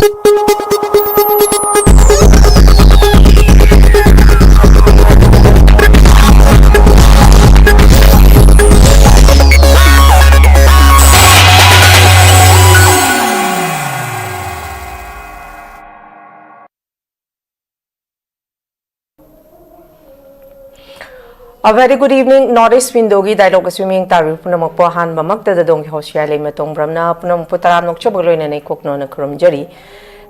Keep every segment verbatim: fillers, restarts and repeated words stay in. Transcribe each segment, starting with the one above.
A very good evening, North East Window-ꯒꯤ dialogue ꯑꯁꯤ ꯃꯤꯌꯦꯡ ꯇꯥꯕꯤꯕ ꯄꯨꯝꯅꯃꯛꯄꯨ ꯑꯍꯥꯟꯕꯃꯛꯇꯗ ꯑꯗꯣꯝꯒꯤ host ꯌꯥꯏꯂꯩꯃ ꯇꯣꯡꯕ꯭ꯔꯝꯅ ꯄꯨꯝꯅꯃꯛꯄꯨ ꯇꯔꯥꯝꯅ ꯑꯣꯛꯆꯕꯒ ꯂꯣꯏꯅꯅ ꯏꯀꯣꯛꯅꯣꯅ ꯈꯨꯔꯨꯝꯖꯔꯤ꯫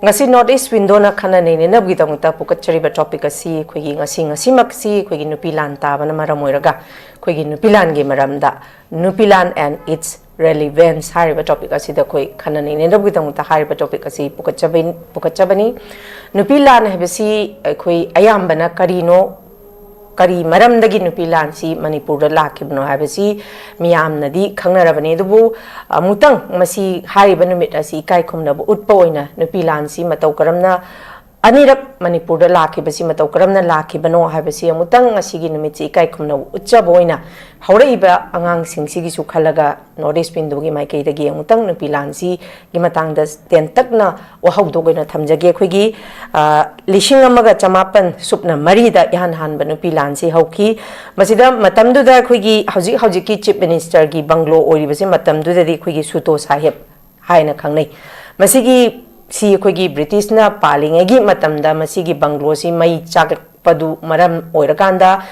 ꯉꯁꯤ North East Window-ꯅ ꯈꯟꯅ ꯅꯩꯅꯅꯕꯒꯤꯗꯃꯛꯇ ꯄꯨꯈꯠꯆꯔꯤꯕ topic ꯑꯁꯤ ꯑꯩꯈꯣꯏꯒꯤ ꯉꯁꯤ, ꯉꯁꯤꯃꯛꯁꯤ ꯑꯩꯈꯣꯏꯒꯤ ꯅꯨꯄꯤ ꯂꯥꯟ ꯇꯥꯕꯅ ꯃꯔꯝ ꯑꯣꯏꯔꯒ ꯑꯩꯈꯣꯏꯒꯤ ꯅꯨꯄꯤ ꯂꯥꯟꯒꯤ ꯃꯔꯝꯗ, ꯅꯨꯄꯤ ꯂꯥꯟ and its relevance ꯍꯥꯏꯔꯤꯕ topic ꯑꯁꯤꯗ ꯑꯩꯈꯣꯏ ꯈꯟꯅ ꯅꯩꯅꯅꯕꯒꯤꯗꯃꯛꯇ ꯍꯥꯏꯔꯤꯕ topic ꯑꯁꯤ ꯄꯨꯈꯠꯆꯕꯩ-, ꯄꯨꯈꯠꯆꯕꯅꯤ꯫ ꯅꯨꯄꯤ ꯂꯥꯟ ꯍꯥꯏꯕꯁꯤ ꯑꯩꯈꯣꯏ ꯑꯌꯥꯝꯕꯅ ꯀꯔꯤꯅꯣ, ꯀꯔꯤ ꯃꯔꯝꯗꯒꯤ ꯅꯨꯄꯤ ꯂꯥꯟꯁꯤ ꯃꯅꯤꯄꯨꯔꯗ ꯂꯥꯛꯈꯤꯕꯅꯣ ꯍꯥꯏꯕꯁꯤ ꯃꯤꯌꯥꯝꯅꯗꯤ ꯈꯪꯅꯔꯕꯅꯤ꯫ ꯑꯗꯨꯕꯨ ꯑꯃꯨꯛꯇꯪ ꯃꯁꯤ ꯍꯥꯏꯔꯤꯕ ꯅꯨꯃꯤꯠ ꯑꯁꯤ ꯏꯀꯥꯏ ꯈꯨꯝꯅꯕ ꯎꯠꯄ ꯑꯣꯏꯅ ꯅꯨꯄꯤ ꯂꯥꯟꯁꯤ ꯃꯇꯧ ꯀꯔꯝꯅ ꯑꯅꯤꯔꯛ ꯃꯅꯤꯄꯨꯔꯗ ꯂꯥꯛꯈꯤꯕꯁꯤ ꯃꯇꯧ ꯀꯔꯝꯅ ꯂꯥꯛꯈꯤꯕꯅꯣ ꯍꯥꯏꯕꯁꯤ ꯑꯃꯨꯛꯇꯪ ꯉꯁꯤꯒꯤ ꯅꯨꯃꯤꯠꯁꯤ ꯏꯀꯥꯏ ꯈꯨꯝꯅꯕ ꯎꯠꯆꯕ ꯑꯣꯏꯅ ꯍꯧꯔꯛꯏꯕ ꯑꯉꯥꯡꯁꯤꯡꯁꯤꯒꯤꯁꯨ ꯈꯜꯂꯒ North East Window-ꯒꯤ ꯃꯥꯏꯀꯩꯗꯒꯤ ꯑꯃꯨꯛꯇꯪ ꯅꯨꯄꯤ ꯂꯥꯟꯁꯤꯒꯤ ꯃꯇꯥꯡꯗ ꯇꯦꯟꯇꯛꯅ ꯋꯥꯍꯧꯗꯣꯛ ꯑꯣꯏꯅ ꯊꯝꯖꯒꯦ꯫ ꯑꯩꯈꯣꯏꯒꯤ, ꯑ, ꯂꯤꯁꯤꯡ ꯑꯃꯒ ꯆꯃꯥꯄꯟ ꯁꯨꯞꯅ ꯃꯔꯤꯗ ꯏꯍꯥꯟ ꯍꯥꯟꯕ ꯅꯨꯄꯤ ꯂꯥꯟꯁꯤ ꯍꯧꯈꯤ꯫ ꯃꯁꯤꯗ ꯃꯇꯝꯗꯨꯗ ꯑꯩꯈꯣꯏꯒꯤ ꯍꯧꯖꯤꯛ ꯍꯧꯖꯤꯛꯀꯤ Chief Minister-ꯒꯤ bungalow ꯑꯣꯏꯔꯤꯕꯁꯤ ꯃꯇꯝꯗꯨꯗꯗꯤ ꯑꯩꯈꯣꯏꯒꯤ ꯁꯨꯇꯣ ꯁꯥꯍꯦꯕ ꯍꯥꯏꯅ ꯈꯪꯅꯩ꯫ ꯃꯁꯤꯒꯤ, ꯁꯤ ꯑꯩꯈꯣꯏꯒꯤ British-ꯅ ꯄꯥꯜꯂꯤꯉꯩꯒꯤ ꯃꯇꯝꯗ ꯃꯁꯤꯒꯤ bungalow-ꯁꯤ ꯃꯩ ꯆꯥꯛꯄꯗꯨ ꯃꯔꯝ ꯑꯣꯏꯔꯀꯥꯟꯗ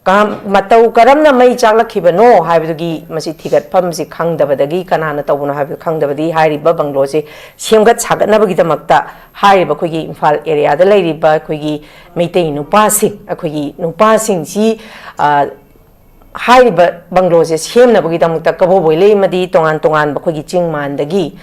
ꯀ-, ꯃꯇꯧ ꯀꯔꯝꯅ ꯃꯩ ꯆꯥꯛꯂꯛꯈꯤꯕꯅꯣ ꯍꯥꯏꯕꯗꯨꯒꯤ ꯃꯁꯤ ꯊꯤꯒꯠꯐꯝꯁꯤ ꯈꯪꯗꯕꯗꯒꯤ, ꯀꯅꯥꯅ ꯇꯧꯕꯅꯣ ꯍꯥꯏꯕꯗꯨ ꯈꯪꯗꯕꯗꯤ ꯍꯥꯏꯔꯤꯕ bungalow-ꯁꯤ ꯁꯦꯝꯒꯠ ꯁꯥꯒꯠꯅꯕꯒꯤꯗꯃꯛꯇ ꯍꯥꯏꯔꯤꯕ ꯑꯩꯈꯣꯏꯒꯤ ꯏꯝꯐꯥꯜ area-ꯗ ꯂꯩꯔꯤꯕ ꯑꯩꯈꯣꯏꯒꯤ ꯃꯩꯇꯩ ꯅꯨꯄꯥꯁꯤꯡ, ꯑꯩꯈꯣꯏꯒꯤ ꯅꯨꯄꯥꯁꯤꯡꯁꯤ, ꯑ, ꯍꯥꯏꯔꯤꯕ bungalow-ꯁꯦ ꯁꯦꯝꯅꯕꯒꯤꯗꯃꯛꯇ ꯀꯕꯣꯕꯣꯏ ꯂꯩꯃꯗꯤ ꯇꯣꯉꯥꯟ ꯇꯣꯉꯥꯟꯕ ꯑꯩꯈꯣꯏꯒꯤ ꯆꯤꯡ ꯃꯥꯟꯗꯒꯤ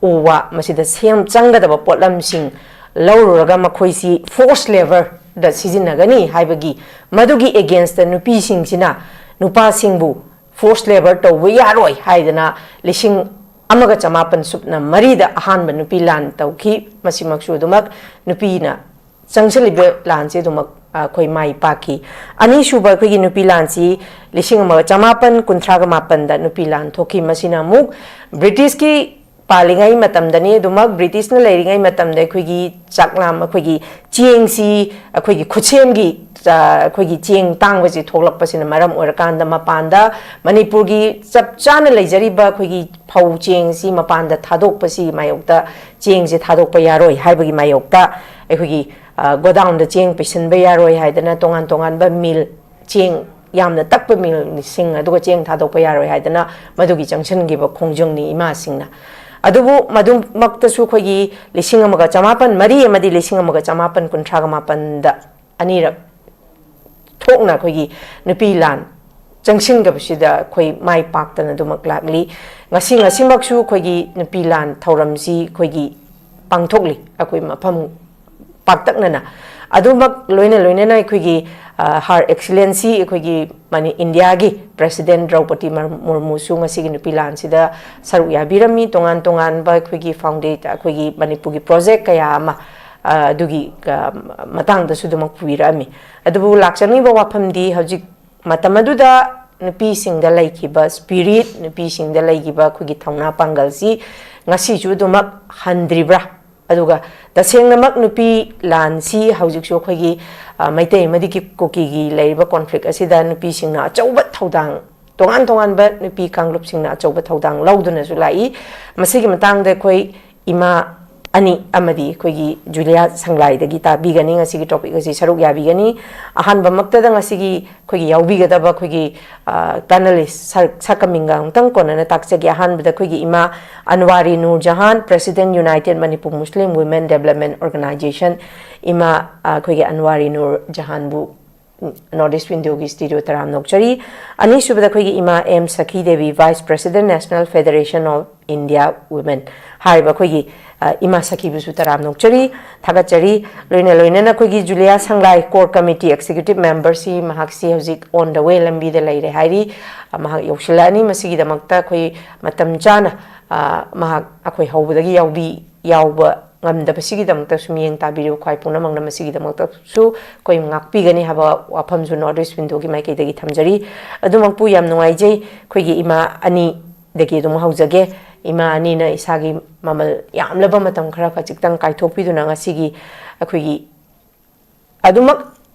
ꯎ ꯋꯥ ꯃꯁꯤꯗ ꯁꯦꯝ-, ꯆꯪꯒꯗꯕ ꯄꯣꯠꯂꯝꯁꯤꯡ ꯂꯧꯔꯨꯔꯒ ꯃꯈꯣꯏꯁꯤ forced labour-ꯗ ꯁꯤꯖꯤꯟꯅꯒꯅꯤ ꯍꯥꯏꯕꯒꯤ, ꯃꯗꯨꯒꯤ against-ꯇ ꯅꯨꯄꯤꯁꯤꯡꯁꯤꯅ ꯅꯨꯄꯥꯁꯤꯡꯕꯨ forced labour ꯇꯧꯕ ꯌꯥꯔꯣꯏ ꯍꯥꯏꯗꯅ ꯂꯤꯁꯤꯡ ꯑꯃꯒ ꯆꯃꯥꯄꯟ ꯁꯨꯞꯅ ꯃꯔꯤꯗ ꯑꯍꯥꯟꯕ ꯅꯨꯄꯤ ꯂꯥꯟ ꯇꯧꯈꯤ꯫ ꯃꯁꯤꯃꯛꯁꯨ ꯑꯗꯨꯃꯛ ꯅꯨꯄꯤꯅ ꯆꯪꯁꯤꯜꯂꯤꯕ ꯂꯥꯟꯁꯤ ꯑꯗꯨꯃꯛ, ꯑ, ꯑꯩꯈꯣꯏ ꯃꯥꯏ ꯄꯥꯛꯈꯤ꯫ ꯑꯅꯤꯁꯨꯕ ꯑꯩꯈꯣꯏꯒꯤ ꯅꯨꯄꯤ ꯂꯥꯟꯁꯤ ꯂꯤꯁꯤꯡ ꯑꯃꯒ ꯆꯃꯥꯄꯟ ꯀꯨꯟꯊ꯭ꯔꯥꯒ ꯃꯥꯄꯟꯗ ꯅꯨꯄꯤ ꯂꯥꯟ ꯊꯣꯛꯈꯤ꯫ ꯃꯁꯤꯅ ꯑꯃꯨꯛ British-ꯀꯤ ꯄꯥꯜꯂꯤꯉꯩ ꯃꯇꯝꯗꯅꯤ, ꯑꯗꯨꯃꯛ ꯕ꯭ꯔꯤꯇꯤꯁꯅ ꯂꯩꯔꯤꯉꯩ ꯃꯇꯝꯗ ꯑꯩꯈꯣꯏꯒꯤ ꯆꯥꯛꯂꯥꯝ, ꯑꯩꯈꯣꯏꯒꯤ ꯆꯦꯡꯁꯤ, ꯑꯩꯈꯣꯏꯒꯤ ꯈꯨꯠꯁꯦꯝꯒꯤ, ꯑ, ꯑꯩꯈꯣꯏꯒꯤ ꯆꯦꯡ ꯇꯥꯡꯕꯁꯤ ꯊꯣꯛꯂꯛꯄꯁꯤꯅ ꯃꯔꯝ ꯑꯣꯏꯔꯀꯥꯟꯗ ꯃꯄꯥꯟꯗ ꯃꯅꯤꯄꯨꯔꯒꯤ ꯆꯞ ꯆꯥꯅ ꯂꯩꯖꯔꯤꯕ ꯑꯩꯈꯣꯏꯒꯤ ꯐꯧ ꯆꯦꯡꯁꯤ ꯃꯄꯥꯟꯗ ꯊꯥꯗꯣꯛꯄꯁꯤ ꯃꯥꯌꯣꯛꯇ, ꯆꯦꯡꯁꯦ ꯊꯥꯗꯣꯛꯄ ꯌꯥꯔꯣꯏ ꯍꯥꯏꯕꯒꯤ ꯃꯥꯌꯣꯛꯇ ꯑꯩꯈꯣꯏꯒꯤ, ꯑ, ꯒꯣꯗꯥꯎꯟꯗ ꯆꯦꯡ ꯄꯩꯁꯤꯟꯕ ꯌꯥꯔꯣꯏ ꯍꯥꯏꯗꯅ ꯇꯣꯉꯥꯟ ꯇꯣꯉꯥꯟꯕ ꯃꯤꯜ, ꯆꯦꯡ ꯌꯥꯝꯅ ꯇꯛꯄ ꯃꯤꯜꯁꯤꯡ, ꯑꯗꯨꯒ ꯆꯦꯡ ꯊꯥꯗꯣꯛꯄ ꯌꯥꯔꯣꯏ ꯍꯥꯏꯗꯅ ꯃꯗꯨꯒꯤ ꯆꯪꯁꯤꯟꯈꯤꯕ ꯈꯣꯡꯖꯪꯅꯤ ꯏꯃꯥꯁꯤꯡꯅ꯫ ꯑꯗꯨꯕꯨ ꯃꯗꯨꯃꯛꯇꯁꯨ ꯑꯩꯈꯣꯏꯒꯤ ꯂꯤꯁꯤꯡ ꯑꯃꯒ ꯆꯃꯥꯄꯟ ꯃꯔꯤ ꯑꯃꯗꯤ ꯂꯤꯁꯤꯡ ꯑꯃꯒ ꯆꯃꯥꯄꯟ ꯀꯨꯟꯊ꯭ꯔꯥꯒ ꯃꯥꯄꯟꯗ ꯑꯅꯤꯔꯛ ꯊꯣꯛꯅ ꯑꯩꯈꯣꯏꯒꯤ ꯅꯨꯄꯤ ꯂꯥꯟ ꯆꯪꯁꯤꯟꯈꯤꯕꯁꯤꯗ ꯑꯩꯈꯣꯏ ꯃꯥꯏ ꯄꯥꯛꯇꯅ ꯑꯗꯨꯃꯛ ꯂꯥꯛꯂꯤ꯫ ꯉꯁꯤ, ꯉꯁꯤꯃꯛꯁꯨ ꯑꯩꯈꯣꯏꯒꯤ ꯅꯨꯄꯤ ꯂꯥꯟ ꯊꯧꯔꯝꯁꯤ ꯑꯩꯈꯣꯏꯒꯤ ꯄꯥꯡꯊꯣꯛꯂꯤ, ꯑꯩꯈꯣꯏ ꯃꯐꯝ ꯄꯥꯛꯇꯛꯅꯅ꯫ ꯑꯗꯨꯃꯛ ꯂꯣꯏꯅ ꯂꯣꯏꯅꯅ ꯑꯩꯈꯣꯏꯒꯤ, ꯑ, Her Excellency, ꯑꯩꯈꯣꯏꯒꯤ ꯃꯅꯤ-, ꯏꯟꯗꯤꯌꯥꯒꯤ President ꯗ꯭ꯔꯧꯄꯗꯤ ꯃꯔ-, ꯃꯨꯔꯃꯨꯁꯨ ꯉꯁꯤꯒꯤ ꯅꯨꯄꯤ ꯂꯥꯟꯁꯤꯗ ꯁꯔꯨꯛ ꯌꯥꯕꯤꯔꯝꯃꯤ꯫ ꯇꯣꯉꯥꯟ ꯇꯣꯉꯥꯟꯕ ꯑꯩꯈꯣꯏꯒꯤ founda-, ꯑꯩꯈꯣꯏꯒꯤ ꯃꯅꯤꯄꯨꯔꯒꯤ project ꯀꯌꯥ ꯑꯃ, ꯑ, ꯑꯗꯨꯒꯤ, ꯑ, ꯃꯇꯥꯡꯗꯁꯨ ꯑꯗꯨꯃꯛ ꯄꯨꯕꯤꯔꯛꯑꯝꯃꯤ꯫ ꯑꯗꯨꯕꯨ ꯂꯥꯛꯆꯅꯤꯡꯕ ꯋꯥꯐꯝꯗꯤ, ꯍꯧꯖꯤꯛ ꯃꯇꯝ ꯑꯗꯨꯗ ꯅꯨꯄꯤꯁꯤꯡꯗ ꯂꯩꯈꯤꯕ spirit, ꯅꯨꯄꯤꯁꯤꯡꯗ ꯂꯩꯈꯤꯕ ꯑꯩꯈꯣꯏꯒꯤ ꯊꯧꯅꯥ ꯄꯥꯡꯒꯜꯁꯤ ꯉꯁꯤꯁꯨ ꯑꯗꯨꯃꯛ ꯍꯟꯗ꯭ꯔꯤꯕ꯭ꯔꯥ? ꯑꯗꯨꯒ ꯇꯁꯦꯡꯅꯃꯛ ꯅꯨꯄꯤ ꯂꯥꯟꯁꯤ ꯍꯧꯖꯤꯛꯁꯨ ꯑꯩꯈꯣꯏꯒꯤ, ꯑ, ꯃꯩꯇꯩ ꯑꯃꯗꯤ ꯀꯤ-, ꯀꯨꯀꯤꯒꯤ ꯂꯩꯔꯤꯕ conflict ꯑꯁꯤꯗ ꯅꯨꯄꯤꯁꯤꯡꯅ ꯑꯆꯧꯕ ꯊꯧꯗꯥꯡ, ꯇꯣꯉꯥꯟ ꯇꯣꯉꯥꯟꯕ ꯅꯨꯄꯤ ꯀꯥꯡꯂꯨꯞꯁꯤꯡꯅ ꯑꯆꯧꯕ ꯊꯧꯗꯥꯡ ꯂꯧꯗꯨꯅꯁꯨ ꯂꯥꯛꯏ꯫ ꯃꯁꯤꯒꯤ ꯃꯇꯥꯡꯗ ꯑꯩꯈꯣꯏ ꯏꯃꯥ ꯑꯅꯤ ꯑꯃꯗꯤ ꯑꯩꯈꯣꯏꯒꯤ ꯖꯨꯂꯤꯌꯥ ꯁꯪꯂꯥꯏꯗꯒꯤ ꯇꯥꯕꯤꯒꯅꯤ꯫ ꯉꯁꯤꯒꯤ topic ꯑꯁꯤ ꯁꯔꯨꯛ ꯌꯥꯕꯤꯒꯅꯤ꯫ ꯑꯍꯥꯟꯕꯃꯛꯇꯗ ꯉꯁꯤꯒꯤ ꯑꯩꯈꯣꯏꯒꯤ ꯌꯥꯎꯕꯤꯒꯗꯕ ꯑꯩꯈꯣꯏꯒꯤ, ꯑ, panelist ꯁꯛ-, ꯁꯛꯀꯃꯤꯡꯒ ꯑꯃꯨꯛꯇꯪ ꯀꯣꯟꯅꯅ ꯇꯥꯛꯆꯒꯦ꯫ ꯑꯍꯥꯟꯕꯗ ꯑꯩꯈꯣꯏꯒꯤ ꯏꯃꯥ ꯑꯟꯋꯥꯔꯤ Nur Jahan, President United Manipur Muslim Women Development Organization, ꯏꯃꯥ, ꯑ, ꯑꯩꯈꯣꯏꯒꯤ ꯑꯟꯋꯥꯔꯤ ꯅꯨꯔ ꯖꯍꯥꯟꯕꯨ North East Windowꯒꯤ studio ꯇꯔꯥꯝꯅ ꯑꯣꯛꯆꯔꯤ꯫ ꯑꯅꯤꯁꯨꯕꯗ ꯑꯩꯈꯣꯏꯒꯤ ꯏꯃꯥ M Sakhi Devi, Vice President, National Federation of India Women꯫ ꯍꯥꯏꯔꯤꯕ ꯑꯩꯈꯣꯏꯒꯤ, ꯑ, ꯏꯃꯥ ꯁꯈꯤꯕꯨꯁꯨ ꯇꯔꯥꯝꯅ ꯑꯣꯛꯆꯔꯤ, ꯊꯥꯒꯠꯆꯔꯤ꯫ ꯂꯣꯏꯅ ꯂꯣꯏꯅꯅ ꯑꯩꯈꯣꯏꯒꯤ ꯖꯨꯂꯤꯌꯥ ꯁꯪꯂꯥꯏ core committee executive memberꯁꯤ, ꯃꯍꯥꯛꯁꯤ ꯍꯧꯖꯤꯛ on the way ꯂꯝꯕꯤꯗ ꯂꯩꯔꯦ ꯍꯥꯏꯔꯤ꯫ ꯑ, ꯃꯍꯥꯛ ꯌꯧꯁꯤꯜꯂꯛꯑꯅꯤ꯫ ꯃꯁꯤꯒꯤꯗꯃꯛꯇ ꯑꯩꯈꯣꯏ ꯃꯇꯝ ꯆꯥꯅ, ꯑ, ꯃꯍꯥꯛ ꯑꯩꯈꯣꯏ ꯍꯧꯕꯗꯒꯤ ꯌꯥꯎꯕꯤ-, ꯌꯥꯎꯕ ꯉꯝꯗꯕꯁꯤꯒꯤꯗꯃꯛꯇꯁꯨ ꯃꯤꯠꯌꯦꯡ ꯇꯥꯕꯤꯔꯤꯕ ꯈ꯭ꯋꯥꯏ ꯄꯨꯝꯅꯃꯛꯅ ꯃꯁꯤꯒꯤꯗꯃꯛꯇꯁꯨ ꯑꯩꯈꯣꯏ ꯉꯥꯛꯄꯤꯒꯅꯤ ꯍꯥꯏꯕ ꯋꯥꯐꯝꯁꯨ North East Windowꯒꯤ ꯃꯥꯏꯀꯩꯗꯒꯤ ꯊꯝꯖꯔꯤ꯫ ꯑꯗꯨꯃꯛꯄꯨ ꯌꯥꯝ ꯅꯨꯡꯉꯥꯏꯖꯩ꯫ ꯑꯩꯈꯣꯏꯒꯤ ꯏꯃꯥ ꯑꯅꯤ ꯗꯒꯤ ꯑꯗꯨꯝ ꯍꯧꯖꯒꯦ꯫ ꯏꯃꯥ ꯑꯅꯤꯅ ꯏꯁꯥꯒꯤ ꯃꯃꯜ ꯌꯥꯝꯂꯕ ꯃꯇꯝ ꯈꯔ ꯈꯖꯤꯛꯇꯪ ꯀꯥꯏꯊꯣꯛꯄꯤꯗꯨꯅ ꯉꯁꯤꯒꯤ ꯑꯩꯈꯣꯏꯒꯤ ꯑꯗꯨꯃꯛ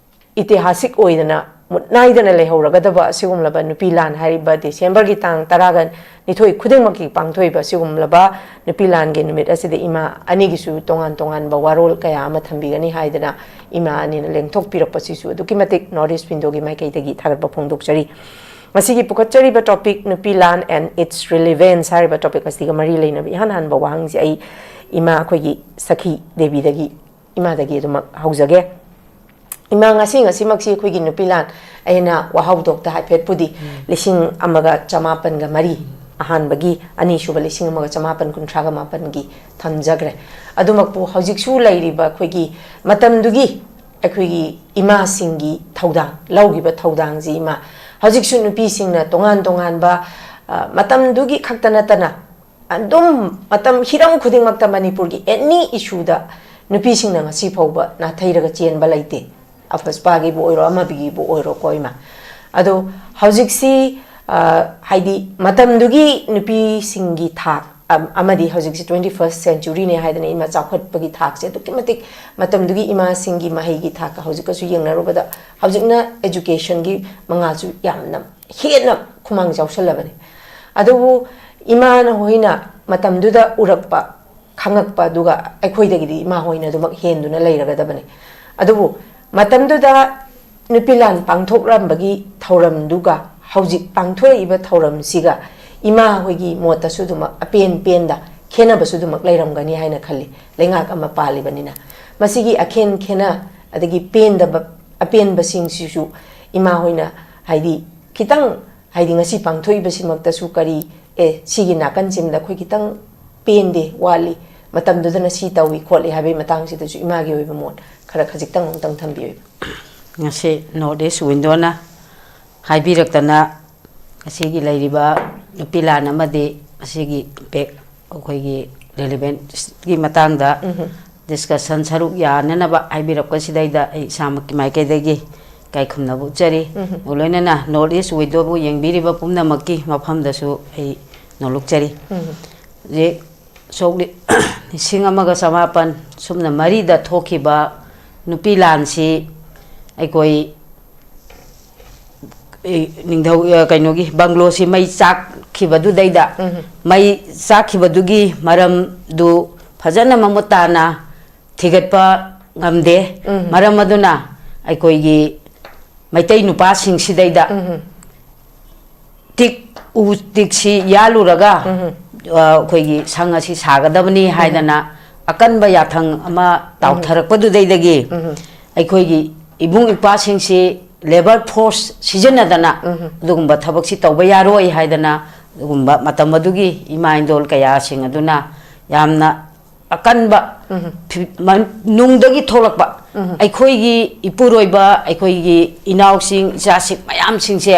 ꯏꯇꯤꯍꯥꯁꯤꯛ ꯑꯣꯏꯗꯅ ꯃꯨꯠ ꯅꯥꯏꯗꯅ ꯂꯩꯍꯧꯔꯒꯗꯕ ꯑꯁꯤꯒꯨꯝꯂꯕ ꯅꯨꯄꯤ ꯂꯥꯟ ꯍꯥꯏꯔꯤꯕ ꯗꯤꯁꯦꯝꯕꯔꯒꯤ ꯇꯥꯡ ꯇꯔꯥꯒ ꯅꯤꯊꯣꯏ ꯈꯨꯗꯤꯡꯃꯛꯀꯤ ꯄꯥꯡꯊꯣꯛꯏꯕ ꯑꯁꯤꯒꯨꯝꯂꯕ ꯅꯨꯄꯤ ꯂꯥꯟꯒꯤ ꯅꯨꯃꯤꯠ ꯑꯁꯤꯗ ꯏꯃꯥ ꯑꯅꯤꯒꯤꯁꯨ ꯇꯣꯉꯥꯟ ꯇꯣꯉꯥꯟꯕ ꯋꯥꯔꯣꯜ ꯀꯌꯥ ꯑꯃ ꯊꯝꯕꯤꯒꯅꯤ ꯍꯥꯏꯗꯅ ꯏꯃꯥ ꯑꯅꯤꯅ ꯂꯦꯡꯊꯣꯛꯄꯤꯔꯛꯄꯁꯤꯁꯨ ꯑꯗꯨꯛꯀꯤ ꯃꯇꯤꯛ ꯅꯣꯔꯠ ꯏꯁ ꯋꯤꯟꯗꯣꯒꯤ ꯃꯥꯏꯀꯩꯗꯒꯤ ꯊꯥꯒꯠꯄ ꯐꯣꯡꯗꯣꯛꯆꯔꯤ꯫ ꯉꯁꯤꯒꯤ ꯄꯨꯈꯠꯆꯔꯤꯕ ꯇꯣꯄꯤꯛ ꯅꯨꯄꯤ ꯂꯥꯟ and its relevance ꯍꯥꯏꯔꯤꯕ ꯇꯣꯄꯤꯛ ꯑꯁꯤꯒ ꯃꯔꯤ ꯂꯩꯅꯕ ꯏꯍꯥꯟ ꯍꯥꯟꯕ ꯋꯥꯍꯪꯁꯦ ꯑꯩ ꯏꯃꯥ ꯑꯩꯈꯣꯏꯒꯤ ꯁꯈꯤ ꯗꯦꯕꯤꯗꯒꯤ, ꯏꯃꯥꯗꯒꯤ ꯑꯗꯨꯃꯛ ꯍꯧꯖꯒꯦ꯫ ꯏꯃꯥ, ꯉꯁꯤ ꯉꯁꯤꯃꯛꯁꯤ ꯑꯩꯈꯣꯏꯒꯤ ꯅꯨꯄꯤ ꯂꯥꯟ, ꯑꯩꯅ ꯋꯥꯍꯧꯗꯣꯛꯇ ꯍꯥꯏꯐꯦꯠꯄꯨꯗꯤ ꯂꯤꯁꯤꯡ ꯑꯃꯒ ꯆꯃꯥꯄꯟꯒ ꯃꯔꯤ, ꯑꯍꯥꯟꯕꯒꯤ, ꯑꯅꯤꯁꯨꯕ ꯂꯤꯁꯤꯡ ꯑꯃꯒ ꯆꯃꯥꯄꯟ ꯀꯨꯟꯊ꯭ꯔꯥꯒ ꯃꯥꯄꯟꯒꯤ ꯊꯝꯖꯈ꯭ꯔꯦ꯫ ꯑꯗꯨꯃꯛꯄꯨ ꯍꯧꯖꯤꯛꯁꯨ ꯂꯩꯔꯤꯕ ꯑꯩꯈꯣꯏꯒꯤ ꯃꯇꯝꯗꯨꯒꯤ ꯑꯩꯈꯣꯏꯒꯤ ꯏꯃꯥꯁꯤꯡꯒꯤ ꯊꯧꯗꯥꯡ, ꯂꯧꯈꯤꯕ ꯊꯧꯗꯥꯡꯁꯤ ꯏꯃꯥ, ꯍꯧꯖꯤꯛꯁꯨ ꯅꯨꯄꯤꯁꯤꯡꯅ ꯇꯣꯉꯥꯟ ꯇꯣꯉꯥꯟꯕ, ꯑ, ꯃꯇꯝꯗꯨꯒꯤ ꯈꯛꯇ ꯅꯠꯇꯅ ꯑꯗꯨꯝ ꯃꯇꯝ ꯍꯤꯔꯝ ꯈꯨꯗꯤꯡꯃꯛꯇ ꯃꯅꯤꯄꯨꯔꯒꯤ ꯑꯦꯅꯤ ꯏꯁꯨꯗ ꯅꯨꯄꯤꯁꯤꯡꯅ ꯉꯁꯤ ꯐꯥꯎꯕ ꯅꯥꯊꯩꯔꯒ ꯆꯦꯟꯕ ꯂꯩꯇꯦ꯫ ꯑꯐꯁꯄꯥꯒꯤꯕꯨ ꯑꯣꯏꯔꯣ, ꯑꯃꯕꯤꯒꯤꯕꯨ ꯑꯣꯏꯔꯣꯀꯣ ꯏꯃꯥ꯫ ꯑꯗꯣ ꯍꯧꯖꯤꯛꯁꯤ, ꯑ, ꯍꯥꯏꯗꯤ ꯃꯇꯝꯗꯨꯒꯤ ꯅꯨꯄꯤꯁꯤꯡꯒꯤ ꯊꯥꯛ, ꯑꯝ-, ꯑꯃꯗꯤ ꯍꯧꯖꯤꯛꯁꯤ twenty first centuryꯅꯦ ꯍꯥꯏꯗꯅ ꯏꯃꯥ ꯆꯥꯎꯈꯠꯄꯒꯤ ꯊꯥꯛꯁꯦ ꯑꯗꯨꯛꯀꯤ ꯃꯇꯤꯛ ꯃꯇꯝꯗꯨꯒꯤ ꯏꯃꯥꯁꯤꯡꯒꯤ ꯃꯍꯩꯒꯤ ꯊꯥꯛꯀ ꯍꯧꯖꯤꯛꯀꯁꯨ ꯌꯦꯡꯅꯔꯨꯕꯗ ꯍꯧꯖꯤꯛꯅ educationꯒꯤ ꯃꯉꯥꯜꯁꯨ ꯌꯥꯝꯅ ꯍꯦꯟꯅ ꯈꯨꯃꯥꯡ ꯆꯥꯎꯁꯜꯂꯕꯅꯤ꯫ ꯑꯗꯨꯕꯨ ꯏꯃꯥꯅ ꯍꯣꯏꯅ ꯃꯇꯝꯗꯨꯗ ꯎꯔꯛꯄ, ꯈꯪꯉꯛꯄ, ꯑꯗꯨꯒ ꯑꯩꯈꯣꯏꯗꯒꯤꯗꯤ ꯏꯃꯥ ꯍꯣꯏꯅ ꯑꯗꯨꯃꯛ ꯍꯦꯟꯗꯨꯅ ꯂꯩꯔꯒꯗꯕꯅꯤ꯫ ꯑꯗꯨꯕꯨ ꯃꯇꯝꯗꯨꯗ ꯅꯨꯄꯤ ꯂꯥꯟ ꯄꯥꯡꯊꯣꯛꯂꯝꯕꯒꯤ ꯊꯧꯔꯝꯗꯨꯒ ꯍꯧꯖꯤꯛ ꯄꯥꯡꯊꯣꯔꯛꯏꯕ ꯊꯧꯔꯝꯁꯤꯒ ꯏꯃꯥ ꯍꯣꯏꯒꯤ ꯃꯣꯠꯇꯁꯨ ꯑꯗꯨꯃꯛ ꯑꯄꯦꯟ ꯄꯦꯟꯗ ꯈꯦꯠꯅꯕꯁꯨ ꯑꯗꯨꯃꯛ ꯂꯩꯔꯝꯒꯅꯤ ꯍꯥꯏꯅ ꯈꯜꯂꯤ꯫ ꯂꯩꯉꯥꯛ ꯑꯃ ꯄꯥꯜꯂꯤꯕꯅꯤꯅ ꯃꯁꯤꯒꯤ ꯑꯈꯦꯟ ꯈꯦꯟꯅ ꯑꯗꯒꯤ ꯄꯦꯟꯗꯕ, ꯑꯄꯦꯟꯕꯁꯤꯡꯁꯤꯁꯨ ꯏꯃꯥ ꯍꯣꯏꯅ ꯍꯥꯏꯗꯤ ꯈꯤꯇꯪ ꯍꯥꯏꯗꯤ ꯉꯁꯤ ꯄꯥꯡꯊꯣꯛꯏꯕꯁꯤꯃꯛꯇꯁꯨ ꯀꯔꯤ, ꯑꯦ, ꯁꯤꯒꯤ ꯅꯥꯀꯟꯁꯤꯃꯗ ꯑꯩꯈꯣꯏ ꯈꯤꯇꯪ ꯄꯦꯟꯗꯦ, ꯋꯥꯠꯂꯤ, ꯃꯇꯝꯗꯨꯗꯅ ꯁꯤ ꯇꯧꯏ ꯈꯣꯠꯂꯤ ꯍꯥꯏꯕꯒꯤ ꯃꯇꯥꯡꯁꯤꯗꯁꯨ ꯏꯃꯥꯒꯤ ꯑꯣꯏꯕ ꯃꯣꯠ ꯈꯔ ꯈꯖꯤꯛꯇꯪ ꯑꯃꯨꯛꯇꯪ ꯊꯝꯕꯤꯌꯨ꯫ ꯉꯁꯤ ꯅꯣꯔꯠ ꯏꯁ ꯋꯤꯟꯗꯣꯅ ꯍꯥꯏꯕꯤꯔꯛꯇꯅ ꯉꯁꯤꯒꯤ ꯂꯩꯔꯤꯕ ꯅꯨꯄꯤ ꯂꯥꯟ ꯑꯃꯗꯤ ꯃꯁꯤꯒꯤ ꯏꯝꯄꯦꯛ, ꯑꯩꯈꯣꯏꯒꯤ ꯔꯤꯂꯤꯚꯦꯟꯁꯀꯤ ꯃꯇꯥꯡꯗ ꯎꯝꯍꯨꯝ꯫ ꯗꯤꯁꯀꯁꯟ ꯁꯔꯨꯛ ꯌꯥꯅꯅꯕ ꯍꯥꯏꯕꯤꯔꯛꯄꯁꯤꯗꯩꯗ ꯑꯩ ꯏꯁꯥꯃꯛꯀꯤ ꯃꯥꯏꯀꯩꯗꯒꯤ ꯏꯀꯥꯏ ꯈꯨꯝꯅꯕ ꯎꯠꯆꯔꯤ꯫ ꯎꯝꯍꯨꯝ꯫ ꯂꯣꯏꯅꯅ ꯅꯣꯔꯠ ꯏꯁ ꯋꯤꯟꯗꯣꯕꯨ ꯌꯦꯡꯕꯤꯔꯤꯕ ꯄꯨꯝꯅꯃꯛꯀꯤ ꯃꯐꯝꯗꯁꯨ ꯑꯩ ꯅꯣꯂꯨꯛꯆꯔꯤ꯫ ꯍꯧꯖꯤꯛ ꯁꯣꯛ ꯂꯤ-, ꯂꯤꯁꯤꯡ ꯑꯃꯒ ꯆꯃꯥꯄꯟ ꯁꯨꯞꯅ ꯃꯔꯤꯗ ꯊꯣꯛꯈꯤꯕ ꯅꯨꯄꯤ ꯂꯥꯟꯁꯤ ꯑꯩꯈꯣꯏ, ꯑꯦ, ꯅꯤꯡꯊꯧ, ꯑ, ꯀꯩꯅꯣꯒꯤ ꯕꯪꯒ꯭ꯂꯣꯁꯤ ꯃꯩ ꯆꯥꯛꯈꯤꯕꯗꯨꯗꯩꯗ, ꯃꯩ ꯆꯥꯛꯈꯤꯕꯗꯨꯒꯤ ꯃꯔꯝꯗꯨ ꯐꯖꯅ ꯃꯃꯨꯠ ꯇꯥꯅ ꯊꯤꯒꯠꯄ ꯉꯝꯗꯦ꯫ ꯃꯔꯝ ꯑꯗꯨꯅ ꯑꯩꯈꯣꯏꯒꯤ ꯃꯩꯇꯩ ꯅꯨꯄꯥꯁꯤꯡꯁꯤꯗꯩꯗ ꯇꯤꯛ, ꯎ ꯇꯤꯛꯁꯤ ꯌꯥꯜꯂꯨꯔꯒ, ꯑ, ꯑꯩꯈꯣꯏꯒꯤ ꯁꯪ ꯑꯁꯤ ꯁꯥꯒꯗꯕꯅꯤ ꯍꯥꯏꯗꯅ ꯑꯀꯟꯕ ꯌꯥꯊꯪ ꯑꯃ ꯇꯥꯎꯊꯔꯛꯄꯗꯨꯗꯩꯗꯒꯤ ꯑꯩꯈꯣꯏꯒꯤ ꯏꯕꯨꯡ ꯏꯄ꯭ꯋꯥꯁꯤꯡꯁꯤ ꯂꯦꯕꯔ ꯐꯣꯔꯁ ꯁꯤꯖꯤꯟꯅꯗꯅ ꯑꯗꯨꯒꯨꯝꯕ ꯊꯕꯛꯁꯤ ꯇꯧꯕ ꯌꯥꯔꯣꯏ ꯍꯥꯏꯗꯅ, ꯑꯗꯨꯒꯨꯝꯕ ꯃꯇꯝ ꯑꯗꯨꯒꯤ ꯏꯃꯥ ꯏꯟꯗꯣꯜ ꯀꯌꯥꯁꯤꯡ ꯑꯗꯨꯅ ꯌꯥꯝꯅ ꯑꯀꯟꯕ ꯐꯤ-, ꯃ-, ꯅꯨꯡꯗꯒꯤ ꯊꯣꯛꯂꯛꯄ ꯑꯩꯈꯣꯏꯒꯤ ꯏꯄꯨꯔꯣꯏꯕ, ꯑꯩꯈꯣꯏꯒꯤ ꯏꯅꯥꯎꯁꯤꯡ, ꯏꯆꯥꯁꯤꯡ ꯃꯌꯥꯝꯁꯤꯡꯁꯦ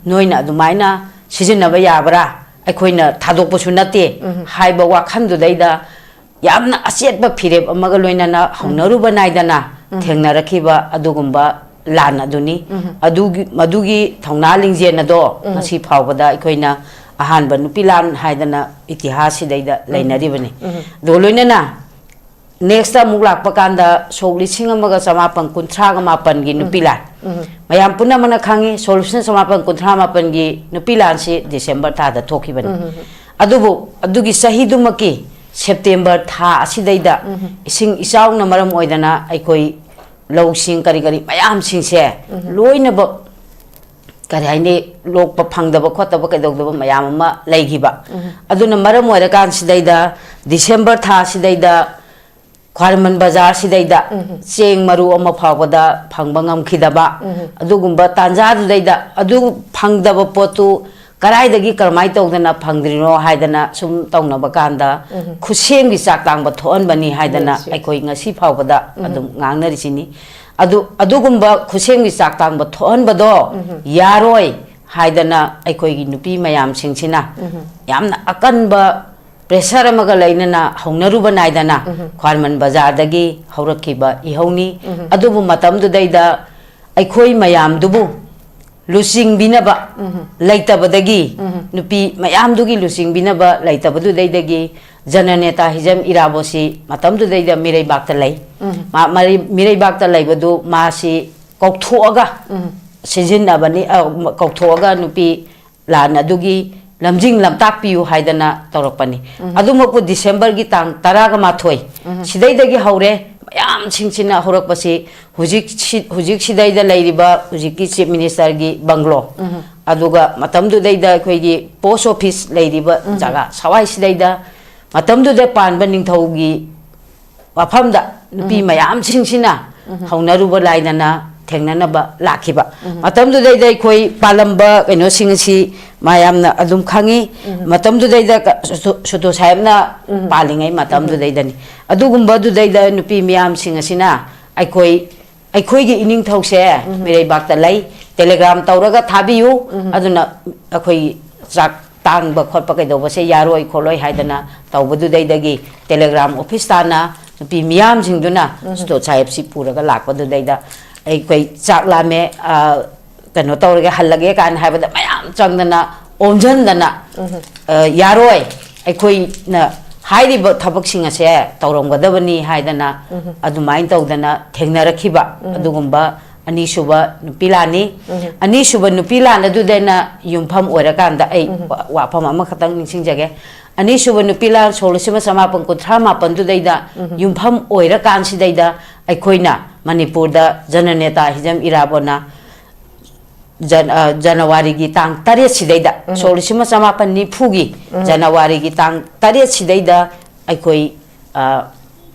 ꯅꯣꯏꯅ ꯑꯗꯨꯃꯥꯏꯅ ꯁꯤꯖꯤꯟꯅꯕ ꯌꯥꯕ꯭ꯔꯥ? ꯑꯩꯈꯣꯏꯅ ꯊꯥꯗꯣꯛꯄꯁꯨ ꯅꯠꯇꯦ ꯍꯥꯏꯕ ꯋꯥꯈꯜꯗꯨꯗꯩꯗ ꯌꯥꯝꯅ ꯑꯆꯦꯠꯄ ꯐꯤꯔꯦꯞ ꯑꯃꯒ ꯂꯣꯏꯅꯅ ꯍꯧꯅꯔꯨꯕ ꯅꯥꯏꯗꯅ ꯊꯦꯡꯅꯔꯛꯈꯤꯕ ꯑꯗꯨꯒꯨꯝꯕ ꯂꯥꯟ ꯑꯗꯨꯅꯤ꯫ ꯑꯗꯨꯒꯤ, ꯃꯗꯨꯒꯤ ꯊꯧꯅꯥ ꯂꯤꯡꯖꯦꯜ ꯑꯗꯣ ꯉꯁꯤ ꯐꯥꯎꯕꯗ ꯑꯩꯈꯣꯏꯅ ꯑꯍꯥꯟꯕ ꯅꯨꯄꯤ ꯂꯥꯟ ꯍꯥꯏꯗꯅ ꯏꯇꯤꯍꯥꯁꯁꯤꯗꯩꯗ ꯂꯩꯅꯔꯤꯕꯅꯤ꯫ ꯑꯗꯨꯒ ꯂꯣꯏꯅꯅ next ꯑꯃꯨꯛ ꯂꯥꯛꯄ ꯀꯥꯟꯗ ꯁꯣꯛ ꯂꯤꯁꯤꯡ ꯑꯃꯒ ꯆꯃꯥꯄꯟ ꯀꯨꯟꯊ꯭ꯔꯥꯒ ꯃꯥꯄꯟꯒꯤ ꯅꯨꯄꯤ ꯂꯥꯟ, ꯃꯌꯥꯝ ꯄꯨꯝꯅꯃꯛꯅ ꯈꯪꯉꯤ, ꯁꯣꯛ ꯂꯤꯁꯤꯡ ꯆꯃꯥꯄꯟ ꯀꯨꯟꯊ꯭ꯔꯥ ꯃꯥꯄꯟꯒꯤ ꯅꯨꯄꯤ ꯂꯥꯟꯁꯤ ꯗꯤꯁꯦꯝꯕꯔ ꯊꯥꯗ ꯊꯣꯛꯈꯤꯕꯅꯤ꯫ ꯑꯗꯨꯕꯨ ꯑꯗꯨꯒꯤ ꯆꯍꯤꯗꯨꯃꯛꯀꯤ ꯁꯦꯞꯇꯦꯝꯕꯔ ꯊꯥ ꯑꯁꯤꯗꯩꯗ ꯏꯁꯤꯡ ꯏꯆꯥꯎꯅ ꯃꯔꯝ ꯑꯣꯏꯗꯅ ꯑꯩꯈꯣꯏ ꯂꯧꯁꯤꯡ ꯀꯔꯤ ꯀꯔꯤ ꯃꯌꯥꯝꯁꯤꯡꯁꯦ ꯂꯣꯏꯅꯃꯛ, ꯀꯔꯤ ꯍꯥꯏꯅꯤ, ꯂꯣꯛꯄ ꯐꯪꯗꯕ ꯈꯣꯠꯇꯕ ꯀꯩꯗꯧꯗꯕ ꯃꯌꯥꯝ ꯑꯃ ꯂꯩꯈꯤꯕ꯫ ꯑꯗꯨꯅ ꯃꯔꯝ ꯑꯣꯏꯔꯀꯥꯟꯁꯤꯗꯩꯗ ꯗꯤꯁꯦꯝꯕꯔ ꯊꯥꯁꯤꯗꯩꯗ ꯈ꯭ꯋꯥꯏꯔꯝꯕꯟ ꯕꯖꯥꯔꯁꯤꯗꯩꯗ ꯆꯦꯡ ꯃꯔꯨ ꯑꯃ ꯐꯥꯎꯕꯗ ꯐꯪꯕ ꯉꯝꯈꯤꯗꯕ, ꯑꯗꯨꯒꯨꯝꯕ ꯇꯥꯟꯖꯥꯗꯨꯗꯩꯗ ꯑꯗꯨ ꯐꯪꯗꯕ ꯄꯣꯠꯇꯨ ꯀꯗꯥꯏꯗꯒꯤ ꯀꯔꯝꯍꯥꯏꯅ ꯇꯧꯗꯅ ꯐꯪꯗ꯭ꯔꯤꯅꯣ ꯍꯥꯏꯗꯅ ꯁꯨꯝ ꯇꯧꯅꯕ ꯀꯥꯟꯗ, ꯈꯨꯠꯁꯦꯝꯒꯤ ꯆꯥꯛ ꯇꯥꯡꯕ ꯊꯣꯛꯍꯟꯕꯅꯤ ꯍꯥꯏꯗꯅ Yes, yes. ꯑꯩꯈꯣꯏ ꯉꯁꯤ ꯐꯥꯎꯕꯗ ꯑꯗꯨꯝ ꯉꯥꯡꯅꯔꯤꯁꯤꯅꯤ꯫ ꯑꯗꯨ, ꯑꯗꯨꯒꯨꯝꯕ ꯈꯨꯠꯁꯦꯝꯒꯤ ꯆꯥꯛ ꯇꯥꯡꯕ ꯊꯣꯛꯍꯟꯕꯗꯣ ꯌꯥꯔꯣꯏ ꯍꯥꯏꯗꯅ ꯑꯩꯈꯣꯏꯒꯤ ꯅꯨꯄꯤ ꯃꯌꯥꯝꯁꯤꯡꯁꯤꯅ ꯌꯥꯝꯅ ꯑꯀꯟꯕ pressure ꯑꯃꯒ ꯂꯩꯅꯅ ꯍꯧꯅꯔꯨꯕ ꯅꯥꯏꯗꯅ ꯈ꯭ꯋꯥꯏꯔꯝꯕꯟ ꯕꯖꯥꯔꯗꯒꯤ ꯍꯧꯔꯛꯈꯤꯕ ꯏꯍꯧꯅꯤ꯫ ꯑꯗꯨꯕꯨ ꯃꯇꯝꯗꯨꯗꯩꯗ ꯑꯩꯈꯣꯏ ꯃꯌꯥꯝꯗꯨꯕꯨ ꯂꯨꯆꯤꯡꯕꯤꯅꯕ ꯂꯩꯇꯕꯗꯒꯤ, ꯅꯨꯄꯤ ꯃꯌꯥꯝꯗꯨꯒꯤ ꯂꯨꯆꯤꯡꯕꯤꯅꯕ ꯂꯩꯇꯕꯗꯨꯗꯩꯗꯒꯤ ꯖꯅꯅꯦꯇꯥ ꯍꯤꯖꯝ ꯏꯔꯥꯕꯣꯠꯁꯤ ꯃꯇꯝꯗꯨꯗꯩꯗ ꯃꯤꯔꯩꯕꯥꯛꯇ ꯂꯩ꯫ ꯃꯥ ꯃꯔꯤ- ꯃꯤꯔꯩꯕꯥꯛꯇ ꯂꯩꯕꯗꯨ ꯃꯥꯁꯤ ꯀꯧꯊꯣꯛꯑꯒ ꯁꯤꯖꯤꯟꯅꯕꯅꯤ, ꯑ, ꯀꯧꯊꯣꯛꯑꯒ ꯅꯨꯄꯤ ꯂꯥꯟ ꯑꯗꯨꯒꯤ ꯂꯝꯖꯤꯡ ꯂꯝꯇꯥꯛꯄꯤꯌꯨ ꯍꯥꯏꯗꯅ ꯇꯧꯔꯛꯄꯅꯤ꯫ ꯑꯗꯨꯃꯛꯄꯨ ꯗꯤꯁꯦꯝꯕꯔꯒꯤ ꯇꯥꯡ ꯇꯔꯥꯒ ꯃꯥꯊꯣꯏ ꯁꯤꯗꯩꯗꯒꯤ ꯍꯧꯔꯦ꯫ ꯃꯌꯥꯝꯁꯤꯡꯁꯤꯅ ꯍꯧꯔꯛꯄꯁꯤ ꯍꯧꯖꯤꯛ ꯁꯤ-, ꯍꯧꯖꯤꯛꯁꯤꯗꯩꯗ ꯂꯩꯔꯤꯕ ꯍꯧꯖꯤꯛꯀꯤ ꯆꯤꯐ ꯃꯤꯅꯤꯁꯇꯔꯒꯤ ꯕꯪꯒ꯭ꯂꯣ, ꯑꯗꯨꯒ ꯃꯇꯝꯗꯨꯗꯩꯗ ꯑꯩꯈꯣꯏꯒꯤ ꯄꯣꯁ ꯑꯣꯐꯤꯁ ꯂꯩꯔꯤꯕ ꯖꯒꯥ ꯁꯋꯥꯏꯁꯤꯗꯩꯗ ꯃꯇꯝꯗꯨꯗ ꯄꯥꯟꯕ ꯅꯤꯡꯊꯧꯒꯤ ꯃꯐꯝꯗ ꯅꯨꯄꯤ ꯃꯌꯥꯝꯁꯤꯡꯁꯤꯅ ꯍꯧꯅꯔꯨꯕ ꯂꯥꯏꯗꯅ ꯊꯦꯡꯅꯅꯕ ꯂꯥꯛꯈꯤꯕ꯫ ꯃꯇꯝꯗꯨꯗꯩꯗ ꯑꯩꯈꯣꯏ ꯄꯥꯜꯂꯝꯕ ꯀꯩꯅꯣꯁꯤꯡ ꯑꯁꯤ ꯃꯌꯥꯝꯅ ꯑꯗꯨꯝ ꯈꯪꯉꯤ꯫ ꯃꯇꯝꯗꯨꯗꯩꯗ ꯀ-, ꯁꯨꯇꯣ, ꯁꯨꯇꯣ ꯁꯥꯍꯦꯕꯅ ꯄꯥꯜꯂꯤꯉꯩ ꯃꯇꯝꯗꯨꯗꯩꯗꯅꯤ꯫ ꯑꯗꯨꯒꯨꯝꯕꯗꯨꯗꯩꯗ ꯅꯨꯄꯤ ꯃꯤꯌꯥꯝꯁꯤꯡ ꯑꯁꯤꯅ ꯑꯩꯈꯣꯏ ꯑꯩꯈꯣꯏꯒꯤ ꯏꯅꯤꯡꯊꯧꯁꯦ ꯃꯤꯔꯩꯕꯥꯛꯇ ꯂꯩ, ꯇꯦꯂꯦꯒ꯭ꯔꯥꯝ ꯇꯧꯔꯒ ꯊꯥꯕꯤꯌꯨ, ꯑꯗꯨꯅ ꯑꯩꯈꯣꯏ ꯆꯥꯛ ꯇꯥꯡꯕ ꯈꯣꯠꯄ ꯀꯩꯗꯧꯕꯁꯦ ꯌꯥꯔꯣꯏ ꯈꯣꯠꯂꯣꯏ ꯍꯥꯏꯗꯅ ꯇꯧꯕꯗꯨꯗꯩꯗꯒꯤ ꯇꯦꯂꯦꯒ꯭ꯔꯥꯝ ꯑꯣꯐꯤꯁ ꯇꯥꯟꯅ ꯅꯨꯄꯤ ꯃꯤꯌꯥꯝꯁꯤꯡꯗꯨꯅ ꯁꯨꯇꯣ ꯁꯥꯍꯦꯕꯁꯤ ꯄꯨꯔꯒ ꯂꯥꯛꯄꯗꯨꯗꯩꯗ ꯑꯩꯈꯣꯏ ꯆꯥꯛ ꯂꯥꯝꯃꯦ, ꯑ, ꯀꯩꯅꯣ ꯇꯧꯔꯒꯦ, ꯍꯜꯂꯒꯦ ꯀꯥꯏꯅ ꯍꯥꯏꯕꯗ ꯃꯌꯥꯝ ꯆꯪꯗꯅ ꯑꯣꯝꯁꯤꯟꯗꯅ, ꯑ, ꯌꯥꯔꯣꯏ, ꯑꯩꯈꯣꯏꯅ ꯍꯥꯏꯔꯤꯕ ꯊꯕꯛꯁꯤꯡ ꯑꯁꯦ ꯇꯧꯔꯝꯒꯗꯕꯅꯤ ꯍꯥꯏꯗꯅ ꯑꯗꯨꯃꯥꯏꯅ ꯇꯧꯗꯅ ꯊꯦꯡꯅꯔꯛꯈꯤꯕ ꯑꯗꯨꯒꯨꯝꯕ ꯑꯅꯤꯁꯨꯕ ꯅꯨꯄꯤ ꯂꯥꯟꯅꯤ꯫ ꯑꯅꯤꯁꯨꯕ ꯅꯨꯄꯤ ꯂꯥꯟ ꯑꯗꯨꯗꯩꯅ ꯌꯨꯝꯐꯝ ꯑꯣꯏꯔꯀꯥꯟꯗ ꯑꯩ ꯋꯥ-, ꯋꯥꯐꯝ ꯑꯃꯈꯛꯇꯪ ꯅꯤꯡꯁꯤꯡꯖꯒꯦ꯫ ꯑꯅꯤꯁꯨꯕ ꯅꯨꯄꯤ ꯂꯥꯟ ꯁꯣꯛ ꯂꯤꯁꯤꯡ ꯑꯃ ꯆꯃꯥꯄꯟ ꯀꯨꯟꯊ꯭ꯔꯥ ꯃꯥꯄꯟꯗꯨꯗꯩꯗ ꯌꯨꯝꯐꯝ ꯑꯣꯏꯔꯀꯥꯟꯁꯤꯗꯩꯗ ꯑꯩꯈꯣꯏꯅ ꯃꯅꯤꯄꯨꯔꯗ ꯖꯅꯅꯦꯇꯥ ꯍꯤꯖꯝ ꯏꯔꯥꯕꯣꯠꯅ ꯖꯟ-, ꯑ, ꯖꯅꯋꯥꯔꯤꯒꯤ ꯇꯥꯡ ꯇꯔꯦꯠꯁꯤꯗꯩꯗ, ꯁꯣꯛ ꯂꯤꯁꯤꯡ ꯑꯃ ꯆꯃꯥꯄꯟ ꯅꯤꯐꯨꯒꯤ ꯖꯅꯋꯥꯔꯤꯒꯤ ꯇꯥꯡ ꯇꯔꯦꯠꯁꯤꯗꯩꯗ ꯑꯩꯈꯣꯏ, ꯑ,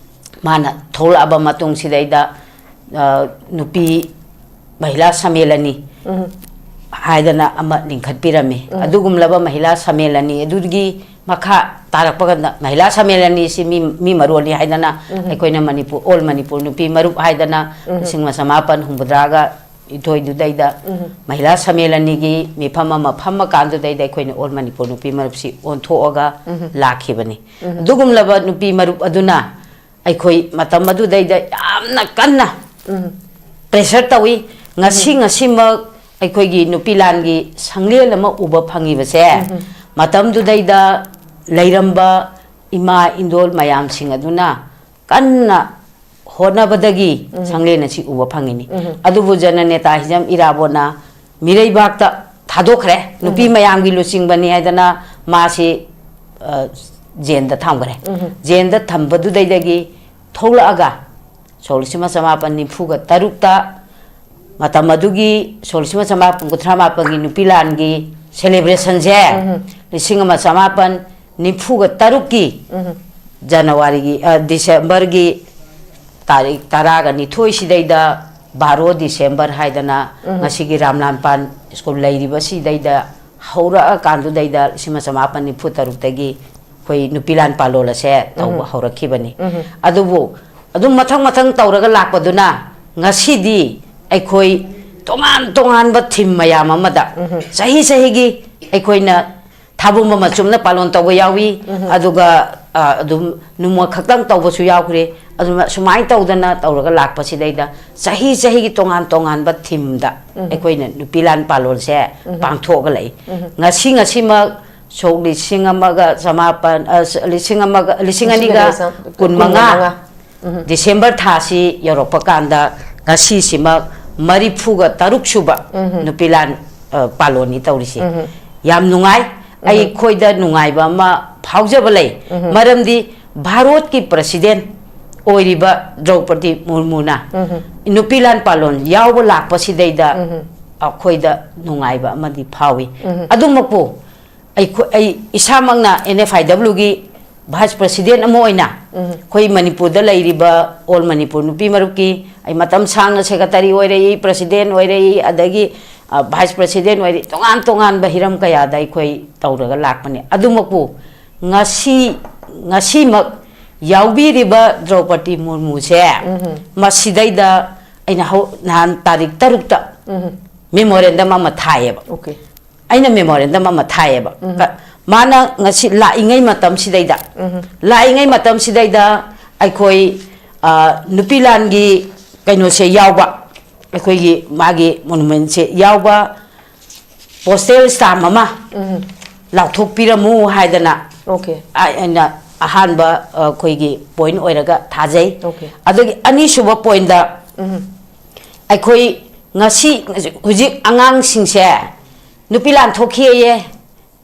ꯃꯥꯅ ꯊꯣꯛꯂꯛꯑꯕ ꯃꯇꯨꯡꯁꯤꯗꯩꯗ, ꯑ, ꯅꯨꯄꯤ ꯃꯍꯤꯂꯥ ꯁꯃꯦꯂꯅꯤ ꯍꯥꯏꯗꯅ ꯑꯃ ꯂꯤꯡꯈꯠꯄꯤꯔꯝꯃꯤ꯫ ꯑꯗꯨꯒꯨꯝꯂꯕ ꯃꯍꯤꯂꯥ ꯁꯃꯦꯂꯅꯤ ꯑꯗꯨꯒꯤ ꯃꯈꯥ ꯇꯥꯔꯛꯄ ꯀꯥꯟꯗ ꯃꯍꯤꯂꯥ ꯁꯃꯦꯂꯅꯤꯁꯤ ꯃꯤ, ꯃꯤ ꯃꯔꯣꯜꯅꯤ ꯍꯥꯏꯗꯅ ꯑꯩꯈꯣꯏꯅ ꯃꯅꯤꯄꯨꯔ, ꯑꯣꯜ ꯃꯅꯤꯄꯨꯔ ꯅꯨꯄꯤ ꯃꯔꯨꯞ ꯍꯥꯏꯗꯅ ꯂꯤꯁꯤꯡ ꯑꯃ ꯆꯃꯥꯄꯟ ꯍꯨꯝꯐꯨꯇꯔꯥꯒ ꯏꯊꯣꯏꯗꯨꯗꯩꯗ ꯃꯍꯤꯂꯥ ꯁꯃꯦꯂꯅꯤꯒꯤ ꯃꯤꯐꯝ ꯑꯃ ꯐꯝꯃꯀꯥꯟꯗꯨꯗꯩꯗ ꯑꯩꯈꯣꯏꯅ ꯑꯣꯜ ꯃꯅꯤꯄꯨꯔ ꯅꯨꯄꯤ ꯃꯔꯨꯞꯁꯤ ꯑꯣꯟꯊꯣꯛꯑꯒ ꯂꯥꯛꯈꯤꯕꯅꯤ꯫ ꯑꯗꯨꯒꯨꯝꯂꯕ ꯅꯨꯄꯤ ꯃꯔꯨꯞ ꯑꯗꯨꯅ ꯑꯩꯈꯣꯏ ꯃꯇꯝ ꯑꯗꯨꯗꯩꯗ ꯌꯥꯝꯅ ꯀꯟꯅ ꯄ꯭ꯔꯦꯁꯔ ꯇꯧꯏ꯫ ꯉꯁꯤ ꯉꯁꯤꯃꯛ ꯑꯩꯈꯣꯏꯒꯤ ꯅꯨꯄꯤ ꯂꯥꯟꯒꯤ ꯁꯪꯂꯦꯟ ꯑꯃ ꯎꯕ ꯐꯪꯉꯤꯕꯁꯦ, ꯎꯝ꯫ ꯃꯇꯝꯗꯨꯗꯩꯗ ꯂꯩꯔꯝꯕ ꯏꯃꯥ ꯏꯟꯗꯣꯜ ꯃꯌꯥꯝꯁꯤꯡ ꯑꯗꯨꯅ ꯀꯟꯅ ꯍꯣꯠꯅꯕꯗꯒꯤ, ꯎꯝ꯫ ꯁꯪꯂꯦꯟ ꯑꯁꯤ ꯎꯕ ꯐꯪꯉꯤꯅꯤ꯫ ꯎꯝ꯫ ꯑꯗꯨꯕꯨ ꯖꯅꯅꯦꯇꯥ ꯍꯤꯖꯝ ꯏꯔꯥꯕꯣꯠꯅ ꯃꯤꯔꯩꯕꯥꯛꯇ ꯊꯥꯗꯣꯛꯈ꯭ꯔꯦ꯫ ꯅꯨꯄꯤ, ꯎꯝ꯫ ꯃꯌꯥꯝꯒꯤ ꯂꯨꯆꯤꯡꯕꯅꯤ ꯍꯥꯏꯗꯅ ꯃꯥꯁꯤ, ꯑ, ꯖꯦꯟꯗ ꯊꯝꯈ꯭ꯔꯦ꯫ ꯎꯝ꯫ ꯖꯦꯟꯗ ꯊꯝꯕꯗꯨꯗꯩꯗꯒꯤ ꯊꯣꯛꯂꯛꯑꯒ ꯁꯣꯛ ꯂꯤꯁꯤꯡ ꯑꯃ ꯆꯃꯥꯄꯟ ꯅꯤꯐꯨꯒ ꯇꯔꯨꯛꯇ, ꯃꯇꯝ ꯑꯗꯨꯒꯤ ꯁꯣꯛ ꯂꯤꯁꯤꯡ ꯑꯃ ꯆꯃꯥꯄꯟ ꯀꯨꯟꯊ꯭ꯔꯥ ꯃꯥꯄꯟꯒꯤ ꯅꯨꯄꯤ ꯂꯥꯟꯒꯤ celebration ꯁꯦ, ꯎꯝ꯫ ꯂꯤꯁꯤꯡ ꯑꯃ ꯆꯃꯥꯄꯟ ꯅꯤꯐꯨꯒ ꯇꯔꯨꯛꯀꯤ ꯎꯝ꯫ ꯖꯅꯋꯥꯔꯤꯒꯤ, ꯑ, ꯗꯤꯁꯦꯝꯕꯔꯒꯤ ꯇꯥꯔꯤꯛ ꯇꯔꯥꯒ ꯅꯤꯊꯣꯏ ꯁꯤꯗꯩꯗ, ꯕꯥꯔꯣ ꯗꯤꯁꯦꯝꯕꯔ ꯍꯥꯏꯗꯅ, ꯎꯝ꯫ ꯉꯁꯤꯒꯤ ꯔꯥꯝꯂꯥꯟꯄꯥꯟ ꯁ꯭ꯀꯨꯜ ꯂꯩꯔꯤꯕꯁꯤꯗꯩꯗ ꯍꯧꯔꯛꯑꯀꯥꯟꯗꯨꯗꯩꯗ, ꯂꯤꯁꯤꯡ ꯑꯃ ꯆꯃꯥꯄꯟ ꯅꯤꯐꯨ ꯇꯔꯨꯛꯇꯒꯤ ꯑꯩꯈꯣꯏ ꯅꯨꯄꯤ ꯂꯥꯟ ꯄꯥꯂꯣꯜ ꯑꯁꯦ ꯇꯧꯕ ꯎꯝ꯫ ꯍꯧꯔꯛꯈꯤꯕꯅꯤ꯫ ꯎꯝ꯫ ꯑꯗꯨꯕꯨ ꯑꯗꯨꯝ ꯃꯊꯪ ꯃꯊꯪ ꯇꯧꯔꯒ ꯂꯥꯛꯄꯗꯨꯅ ꯉꯁꯤꯗꯤ ꯑꯩꯈꯣꯏ ꯇꯣꯉꯥꯟ ꯇꯣꯉꯥꯟꯕ theme ꯃꯌꯥꯝ ꯑꯃꯗ ꯎꯝ꯫ ꯆꯍꯤ ꯆꯍꯤꯒꯤ ꯑꯩꯈꯣꯏꯅ ꯊꯥꯕꯨꯝ ꯑꯃ ꯆꯨꯝꯅ ꯄꯥꯂꯣꯟ ꯇꯧꯕ ꯌꯥꯎꯏ, ꯎꯝ꯫ ꯑꯗꯨꯒ, ꯑ, ꯑꯗꯨꯝ ꯅꯣꯡꯃ ꯈꯛꯇꯪ ꯇꯧꯕꯁꯨ ꯌꯥꯎꯈ꯭ꯔꯦ꯫ ꯑꯗꯨꯅ ꯁꯨꯃꯥꯏꯅ ꯇꯧꯗꯅ ꯇꯧꯔꯒ ꯂꯥꯛꯄꯁꯤꯗꯩꯗ ꯆꯍꯤ ꯆꯍꯤꯒꯤ ꯇꯣꯉꯥꯟ ꯇꯣꯉꯥꯟꯕ theme ꯗ ꯎꯝ꯫ ꯑꯩꯈꯣꯏꯅ ꯅꯨꯄꯤ ꯂꯥꯟ ꯄꯥꯂꯣꯜꯁꯦ ꯎꯝ꯫ ꯄꯥꯡꯊꯣꯛꯑꯒ ꯂꯩ꯫ ꯎꯝ꯫ ꯉꯁꯤ, ꯉꯁꯤꯃꯛ ꯁꯣꯛ ꯂꯤꯁꯤꯡ ꯑꯃꯒ ꯆꯃꯥꯄꯟ, ꯑ, ꯂꯤꯁꯤꯡ ꯑꯃꯒ, ꯂꯤꯁꯤꯡ ꯑꯅꯤꯒ ꯀꯨꯟꯃꯉꯥ꯫ ꯎꯝ꯫ ꯗꯤꯁꯦꯝꯕꯔ ꯊꯥꯁꯤ ꯌꯧꯔꯛꯄ ꯀꯥꯟꯗ ꯉꯁꯤꯁꯤꯃꯛ ꯃꯔꯤꯐꯨꯒ ꯇꯔꯨꯛ ꯁꯨꯕ ꯎꯝ꯫ ꯅꯨꯄꯤ ꯂꯥꯟ, ꯑ, ꯄꯥꯂꯣꯟꯅꯤ ꯇꯧꯔꯤꯁꯤ꯫ ꯎꯝ꯫ ꯌꯥꯝ ꯅꯨꯡꯉꯥꯏ꯫ ꯎꯝ꯫ ꯑꯩꯈꯣꯏꯗ ꯅꯨꯡꯉꯥꯏꯕ ꯑꯃ ꯐꯥꯎꯖꯕ ꯂꯩ꯫ ꯎꯝ꯫ ꯃꯔꯝꯗꯤ ꯚꯥꯔꯣꯠꯀꯤ president ꯑꯣꯏꯔꯤꯕ ꯗ꯭ꯔꯧꯄꯗꯤ ꯃꯨꯔꯃꯨꯅ ꯎꯝ꯫ ꯅꯨꯄꯤ ꯂꯥꯟ ꯄꯥꯂꯣꯟ ꯌꯥꯎꯕ ꯂꯥꯛꯄꯁꯤꯗꯩꯗ ꯎꯝ꯫ ꯑꯩꯈꯣꯏꯗ ꯅꯨꯡꯉꯥꯏꯕ ꯑꯃꯗꯤ ꯐꯥꯎꯏ꯫ ꯎꯝ꯫ ꯑꯗꯨꯃꯛꯄꯨ ꯑꯩꯈꯣꯏ, ꯑꯩ ꯏꯁꯥꯃꯛꯅ N F I W ꯒꯤ vice president ꯑꯃ ꯑꯣꯏꯅ ꯎꯝ꯫ ꯑꯩꯈꯣꯏ ꯃꯅꯤꯄꯨꯔꯗ ꯂꯩꯔꯤꯕ All ꯃꯅꯤꯄꯨꯔ ꯅꯨꯄꯤ ꯃꯔꯨꯞꯀꯤ ꯑꯩ ꯃꯇꯝ ꯁꯥꯡꯅ secretary ꯑꯣꯏꯔꯛꯏ, president ꯑꯣꯏꯔꯛꯏ, ꯑꯗꯒꯤ, ꯑ, vice president ꯑꯣꯏꯔꯛꯏ, ꯇꯣꯉꯥꯟ ꯇꯣꯉꯥꯟꯕ ꯍꯤꯔꯝ ꯀꯌꯥꯗ ꯑꯩꯈꯣꯏ ꯇꯧꯔꯒ ꯂꯥꯛꯄꯅꯤ꯫ ꯑꯗꯨꯃꯛꯄꯨ ꯉꯁꯤ, ꯉꯁꯤꯃꯛ ꯌꯥꯎꯕꯤꯔꯤꯕ ꯗ꯭ꯔꯧꯄꯗꯤ ꯃꯨꯔꯃꯨꯁꯦ ꯎꯝ꯫ ꯃꯁꯤꯗꯩꯗ ꯑꯩꯅ ꯍꯧ-, ꯅꯍꯥꯟ ꯇꯥꯔꯤꯛ ꯇꯔꯨꯛꯇ ꯎꯝ꯫ memorandum ꯑꯃ ꯊꯥꯏꯌꯦꯕ꯫ Okay꯫ ꯑꯩꯅ memorandum ꯑꯃ ꯊꯥꯏꯌꯦꯕ꯫ ꯎꯝ꯫ ꯀ-, ꯃꯥꯅ ꯉꯁꯤ ꯂꯥꯛꯏꯉꯩ ꯃꯇꯝꯁꯤꯗꯩꯗ, ꯎꯝ꯫ ꯂꯥꯛꯏꯉꯩ ꯃꯇꯝꯁꯤꯗꯩꯗ ꯑꯩꯈꯣꯏ, ꯑ, ꯅꯨꯄꯤ ꯂꯥꯟꯒꯤ ꯀꯩꯅꯣꯁꯦ ꯌꯥꯎꯕ, ꯑꯩꯈꯣꯏꯒꯤ ꯃꯥꯒꯤ ꯃꯣꯅꯨꯃꯦꯟꯁꯦ ꯌꯥꯎꯕ ꯄꯣꯁꯇꯦꯜ ꯁ꯭ꯇꯥꯝ ꯑꯃ ꯂꯥꯎꯊꯣꯛꯄꯤꯔꯝꯃꯨ ꯍꯥꯏꯗꯅ ꯑꯣꯀꯦ ꯑꯩꯅ ꯑꯍꯥꯟꯕ ꯑꯩꯈꯣꯏꯒꯤ ꯄꯣꯏꯟ ꯑꯣꯏꯔꯒ ꯊꯥꯖꯩ꯫ ꯑꯣꯀꯦ ꯑꯗꯒꯤ ꯑꯅꯤꯁꯨꯕ ꯄꯣꯏꯟꯗ ꯎꯝ ꯑꯩꯈꯣꯏ ꯉꯁꯤ ꯍꯧꯖꯤꯛ ꯑꯉꯥꯡꯁꯤꯡꯁꯦ ꯅꯨꯄꯤ ꯂꯥꯟ ꯊꯣꯛꯈꯤꯑꯌꯦ꯫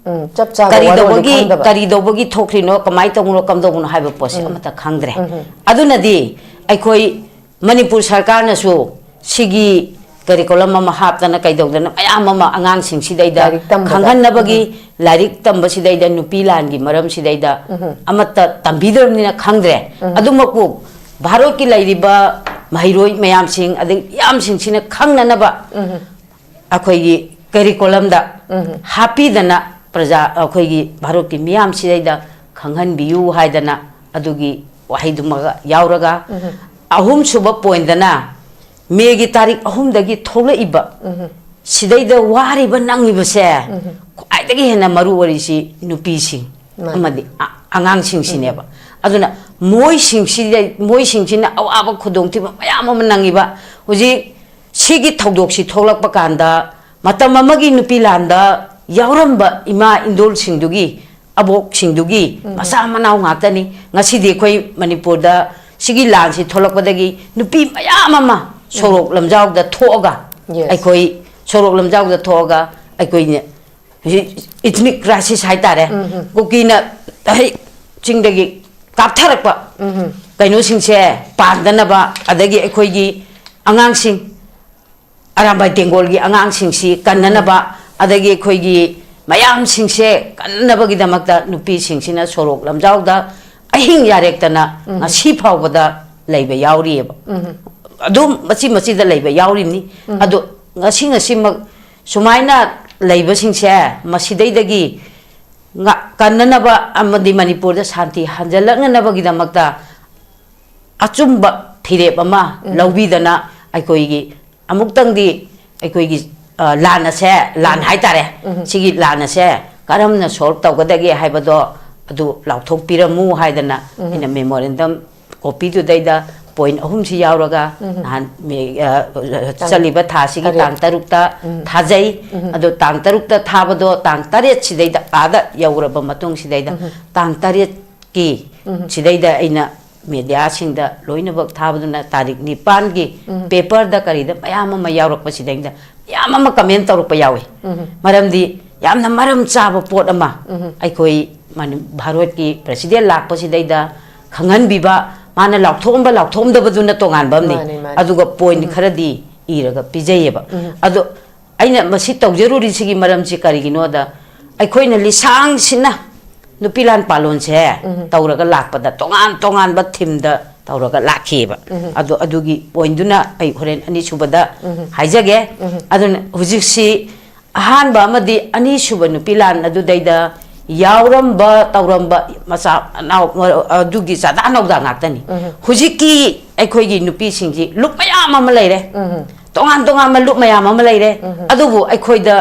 ꯎꯝ ꯆꯞ ꯆꯥꯕ ꯀꯔꯤ ꯋꯥꯔꯣꯜꯗꯤ ꯇꯧꯕꯒꯤ ꯈꯪꯗꯕ ꯀꯔꯤ ꯇꯧꯕꯒꯤ ꯊꯣꯛꯈ꯭ꯔꯤꯅꯣ, ꯀꯃꯥꯏꯅ ꯇꯧꯕꯅꯣ, ꯀꯝꯗꯧꯕꯅꯣ ꯍꯥꯏꯕ ꯄꯣꯠꯁꯦ ꯎꯝ ꯑꯃꯠꯇ ꯈꯪꯗ꯭ꯔꯦ꯫ ꯎꯝ ꯑꯗꯨꯅꯗꯤ ꯑꯩꯈꯣꯏ ꯃꯅꯤꯄꯨꯔ ꯁꯔꯀꯥꯔꯅꯁꯨ ꯁꯤꯒꯤ ꯀꯔꯤꯀꯨꯂꯝ ꯑꯃ ꯍꯥꯞꯇꯅ ꯀꯩꯗꯧꯗꯅ ꯃꯌꯥꯝ ꯑꯃ ꯑꯉꯥꯡꯁꯤꯡꯁꯤꯗꯩꯗ ꯂꯥꯏꯔꯤꯛ ꯇꯝꯕꯗ꯫ ꯈꯪꯍꯟꯅꯕꯒꯤ ꯂꯥꯏꯔꯤꯛ ꯇꯝꯕꯁꯤꯗꯩꯗ ꯅꯨꯄꯤ ꯂꯥꯟꯒꯤ ꯃꯔꯝꯁꯤꯗꯩꯗ ꯎꯝ ꯑꯃꯠꯇ ꯇꯝꯕꯤꯗ꯭ꯔꯕꯅꯤꯅ ꯈꯪꯗ꯭ꯔꯦ꯫ ꯎꯝ ꯑꯗꯨꯃꯛꯄꯨ ꯚꯥꯔꯠꯀꯤ ꯂꯩꯔꯤꯕ ꯃꯍꯩꯔꯣꯏ ꯃꯌꯥꯝꯁꯤꯡ ꯑꯗꯩ ꯃꯤꯌꯥꯝꯁꯤꯡꯁꯤꯅ ꯈꯪꯅꯅꯕ ꯎꯝ ꯑꯩꯈꯣꯏꯒꯤ ꯀꯔꯤꯀꯨꯂꯝꯗ ꯎꯝ ꯍꯥꯞꯄꯤꯗꯅ ꯄ꯭ꯔꯖꯥ ꯑꯩꯈꯣꯏꯒꯤ ꯚꯥꯔꯠꯀꯤ ꯃꯤꯌꯥꯝꯁꯤꯗꯩꯗ ꯈꯪꯍꯟꯕꯤꯌꯨ ꯍꯥꯏꯗꯅ ꯑꯗꯨꯒꯤ ꯋꯥꯍꯩꯗꯨꯃꯒ ꯌꯥꯎꯔꯒ ꯎꯝ ꯑꯍꯨꯝꯁꯨꯕ ꯄꯣꯏꯟꯗꯅ ꯃꯦꯒꯤ ꯇꯥꯔꯤꯛ ꯑꯍꯨꯝꯗꯒꯤ ꯊꯣꯛꯂꯛꯏꯕ ꯎꯝ ꯁꯤꯗꯩꯗ ꯋꯥꯔꯤꯕ ꯅꯪꯉꯤꯕꯁꯦ ꯎꯝ ꯈ꯭ꯋꯥꯏꯗꯒꯤ ꯍꯦꯟꯅ ꯃꯔꯨ ꯑꯣꯏꯔꯤꯁꯤ ꯅꯨꯄꯤꯁꯤꯡ ꯃꯥꯅꯤ꯫ ꯑꯃꯗꯤ ꯑ- ꯑꯉꯥꯡꯁꯤꯡꯁꯤꯅꯦꯕ꯫ ꯑꯗꯨꯅ ꯃꯣꯏꯁꯤꯡꯁꯤꯗ ꯃꯣꯏꯁꯤꯡꯁꯤꯅ ꯑꯋꯥꯕ ꯈꯨꯗꯣꯡꯊꯤꯕ ꯃꯌꯥꯝ ꯑꯃ ꯅꯪꯉꯤꯕ ꯍꯧꯖꯤꯛ ꯁꯤꯒꯤ ꯊꯧꯗꯣꯛꯁꯤ ꯊꯣꯛꯂꯛꯄ ꯀꯥꯟꯗ ꯃꯇꯝ ꯑꯃꯒꯤ ꯅꯨꯄꯤ ꯂꯥꯟꯗ ꯌꯥꯎꯔꯝꯕ ꯏꯃꯥ ꯏꯟꯗꯣꯜꯁꯤꯡꯗꯨꯒꯤ ꯑꯕꯣꯛꯁꯤꯡꯗꯨꯒꯤ ꯃꯆꯥ ꯃꯅꯥꯎ ꯉꯥꯛꯇꯅꯤ꯫ ꯉꯁꯤꯗꯤ ꯑꯩꯈꯣꯏ ꯃꯅꯤꯄꯨꯔꯗ ꯁꯤꯒꯤ ꯂꯥꯟꯁꯤ ꯊꯣꯛꯂꯛꯄꯗꯒꯤ ꯅꯨꯄꯤ ꯃꯌꯥꯝ ꯑꯃ ꯁꯣꯔꯣꯛ ꯂꯝꯖꯥꯎꯗ ꯊꯣꯛꯑꯒ Yes. ꯑꯩꯈꯣꯏ ꯁꯣꯔꯣꯛ ꯂꯝꯖꯥꯎꯗ ꯊꯣꯛꯑꯒ ꯑꯩꯈꯣꯏꯅ ꯍꯧꯖꯤꯛ ꯏꯊꯅꯤꯛ ꯀ꯭ꯔꯥꯏꯁꯤꯁ ꯍꯥꯏꯇꯥꯔꯦ꯫ ꯎꯝ, ꯎꯝ꯫ ꯀꯨꯀꯤꯅ ꯍꯩ ꯆꯤꯡꯗꯒꯤ ꯀꯥꯞꯊꯔꯛꯄ ꯎꯝ, ꯎꯝ꯫ ꯀꯩꯅꯣꯁꯤꯡꯁꯦ ꯄꯥꯟꯗꯅꯕ, ꯑꯗꯒꯤ ꯑꯩꯈꯣꯏꯒꯤ ꯑꯉꯥꯡꯁꯤꯡ ꯑꯔꯥꯝꯕꯥꯏ ꯇꯦꯡꯒꯣꯜꯒꯤ ꯑꯉꯥꯡꯁꯤꯡꯁꯤ ꯀꯟꯅꯅꯕ, ꯑꯗꯒꯤ ꯑꯩꯈꯣꯏꯒꯤ ꯃꯌꯥꯝꯁꯤꯡꯁꯦ ꯀꯟꯅꯕꯒꯤꯗꯃꯛꯇ ꯅꯨꯄꯤꯁꯤꯡꯁꯤꯅ ꯁꯣꯔꯣꯛ ꯂꯝꯖꯥꯎꯗ ꯑꯍꯤꯡ ꯌꯥꯔꯦꯛꯇꯅ ꯉꯁꯤ ꯐꯥꯎꯕꯗ ꯂꯩꯕ ꯌꯥꯎꯔꯤꯑꯕ꯫ ꯎꯝ꯫ ꯑꯗꯨꯝ ꯃꯆꯤ ꯃꯆꯤꯗ ꯂꯩꯕ ꯌꯥꯎꯔꯤꯅꯤ꯫ ꯑꯗꯣ ꯉꯁꯤ ꯉꯁꯤꯃꯛ ꯁꯨꯃꯥꯏꯅ ꯂꯩꯕꯁꯤꯡꯁꯦ ꯃꯁꯤꯗꯩꯗꯒꯤ ꯉꯥ- ꯀꯟꯅꯅꯕ ꯑꯃꯗꯤ ꯃꯅꯤꯄꯨꯔꯗ ꯁꯥꯟꯇꯤ ꯍꯟꯖꯜꯂꯛꯅꯅꯕꯒꯤꯗꯃꯛꯇ ꯑꯆꯨꯝꯕ ꯐꯤꯔꯦꯞ ꯑꯃ ꯂꯧꯕꯤꯗꯅ ꯑꯩꯈꯣꯏꯒꯤ ꯑꯃꯨꯛꯇꯪꯗꯤ ꯑꯩꯈꯣꯏꯒꯤ ꯑ, ꯂꯥꯟ ꯑꯁꯦ ꯂꯥꯟ ꯍꯥꯏꯇꯥꯔꯦ꯫ ꯁꯤꯒꯤ ꯂꯥꯟ ꯑꯁꯦ ꯀꯔꯝꯅ ꯁꯣꯜꯕ ꯇꯧꯒꯗꯒꯦ ꯍꯥꯏꯕꯗꯣ ꯑꯗꯨ ꯂꯥꯎꯊꯣꯛꯄꯤꯔꯝꯃꯨ ꯍꯥꯏꯗꯅ ꯑꯩꯅ ꯃꯦꯃꯣꯔꯦꯟꯗꯝ ꯀꯣꯄꯤꯗꯨꯗꯩꯗ ꯄꯣꯏꯟ ꯑꯍꯨꯝꯁꯤ ꯌꯥꯎꯔꯒ ꯅꯍꯥꯟ ꯃꯦ-, ꯑ, ꯆꯠꯂꯤꯕ ꯊꯥꯁꯤꯒꯤ ꯇꯥꯡ ꯇꯔꯨꯛꯇ ꯊꯥꯖꯩ꯫ ꯑꯗꯣ ꯇꯥꯡ ꯇꯔꯨꯛꯇ ꯊꯥꯕꯗꯣ ꯇꯥꯡ ꯇꯔꯦꯠ ꯁꯤꯗꯩꯗ ꯑꯥꯗ ꯌꯧꯔꯕ ꯃꯇꯨꯡ ꯁꯤꯗꯩꯗ ꯇꯥꯡ ꯇꯔꯦꯠꯀꯤ ꯁꯤꯗꯩꯗ ꯑꯩꯅ ꯃꯦꯗꯤꯌꯥꯁꯤꯡꯗ ꯂꯣꯏꯅꯃꯛ ꯊꯥꯕꯗꯨꯅ ꯇꯥꯔꯤꯛ ꯅꯤꯄꯥꯟꯒꯤ ꯄꯦꯄꯔꯗ ꯀꯔꯤꯗ ꯃꯌꯥꯝ ꯑꯃ ꯌꯥꯎꯔꯛꯄꯁꯤꯗꯩꯗ ꯃꯌꯥꯝ ꯑꯃ ꯀꯃꯦꯟ ꯇꯧꯔꯛꯄ ꯌꯥꯎꯏ꯫ ꯃꯔꯝꯗꯤ ꯌꯥꯝꯅ ꯃꯔꯝ ꯆꯥꯕ ꯄꯣꯠ ꯑꯃ ꯑꯩꯈꯣꯏ ꯃꯅꯤ-, ꯚꯥꯔꯠꯀꯤ ꯄ꯭ꯔꯁꯤꯗꯦꯟ ꯂꯥꯛꯄꯁꯤꯗꯩꯗ ꯈꯪꯍꯟꯕꯤꯕ, ꯃꯥꯅ ꯂꯥꯎꯊꯣꯛꯑꯝꯕ ꯂꯥꯎꯊꯣꯛꯑꯝꯗꯕꯗꯨꯅ ꯇꯣꯉꯥꯟꯕ ꯑꯃꯅꯤ꯫ ꯃꯥꯅꯤ, ꯃꯥꯅꯤ꯫ ꯑꯗꯨꯒ ꯄꯣꯏꯟ ꯈꯔꯗꯤ ꯏꯔꯒ ꯄꯤꯖꯩꯌꯦꯕ꯫ ꯑꯗꯣ ꯑꯩꯅ ꯃꯁꯤ ꯇꯧꯖꯔꯨꯔꯤꯁꯤꯒꯤ ꯃꯔꯝꯁꯤ ꯀꯔꯤꯒꯤꯅꯣꯗ, ꯑꯩꯈꯣꯏꯅ ꯂꯤꯁꯥꯡꯁꯤꯟꯅ ꯅꯨꯄꯤ ꯂꯥꯟ ꯄꯥꯂꯣꯟꯁꯦ ꯇꯧꯔꯒ ꯂꯥꯛꯄꯗ ꯇꯣꯉꯥꯟ ꯇꯣꯉꯥꯟꯕ ꯊꯤꯝꯗ ꯇꯧꯔꯒ ꯂꯥꯛꯈꯤꯑꯕ꯫ ꯑꯗꯣ ꯑꯗꯨꯒꯤ ꯄꯣꯏꯟꯗꯨꯅ ꯑꯩ ꯍꯣꯔꯦꯟ ꯑꯅꯤꯁꯨꯕꯗ ꯍꯥꯏꯖꯒꯦ꯫ ꯑꯗꯨꯅ ꯍꯧꯖꯤꯛꯁꯤ ꯑꯍꯥꯟꯕ ꯑꯃꯗꯤ ꯑꯅꯤꯁꯨꯕ ꯅꯨꯄꯤ ꯂꯥꯟ ꯑꯗꯨꯗꯩꯗ ꯌꯥꯎꯔꯝꯕ ꯇꯧꯔꯝꯕ ꯃꯆꯥ ꯑꯅꯥꯎ ꯑꯗꯨꯒꯤ ꯆꯥꯗꯥ ꯅꯧꯗꯥ ꯉꯥꯛꯇꯅꯤ꯫ ꯍꯧꯖꯤꯛꯀꯤ ꯑꯩꯈꯣꯏꯒꯤ ꯅꯨꯄꯤꯁꯤꯡꯁꯤ ꯂꯨꯞ ꯃꯌꯥꯝ ꯑꯃ ꯂꯩꯔꯦ꯫ ꯇꯣꯉꯥꯟ ꯇꯣꯉꯥꯟꯕ ꯂꯨꯞ ꯃꯌꯥꯝ ꯑꯃ ꯂꯩꯔꯦ꯫ ꯑꯗꯨꯕꯨ ꯑꯩꯈꯣꯏꯗ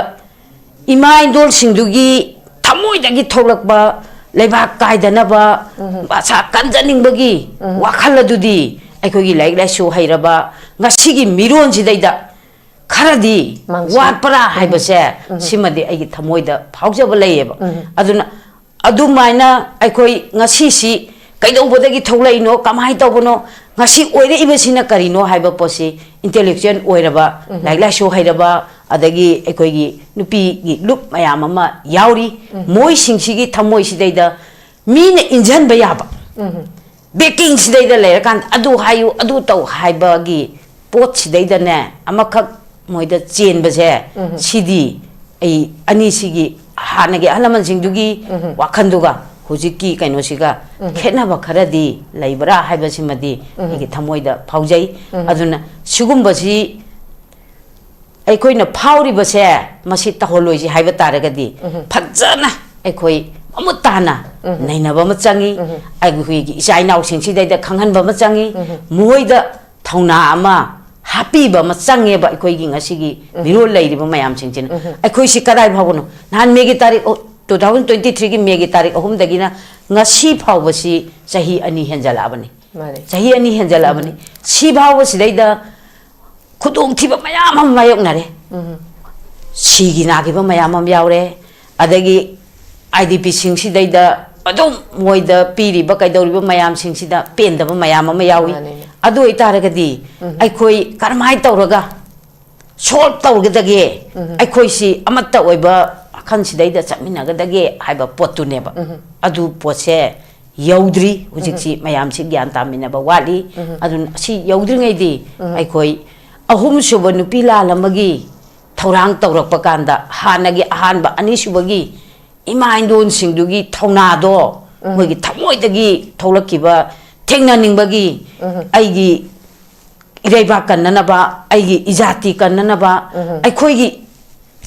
ꯏꯃꯥ ꯏꯟꯗꯣꯜꯁꯤꯡꯗꯨꯒꯤ ꯊꯃꯣꯏꯗꯒꯤ ꯊꯣꯛꯂꯛꯄ ꯂꯩꯕꯥꯛ ꯀꯥꯏꯗꯅꯕ ꯃꯁꯥ ꯀꯟꯖꯅꯤꯡꯕꯒꯤ ꯋꯥꯈꯜ ꯑꯗꯨꯗꯤ ꯑꯩꯈꯣꯏꯒꯤ ꯂꯥꯏꯔꯤꯛ ꯂꯥꯏꯁꯨ ꯍꯩꯔꯕ ꯉꯁꯤꯒꯤ ꯃꯤꯔꯣꯟꯁꯤꯗꯩꯗ ꯈꯔꯗꯤ ꯃꯥꯡꯁꯤꯜꯂꯦ꯫ ꯋꯥꯠꯄ꯭ꯔꯥ ꯍꯥꯏꯕꯁꯦ ꯁꯤꯃꯗꯤ ꯑꯩꯒꯤ ꯊꯃꯣꯏꯗ ꯐꯥꯎꯖꯕ ꯂꯩꯌꯦꯕ꯫ ꯑꯗꯨꯅ ꯑꯗꯨꯃꯥꯏꯅ ꯑꯩꯈꯣꯏ ꯉꯁꯤꯁꯤ ꯀꯩꯗꯧꯕꯗꯒꯤ ꯊꯣꯛꯂꯛꯏꯅꯣ, ꯀꯃꯥꯏꯅ ꯇꯧꯕꯅꯣ, ꯉꯁꯤ ꯑꯣꯏꯔꯛꯏꯕꯁꯤꯅ ꯀꯔꯤꯅꯣ ꯍꯥꯏꯕ ꯄꯣꯠꯁꯤ intellectual ꯑꯣꯏꯔꯕ, ꯂꯥꯏꯔꯤꯛ ꯂꯥꯏꯁꯨ ꯍꯩꯔꯕ, ꯑꯗꯒꯤ ꯑꯩꯈꯣꯏꯒꯤ ꯅꯨꯄꯤꯒꯤ ꯂꯨꯞ ꯃꯌꯥꯝ ꯑꯃ ꯌꯥꯎꯔꯤ꯫ ꯃꯣꯏꯁꯤꯡꯁꯤꯒꯤ ꯊꯃꯣꯏꯁꯤꯗꯩꯗ ꯃꯤꯅ ꯏꯟꯖꯟꯕ ꯌꯥꯕ, backing ꯁꯤꯗꯩꯗ ꯂꯩꯔꯀꯥꯟꯗ ꯑꯗꯨ ꯍꯥꯏꯌꯨ, ꯑꯗꯨ ꯇꯧ ꯍꯥꯏꯕꯒꯤ ꯄꯣꯠꯁꯤꯗꯩꯗꯅꯦ ꯑꯃꯈꯛ ꯃꯣꯏꯗ ꯆꯦꯟꯕꯁꯦ, ꯁꯤꯗꯤ ꯑꯩ ꯑꯅꯤꯁꯤꯒꯤ ꯍꯥꯟꯅꯒꯤ ꯑꯍꯜ ꯂꯃꯟꯁꯤꯡꯗꯨꯒꯤ ꯋꯥꯈꯜꯗꯨꯒ ꯍꯧꯖꯤꯛꯀꯤ ꯀꯩꯅꯣꯁꯤꯒ ꯈꯦꯠꯅꯕ ꯈꯔꯗꯤ ꯂꯩꯕ꯭ꯔꯥ ꯍꯥꯏꯕꯁꯤꯃꯗꯤ ꯑꯩꯒꯤ ꯊꯃꯣꯏꯗ ꯐꯥꯎꯖꯩ꯫ ꯑꯗꯨꯅ ꯁꯤꯒꯨꯝꯕꯁꯤ ꯑꯩꯈꯣꯏꯅ ꯐꯥꯎꯔꯤꯕꯁꯦ ꯃꯁꯤ ꯇꯧꯍꯜꯂꯣꯏꯁꯤ ꯍꯥꯏꯕ ꯇꯥꯔꯒꯗꯤ ꯐꯖꯅ ꯑꯩꯈꯣꯏ ꯃꯃꯨꯠ ꯇꯥꯅ ꯅꯩꯅꯕ ꯑꯃ ꯆꯪꯉꯤ꯫ ꯑꯩꯈꯣꯏꯒꯤ ꯏꯆꯥ ꯏꯅꯥꯎꯁꯤꯡꯁꯤꯗꯩꯗ ꯈꯪꯍꯟꯕ ꯑꯃ ꯆꯪꯉꯤ꯫ ꯃꯣꯏꯗ ꯊꯧꯅꯥ ꯑꯃ ꯍꯥꯞꯄꯤꯕ ꯑꯃ ꯆꯪꯉꯦꯕ ꯑꯩꯈꯣꯏꯒꯤ ꯉꯁꯤꯒꯤ ꯃꯤꯔꯣꯜ ꯂꯩꯔꯤꯕ ꯃꯌꯥꯝꯁꯤꯡꯁꯤꯅ꯫ ꯑꯩꯈꯣꯏꯁꯤ ꯀꯗꯥꯏ ꯐꯥꯎꯕꯅꯣ? ꯅꯍꯥꯟ ꯃꯦꯒꯤ ꯇꯥꯔꯤꯛ, two thousand twenty three ꯒꯤ ꯃꯦꯒꯤ ꯇꯥꯔꯤꯛ ꯑꯍꯨꯝꯗꯒꯤꯅ ꯉꯁꯤ ꯐꯥꯎꯕꯁꯤ ꯆꯍꯤ ꯑꯅꯤ ꯍꯦꯟꯖꯜꯂꯛꯑꯕꯅꯤ꯫ ꯃꯥꯅꯦ꯫ ꯆꯍꯤ ꯑꯅꯤ ꯍꯦꯟꯖꯜꯂꯛꯑꯕꯅꯤ꯫ ꯁꯤ ꯐꯥꯎꯕꯁꯤꯗꯩꯗ ꯈꯨꯗꯣꯡꯊꯤꯕ ꯃꯌꯥꯝ ꯑꯃ ꯃꯥꯌꯣꯛꯅꯔꯦ꯫ ꯁꯤꯒꯤ ꯅꯥꯈꯤꯕ ꯃꯌꯥꯝ ꯑꯃ ꯌꯥꯎꯔꯦ꯫ ꯑꯗꯒꯤ ꯑꯥꯏ ꯗꯤ ꯄꯤꯁꯤꯡꯁꯤꯗꯩꯗ ꯑꯗꯨꯝ ꯃꯣꯏꯗ ꯄꯤꯔꯤꯕ ꯀꯩꯗꯧꯔꯤꯕ ꯃꯌꯥꯝꯁꯤꯡꯁꯤꯗ ꯄꯦꯟꯗꯕ ꯃꯌꯥꯝ ꯑꯃ ꯌꯥꯎꯏ꯫ ꯃꯥꯅꯦ꯫ ꯑꯗꯨ ꯑꯣꯏꯇꯥꯔꯒꯗꯤ ꯑꯩꯈꯣꯏ ꯀꯔꯝꯍꯥꯏꯅ ꯇꯧꯔꯒ ꯁꯣꯜꯕ ꯇꯧꯒꯗꯒꯦ? ꯑꯩꯈꯣꯏꯁꯤ ꯑꯃꯠꯇ ꯑꯣꯏꯕ ꯋꯥꯈꯜꯁꯤꯗꯩꯗ ꯆꯠꯃꯤꯟꯅꯒꯗꯒꯦ ꯍꯥꯏꯕ ꯄꯣꯠꯇꯨꯅꯦꯕ꯫ ꯑꯗꯨ ꯄꯣꯠꯁꯦ ꯌꯧꯗ꯭ꯔꯤ꯫ ꯍꯧꯖꯤꯛꯁꯤ ꯃꯌꯥꯝꯁꯤ ꯒ꯭ꯌꯥꯟ ꯇꯥꯃꯤꯟꯅꯕ ꯋꯥꯠꯂꯤ꯫ ꯑꯗꯨꯅ ꯁꯤ ꯌꯧꯗ꯭ꯔꯤꯉꯩꯗꯤ ꯑꯩꯈꯣꯏ ꯑꯍꯨꯝꯁꯨꯕ ꯅꯨꯄꯤ ꯂꯥꯟ ꯑꯃꯒꯤ ꯊꯧꯔꯥꯡ ꯇꯧꯔꯛꯄ ꯀꯥꯟꯗ ꯍꯥꯟꯅꯒꯤ ꯑꯍꯥꯟꯕ, ꯑꯅꯤꯁꯨꯕꯒꯤ ꯏꯃꯥ ꯏꯟꯗꯣꯟꯁꯤꯡꯗꯨꯒꯤ ꯊꯧꯅꯥꯗꯣ, ꯃꯣꯏꯒꯤ ꯊꯃꯣꯏꯗꯒꯤ ꯊꯣꯛꯂꯛꯈꯤꯕ ꯊꯦꯡꯅꯅꯤꯡꯕꯒꯤ, ꯑꯩꯒꯤ ꯏꯔꯩꯕꯥꯛ ꯀꯟꯅꯅꯕ, ꯑꯩꯒꯤ ꯏꯖꯥꯇꯤ ꯀꯟꯅꯅꯕ, ꯑꯩꯈꯣꯏꯒꯤ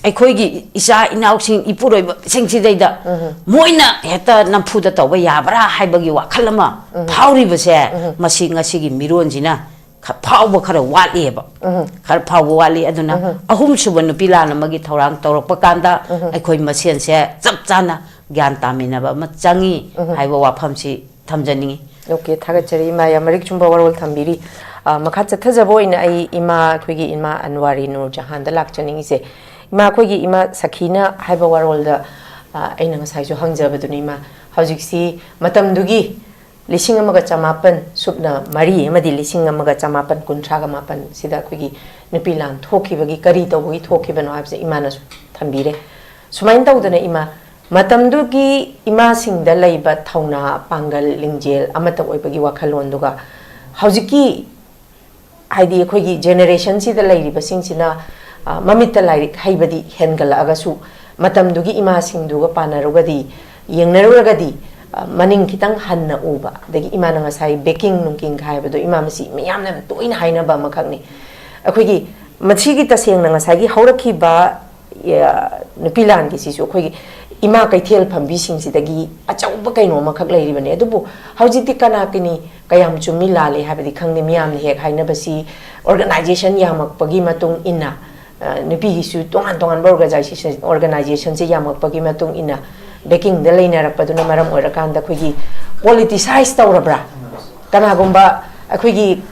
ꯑꯩꯈꯣꯏꯒꯤ ꯏꯆꯥ ꯏꯅꯥꯎꯁꯤꯡ, ꯏꯄꯨꯔꯣꯏꯕꯁꯤꯡꯁꯤꯗꯩꯗ ꯃꯣꯏꯅ ꯍꯦꯛꯇ ꯅꯝꯐꯨꯗ ꯇꯧꯕ ꯌꯥꯕ꯭ꯔꯥ ꯍꯥꯏꯕꯒꯤ ꯋꯥꯈꯜ ꯑꯃ ꯐꯥꯎꯔꯤꯕꯁꯦ, ꯃꯁꯤ ꯉꯁꯤꯒꯤ ꯃꯤꯔꯣꯟꯁꯤꯅ ꯈ-, ꯐꯥꯎꯕ ꯈꯔ ꯋꯥꯠꯂꯤꯑꯕ꯫ ꯈꯔ ꯐꯥꯎꯕ ꯋꯥꯠꯂꯤ꯫ ꯑꯗꯨꯅ ꯑꯍꯨꯝꯁꯨꯕ ꯅꯨꯄꯤ ꯂꯥꯟ ꯑꯃꯒꯤ ꯊꯧꯔꯥꯡ ꯇꯧꯔꯛꯄ ꯀꯥꯟꯗ ꯑꯩꯈꯣꯏ ꯃꯁꯦꯟꯁꯦ ꯆꯞ ꯆꯥꯅ ꯒ꯭ꯌꯥꯟ ꯇꯥꯃꯤꯟꯅꯕ ꯑꯃ ꯆꯪꯉꯤ ꯍꯥꯏꯕ ꯋꯥꯐꯝꯁꯤ ꯊꯝꯖꯅꯤꯡꯉꯤ꯫ ꯑꯣꯀꯦ, ꯊꯥꯒꯠꯆꯔꯤ ꯏꯃꯥ, ꯌꯥꯝ ꯃꯔꯤꯛ ꯆꯨꯝꯕ ꯋꯥꯔꯣꯜ ꯊꯝꯕꯤꯔꯤ꯫ ꯑ, ꯃꯈꯥ ꯆꯠꯊꯖꯕ ꯑꯣꯏꯅ ꯑꯩ ꯏꯃꯥ, ꯑꯩꯈꯣꯏꯒꯤ ꯏꯃꯥ ꯑꯟꯋꯥꯔꯤ ꯅꯨꯔ ꯖꯍꯥꯟꯗ ꯂꯥꯛꯆꯅꯤꯡꯉꯤꯁꯦ꯫ ꯏꯃꯥ, ꯑꯩꯈꯣꯏꯒꯤ ꯏꯃꯥ ꯁꯈꯤꯅ ꯍꯥꯏꯕ ꯋꯥꯔꯣꯜꯗ, ꯑ, ꯑꯩꯅ ꯉꯁꯥꯏꯁꯨ ꯍꯪꯖꯕꯗꯨꯅꯤ ꯏꯃꯥ, ꯍꯧꯖꯤꯛꯁꯤ ꯃꯇꯝꯗꯨꯒꯤ ꯂꯤꯁꯤꯡ ꯑꯃꯒ ꯆꯃꯥꯄꯟ ꯁꯨꯞꯅ ꯃꯔꯤ ꯑꯃꯗꯤ ꯂꯤꯁꯤꯡ ꯑꯃꯒ ꯆꯃꯥꯄꯟ ꯀꯨꯟꯊ꯭ꯔꯥꯒ ꯃꯥꯄꯟ ꯁꯤꯗ ꯑꯩꯈꯣꯏꯒꯤ ꯅꯨꯄꯤ ꯂꯥꯟ ꯊꯣꯛꯈꯤꯕꯒꯤ ꯀꯔꯤ ꯇꯧꯕꯒꯤ ꯊꯣꯛꯈꯤꯕꯅꯣ ꯍꯥꯏꯕꯁꯦ ꯏꯃꯥꯅꯁꯨ ꯊꯝꯕꯤꯔꯦ꯫ ꯁꯨꯃꯥꯏꯅ ꯇꯧꯗꯅ ꯏꯃꯥ, ꯃꯇꯝꯗꯨꯒꯤ ꯏꯃꯥꯁꯤꯡꯗ ꯂꯩꯕ ꯊꯧꯅꯥ, ꯄꯥꯡꯒꯜ, ꯂꯤꯡꯖꯦꯜ ꯑꯃꯠꯇ ꯑꯣꯏꯕꯒꯤ ꯋꯥꯈꯜꯂꯣꯟꯗꯨꯒ ꯍꯧꯖꯤꯛꯀꯤ, ꯍꯥꯏꯗꯤ ꯑꯩꯈꯣꯏꯒꯤ ꯖꯦꯅꯦꯔꯦꯁꯟꯁꯤꯗ ꯂꯩꯔꯤꯕꯁꯤꯡꯁꯤꯅ, ꯑ, ꯃꯃꯤꯠꯇ ꯂꯥꯏꯔꯤꯛ ꯍꯩꯕꯗꯤ ꯍꯦꯟꯒꯠꯂꯛꯑꯒꯁꯨ ꯃꯇꯝꯗꯨꯒꯤ ꯏꯃꯥꯁꯤꯡꯗꯨꯒ ꯄꯥꯟꯅꯔꯨꯒꯗꯤ, ꯌꯦꯡꯅꯔꯨꯔꯒꯗꯤ, ꯑ, ꯃꯅꯤꯡ ꯈꯤꯇꯪ ꯍꯟꯅ ꯎꯕ, ꯑꯗꯒꯤ ꯏꯃꯥꯅ ꯉꯁꯥꯏ ꯕꯦꯀꯤꯡ ꯅꯨꯡꯀꯤꯡ ꯍꯥꯏꯕꯗꯣ ꯏꯃꯥ ꯃꯁꯤ ꯃꯤꯌꯥꯝꯅ ꯌꯥꯝ ꯇꯣꯏꯅ ꯍꯥꯏꯅꯕ ꯑꯃꯈꯛꯅꯤ꯫ ꯑꯩꯈꯣꯏꯒꯤ ꯃꯁꯤꯒꯤ ꯇꯁꯦꯡꯅ ꯉꯁꯥꯏꯒꯤ ꯍꯧꯔꯛꯈꯤꯕ, ꯑ, ꯅꯨꯄꯤ ꯂꯥꯟꯒꯤꯁꯤꯁꯨ ꯑꯩꯈꯣꯏꯒꯤ ꯏꯃꯥ ꯀꯩꯊꯦꯜ ꯐꯝꯕꯤꯁꯤꯡꯁꯤꯗꯒꯤ ꯑꯆꯧꯕ ꯀꯩꯅꯣ ꯑꯃꯈꯛ ꯂꯩꯔꯤꯕꯅꯦ꯫ ꯑꯗꯨꯕꯨ ꯍꯧꯖꯤꯛꯇꯤ ꯀꯅꯥ ꯀꯅꯤ ꯀꯌꯥꯝ ꯆꯨꯝꯃꯤ ꯂꯥꯜꯂꯤ ꯍꯥꯏꯕꯗꯤ ꯈꯪꯗꯦ꯫ ꯃꯤꯌꯥꯝꯅ ꯍꯦꯛ ꯍꯥꯏꯅꯕꯁꯤ ꯑꯣꯔꯒꯅꯥꯏꯖꯦꯁꯟ ꯌꯥꯝꯃꯛꯄꯒꯤ ꯃꯇꯨꯡ ꯏꯟꯅ, ꯑ, ꯅꯨꯄꯤꯒꯤꯁꯨ ꯇꯣꯉꯥꯟ ꯇꯣꯉꯥꯟꯕ ꯑꯣꯔꯒꯅꯥꯏꯖꯦꯁꯟ, ꯑꯣꯔꯒꯅꯥꯏꯖꯦꯁꯟꯁꯦ ꯌꯥꯝꯃꯛꯄꯒꯤ ꯃꯇꯨꯡ ꯏꯟꯅ ꯕꯦꯀꯤꯡꯗ ꯂꯩꯅꯔꯛꯄꯗꯨꯅ ꯃꯔꯝ ꯑꯣꯏꯔꯀꯥꯟꯗ ꯑꯩꯈꯣꯏꯒꯤ ꯄꯣꯂꯤꯇꯤꯁꯥꯏꯁ ꯇꯧꯔꯕ꯭ꯔꯥ? ꯀꯅꯥꯒꯨꯝꯕ ꯑꯩꯈꯣꯏꯒꯤ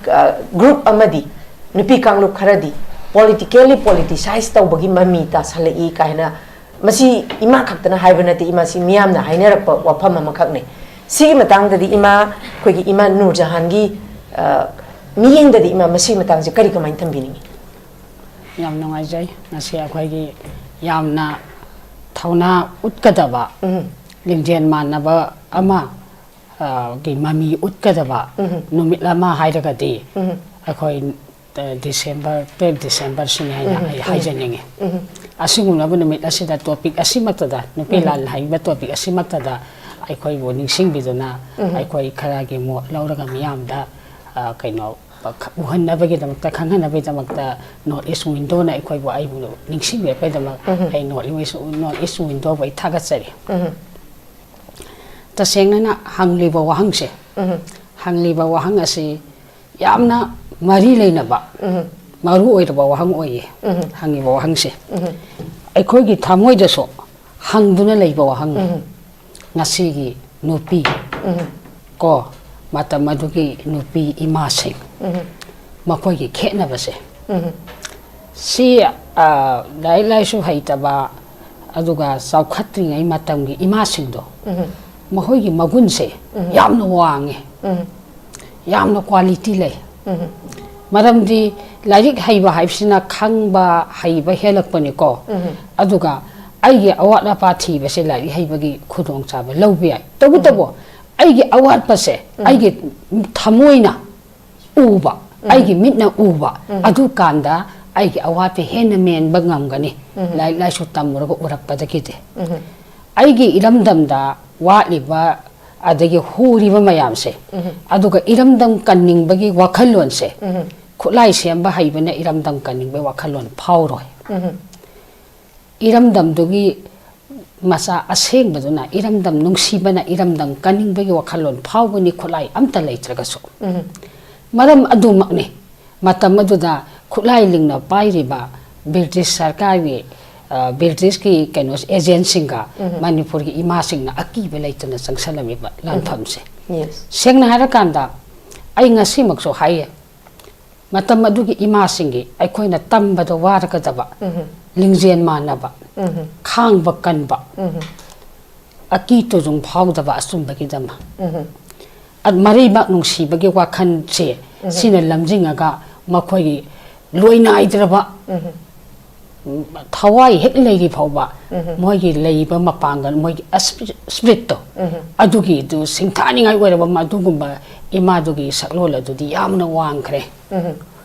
ꯒ꯭ꯔꯨꯞ ꯑꯃꯗꯤ ꯅꯨꯄꯤ ꯀꯥꯡꯂꯨꯞ ꯈꯔꯗꯤ ꯄꯣꯂꯤꯇꯤꯀꯦꯜꯂꯤ ꯄꯣꯂꯤꯇꯤꯁꯥꯏꯁ ꯇꯧꯕꯒꯤ ꯃꯃꯤ ꯇꯥꯁꯜꯂꯛꯏ ꯀꯥꯏꯅ, ꯃꯁꯤ ꯏꯃꯥ ꯈꯛꯇꯅ ꯍꯥꯏꯕ ꯅꯠꯇꯦ, ꯏꯃꯥꯁꯤ ꯃꯤꯌꯥꯝꯅ ꯍꯥꯏꯅꯔꯛꯄ ꯋꯥꯐꯝ ꯑꯃꯈꯛꯅꯦ꯫ ꯁꯤꯒꯤ ꯃꯇꯥꯡꯗꯗꯤ ꯏꯃꯥ, ꯑꯩꯈꯣꯏꯒꯤ ꯏꯃꯥ ꯅꯨꯔꯖꯍꯥꯟꯒꯤ ꯃꯤꯠꯌꯦꯡꯗꯗꯤ ꯏꯃꯥ ꯃꯁꯤꯒꯤ ꯃꯇꯥꯡꯁꯦ ꯀꯔꯤ ꯀꯃꯥꯏꯅ ꯊꯝꯕꯤꯅꯤꯡꯉꯤ? ꯌꯥꯝ ꯅꯨꯡꯉꯥꯏꯖꯩ꯫ ꯉꯁꯤ ꯑꯩꯈꯣꯏꯒꯤ ꯌꯥꯝꯅ ꯊꯧꯅꯥ ꯎꯠꯀꯗꯕ, ꯎꯝ꯫ ꯂꯤꯡꯖꯦꯜ ꯃꯥꯟꯅꯕ ꯑꯃ, ꯑ, ꯒꯤ ꯃꯃꯤ ꯎꯠꯀꯗꯕ, ꯎꯝ꯫ ꯅꯨꯃꯤꯠ ꯑꯃ ꯍꯥꯏꯔꯒꯗꯤ, ꯎꯝ꯫ ꯑꯩꯈꯣꯏ, ꯑ, ꯗꯤꯁꯦꯝꯕꯔ, twelve ꯗꯤꯁꯦꯝꯕꯔꯁꯤꯅꯤ ꯍꯥꯏꯅ, ꯎꯝ꯫ ꯑꯩ, ꯎꯝ꯫ ꯍꯥꯏꯖꯅꯤꯡꯉꯤ꯫ ꯎꯝ꯫ ꯑꯁꯤꯒꯨꯝꯂꯕ ꯅꯨꯃꯤꯠ ꯑꯁꯤꯗ ꯇꯣꯄꯤꯛ ꯑꯁꯤꯃꯛꯇꯗ, ꯅꯨꯄꯤ, ꯎꯝ꯫ ꯂꯥꯟ ꯍꯥꯏꯕ ꯇꯣꯄꯤꯛ ꯑꯁꯤꯃꯛꯇꯗ ꯑꯩꯈꯣꯏꯕꯨ ꯅꯤꯡꯁꯤꯡꯕꯤꯗꯨꯅ, ꯎꯝ꯫ ꯑꯩꯈꯣꯏ ꯈꯔꯒꯤ ꯃꯣꯠ ꯂꯧꯔꯒ ꯃꯤꯌꯥꯝꯗ, ꯑ, ꯀꯩꯅꯣ, ꯎꯍꯟꯅꯕꯒꯤꯗꯃꯛꯇ, ꯈꯪꯍꯟꯅꯕꯒꯤꯗꯃꯛꯇ North East Windowꯅ ꯑꯩꯈꯣꯏꯕꯨ, ꯑꯩꯕꯨ ꯅꯤꯡꯁꯤꯡꯕꯤꯔꯛꯄꯒꯤꯗꯃꯛ, ꯎꯝ꯫ ꯑꯩ North East, North East Windowꯕꯨ ꯑꯩ ꯊꯥꯒꯠꯆꯔꯤ꯫ ꯎꯝ꯫ ꯇꯁꯦꯡꯅꯅ ꯍꯪꯂꯤꯕ ꯋꯥꯍꯪꯁꯦ, ꯎꯝ꯫ ꯍꯪꯂꯤꯕ ꯋꯥꯍꯪ ꯑꯁꯤ ꯌꯥꯝꯅ ꯃꯔꯤ ꯂꯩꯅꯕ, ꯎꯝ꯫ ꯃꯔꯨ ꯑꯣꯏꯔꯕ ꯋꯥꯍꯪ ꯑꯣꯏꯌꯦ꯫ ꯎꯝ꯫ ꯍꯪꯉꯤꯕ ꯋꯥꯍꯪꯁꯦ, ꯎꯝ꯫ ꯑꯩꯈꯣꯏꯒꯤ ꯊꯃꯣꯏꯗꯁꯨ ꯍꯪꯗꯨꯅ ꯂꯩꯕ ꯋꯥꯍꯪꯅꯤ꯫ ꯎꯝ꯫ ꯉꯁꯤꯒꯤ ꯅꯨꯄꯤ, ꯎꯝ꯫ ꯀꯣ, ꯃꯇꯝ ꯑꯗꯨꯒꯤ ꯅꯨꯄꯤ ꯏꯃꯥꯁꯤꯡ, ꯎꯝ꯫ ꯃꯈꯣꯏꯒꯤ ꯈꯦꯠꯅꯕꯁꯦ, ꯎꯝ꯫ ꯁꯤ, ꯑ, ꯂꯥꯏꯔꯤꯛ ꯂꯥꯏꯁꯨ ꯍꯩꯇꯕ, ꯑꯗꯨꯒ ꯆꯥꯎꯈꯠꯇ꯭ꯔꯤꯉꯩ ꯃꯇꯝꯒꯤ ꯏꯃꯥꯁꯤꯡꯗꯣ, ꯎꯝ꯫ ꯃꯈꯣꯏꯒꯤ ꯃꯒꯨꯟꯁꯦ, ꯎꯝ꯫ ꯌꯥꯝꯅ ꯋꯥꯡꯉꯦ, ꯎꯝ꯫ ꯌꯥꯝꯅ quality ꯂꯩ꯫ ꯎꯝ꯫ ꯃꯔꯝꯗꯤ ꯂꯥꯏꯔꯤꯛ ꯍꯩꯕ ꯍꯥꯏꯕꯁꯤꯅ ꯈꯪꯕ, ꯍꯩꯕ ꯍꯦꯜꯂꯛꯄꯅꯤꯀꯣ꯫ ꯎꯝ꯫ ꯑꯗꯨꯒ ꯑꯩꯒꯤ ꯑꯋꯥꯠ ꯑꯄꯥ ꯊꯤꯕꯁꯦ ꯂꯥꯏꯔꯤꯛ ꯍꯩꯕꯒꯤ ꯈꯨꯗꯣꯡꯆꯥꯕ ꯂꯧꯕ ꯌꯥꯏ꯫ ꯇꯧꯕꯇꯕꯨ, ꯎꯝ꯫ ꯑꯩꯒꯤ ꯑꯋꯥꯠꯄꯁꯦ, ꯎꯝ꯫ ꯑꯩꯒꯤ ꯊꯃꯣꯏꯅ ꯎꯕ, ꯎꯝ꯫ ꯑꯩꯒꯤ ꯃꯤꯠꯅ ꯎꯕ, ꯎꯝ꯫ ꯑꯗꯨꯀꯥꯟꯗ ꯑꯩꯒꯤ ꯑꯋꯥꯠꯄ ꯍꯦꯟꯅ ꯃꯦꯟꯕ ꯉꯝꯒꯅꯤ, ꯎꯝ꯫ ꯂꯥꯏꯔꯤꯛ ꯂꯥꯏꯁꯨ ꯇꯝꯃꯨꯔꯒ ꯎꯔꯛꯄꯗꯒꯤꯗꯤ꯫ ꯎꯝ꯫ ꯑꯩꯒꯤ ꯏꯔꯝꯗꯝꯗ ꯋꯥꯠꯂꯤꯕ, ꯑꯗꯒꯤ ꯍꯨꯔꯤꯕ ꯃꯌꯥꯝꯁꯦ, ꯎꯝ꯫ ꯑꯗꯨꯒ ꯏꯔꯝꯗꯝ ꯀꯟꯅꯤꯡꯕꯒꯤ ꯋꯥꯈꯜꯂꯣꯟꯁꯦ, ꯎꯝ꯫ ꯈꯨꯠꯂꯥꯏ ꯁꯦꯝꯕ ꯍꯩꯕꯅ ꯏꯔꯝꯗꯝ ꯀꯟꯅꯤꯡꯕꯒꯤ ꯋꯥꯈꯜꯂꯣꯟ ꯐꯥꯎꯔꯣꯏ꯫ ꯎꯝ꯫ ꯏꯔꯝꯗꯝꯗꯨꯒꯤ ꯃꯆꯥ ꯑꯁꯦꯡꯕꯗꯨꯅ, ꯏꯔꯝꯗꯝ ꯅꯨꯡꯁꯤꯕꯅ ꯏꯔꯝꯗꯝ ꯀꯟꯅꯤꯡꯕꯒꯤ ꯋꯥꯈꯜꯂꯣꯟ ꯐꯥꯎꯒꯅꯤ, ꯈꯨꯠꯂꯥꯏ ꯑꯝꯇ ꯂꯩꯇ꯭ꯔꯒꯁꯨ꯫ ꯎꯝ꯫ ꯃꯔꯝ ꯑꯗꯨꯃꯛꯅꯤ, ꯃꯇꯝ ꯑꯗꯨꯗ ꯈꯨꯠꯂꯥꯏ ꯂꯤꯡꯅ ꯄꯥꯏꯔꯤꯕ ꯕ꯭ꯔꯤꯇꯤꯁ ꯁꯔꯀꯥꯔꯒꯤ, ꯑ, ꯕ꯭ꯔꯤꯇꯤꯁꯀꯤ ꯀꯩꯅꯣ, ꯑꯦꯖꯦꯟꯁꯤꯡꯒ, ꯎꯝ꯫ ꯃꯅꯤꯄꯨꯔꯒꯤ ꯏꯃꯥꯁꯤꯡꯅ ꯑꯀꯤꯕ ꯂꯩꯇꯅ ꯆꯪꯁꯜꯂꯝꯃꯤꯕ ꯂꯥꯟꯐꯝꯁꯦ꯫ Yes꯫ ꯁꯦꯡꯅ ꯍꯥꯏꯔꯀꯥꯟꯗ, ꯑꯩ ꯉꯁꯤꯃꯛꯁꯨ ꯍꯥꯏꯌꯦ, ꯃꯇꯝ ꯑꯗꯨꯒꯤ ꯏꯃꯥꯁꯤꯡꯒꯤ ꯑꯩꯈꯣꯏꯅ ꯇꯝꯕꯗ ꯋꯥꯔꯒꯗꯕ, ꯎꯝ꯫ ꯂꯤꯡꯖꯦꯜ ꯃꯥꯟꯅꯕ, ꯎꯝ꯫ ꯈꯥꯡꯕ ꯀꯟꯕ, ꯎꯝ꯫ ꯑꯀꯤ ꯇꯨꯖꯨꯡ ꯐꯥꯎꯗꯕ ꯑꯆꯨꯝꯕꯒꯤꯗꯃꯛ꯫ ꯎꯝ꯫ ꯑ-, ꯃꯔꯤꯃꯛ ꯅꯨꯡꯁꯤꯕꯒꯤ ꯋꯥꯈꯜꯁꯦ, ꯎꯝ꯫ ꯁꯤꯅ ꯂꯝꯖꯤꯡꯉꯒ ꯃꯈꯣꯏꯒꯤ ꯂꯣꯏꯅꯥꯏꯗ꯭ꯔꯕ, ꯎꯝ꯫ ꯎꯝ, ꯊꯋꯥꯏ ꯍꯦꯛ ꯂꯩꯔꯤ ꯐꯥꯎꯕ, ꯎꯝ꯫ ꯃꯣꯏꯒꯤ ꯂꯩꯕ ꯃꯄꯥꯡꯒꯜ, ꯃꯣꯏꯒꯤ ꯑꯁ-, ꯁ꯭ꯄꯤꯔꯤꯠꯇꯣ, ꯎꯝ꯫ ꯑꯗꯨꯒꯤꯗꯨ ꯁꯤꯡꯊꯥꯅꯤꯡꯉꯥꯏ ꯑꯣꯏꯔꯕ ꯑꯗꯨꯒꯨꯝꯕ ꯏꯃꯥꯗꯨꯒꯤ ꯁꯛꯂꯣꯟ ꯑꯗꯨꯗꯤ ꯌꯥꯝꯅ ꯋꯥꯡꯈ꯭ꯔꯦ꯫ ꯎꯝ꯫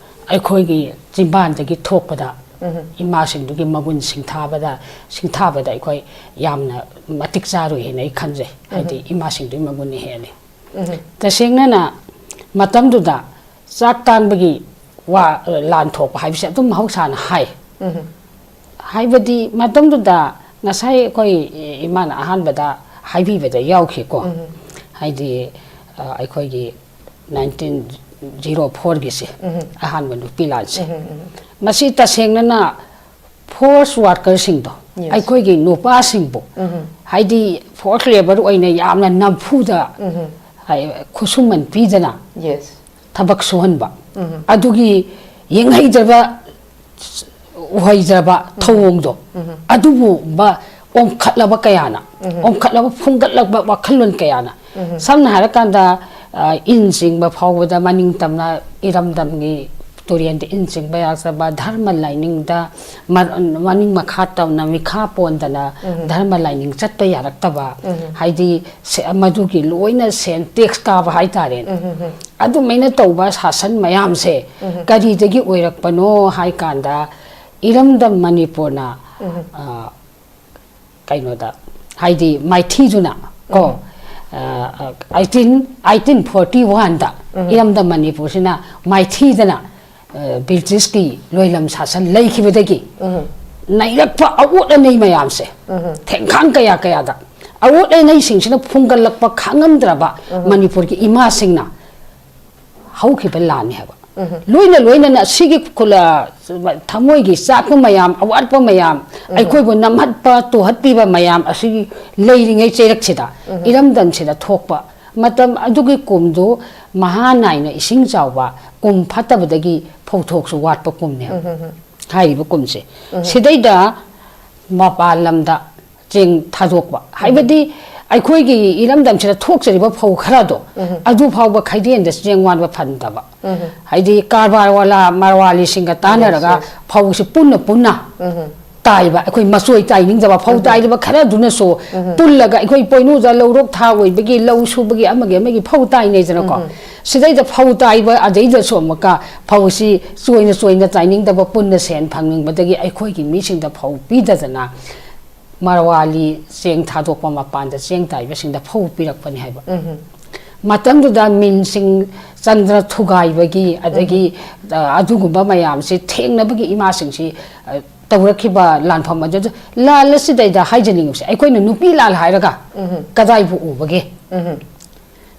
ꯑꯩꯈꯣꯏꯒꯤ ꯆꯤꯝꯕꯥꯟꯗꯒꯤ ꯊꯣꯛꯄꯗ, ꯎꯝ꯫ ꯏꯃꯥꯁꯤꯡꯗꯨꯒꯤ ꯃꯒꯨꯟ ꯁꯤꯡꯊꯥꯕꯗ, ꯁꯤꯡꯊꯥꯕꯗ ꯑꯩꯈꯣꯏ ꯌꯥꯝꯅ ꯃꯇꯤꯛ ꯆꯥꯔꯨꯏ ꯍꯥꯏꯅ ꯑꯩ ꯈꯟꯖꯩ꯫ ꯍꯥꯏꯗꯤ, ꯎꯝ꯫ ꯏꯃꯥꯁꯤꯡꯗꯨꯒꯤ ꯃꯒꯨꯟꯅ ꯍꯦꯜꯂꯤ꯫ ꯎꯝ꯫ ꯇꯁꯦꯡꯅꯅ ꯃꯇꯝꯗꯨꯗ ꯆꯥꯛ ꯇꯥꯡꯕꯒꯤ ꯋꯥ, ꯂꯥꯟ ꯊꯣꯛꯄ ꯍꯥꯏꯕꯁꯦ ꯑꯗꯨꯝ ꯃꯍꯧꯁꯥꯅ ꯍꯥꯏ꯫ ꯎꯝ꯫ ꯍꯥꯏꯕꯗꯤ ꯃꯇꯝꯗꯨꯗ ꯉꯁꯥꯏ ꯑꯩꯈꯣꯏ ꯏꯃꯥꯅ ꯑꯍꯥꯟꯕꯗ ꯍꯥꯏꯕꯤꯕꯗ ꯌꯥꯎꯈꯤꯀꯣ꯫ ꯎꯝ꯫ ꯍꯥꯏꯗꯤ, ꯑ, ꯑꯩꯈꯣꯏꯒꯤ ꯅꯥꯏꯟꯇꯤꯟ ꯖꯤꯔꯣ ꯐꯣꯔꯒꯤꯁꯦ, ꯎꯝ꯫ ꯑꯍꯥꯟꯕ ꯅꯨꯄꯤ ꯂꯥꯟꯁꯦ꯫ ꯎꯝ, ꯎꯝ꯫ ꯃꯁꯤ ꯇꯁꯦꯡꯅꯅ ꯐꯣꯔꯁ ꯋꯥꯔꯀꯔꯁꯤꯡꯗꯣ, yes, ꯑꯩꯈꯣꯏꯒꯤ ꯅꯨꯄꯥꯁꯤꯡꯕꯨ, ꯎꯝ꯫ ꯍꯥꯏꯗꯤ ꯐꯣꯔꯁ ꯂꯦꯕꯔ ꯑꯣꯏꯅ ꯌꯥꯝꯅ ꯅꯝꯐꯨꯗ, ꯎꯝ꯫ ꯍꯥꯏ-, ꯈꯨꯠꯁꯨꯃꯟ ꯄꯤꯗꯅ, yes, ꯊꯕꯛ ꯁꯨꯍꯟꯕ, ꯎꯝ꯫ ꯑꯗꯨꯒꯤ ꯌꯦꯡꯍꯩꯗꯕ ꯎꯍꯩꯗ꯭ꯔꯕ ꯎꯝ꯫ ꯊꯧꯑꯣꯡꯗꯣ, ꯎꯝ꯫ ꯑꯗꯨꯒꯨꯝꯕ ꯑꯣꯟꯈꯠꯂꯕ ꯀꯌꯥꯅ, ꯎꯝ꯫ ꯑꯣꯟꯈꯠꯂꯕ ꯐꯨꯡꯒꯠꯂꯛꯄ ꯋꯥꯈꯜꯂꯣꯟ ꯀꯌꯥꯅ, ꯎꯝ꯫ ꯁꯝꯅ ꯍꯥꯏꯔꯀꯥꯟꯗ, ꯑ, ꯏꯟ ꯆꯤꯡꯕ ꯐꯥꯎꯕꯗ ꯃꯅꯤꯡ ꯇꯝꯅ ꯏꯔꯝꯗꯝꯒꯤ ꯇꯨꯔꯦꯟꯗ ꯏꯟ ꯆꯤꯡꯕ ꯌꯥꯔꯛꯇꯕ, ꯙꯔꯃ ꯂꯥꯏꯅꯤꯡꯗ ꯃ-, ꯃꯅꯤꯡ ꯃꯈꯥ ꯇꯝꯅ ꯃꯤꯈꯥ ꯄꯣꯟꯗꯅ ꯎꯝ꯫ ꯙꯔꯃ ꯂꯥꯏꯅꯤꯡ ꯆꯠꯄ ꯌꯥꯔꯛꯇꯕ, ꯎꯝ꯫ ꯍꯥꯏꯗꯤ ꯁꯦ-, ꯃꯗꯨꯒꯤ ꯂꯣꯏꯅ ꯁꯦꯟ ꯇꯦꯛꯁ ꯀꯥꯕ ꯍꯥꯏꯇꯥꯔꯦꯅꯦ꯫ ꯎꯝ, ꯎꯝ, ꯎꯝ꯫ ꯑꯗꯨꯃꯥꯏꯅ ꯇꯧꯕ ꯁꯥꯁꯟ ꯃꯌꯥꯝꯁꯦ ꯎꯝ꯫ ꯀꯔꯤꯗꯒꯤ ꯑꯣꯏꯔꯛꯄꯅꯣ ꯍꯥꯏ ꯀꯥꯟꯗ, ꯏꯔꯝꯗꯝ ꯃꯅꯤꯄꯨꯔꯅ, ꯎꯝ꯫ ꯑ, ꯀꯩꯅꯣꯗ, ꯍꯥꯏꯗꯤ ꯃꯥꯏꯊꯤꯗꯨꯅ ꯀꯣ, ꯎꯝ꯫ ꯑ, ꯑ, ꯑꯩꯠꯇꯤꯟ, ꯑꯩꯠꯇꯤꯟ ꯐꯣꯔꯇꯤ ꯋꯥꯟꯗ ꯎꯝ꯫ ꯏꯔꯝꯗꯝ ꯃꯅꯤꯄꯨꯔꯁꯤꯅ ꯃꯥꯏꯊꯤꯗꯅ, ꯑ, ꯕ꯭ꯔꯤꯇꯤꯁꯀꯤ ꯂꯣꯏꯂꯝ ꯁꯥꯁꯟ ꯂꯩꯈꯤꯕꯗꯒꯤ ꯎꯝ꯫ ꯅꯩꯔꯛꯄ ꯑꯋꯣꯠ ꯑꯅꯩ ꯃꯌꯥꯝꯁꯦ, ꯎꯝ꯫ ꯊꯦꯡꯈꯥꯡ ꯀꯌꯥ ꯀꯌꯥꯗ ꯑꯋꯣꯠ ꯑꯅꯩꯁꯤꯡꯁꯤꯅ ꯐꯨꯡꯒꯠꯂꯛꯄ ꯈꯥꯡꯉꯝꯗ꯭ꯔꯕ ꯎꯝ꯫ ꯃꯅꯤꯄꯨꯔꯒꯤ ꯏꯃꯥꯁꯤꯡꯅ ꯍꯧꯈꯤꯕ ꯂꯥꯟꯅꯤ ꯍꯥꯏꯕ꯫ ꯎꯝ꯫ ꯂꯣꯏꯅ ꯂꯣꯏꯅꯅ ꯁꯤꯒꯤ ꯈꯨꯂ-, ꯊꯃꯣꯏꯒꯤ ꯆꯥꯛꯄ ꯃꯌꯥꯝ, ꯑꯋꯥꯠꯄ ꯃꯌꯥꯝ, ꯎꯝ꯫ ꯑꯩꯈꯣꯏꯕꯨ ꯅꯝꯍꯠꯄ, ꯇꯨꯍꯠꯄꯤꯕ ꯃꯌꯥꯝ ꯑꯁꯤꯒꯤ ꯂꯩꯔꯤꯉꯩ ꯆꯩꯔꯛꯁꯤꯗ, ꯎꯝ꯫ ꯏꯔꯝꯗꯝꯁꯤꯗ ꯊꯣꯛꯄ ꯃꯇꯝ ꯑꯗꯨꯒꯤ ꯀꯨꯝꯗꯨ ꯃꯍꯥ ꯅꯥꯏꯅ ꯏꯁꯤꯡ ꯆꯥꯎꯕ, ꯀꯨꯝ ꯐꯠꯇꯕꯗꯒꯤ ꯐꯧꯊꯣꯛꯁꯨ ꯋꯥꯠꯄ ꯀꯨꯝꯅꯦꯕ꯫ ꯍꯥꯏꯔꯤꯕ ꯀꯨꯝꯁꯦ꯫ ꯁꯤꯗꯩꯗ ꯃꯄꯥꯟ ꯂꯝꯗ ꯆꯦꯡ ꯊꯥꯗꯣꯛꯄ꯫ ꯍꯥꯏꯕꯗꯤ ꯑꯩꯈꯣꯏꯒꯤ ꯏꯔꯝꯗꯝꯁꯤꯗ ꯊꯣꯛꯆꯔꯤꯕ ꯐꯧ ꯈꯔꯗꯣ, ꯑꯗꯨ ꯐꯥꯎꯕ ꯈꯩꯗꯦꯟꯗ ꯆꯦꯡ ꯋꯥꯟꯕ ꯐꯪꯗꯕ꯫ ꯍꯥꯏꯗꯤ ꯀꯔꯕꯥꯔ ꯋꯥꯂꯥ, ꯃꯔꯋꯥꯂꯤꯁꯤꯡꯒ ꯇꯥꯟꯅꯔꯒ ꯐꯧꯁꯤ ꯄꯨꯟꯅ ꯄꯨꯟꯅ ꯇꯥꯏꯕ, ꯑꯩꯈꯣꯏ ꯃꯆꯣꯏ ꯇꯥꯏꯅꯤꯡꯗꯕ ꯐꯧ ꯇꯥꯏꯔꯤꯕ ꯈꯔꯗꯨꯅꯁꯨ ꯄꯨꯜꯂꯒ ꯑꯩꯈꯣꯏ ꯄꯣꯏꯅꯨꯗ ꯂꯧꯔꯣꯛ ꯊꯥ ꯑꯣꯏꯕꯒꯤ, ꯂꯧ ꯁꯨꯕꯒꯤ, ꯑꯃꯒꯤ ꯑꯃꯒꯤ ꯐꯧ ꯇꯥꯏꯅꯩꯗꯅꯀꯣ꯫ ꯁꯤꯗꯩꯗ ꯐꯧ ꯇꯥꯏꯕ, ꯑꯗꯩꯗꯁꯨ ꯑꯃꯨꯛꯀ ꯐꯧꯁꯤ ꯆꯣꯏꯅ ꯆꯣꯏꯅ ꯇꯥꯏꯅꯤꯡꯗꯕ, ꯄꯨꯟꯅ ꯁꯦꯟ ꯐꯪꯅꯤꯡꯕꯗꯒꯤ ꯑꯩꯈꯣꯏꯒꯤ ꯃꯤꯁꯤꯡꯗ ꯐꯧ ꯄꯤꯗꯗꯅ ꯃꯔꯋꯥꯂꯤ ꯆꯦꯡ ꯊꯥꯗꯣꯛꯄ ꯃꯄꯥꯟꯗ ꯆꯦꯡ ꯇꯥꯏꯕꯁꯤꯡꯗ ꯐꯧ ꯄꯤꯔꯛꯄꯅꯤ ꯍꯥꯏꯕ꯫ ꯃꯇꯝꯗꯨꯗ ꯃꯤꯜꯁꯤꯡ ꯆꯪꯗꯅ ꯊꯨꯒꯥꯏꯕꯒꯤ, ꯑꯗꯒꯤ, ꯑ, ꯑꯗꯨꯒꯨꯝꯕ ꯃꯌꯥꯝꯁꯤ ꯊꯦꯡꯅꯕꯒꯤ ꯏꯃꯥꯁꯤꯡꯁꯤ, ꯑ, ꯇꯧꯔꯛꯈꯤꯕ ꯂꯥꯟꯐꯝ ꯑꯗꯨꯗ, ꯂꯥꯜ ꯑꯁꯤꯗꯩꯗ ꯍꯥꯏꯖꯅꯤꯡꯕꯁꯦ, ꯑꯩꯈꯣꯏꯅ ꯅꯨꯄꯤ ꯂꯥꯜ ꯍꯥꯏꯔꯒ ꯀꯗꯥꯏꯕꯨ ꯎꯕꯒꯦ?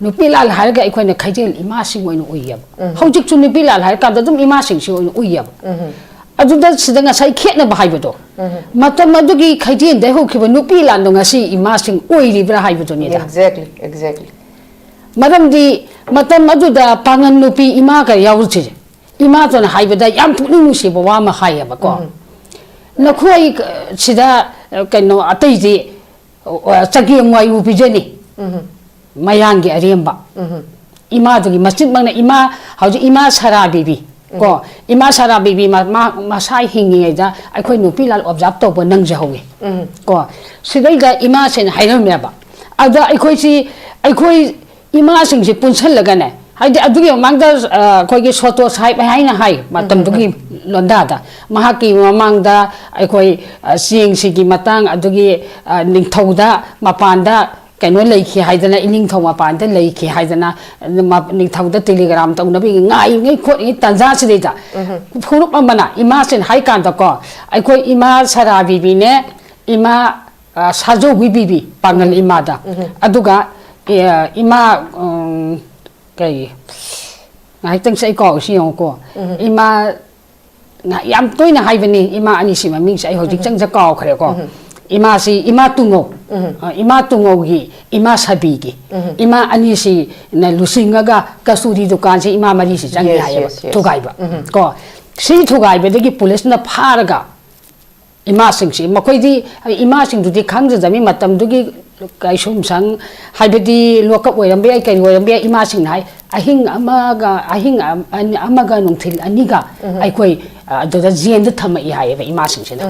ꯅꯨꯄꯤ ꯂꯥꯜ ꯍꯥꯏꯔꯒ ꯑꯩꯈꯣꯏꯅ ꯈꯩꯗꯦꯜ ꯏꯃꯥꯁꯤꯡ ꯑꯣꯏꯅ ꯎꯏꯌꯦꯕ꯫ ꯍꯧꯖꯤꯛꯁꯨ ꯅꯨꯄꯤ ꯂꯥꯜ ꯍꯥꯏꯔꯀꯥꯟꯗ ꯑꯗꯨꯝ ꯏꯃꯥꯁꯤꯡꯁꯤ ꯑꯣꯏꯅ ꯎꯏꯌꯦꯕ꯫ ꯑꯗꯨꯗ ꯁꯤꯗ ꯉꯁꯥꯏ ꯈꯦꯠꯅꯕ ꯍꯥꯏꯕꯗꯣ, ꯃꯇꯝ ꯑꯗꯨꯒꯤ ꯈꯩꯗꯦꯜꯗ ꯍꯧꯈꯤꯕ ꯅꯨꯄꯤ ꯂꯥꯟꯗꯣ ꯉꯁꯤ ꯏꯃꯥꯁꯤꯡ ꯑꯣꯏꯔꯤꯕ꯭ꯔꯥ ꯍꯥꯏꯕꯗꯨꯅꯤꯗ꯫ Exactly, exactly. ꯃꯔꯝꯗꯤ ꯃꯇꯝ ꯑꯗꯨꯗ ꯄꯥꯡꯒꯜ ꯅꯨꯄꯤ ꯏꯃꯥꯒ ꯌꯥꯎꯔꯨꯁꯤꯁꯦ, ꯏꯃꯥꯇꯣꯟ ꯍꯥꯏꯕꯗ ꯌꯥꯝ ꯄꯨꯛꯅꯤꯡ ꯅꯨꯡꯁꯤꯕ ꯋꯥ ꯑꯃ ꯍꯥꯏꯌꯦꯕꯀꯣ꯫ ꯅꯈꯣꯏ, ꯑ, ꯁꯤꯗ, ꯑ, ꯀꯩꯅꯣ ꯑꯇꯩꯗꯤ, ꯑ, ꯆꯒꯦꯝ ꯋꯥꯏꯔꯨ ꯄꯤꯖꯅꯤ꯫ ꯃꯌꯥꯡꯒꯤ ꯑꯔꯦꯝꯕ꯫ ꯏꯃꯥꯗꯨꯒꯤ ꯃꯆꯤꯟꯃꯛꯅ ꯏꯃꯥ, ꯍꯧꯖꯤꯛ ꯏꯃꯥ ꯁꯔꯥ ꯕꯤꯕꯤ ꯀꯣ, ꯏꯃꯥ ꯁꯔꯥ ꯕꯤꯕꯤ ꯃ-, ꯃꯥ-, ꯃꯁꯥ ꯍꯤꯡꯉꯤꯉꯩꯗ ꯑꯩꯈꯣꯏ ꯅꯨꯄꯤ ꯂꯥꯜ observe ꯇꯧꯕ ꯅꯪꯖꯍꯧꯋꯤ꯫ ꯀꯣ, ꯁꯤꯗꯩꯗ ꯏꯃꯥꯁꯤꯅ ꯍꯥꯏꯔꯝꯃꯦꯕ꯫ ꯑꯗ ꯑꯩꯈꯣꯏꯁꯤ, ꯑꯩꯈꯣꯏ ꯏꯃꯥꯁꯤꯡꯁꯤ ꯄꯨꯟꯁꯜꯂꯒꯅꯦ, ꯍꯥꯏꯗꯤ ꯑꯗꯨꯒꯤ ꯃꯃꯥꯡꯗ, ꯑ, ꯑꯩꯈꯣꯏꯒꯤ ꯁꯣꯇꯣ ꯁꯥꯍꯦꯕ ꯍꯥꯏꯅ ꯍꯥꯏ ꯃꯇꯝꯗꯨꯒꯤ ꯂꯣꯟꯗꯥꯗ, ꯃꯍꯥꯛꯀꯤ ꯃꯃꯥꯡꯗ ꯑꯩꯈꯣꯏ, ꯑ, ꯆꯦꯡꯁꯤꯒꯤ ꯃꯇꯥꯡ, ꯑꯗꯨꯒꯤ, ꯑ, ꯅꯤꯡꯊꯧꯗ ꯃꯄꯥꯟꯗ ꯀꯩꯅꯣ ꯂꯩꯈꯤ ꯍꯥꯏꯗꯅ, ꯏꯅꯤꯡꯊꯧ ꯃꯄꯥꯟꯗ ꯂꯩꯈꯤ ꯍꯥꯏꯗꯅ, ꯃ-, ꯅꯤꯡꯊꯧꯗ telegram ꯇꯧꯅꯕꯒꯤ ꯉꯥꯏꯔꯤꯉꯩ ꯈꯣꯠꯂꯤꯉꯩ ꯇꯥꯟꯖꯥꯁꯤꯗꯩꯗ ꯐꯨꯔꯨꯞ ꯑꯃꯅ ꯏꯃꯥꯁꯤꯅ ꯍꯥꯏ ꯀꯥꯟꯗꯀꯣ, ꯑꯩꯈꯣꯏ ꯏꯃꯥ ꯁꯔꯥ ꯕꯤꯕꯤꯅꯦ, ꯏꯃꯥ, ꯑ, ꯁꯥꯖꯧꯕꯤ ꯕꯤꯕꯤ, ꯄꯥꯡꯒꯜ ꯏꯃꯥꯗ, ꯑꯗꯨꯒ, ꯑꯦ, ꯏꯃꯥ, ꯎꯝ, ꯀꯩ, ꯉꯥꯏꯍꯥꯛꯇꯪꯁꯦ ꯑꯩ ꯀꯥꯎꯏꯁꯤ ꯌꯦꯡꯉꯨꯀꯣ, ꯏꯃꯥ, ꯉꯥꯏꯍꯥꯛ ꯌꯥꯝ ꯇꯣꯏꯅ ꯍꯥꯏꯕꯅꯤ ꯏꯃꯥ ꯑꯅꯤꯁꯤ ꯃꯃꯤꯡꯁꯦ, ꯑꯩ ꯍꯧꯖꯤꯛ ꯆꯪꯖ ꯀꯥꯎꯈ꯭ꯔꯦꯀꯣ꯫ ꯏꯃꯥꯁꯤ ꯏꯃꯥ ꯇꯨꯡꯉꯧ, ꯑ, ꯏꯃꯥ ꯇꯨꯡꯉꯧꯒꯤ, ꯏꯃꯥ ꯁꯥꯕꯤꯒꯤ, ꯏꯃꯥ ꯑꯅꯤꯁꯤꯅ ꯂꯨꯆꯤꯡꯉꯒ ꯀꯁꯇꯨꯔꯤ ꯗꯨꯀꯥꯟꯁꯤ ꯏꯃꯥ ꯃꯔꯤꯁꯤ ꯆꯪꯉꯤ Yes, ꯍꯥꯏꯌꯦꯕ, yes, yes. ꯊꯨꯒꯥꯏꯕ꯫ ꯀꯣ, ꯁꯤ ꯊꯨꯒꯥꯏꯕꯗꯒꯤ ꯄꯨꯂꯤꯁꯅ ꯐꯥꯔꯒ ꯏꯃꯥꯁꯤꯡꯁꯤ, ꯃꯈꯣꯏꯗꯤ, ꯏꯃꯥꯁꯤꯡꯗꯨꯗꯤ ꯈꯪꯖꯗꯕꯅꯤ, ꯃꯇꯝꯗꯨꯒꯤ ꯀꯩꯁꯨꯝꯁꯪ, ꯍꯥꯏꯕꯗꯤ ꯂꯣꯛꯀꯞ ꯑꯣꯏꯔꯝꯕ ꯌꯥꯏ, ꯀꯔꯤ ꯑꯣꯏꯔꯝꯕ ꯌꯥꯏ, ꯏꯃꯥꯁꯤꯡꯅ ꯍꯥꯏ, ꯑꯍꯤꯡ ꯑꯃꯒ, ꯑꯍꯤꯡ ꯑꯃ-, ꯑꯃꯒ ꯅꯨꯡꯊꯤꯜ ꯑꯅꯤꯒ ꯑꯩꯈꯣꯏ, ꯑ, ꯑꯗꯨꯗ ꯖꯦꯜꯗ ꯊꯝꯃꯛꯏ ꯍꯥꯏꯌꯦꯕ ꯏꯃꯥꯁꯤꯡꯁꯤꯅ꯫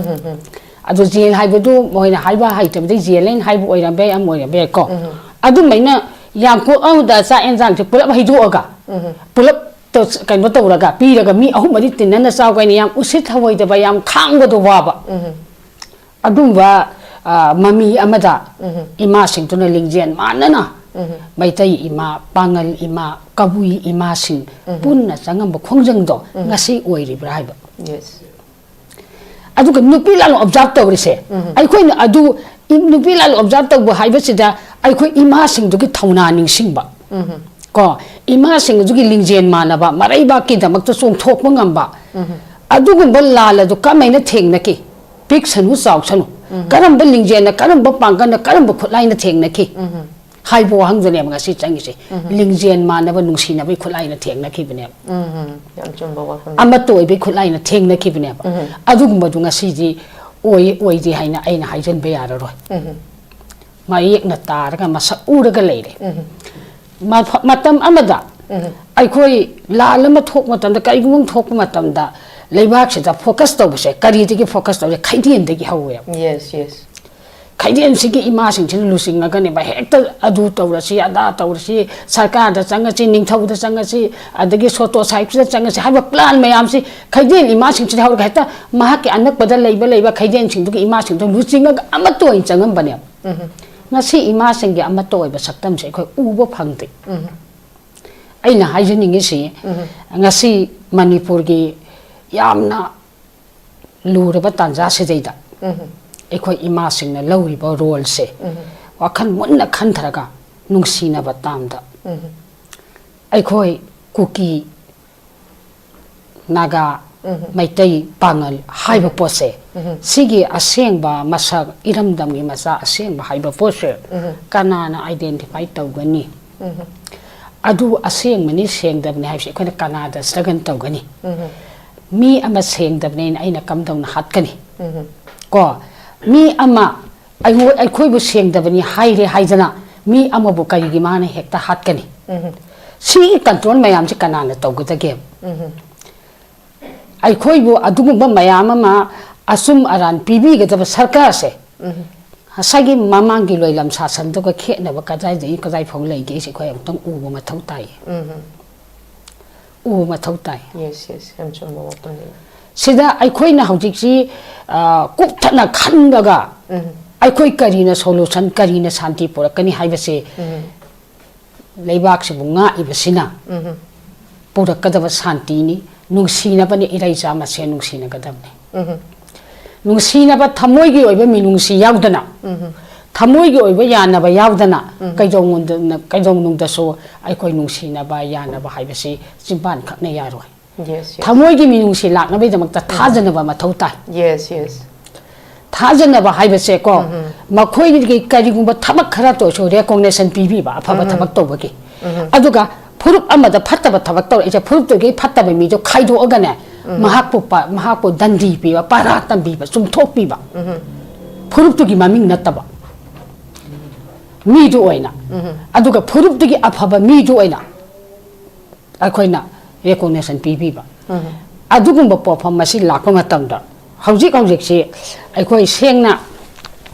ꯑꯗꯨ ꯖꯦꯜ ꯍꯥꯏꯕꯗꯨ ꯃꯣꯏꯅ ꯍꯥꯏꯕ ꯍꯩꯇꯕꯗꯒꯤ ꯖꯦꯜ ꯍꯥꯏꯅ ꯍꯥꯏꯕ ꯑꯣꯏꯔꯝꯕ ꯌꯥꯏ, ꯑꯃ ꯑꯣꯏꯔꯝꯕ ꯌꯥꯏꯀꯣ꯫ ꯑꯗꯨꯃꯥꯏꯅ ꯌꯥꯡꯀꯣꯛ ꯑꯃꯗ ꯆꯥꯛ ꯌꯦꯟꯁꯥꯡꯁꯦ ꯄꯨꯂꯞ ꯍꯩꯗꯣꯛꯑꯒ, ꯄꯨꯂꯞ ꯇꯧ-, ꯀꯩꯅꯣ ꯇꯧꯔꯒ ꯄꯤꯔꯒ ꯃꯤ ꯑꯍꯨꯝ ꯃꯔꯤ ꯇꯤꯟꯅꯅ ꯆꯥꯎ ꯀꯥꯏꯅ ꯌꯥꯝ ꯎꯁꯤꯠ ꯊꯑꯣꯏꯗꯕ, ꯌꯥꯝ ꯈꯥꯡꯕꯗꯣ ꯋꯥꯕ꯫ ꯑꯗꯨꯝꯕ, ꯑ, ꯃꯃꯤ ꯑꯃꯗ ꯏꯃꯥꯁꯤꯡꯗꯨꯅ ꯂꯤꯡꯖꯦꯜ ꯃꯥꯟꯅꯅ ꯃꯩꯇꯩ ꯏꯃꯥ, ꯄꯥꯉꯜ ꯏꯃꯥ, ꯀꯕꯨꯏ ꯏꯃꯥꯁꯤꯡ ꯄꯨꯟꯅ ꯆꯪꯉꯝꯕ ꯈꯣꯡꯖꯪꯗꯣ ꯉꯁꯤ ꯑꯣꯏꯔꯤꯕ꯭ꯔꯥ ꯍꯥꯏꯕ꯫ Yes. ꯑꯗꯨꯒ ꯅꯨꯄꯤ ꯂꯥꯜꯂꯣꯡ observe ꯇꯧꯔꯤꯁꯦ, ꯑꯩꯈꯣꯏꯅ ꯑꯗꯨ ꯏ-, ꯅꯨꯄꯤ ꯂꯥꯜꯂꯣꯡ observe ꯇꯧꯕ ꯍꯥꯏꯕꯁꯤꯗ ꯑꯩꯈꯣꯏ ꯏꯃꯥꯁꯤꯡꯗꯨꯒꯤ ꯊꯧꯅꯥ ꯅꯤꯡꯁꯤꯡꯕ, ꯀꯣ, ꯏꯃꯥꯁꯤꯡ ꯑꯗꯨꯒꯤ ꯂꯤꯡꯖꯦꯜ ꯃꯥꯟꯅꯕ, ꯃꯔꯩꯕꯥꯛꯀꯤꯗꯃꯛꯇ ꯆꯣꯡꯊꯣꯛꯄ ꯉꯝꯕ, ꯑꯗꯨꯒꯨꯝꯕ ꯂꯥꯜ ꯑꯗꯨ ꯀꯃꯥꯏꯅ ꯊꯦꯡꯅꯈꯤ? ꯄꯤꯛꯁꯅꯨ ꯆꯥꯎꯁꯅꯨ, ꯀꯔꯝꯕ ꯂꯤꯡꯖꯦꯜꯅ, ꯀꯔꯝꯕ ꯄꯥꯡꯒꯜꯅ, ꯀꯔꯝꯕ ꯈꯨꯠꯂꯥꯏꯅ ꯊꯦꯡꯅꯈꯤ ꯍꯥꯏꯕ ꯋꯥꯍꯪꯗꯨꯅꯦꯕ ꯉꯁꯤ ꯆꯪꯉꯤꯁꯦ꯫ ꯂꯤꯡꯖꯦꯜ ꯃꯥꯟꯅꯕ ꯅꯨꯡꯁꯤꯅꯕꯒꯤ ꯈꯨꯠꯂꯥꯏꯅ ꯊꯦꯡꯅꯈꯤꯕꯅꯦꯕ꯫ ꯎꯝ, ꯌꯥꯝ ꯆꯨꯝꯕ ꯋꯥꯐꯝ꯫ ꯑꯃꯠꯇ ꯑꯣꯏꯕꯒꯤ ꯈꯨꯠꯂꯥꯏꯅ ꯊꯦꯡꯅꯈꯤꯕꯅꯦꯕ꯫ ꯑꯗꯨꯒꯨꯝꯕꯗꯨ ꯉꯁꯤꯗꯤ ꯑꯣꯏ ꯑꯣꯏꯗꯦ ꯍꯥꯏꯅ ꯑꯩꯅ ꯍꯥꯏꯖꯟꯕ ꯌꯥꯔꯔꯣꯏ꯫ ꯃꯌꯦꯛꯅ ꯇꯥꯔꯒ ꯃꯁꯛ ꯎꯔꯒ ꯂꯩꯔꯦ꯫ ꯃꯐ-, ꯃꯇꯝ ꯑꯃꯗ ꯑꯩꯈꯣꯏ ꯂꯥꯜ ꯑꯃ ꯊꯣꯛꯄ ꯃꯇꯝꯗ, ꯀꯔꯤꯒꯨꯝꯕ ꯑꯃ ꯊꯣꯛꯄ ꯃꯇꯝꯗ ꯂꯩꯕꯥꯛꯁꯤꯗ focus ꯇꯧꯕꯁꯦ ꯀꯔꯤꯗꯒꯤ focus ꯇꯧꯁꯦ? ꯈꯩꯗꯦꯟꯗꯒꯤ ꯍꯧꯋꯦꯕ꯫ Yes, yes. ꯈꯩꯗꯦꯟꯁꯤꯒꯤ ꯏꯃꯥꯁꯤꯡꯁꯤꯅ ꯂꯨꯆꯤꯡꯉꯒꯅꯦꯕ ꯍꯦꯛꯇ ꯑꯗꯨ ꯇꯧꯔꯁꯤ, ꯑꯗꯥ ꯇꯧꯔꯁꯤ, ꯁꯔꯀꯥꯔꯗ ꯆꯪꯉꯁꯤ, ꯅꯤꯡꯊꯧꯗ ꯆꯪꯉꯁꯤ, ꯑꯗꯒꯤ ꯁꯣꯇꯣ ꯁꯥꯍꯤꯕꯁꯤꯗ ꯆꯪꯉꯁꯤ ꯍꯥꯏꯕ plan ꯃꯌꯥꯝꯁꯤ ꯈꯩꯗꯦꯟ ꯏꯃꯥꯁꯤꯡꯁꯤꯗ ꯍꯧꯔꯒ ꯍꯦꯛꯇ ꯃꯍꯥꯛꯀꯤ ꯑꯅꯛꯄꯗ ꯂꯩꯕ ꯂꯩꯕ ꯈꯩꯗꯦꯟꯁꯤꯡꯗꯨꯒꯤ ꯏꯃꯥꯁꯤꯡꯗꯨ ꯂꯨꯆꯤꯡꯉꯒ ꯑꯃꯠꯇ ꯑꯣꯏꯅ ꯆꯪꯉꯝꯕꯅꯦꯕ꯫ ꯉꯁꯤ ꯏꯃꯥꯁꯤꯡꯒꯤ ꯑꯃꯠꯇ ꯑꯣꯏꯕ ꯁꯛꯇꯝꯁꯦ ꯑꯩꯈꯣꯏ ꯎꯕ ꯐꯪꯗꯦ꯫ ꯑꯩꯅ ꯍꯥꯏꯖꯅꯤꯡꯉꯤꯁꯤ, ꯉꯁꯤ ꯃꯅꯤꯄꯨꯔꯒꯤ ꯌꯥꯝꯅ ꯂꯨꯔꯕ ꯇꯥꯟꯖꯥꯁꯤꯗꯩꯗ ꯑꯩꯈꯣꯏ ꯏꯃꯥꯁꯤꯡꯅ ꯂꯧꯔꯤꯕ roleꯁꯦ ꯋꯥꯈꯜ ꯃꯨꯟꯅ ꯈꯟꯊꯔꯒ ꯅꯨꯡꯁꯤꯅꯕ ꯇꯥꯝꯗ ꯑꯩꯈꯣꯏ ꯀꯨꯀꯤ, ꯅꯥꯒꯥ, ꯃꯩꯇꯩ ꯄꯥꯉꯜ ꯍꯥꯏꯕ ꯄꯣꯠꯁꯦ, ꯁꯤꯒꯤ ꯑꯁꯦꯡꯕ ꯃꯁꯛ, ꯏꯔꯝꯗꯝꯒꯤ ꯃꯆꯥ ꯑꯁꯦꯡꯕ ꯍꯥꯏꯕ ꯄꯣꯠꯁꯦ ꯀꯅꯥꯅ identify ꯇꯧꯒꯅꯤ? ꯑꯗꯨ ꯑꯁꯦꯡꯕꯅꯤ ꯁꯦꯡꯗꯕꯅꯤ ꯍꯥꯏꯕꯁꯦ ꯑꯩꯈꯣꯏꯅ ꯀꯅꯥꯗ struggle ꯇꯧꯒꯅꯤ? ꯃꯤ ꯑꯃ ꯁꯦꯡꯗꯕꯅꯦꯅ ꯑꯩꯅ ꯀꯝꯗꯧꯅ ꯍꯥꯠꯀꯅꯤ? ꯀꯣ, ꯃꯤ ꯑꯃ ꯑꯩꯉꯣ-, ꯑꯩꯈꯣꯏꯕꯨ ꯁꯦꯡꯗꯕꯅꯤ ꯍꯥꯏꯔꯦ ꯍꯥꯏꯗꯅ ꯃꯤ ꯑꯃꯕꯨ ꯀꯔꯤꯒꯤ ꯃꯥꯅ ꯍꯦꯛꯇ ꯍꯥꯠꯀꯅꯤ? ꯁꯤꯒꯤ control ꯃꯌꯥꯝꯁꯤ ꯀꯅꯥꯅ ꯇꯧꯒꯗꯒꯦ? ꯑꯩꯈꯣꯏꯕꯨ ꯑꯗꯨꯒꯨꯝꯕ ꯃꯌꯥꯝ ꯑꯃ ꯑꯆꯨꯝ ꯑꯔꯥꯟ ꯄꯤꯕꯤꯒꯗꯕ ꯁꯔꯀꯥꯔꯁꯦ ꯉꯁꯥꯏꯒꯤ ꯃꯃꯥꯡꯒꯤ ꯂꯣꯏꯂꯝ ꯁꯥꯁꯟꯗꯨꯒ ꯈꯦꯠꯅꯕ ꯀꯗꯥꯏꯗꯒꯤ ꯀꯗꯥꯏ ꯐꯥꯎ ꯂꯩꯒꯦꯁꯦ ꯑꯩꯈꯣꯏ ꯑꯃꯨꯛꯇꯪ ꯎꯕ ꯃꯊꯧ ꯇꯥꯏ꯫ ꯎꯕ ꯃꯊꯧ ꯇꯥꯏ꯫ Yes, yes, ꯌꯥꯝ ꯆꯨꯝꯕ ꯋꯥꯐꯝꯅꯤ꯫ ꯁꯤꯗ ꯑꯩꯈꯣꯏꯅ ꯍꯧꯖꯤꯛꯁꯤ, ꯑ, ꯀꯨꯞꯊꯅ ꯈꯟꯕꯒ ꯑꯩꯈꯣꯏ ꯀꯔꯤꯅ solution, ꯀꯔꯤꯅ ꯁꯥꯟꯇꯤ ꯄꯨꯔꯛꯀꯅꯤ ꯍꯥꯏꯕꯁꯦ ꯂꯩꯕꯥꯛꯁꯤꯕꯨ ꯉꯥꯛꯏꯕꯁꯤꯅ ꯄꯨꯔꯛꯀꯗꯕ ꯁꯥꯟꯇꯤꯅꯤ꯫ ꯅꯨꯡꯁꯤꯅꯕꯅꯤ, ꯏꯔꯩꯆꯥ ꯃꯁꯦꯟ ꯅꯨꯡꯁꯤꯅꯒꯗꯕꯅꯤ꯫ ꯅꯨꯡꯁꯤꯅꯕ ꯊꯃꯣꯏꯒꯤ ꯑꯣꯏꯕ ꯃꯤꯅꯨꯡꯁꯤ ꯌꯥꯎꯗꯅ, ꯊꯃꯣꯏꯒꯤ ꯑꯣꯏꯕ ꯌꯥꯅꯕ ꯌꯥꯎꯗꯅ ꯀꯩꯗꯧꯅꯨꯡꯗ-, ꯀꯩꯗꯧꯅꯨꯡꯗꯁꯨ ꯑꯩꯈꯣꯏ ꯅꯨꯡꯁꯤꯅꯕ ꯌꯥꯅꯕ ꯍꯥꯏꯕꯁꯤ ꯆꯤꯟꯕꯥꯟ ꯈꯛꯅ ꯌꯥꯔꯣꯏ꯫ Yes, yes. ꯊꯃꯣꯏꯒꯤ ꯃꯤꯅꯨꯡꯁꯤ ꯂꯥꯛꯅꯕꯒꯤꯗꯃꯛꯇ ꯊꯥꯖꯅꯕ ꯃꯊꯧ ꯇꯥꯏ꯫ Yes, yes. ꯊꯥꯖꯅꯕ ꯍꯥꯏꯕꯁꯦꯀꯣ, ꯃꯈꯣꯏꯒꯤ ꯀꯔꯤꯒꯨꯝꯕ ꯊꯕꯛ ꯈꯔ ꯇꯧꯔꯁꯨ recognition ꯄꯤꯕꯤꯕ, ꯑꯐꯕ ꯊꯕꯛ ꯇꯧꯕꯒꯤ꯫ ꯑꯗꯨꯒ ꯐꯨꯔꯨꯞ ꯑꯃꯗ ꯐꯠꯇꯕ ꯊꯕꯛ ꯇꯧꯔꯛꯏꯁꯦ, ꯐꯨꯔꯨꯞꯇꯨꯒꯤ ꯐꯠꯇꯕ ꯃꯤꯗꯣ ꯈꯥꯏꯗꯣꯛꯑꯒꯅꯦ, ꯃꯍꯥꯛꯄꯨ ꯄ-, ꯃꯍꯥꯛꯄꯨ ꯗꯟꯗꯤ ꯄꯤꯕ, ꯄꯔꯥ ꯇꯝꯕꯤꯕ, ꯆꯨꯝꯊꯣꯛꯄꯤꯕ꯫ ꯐꯨꯔꯨꯞꯇꯨꯒꯤ ꯃꯃꯤꯡ ꯅꯠꯇꯕ, ꯃꯤꯗꯨ ꯑꯣꯏꯅ꯫ ꯑꯗꯨꯒ ꯐꯨꯔꯨꯞꯇꯨꯒꯤ ꯑꯐꯕ ꯃꯤꯗꯨ ꯑꯣꯏꯅ ꯑꯩꯈꯣꯏꯅ recognition ꯄꯤꯕꯤꯕ꯫ ꯑꯗꯨꯒꯨꯝꯕ ꯄꯣꯠꯐꯝ ꯑꯁꯤ ꯂꯥꯛꯄ ꯃꯇꯝꯗ ꯍꯧꯖꯤꯛ ꯍꯧꯖꯤꯛꯁꯤ ꯑꯩꯈꯣꯏ ꯁꯦꯡꯅ,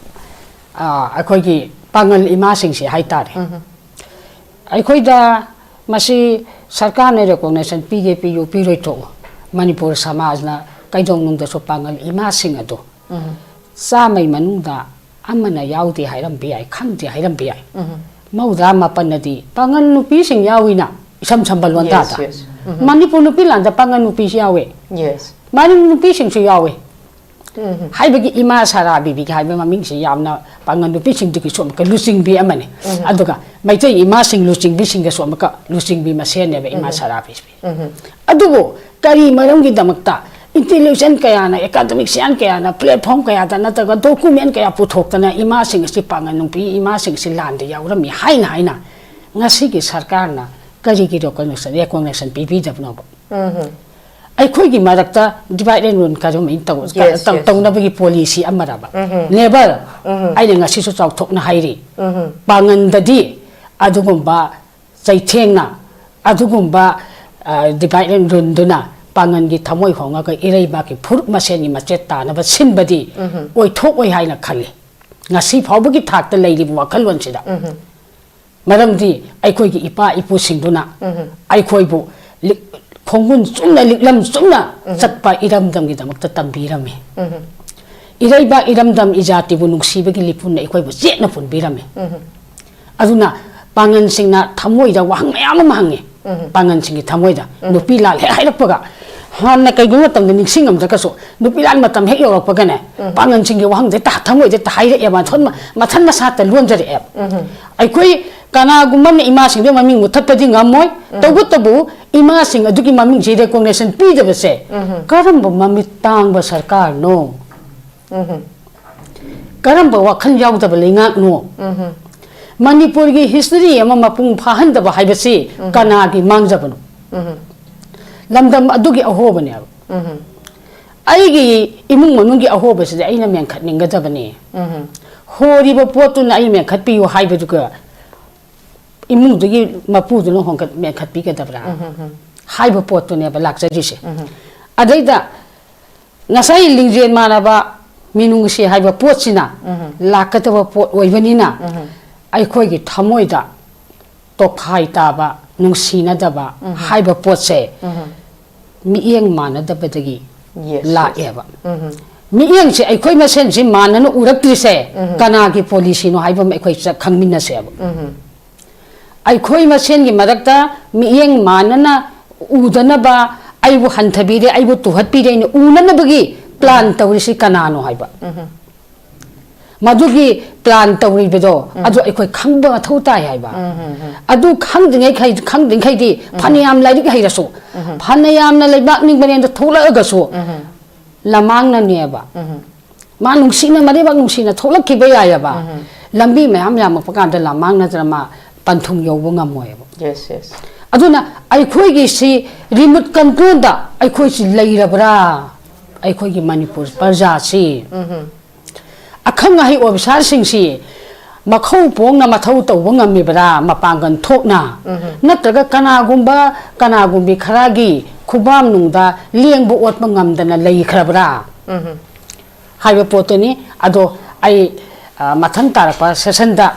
ꯑ, ꯑꯩꯈꯣꯏꯒꯤ ꯄꯥꯉꯜ ꯏꯃꯥꯁꯤꯡꯁꯤ ꯍꯥꯏꯇꯥꯔꯦ, ꯑꯩꯈꯣꯏꯗ ꯃꯁꯤ ꯁꯔꯀꯥꯔꯅ recognition ꯄꯤꯒꯦ ꯄꯤꯌꯨ, ꯄꯤꯔꯣꯏ ꯇꯣꯛꯎ, ꯃꯅꯤꯄꯨꯔ ꯁꯃꯥꯖꯅ ꯀꯩꯗꯧꯅꯨꯡꯗꯁꯨ ꯄꯥꯉꯜ ꯏꯃꯥꯁꯤꯡ ꯑꯗꯨ ꯆꯥꯝꯃꯩ ꯃꯅꯨꯡꯗ ꯑꯃꯅ ꯌꯥꯎꯗꯦ ꯍꯥꯏꯔꯝꯕ ꯌꯥꯏ, ꯈꯪꯗꯦ ꯍꯥꯏꯔꯝꯕ ꯌꯥꯏ꯫ ꯃꯧꯗ꯭ꯔꯥ ꯃꯥꯄꯟꯅꯗꯤ ꯄꯥꯉꯜ ꯅꯨꯄꯤꯁꯤꯡ ꯌꯥꯎꯏꯅ, ꯏꯁꯝ ꯁꯝꯕ ꯂꯣꯟꯗꯥꯗ꯫ Yes, yes. ꯃꯅꯤꯄꯨꯔ ꯅꯨꯄꯤ ꯂꯥꯟꯗ ꯄꯥꯉꯜ ꯅꯨꯄꯤꯁꯨ ꯌꯥꯎꯏ꯫ Yes. ꯃꯅꯤꯄꯨꯔ ꯅꯨꯄꯤꯁꯤꯡꯁꯨ ꯌꯥꯎꯏ꯫ ꯍꯥꯏꯕꯒꯤ ꯏꯃꯥ ꯁꯥꯔꯥ ꯕꯤꯕꯤꯒ ꯍꯥꯏꯕ ꯃꯃꯤꯡꯁꯤ ꯌꯥꯝꯅ ꯄꯥꯉꯜ ꯅꯨꯄꯤꯁꯤꯡꯗꯨꯒꯤꯁꯨ ꯑꯃꯨꯛꯀ ꯂꯨꯆꯤꯡꯕꯤ ꯑꯃꯅꯤ꯫ ꯑꯗꯨꯒ ꯃꯩꯇꯩ ꯏꯃꯥꯁꯤꯡ ꯂꯨꯆꯤꯡꯕꯤꯁꯤꯡꯒꯁꯨ ꯑꯃꯨꯛꯀ ꯂꯨꯆꯤꯡꯕꯤ ꯃꯁꯦꯟꯅꯦꯕ ꯏꯃꯥ ꯁꯥꯔꯥ ꯕꯤꯕꯤ꯫ ꯑꯗꯨꯕꯨ ꯀꯔꯤ ꯃꯔꯝꯒꯤꯗꯃꯛꯇ intellectual ꯀꯌꯥꯅ, academician ꯀꯌꯥꯅ platform ꯀꯌꯥꯗ ꯅꯠꯇ꯭ꯔꯒ document ꯀꯌꯥ ꯄꯨꯊꯣꯛꯇꯅ ꯏꯃꯥꯁꯤꯡ ꯑꯁꯤ ꯄꯥꯡꯒꯜ ꯅꯨꯄꯤ ꯏꯃꯥꯁꯤꯡ ꯑꯁꯤ ꯂꯥꯟꯗ ꯌꯥꯎꯔꯝꯃꯤ ꯍꯥꯏꯅ ꯍꯥꯏꯅ ꯉꯁꯤꯒꯤ ꯁꯔꯀꯥꯔꯅ ꯀꯔꯤꯒꯤ recognition, recognition ꯄꯤꯕꯤꯗꯕꯅꯣꯕ? ꯑꯩꯈꯣꯏꯒꯤ ꯃꯔꯛꯇ divide and rule ꯀꯔꯝꯍꯥꯏꯅ ꯇꯧ-, Yes, ꯇꯧ-, yes. ꯇꯧꯅꯕꯒꯤ policy ꯑꯃꯔꯕ? Never. ꯑꯩꯅ ꯉꯁꯤꯁꯨ ꯆꯥꯎꯊꯣꯛꯅ ꯍꯥꯏꯔꯤ, ꯄꯥꯡꯒꯟꯗꯗꯤ ꯑꯗꯨꯒꯨꯝꯕ ꯆꯩꯊꯦꯡꯅ, ꯑꯗꯨꯒꯨꯝꯕ, ꯑ, divide and ruleꯗꯨꯅ ꯄꯥꯡꯒꯟꯒꯤ ꯊꯃꯣꯏ ꯍꯣꯡꯉꯒ ꯏꯔꯩꯕꯥꯛꯀꯤ ꯐꯨꯔꯨꯞ ꯃꯁꯦꯟꯒꯤ ꯃꯆꯦꯠ ꯇꯥꯅꯕ ꯁꯤꯟꯕꯗꯤ ꯑꯣꯏꯊꯣꯛꯑꯣꯏ ꯍꯥꯏꯅ ꯈꯜꯂꯤ, ꯉꯁꯤ ꯐꯥꯎꯕꯒꯤ ꯊꯥꯛꯇ ꯂꯩꯔꯤꯕ ꯋꯥꯈꯜꯂꯣꯟꯁꯤꯗ꯫ ꯃꯔꯝꯗꯤ ꯑꯩꯈꯣꯏꯒꯤ ꯏꯄꯥ ꯏꯄꯨꯁꯤꯡꯗꯨꯅ ꯑꯩꯈꯣꯏꯕꯨ ꯂꯤꯛ-, ꯈꯣꯡꯒꯨꯟ ꯆꯨꯝꯅ, ꯂꯤꯛꯂꯝ ꯆꯨꯝꯅ ꯆꯠꯄ ꯏꯔꯝꯗꯝꯒꯤꯗꯃꯛꯇ ꯇꯝꯕꯤꯔꯝꯃꯤ꯫ ꯏꯔꯩꯕꯥꯛ, ꯏꯔꯝꯗꯝ, ꯏꯖꯥꯇꯤꯕꯨ ꯅꯨꯡꯁꯤꯕꯒꯤ ꯂꯤꯄꯨꯟꯅ ꯑꯩꯈꯣꯏꯕꯨ ꯆꯦꯠꯅ ꯄꯨꯟꯕꯤꯔꯝꯃꯤ꯫ ꯑꯗꯨꯅ ꯄꯥꯡꯒꯟꯁꯤꯡꯅ ꯊꯃꯣꯏꯗ ꯋꯥꯍꯪ ꯃꯌꯥꯝ ꯑꯃ ꯍꯪꯉꯤ꯫ ꯄꯥꯡꯒꯟꯁꯤꯡꯒꯤ ꯊꯃꯣꯏꯗ ꯅꯨꯄꯤ ꯂꯥꯟ ꯍꯦꯛ ꯍꯥꯏꯔꯛꯄꯒ, ꯍꯥꯟꯅ ꯀꯩꯒꯨꯝꯕ ꯃꯇꯝꯗ ꯅꯤꯡꯁꯤꯡꯉꯝꯗ꯭ꯔꯒꯁꯨ ꯅꯨꯄꯤ ꯂꯥꯟ ꯃꯇꯝ ꯍꯦꯛ ꯌꯧꯔꯛꯄꯒꯅꯦ, ꯄꯥꯡꯒꯟꯁꯤꯡꯒꯤ ꯋꯥꯍꯪꯁꯦ ꯍꯦꯛꯇ ꯊꯃꯣꯏꯗ ꯍꯦꯛꯇ ꯍꯥꯏꯔꯛꯑꯦꯕ, ꯃꯊꯟ-, ꯃꯊꯟ ꯃꯁꯥꯇ ꯂꯣꯟꯖꯔꯛꯑꯦꯕ꯫ ꯑꯩꯈꯣꯏ ꯀꯅꯥꯒꯨꯝꯕ ꯑꯃꯅ ꯏꯃꯥꯁꯤꯡꯗꯨ ꯃꯃꯤꯡ ꯃꯨꯊꯠꯄꯗꯤ ꯉꯝꯃꯣꯏ꯫ ꯇꯧꯕꯇꯕꯨ ꯏꯃꯥꯁꯤꯡ ꯑꯗꯨꯒꯤ ꯃꯃꯤꯡꯁꯦ recognition ꯄꯤꯗꯕꯁꯦ ꯀꯔꯝꯕ ꯃꯃꯤꯠ ꯇꯥꯡꯕ ꯁꯔꯀꯥꯔꯅꯣ? ꯀꯔꯝꯕ ꯋꯥꯈꯜ ꯌꯥꯎꯗꯕ ꯂꯩꯉꯥꯛꯅꯣ? ꯃꯅꯤꯄꯨꯔꯒꯤ history ꯑꯃ ꯃꯄꯨꯡ ꯐꯥꯍꯟꯗꯕ ꯍꯥꯏꯕꯁꯤ ꯀꯅꯥꯒꯤ ꯃꯥꯡꯖꯕꯅꯣ? ꯂꯝꯗꯝ ꯑꯗꯨꯒꯤ ꯑꯍꯣꯕꯅꯦꯕ꯫ ꯑꯩꯒꯤ ꯏꯃꯨꯡ ꯃꯅꯨꯡꯒꯤ ꯑꯍꯣꯕꯁꯤꯗꯤ ꯑꯩꯅ ꯃꯦꯟꯈꯠꯅꯤꯡꯒꯗꯕꯅꯤ꯫ ꯍꯣꯔꯤꯕ ꯄꯣꯠꯇꯨꯅ ꯑꯩ ꯃꯦꯟꯈꯠꯄꯤꯌꯨ ꯍꯥꯏꯕꯗꯨꯒ ꯏꯃꯨꯡꯗꯨꯒꯤ ꯃꯄꯨꯗꯨꯅ ꯍꯣꯡꯒꯠ-, ꯃꯦꯟꯈꯠꯄꯤꯒꯗꯕ꯭ꯔꯥ ꯍꯥꯏꯕ ꯄꯣꯠꯇꯨꯅꯦꯕ ꯂꯥꯛꯆꯔꯤꯁꯦ꯫ ꯑꯗꯩꯗ ꯉꯁꯥꯏ ꯂꯤꯡꯖꯦꯜ ꯃꯥꯟꯅꯕ ꯃꯤꯅꯨꯡꯁꯤ ꯍꯥꯏꯕ ꯄꯣꯠꯁꯤꯅ ꯂꯥꯛꯀꯗꯕ ꯄꯣꯠ ꯑꯣꯏꯕꯅꯤꯅ, ꯑꯩꯈꯣꯏꯒꯤ ꯊꯃꯣꯏꯗ ꯇꯣꯈꯥꯏ ꯇꯥꯕ, ꯅꯨꯡꯁꯤꯅꯗꯕ ꯍꯥꯏꯕ ꯄꯣꯠꯁꯦ ꯃꯤꯠꯌꯦꯡ ꯃꯥꯟꯅꯗꯕꯗꯒꯤ Yes, yes. ꯂꯥꯛꯑꯦꯕ꯫ ꯃꯤꯠꯌꯦꯡꯁꯦ ꯑꯩꯈꯣꯏ ꯃꯁꯦꯟꯁꯤ ꯃꯥꯟꯅꯅ ꯎꯔꯛꯇ꯭ꯔꯤꯁꯦ ꯀꯅꯥꯒꯤ policyꯅꯣ ꯍꯥꯏꯕ ꯑꯃ ꯑꯩꯈꯣꯏ ꯆ-, ꯈꯪꯃꯤꯟꯅꯁꯦꯕ꯫ ꯑꯩꯈꯣꯏ ꯃꯁꯦꯟꯒꯤ ꯃꯔꯛꯇ ꯃꯤꯠꯌꯦꯡ ꯃꯥꯟꯅꯅ ꯎꯗꯅꯕ, ꯑꯩꯕꯨ ꯍꯟꯊꯕꯤꯔꯦ, ꯑꯩꯕꯨ ꯇꯨꯍꯠꯄꯤꯔꯦꯅ ꯎꯅꯅꯕꯒꯤ plan ꯇꯧꯔꯤꯁꯤ ꯀꯅꯥꯅꯣ ꯍꯥꯏꯕ꯫ ꯃꯗꯨꯒꯤ ꯄ꯭ꯂꯥꯟ ꯇꯧꯔꯤꯕꯗꯣ ꯑꯗꯨ ꯑꯩꯈꯣꯏ ꯈꯪꯕ ꯃꯊꯧ ꯇꯥꯏ ꯍꯥꯏꯕ꯫ ꯑꯗꯨ ꯈꯪꯗ꯭ꯔꯤꯉꯩ ꯈꯩ- ꯈꯪꯗ꯭ꯔꯤꯉꯩꯗꯤ ꯐꯅꯌꯥꯝ ꯂꯥꯏꯔꯤꯛ ꯍꯩꯔꯁꯨ, ꯐꯅꯌꯥꯝꯅ ꯂꯩꯕꯥꯛ ꯅꯤꯡꯕꯅꯦꯅ ꯊꯣꯛꯂꯛꯑꯒꯁꯨ ꯂꯃꯥꯡꯅꯅꯦꯕ꯫ ꯃꯥ ꯅꯨꯡꯁꯤꯅ, ꯃꯔꯤꯕꯛ ꯅꯨꯡꯁꯤꯅ ꯊꯣꯛꯂꯛꯈꯤꯕ ꯌꯥꯏꯑꯕ꯫ ꯂꯝꯕꯤ ꯃꯌꯥꯝ ꯌꯥꯝꯃꯛꯄ ꯀꯥꯟꯗ ꯂꯃꯥꯡꯅꯗꯅ ꯃꯥ ꯄꯟꯊꯨꯡ ꯌꯧꯕ ꯉꯝꯃꯣꯏꯕ꯫ Yes, yes. ꯑꯗꯨꯅ ꯑꯩꯈꯣꯏꯒꯤꯁꯤ ꯔꯤꯃꯣꯠ ꯀꯟꯇ꯭ꯔꯣꯜꯗ ꯑꯩꯈꯣꯏꯁꯤ ꯂꯩꯔꯕ꯭ꯔꯥ? ꯑꯩꯈꯣꯏꯒꯤ ꯃꯅꯤꯄꯨꯔ ꯄ꯭ꯔꯖꯥꯁꯤ ꯑꯈꯪ ꯑꯍꯩ ꯑꯣꯐꯤꯁꯥꯔꯁꯤꯡꯁꯤ ꯃꯈꯧ ꯄꯣꯡꯅ ꯃꯊꯧ ꯇꯧꯕ ꯉꯝꯃꯤꯕ꯭ꯔꯥ, ꯃꯄꯥꯡꯒꯜ ꯊꯣꯛꯅ? ꯅꯠꯇ꯭ꯔꯒ ꯀꯅꯥꯒꯨꯝꯕ ꯀꯅꯥꯒꯨꯝꯕꯤ ꯈꯔꯒꯤ ꯈꯨꯕꯥꯝꯅꯨꯡꯗ ꯂꯦꯡꯕ ꯑꯣꯠꯄ ꯉꯝꯗꯅ ꯂꯩꯈ꯭ꯔꯕ꯭ꯔꯥ ꯍꯥꯏꯕ ꯄꯣꯠꯇꯨꯅꯤ꯫ ꯑꯗꯣ ꯑꯩ, ꯑ, ꯃꯊꯪ ꯇꯥꯔꯛꯄ ꯁꯦꯁꯟꯗ,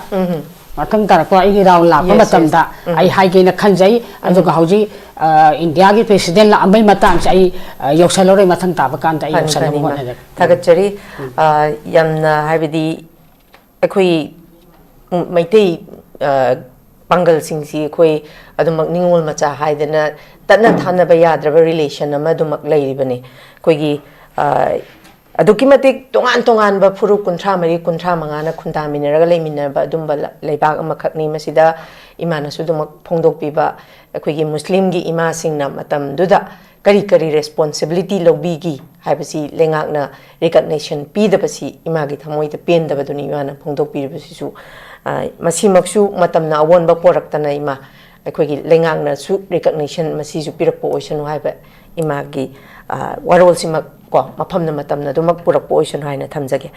ꯃꯊꯪ ꯇꯥꯔꯛꯄ ꯑꯩꯒꯤ ꯔꯥꯎꯟ ꯂꯥꯛꯄ Yes, yes. ꯃꯇꯝꯗ ꯑꯩ ꯍꯥꯏꯒꯦꯅ ꯈꯟꯖꯩ꯫ ꯑꯗꯨꯒ ꯍꯧꯖꯤꯛ, ꯑ, ꯏꯟꯗꯤꯌꯥꯒꯤ ꯄ꯭ꯔꯦꯁꯤꯗꯦꯟ ꯂꯥꯛꯑꯝꯕꯩ ꯃꯇꯥꯡꯁꯦ ꯑꯩ, ꯑ, ꯌꯧꯁꯜꯂꯔꯣꯏ, ꯃꯊꯪ ꯇꯥꯕ ꯀꯥꯟꯗ ꯑꯩ ꯐꯅꯤ, ꯌꯧꯁꯜꯅꯕ ꯐꯅꯤ, ꯏꯃꯥ꯫ ꯍꯣꯠꯅꯖꯒꯦ꯫ ꯊꯥꯒꯠꯆꯔꯤ꯫ ꯑ, ꯌꯥꯝꯅ, ꯍꯥꯏꯕꯗꯤ, ꯑꯩꯈꯣꯏ ꯃꯩꯇꯩ, ꯑ, ꯄꯥꯡꯒꯜꯁꯤꯡꯁꯤ ꯑꯩꯈꯣꯏ ꯑꯗꯨꯃꯛ ꯅꯤꯡꯉꯣꯜ ꯃꯆꯥ ꯍꯥꯏꯗꯅ ꯇꯠꯅ ꯊꯥꯅꯕ ꯌꯥꯗ꯭ꯔꯕ ꯔꯤꯂꯦꯁꯟ ꯑꯃ ꯑꯗꯨꯃꯛ ꯂꯩꯔꯤꯕꯅꯤ꯫ ꯑꯩꯈꯣꯏꯒꯤ, ꯑ, ꯑꯗꯨꯛꯀꯤ ꯃꯇꯤꯛ ꯇꯣꯉꯥꯟ ꯇꯣꯉꯥꯟꯕ ꯐꯨꯔꯨꯞ ꯀꯨꯟꯊ꯭ꯔꯥ ꯃꯔꯤ, ꯀꯨꯟꯊ꯭ꯔꯥ ꯃꯉꯥꯅ ꯈꯨꯟꯗꯥꯃꯤꯟꯅꯔꯒ ꯂꯩꯃꯤꯟꯅꯕ ꯑꯗꯨꯝꯕ ꯂ-, ꯂꯩꯕꯥꯛ ꯑꯃꯈꯛꯅꯤ꯫ ꯃꯁꯤꯗ ꯏꯃꯥꯅꯁꯨ ꯑꯗꯨꯃꯛ ꯐꯣꯡꯗꯣꯛꯄꯤꯕ, ꯑꯩꯈꯣꯏꯒꯤ ꯃꯨꯁꯂꯤꯝꯒꯤ ꯏꯃꯥꯁꯤꯡꯅ ꯃꯇꯝꯗꯨꯗ ꯀꯔꯤ ꯀꯔꯤ ꯔꯦꯁꯄꯣꯟꯁꯤꯕꯤꯂꯤꯇꯤ ꯂꯧꯕꯤꯈꯤ ꯍꯥꯏꯕꯁꯤ ꯂꯩꯉꯥꯛꯅ ꯔꯤꯀꯛꯅꯦꯁꯟ ꯄꯤꯗꯕꯁꯤ ꯏꯃꯥꯒꯤ ꯊꯃꯣꯏꯗ ꯄꯦꯟꯗꯕꯗꯨꯅꯤ ꯏꯃꯥꯅ ꯐꯣꯡꯗꯣꯛꯄꯤꯔꯤꯕꯁꯤꯁꯨ꯫ ꯑ, ꯃꯁꯤꯃꯛꯁꯨ ꯃꯇꯝꯅ ꯑꯑꯣꯟꯕ ꯄꯣꯔꯛꯇꯅ ꯏꯃꯥ, ꯑꯩꯈꯣꯏꯒꯤ ꯂꯩꯉꯥꯛꯅꯁꯨ ꯔꯤꯀꯛꯅꯦꯁꯟ ꯃꯁꯤꯁꯨ ꯄꯤꯔꯛꯄ ꯑꯣꯏꯁꯅꯨ ꯍꯥꯏꯕ ꯏꯃꯥꯒꯤ, ꯑ, ꯋꯥꯔꯣꯜꯁꯤꯃꯛ ꯀꯣ ꯃꯐꯝꯅ ꯃꯇꯝꯅ ꯑꯗꯨꯃꯛ ꯄꯨꯔꯛꯄ ꯑꯣꯏꯁꯅꯨ ꯍꯥꯏꯅ ꯊꯝꯖꯒꯦ꯫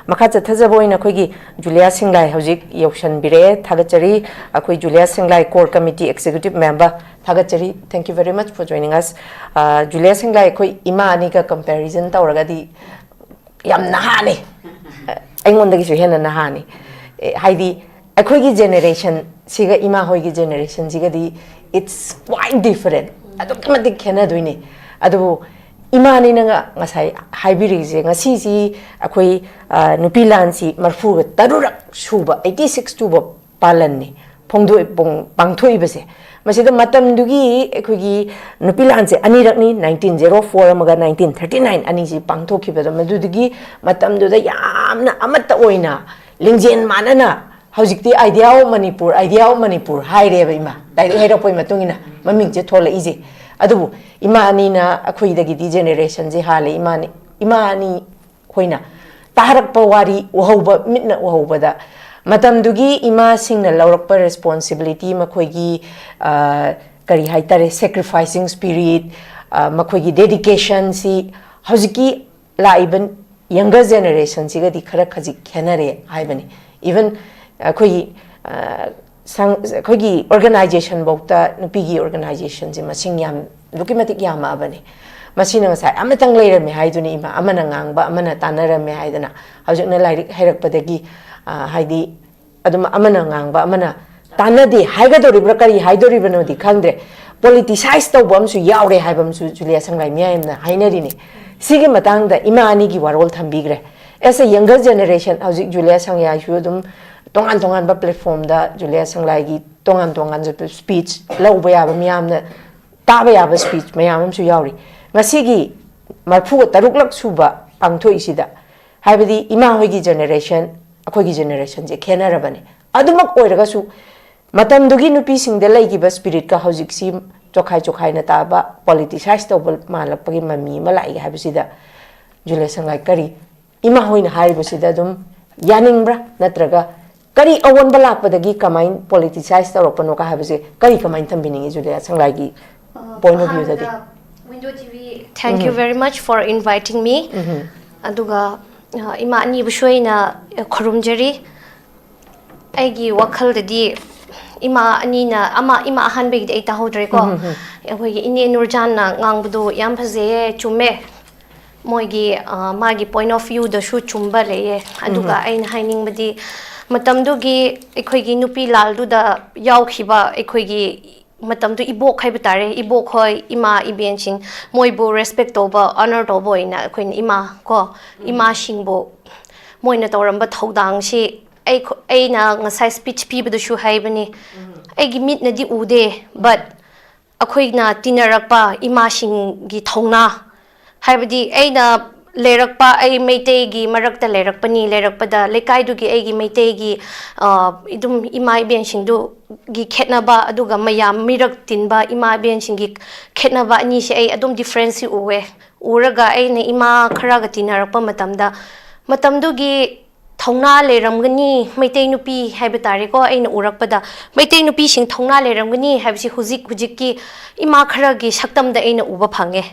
ꯃꯈꯥ ꯆꯠꯊꯖꯕ ꯑꯣꯏꯅ ꯑꯩꯈꯣꯏꯒꯤ ꯖꯨꯂꯤꯌꯥ ꯁꯤꯡꯂꯥꯏ ꯍꯧꯖꯤꯛ ꯌꯧꯁꯟꯕꯤꯔꯛꯑꯦ, ꯊꯥꯒꯠꯆꯔꯤ꯫ ꯑꯩꯈꯣꯏ ꯖꯨꯂꯤꯌꯥ ꯁꯤꯡꯂꯥꯏ, core committee executive member, ꯊꯥꯒꯠꯆꯔꯤ꯫ Thank you very much for joining us꯫ ꯑ, ꯖꯨꯂꯤꯌꯥ ꯁꯤꯡꯂꯥꯏ, ꯑꯩꯈꯣꯏ ꯏꯃꯥ ꯑꯅꯤꯒ ꯀꯝꯄꯦꯔꯤꯖꯟ ꯇꯧꯔꯒꯗꯤ ꯌꯥꯝ ꯅꯍꯥꯅꯤ, ꯑꯩꯉꯣꯟꯗꯒꯤꯁꯨ ꯍꯦꯟꯅ ꯅꯍꯥꯅꯤ꯫ ꯑꯦ, ꯍꯥꯏꯗꯤ ꯑꯩꯈꯣꯏꯒꯤ ꯖꯦꯅꯦꯔꯦꯁꯟꯁꯤꯒ ꯏꯃꯥ ꯍꯣꯏꯒꯤ ꯖꯦꯅꯦꯔꯦꯁꯟꯁꯤꯒꯗꯤ it's quite different, ꯑꯗꯨꯛꯀꯤ ꯃꯇꯤꯛ ꯈꯦꯠꯅꯗꯣꯏꯅꯦ꯫ ꯑꯗꯨꯕꯨ ꯏꯃꯥꯅꯤꯅ ꯉ-, ꯉꯁꯥꯏ ꯍꯥꯏꯕꯤꯔꯤꯁꯦ, ꯉꯁꯤꯁꯤ ꯑꯩꯈꯣꯏ, ꯑ, ꯅꯨꯄꯤ ꯂꯥꯟꯁꯤ ꯃꯔꯐꯨꯒ ꯇꯔꯨꯔꯛ ꯁꯨꯕ, eighty six ꯁꯨꯕ ꯄꯥꯂꯟꯅꯤ ꯐꯣꯡꯗꯣꯛ-, ꯄꯣꯡ-, ꯄꯥꯡꯊꯣꯛꯏꯕꯁꯦ꯫ ꯃꯁꯤꯗ ꯃꯇꯝꯗꯨꯒꯤ ꯑꯩꯈꯣꯏꯒꯤ ꯅꯨꯄꯤ ꯂꯥꯟꯁꯦ ꯑꯅꯤꯔꯛꯅꯤ, nineteen zero four ꯑꯃꯒ nineteen thirty nine ꯑꯅꯤꯁꯤ ꯄꯥꯡꯊꯣꯛꯈꯤꯕꯗꯣ, ꯃꯗꯨꯗꯒꯤ ꯃꯇꯝꯗꯨꯗ ꯌꯥꯝꯅ ꯑꯃꯠꯇ ꯑꯣꯏꯅ ꯂꯤꯡꯖꯦꯜ ꯃꯥꯟꯅꯅ ꯍꯧꯖꯤꯛꯇꯤ Idea of Manipur, Idea of Manipur ꯍꯥꯏꯔꯦꯕ ꯏꯃꯥ꯫ ꯂꯥꯏꯔꯤꯛ ꯍꯩꯔꯛꯄꯒꯤ ꯃꯇꯨꯡ ꯏꯟꯅ ꯃꯃꯤꯡꯁꯦ ꯊꯣꯛꯂꯛꯏꯁꯦ꯫ ꯑꯗꯨꯕꯨ ꯏꯃꯥ ꯑꯅꯤꯅ ꯑꯩꯈꯣꯏꯗꯒꯤꯗꯤ generationꯁꯦ ꯍꯥꯜꯂꯦ꯫ ꯏꯃꯥꯅꯤ, ꯏꯃꯥ ꯑꯅꯤ ꯑꯩꯈꯣꯏꯅ ꯇꯥꯔꯛꯄ ꯋꯥꯔꯤ ꯎꯍꯧꯕ, ꯃꯤꯠꯅ ꯎꯍꯧꯕꯗ ꯃꯇꯝꯗꯨꯒꯤ ꯏꯃꯥꯁꯤꯡꯅ ꯂꯧꯔꯛꯄ responsibility, ꯃꯈꯣꯏꯒꯤ, ꯑ, ꯀꯔꯤ ꯍꯥꯏꯇꯥꯔꯦ, sacrificing spirit, ꯑ, ꯃꯈꯣꯏꯒꯤ dedicationꯁꯤ ꯍꯧꯖꯤꯛꯀꯤ ꯂꯥꯛꯏꯕ younger generationꯁꯤꯒꯗꯤ ꯈꯔ ꯈꯖꯤꯛ ꯈꯦꯠꯅꯔꯦ ꯍꯥꯏꯕꯅꯤ꯫ Even ꯑꯩꯈꯣꯏꯒꯤ, ꯑ, ꯁꯪ-, ꯑꯩꯈꯣꯏꯒꯤ organizationꯐꯧꯗ ꯅꯨꯄꯤꯒꯤ organizationꯁꯦ ꯃꯁꯤꯡ ꯌꯥꯝ, ꯑꯗꯨꯛꯀꯤ ꯃꯇꯤꯛ ꯌꯥꯝꯃꯛꯑꯕꯅꯤ꯫ ꯃꯁꯤꯅ ꯉꯁꯥꯏ ꯑꯃꯇꯪ ꯂꯩꯔꯝꯃꯦ ꯍꯥꯏꯗꯨꯅꯤ ꯏꯃꯥ, ꯑꯃꯅ ꯉꯥꯡꯕ ꯑꯃꯅ ꯇꯥꯟꯅꯔꯝꯃꯦ ꯍꯥꯏꯗꯅ꯫ ꯍꯧꯖꯤꯛꯅ ꯂꯥꯏꯔꯤꯛ ꯍꯩꯔꯛꯄꯗꯒꯤ, ꯑ, ꯍꯥꯏꯗꯤ ꯑꯗꯨꯝ ꯑꯃꯅ ꯉꯥꯡꯕ ꯑꯃꯅ ꯇꯥꯟꯅꯗꯦ ꯍꯥꯏꯒꯗꯧꯔꯤꯕ꯭ꯔꯥ ꯀꯔꯤ ꯍꯥꯏꯗꯧꯔꯤꯕꯅꯣꯗꯤ ꯈꯪꯗ꯭ꯔꯦ꯫ Politicize ꯇꯧꯕ ꯑꯃꯁꯨ ꯌꯥꯎꯔꯦ ꯍꯥꯏꯕ ꯑꯃꯁꯨ ꯖꯨꯂꯤꯌꯥ ꯁꯪꯂꯥꯏ ꯃꯤꯌꯥꯝꯅ ꯍꯥꯏꯅꯔꯤꯅꯤ꯫ ꯁꯤꯒꯤ ꯃꯇꯥꯡꯗ ꯏꯃꯥ ꯑꯅꯤꯒꯤ ꯋꯥꯔꯣꯜ ꯊꯝꯕꯤꯈ꯭ꯔꯦ꯫ As a younger generation, ꯍꯧꯖꯤꯛ ꯖꯨꯂꯤꯌꯥ ꯁꯪꯂꯥꯏꯁꯨ ꯑꯗꯨꯝ ꯇꯣꯉꯥꯟ ꯇꯣꯉꯥꯟꯕ platformꯗ ꯖꯨꯂꯤꯌꯥ ꯁꯪꯂꯥꯏꯒꯤ ꯇꯣꯉꯥꯟ ꯇꯣꯉꯥꯟꯕ speech ꯂꯧꯕ ꯌꯥꯕ, ꯃꯤꯌꯥꯝꯅ ꯇꯥꯕ ꯌꯥꯕ speech ꯃꯌꯥꯝ ꯑꯃꯁꯨ ꯌꯥꯎꯔꯤ꯫ ꯉꯁꯤꯒꯤ ꯃꯔꯐꯨꯒ ꯇꯔꯨꯛꯂꯛ ꯁꯨꯕ ꯄꯥꯡꯊꯣꯛꯏꯁꯤꯗ, ꯍꯥꯏꯕꯗꯤ ꯏꯃꯥ ꯍꯣꯏꯒꯤ generation, ꯑꯩꯈꯣꯏꯒꯤ generationꯁꯦ ꯈꯦꯠꯅꯔꯕꯅꯤ꯫ ꯑꯗꯨꯃꯛ ꯑꯣꯏꯔꯒꯁꯨ ꯃꯇꯝꯗꯨꯒꯤ ꯅꯨꯄꯤꯁꯤꯡꯗ ꯂꯩꯈꯤꯕ spiritꯀ ꯍꯧꯖꯤꯛꯁꯤ ꯆꯣꯈꯥꯏ ꯆꯣꯈꯥꯏꯅ ꯇꯥꯕ, politicize ꯇꯧꯕ ꯃꯥꯜꯂꯛꯄꯒꯤ ꯃꯃꯤ ꯑꯃ ꯂꯥꯛꯏ ꯍꯥꯏꯕꯁꯤꯗ ꯖꯨꯂꯤꯌꯥ ꯁꯪꯂꯥꯏ ꯀꯔꯤ ꯏꯃꯥ ꯍꯣꯏꯅ ꯍꯥꯏꯔꯤꯕꯁꯤꯗ ꯑꯗꯨꯝ ꯌꯥꯅꯤꯡꯕ꯭ꯔꯥ, ꯅꯠꯇ꯭ꯔꯒ ꯀꯔꯤ ꯑꯑꯣꯟꯕ ꯂꯥꯛꯄꯗꯒꯤ ꯀꯃꯥꯏꯅ politicize ꯇꯧꯔꯛꯄꯅꯣꯒ ꯍꯥꯏꯕꯁꯦ ꯀꯔꯤ ꯀꯃꯥꯏꯅ ꯊꯝꯕꯤꯅꯤꯡꯉꯤ ꯖꯨꯂꯤꯌꯥ ꯁꯪꯂꯥꯏꯒꯤ point of viewꯗꯗꯤ? ꯑꯍꯥꯟꯕꯗ Window TV, thank you very much for inviting me. ꯑꯗꯨꯒ, ꯑ, ꯏꯃꯥ ꯑꯅꯤꯕꯨꯁꯨ ꯑꯩꯅ ꯈꯨꯔꯨꯝꯖꯔꯤ꯫ ꯑꯩꯒꯤ ꯋꯥꯈꯜꯗꯗꯤ ꯏꯃꯥ ꯑꯅꯤꯅ, ꯑꯃ, ꯏꯃꯥ ꯑꯍꯥꯟꯕꯒꯤꯗꯤ ꯑꯩ ꯇꯥꯍꯧꯗ꯭ꯔꯦꯀꯣ꯫ ꯑꯩꯈꯣꯏꯒꯤ ꯏꯅꯦ ꯅꯨꯔꯖꯥꯟꯅ ꯉꯥꯡꯕꯗꯣ ꯌꯥꯝ ꯐꯖꯩꯌꯦ, ꯆꯨꯝꯃꯦ꯫ ꯃꯣꯏꯒꯤ, ꯑ, ꯃꯥꯒꯤ point of viewꯗꯁꯨ ꯆꯨꯝꯕ ꯂꯩꯌꯦ꯫ ꯑꯗꯨꯒ ꯑꯩꯅ ꯍꯥꯏꯅꯤꯡꯕꯗꯤ, ꯃꯇꯝꯗꯨꯒꯤ ꯑꯩꯈꯣꯏꯒꯤ ꯅꯨꯄꯤ ꯂꯥꯜꯗꯨꯗ ꯌꯥꯎꯈꯤꯕ ꯑꯩꯈꯣꯏꯒꯤ ꯃꯇꯝꯗꯨ ꯏꯕꯣꯛ ꯍꯥꯏꯕ ꯇꯥꯔꯦ, ꯏꯕꯣꯛ ꯍꯣꯏ, ꯏꯃꯥ ꯏꯕꯦꯟꯁꯤꯡ, ꯃꯣꯏꯕꯨ respect ꯇꯧꯕ, honor ꯇꯧꯕ ꯑꯣꯏꯅ ꯑꯩꯈꯣꯏꯅ ꯏꯃꯥ ꯀꯣ, ꯏꯃꯥꯁꯤꯡꯕꯨ ꯃꯣꯏꯅ ꯇꯧꯔꯝꯕ ꯊꯧꯗꯥꯡꯁꯤ ꯑꯩ, ꯑꯩꯅ ꯉꯁꯥꯏ speech ꯄꯤꯕꯗꯁꯨ ꯍꯥꯏꯕꯅꯤ, ꯑꯩꯒꯤ ꯃꯤꯠꯅꯗꯤ ꯎꯗꯦ, but ꯑꯩꯈꯣꯏꯅ ꯇꯤꯟꯅꯔꯛꯄ ꯏꯃꯥꯁꯤꯡꯒꯤ ꯊꯧꯅꯥ, ꯍꯥꯏꯕꯗꯤ ꯑꯩꯅ ꯂꯩꯔꯛꯄ, ꯑꯩ ꯃꯩꯇꯩꯒꯤ ꯃꯔꯛꯇ ꯂꯩꯔꯛꯄꯅꯤ꯫ ꯂꯩꯔꯛꯄꯗ ꯂꯩꯀꯥꯏꯗꯨꯒꯤ ꯑꯩꯒꯤ ꯃꯩꯇꯩꯒꯤ, ꯑ, ꯑꯗꯨꯝ ꯏꯃꯥ ꯏꯕꯦꯟꯁꯤꯡꯗꯨꯒꯤ ꯈꯦꯠꯅꯕ, ꯑꯗꯨꯒ ꯃꯌꯥꯝ ꯃꯤꯔꯛ ꯇꯤꯟꯕ ꯏꯃꯥ ꯏꯕꯦꯟꯁꯤꯡꯒꯤ ꯈꯦꯠꯅꯕ ꯑꯅꯤꯁꯦ ꯑꯩ ꯑꯗꯨꯝ differenceꯁꯤ ꯎꯋꯦ꯫ ꯎꯔꯒ ꯑꯩꯅ ꯏꯃꯥ ꯈꯔꯒ ꯇꯤꯟꯅꯔꯛꯄ ꯃꯇꯝꯗ, ꯃꯇꯝꯗꯨꯒꯤ ꯊꯧꯅꯥ ꯂꯩꯔꯝꯒꯅꯤ ꯃꯩꯇꯩ ꯅꯨꯄꯤ ꯍꯥꯏꯕ ꯇꯥꯔꯦꯀꯣ, ꯑꯩꯅ ꯎꯔꯛꯄꯗ ꯃꯩꯇꯩ ꯅꯨꯄꯤꯁꯤꯡ ꯊꯧꯅꯥ ꯂꯩꯔꯝꯒꯅꯤ ꯍꯥꯏꯕꯁꯤ ꯍꯧꯖꯤꯛ ꯍꯧꯖꯤꯛꯀꯤ ꯏꯃꯥ ꯈꯔꯒꯤ ꯁꯛꯇꯝꯗ ꯑꯩꯅ ꯎꯕ ꯐꯪꯉꯦ꯫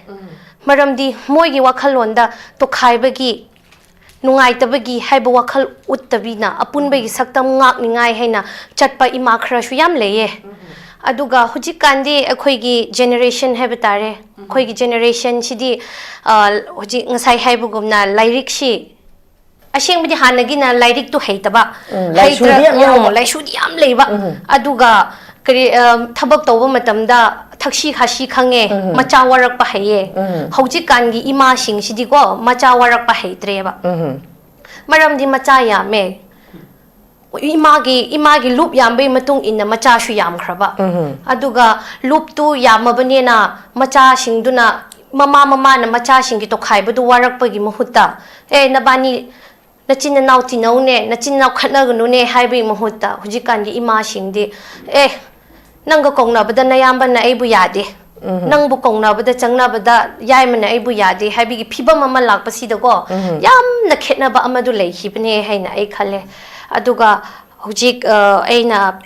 ꯃꯔꯝꯗꯤ ꯃꯣꯏꯒꯤ ꯋꯥꯈꯜꯂꯣꯟꯗ ꯇꯣꯈꯥꯏꯕꯒꯤ, ꯅꯨꯡꯉꯥꯏꯇꯕꯒꯤ ꯍꯥꯏꯕ ꯋꯥꯈꯜ ꯎꯠꯇꯕꯤꯅ ꯑꯄꯨꯟꯕꯒꯤ ꯁꯛꯇꯝ ꯉꯥꯛꯅꯤꯉꯥꯏ ꯍꯥꯏꯅ ꯆꯠꯄ ꯏꯃꯥ ꯈꯔꯁꯨ ꯌꯥꯝ ꯂꯩꯌꯦ꯫ ꯑꯗꯨꯒ ꯍꯧꯖꯤꯛꯀꯥꯟꯗꯤ ꯑꯩꯈꯣꯏꯒꯤ generation ꯍꯥꯏꯕ ꯇꯥꯔꯦ, ꯑꯩꯈꯣꯏꯒꯤ generationꯁꯤꯗꯤ, ꯑ, ꯍꯧꯖꯤꯛ ꯉꯁꯥꯏ ꯍꯥꯏꯕꯒꯨꯝꯅ ꯂꯥꯏꯔꯤꯛꯁꯤ, ꯑꯁꯦꯡꯕꯗꯤ ꯍꯥꯟꯅꯒꯤꯅ ꯂꯥꯏꯔꯤꯛꯇꯨ ꯍꯩꯇꯕ, ꯎꯝ, ꯂꯥꯏꯁꯨꯗꯤ ꯍꯩꯇ꯭ꯔ-, ꯌꯥꯝ ꯌꯥꯎꯕ꯫ ꯎꯝ, ꯂꯥꯏꯁꯨꯗꯤ ꯌꯥꯝ ꯂꯩꯕ꯫ ꯎꯝ꯫ ꯑꯗꯨꯒ ꯀꯔꯤ, ꯑ, ꯊꯕꯛ ꯇꯧꯕ ꯃꯇꯝꯗ ꯊꯛꯁꯤ ꯈꯥꯁꯤ ꯈꯪꯉꯦ, ꯎꯝ꯫ ꯃꯆꯥ ꯋꯥꯔꯛꯄ ꯍꯩꯌꯦ꯫ ꯎꯝ꯫ ꯍꯧꯖꯤꯛꯀꯥꯟꯒꯤ ꯏꯃꯥꯁꯤꯡꯁꯤꯗꯤꯀꯣ, ꯃꯆꯥ ꯋꯥꯔꯛꯄ ꯍꯩꯇ꯭ꯔꯦꯕ꯫ ꯎꯝ꯫ ꯃꯔꯝꯗꯤ ꯃꯆꯥ ꯌꯥꯝꯃꯦ꯫ ꯏꯃꯥꯒꯤ, ꯏꯃꯥꯒꯤ ꯂꯨꯞ ꯌꯥꯝꯕꯒꯤ ꯃꯇꯨꯡ ꯏꯟꯅ ꯃꯆꯥꯁꯨ ꯌꯥꯝꯈ꯭ꯔꯕ꯫ ꯎꯝ꯫ ꯑꯗꯨꯒ ꯂꯨꯞꯇꯨ ꯌꯥꯝꯃꯕꯅꯤꯅ ꯃꯆꯥꯁꯤꯡꯗꯨꯅ, ꯃꯃꯥ ꯃꯃꯥꯅ ꯃꯆꯥꯁꯤꯡꯒꯤ ꯇꯣꯈꯥꯏꯕꯗꯨ ꯋꯥꯔꯛꯄꯒꯤ ꯃꯍꯨꯠꯇ, "ꯑꯦ, ꯅꯕꯥꯅꯤ ꯅꯆꯤꯟ ꯅꯅꯥꯎ ꯇꯤꯟꯅꯧꯅꯦ, ꯅꯆꯤꯟ ꯅꯅꯥꯎ ꯈꯠꯅꯒꯅꯨꯅꯦ" ꯍꯥꯏꯕꯒꯤ ꯃꯍꯨꯠꯇ ꯍꯧꯖꯤꯛꯀꯥꯟꯒꯤ ꯏꯃꯥꯁꯤꯡꯗꯤ, "ꯑꯦ, ꯅꯪꯒ ꯀꯧꯅꯕꯗ ꯅꯌꯥꯝꯕꯅ ꯑꯩꯕꯨ ꯌꯥꯗꯦ, ꯎꯝ꯫ ꯅꯪꯕꯨ ꯀꯧꯅꯕꯗ ꯆꯪꯅꯕꯗ ꯌꯥꯏꯃꯅ ꯑꯩꯕꯨ ꯌꯥꯗꯦ" ꯍꯥꯏꯕꯒꯤ ꯐꯤꯕꯝ ꯑꯃ ꯂꯥꯛꯄꯁꯤꯗꯀꯣ, ꯎꯝ꯫ ꯌꯥꯝꯅ ꯈꯦꯠꯅꯕ ꯑꯃꯗꯨ ꯂꯩꯈꯤꯕꯅꯦ ꯍꯥꯏꯅ ꯑꯩ ꯈꯜꯂꯦ꯫ ꯑꯗꯨꯒ ꯍꯧꯖꯤꯛ, ꯑ, ꯑꯩꯅ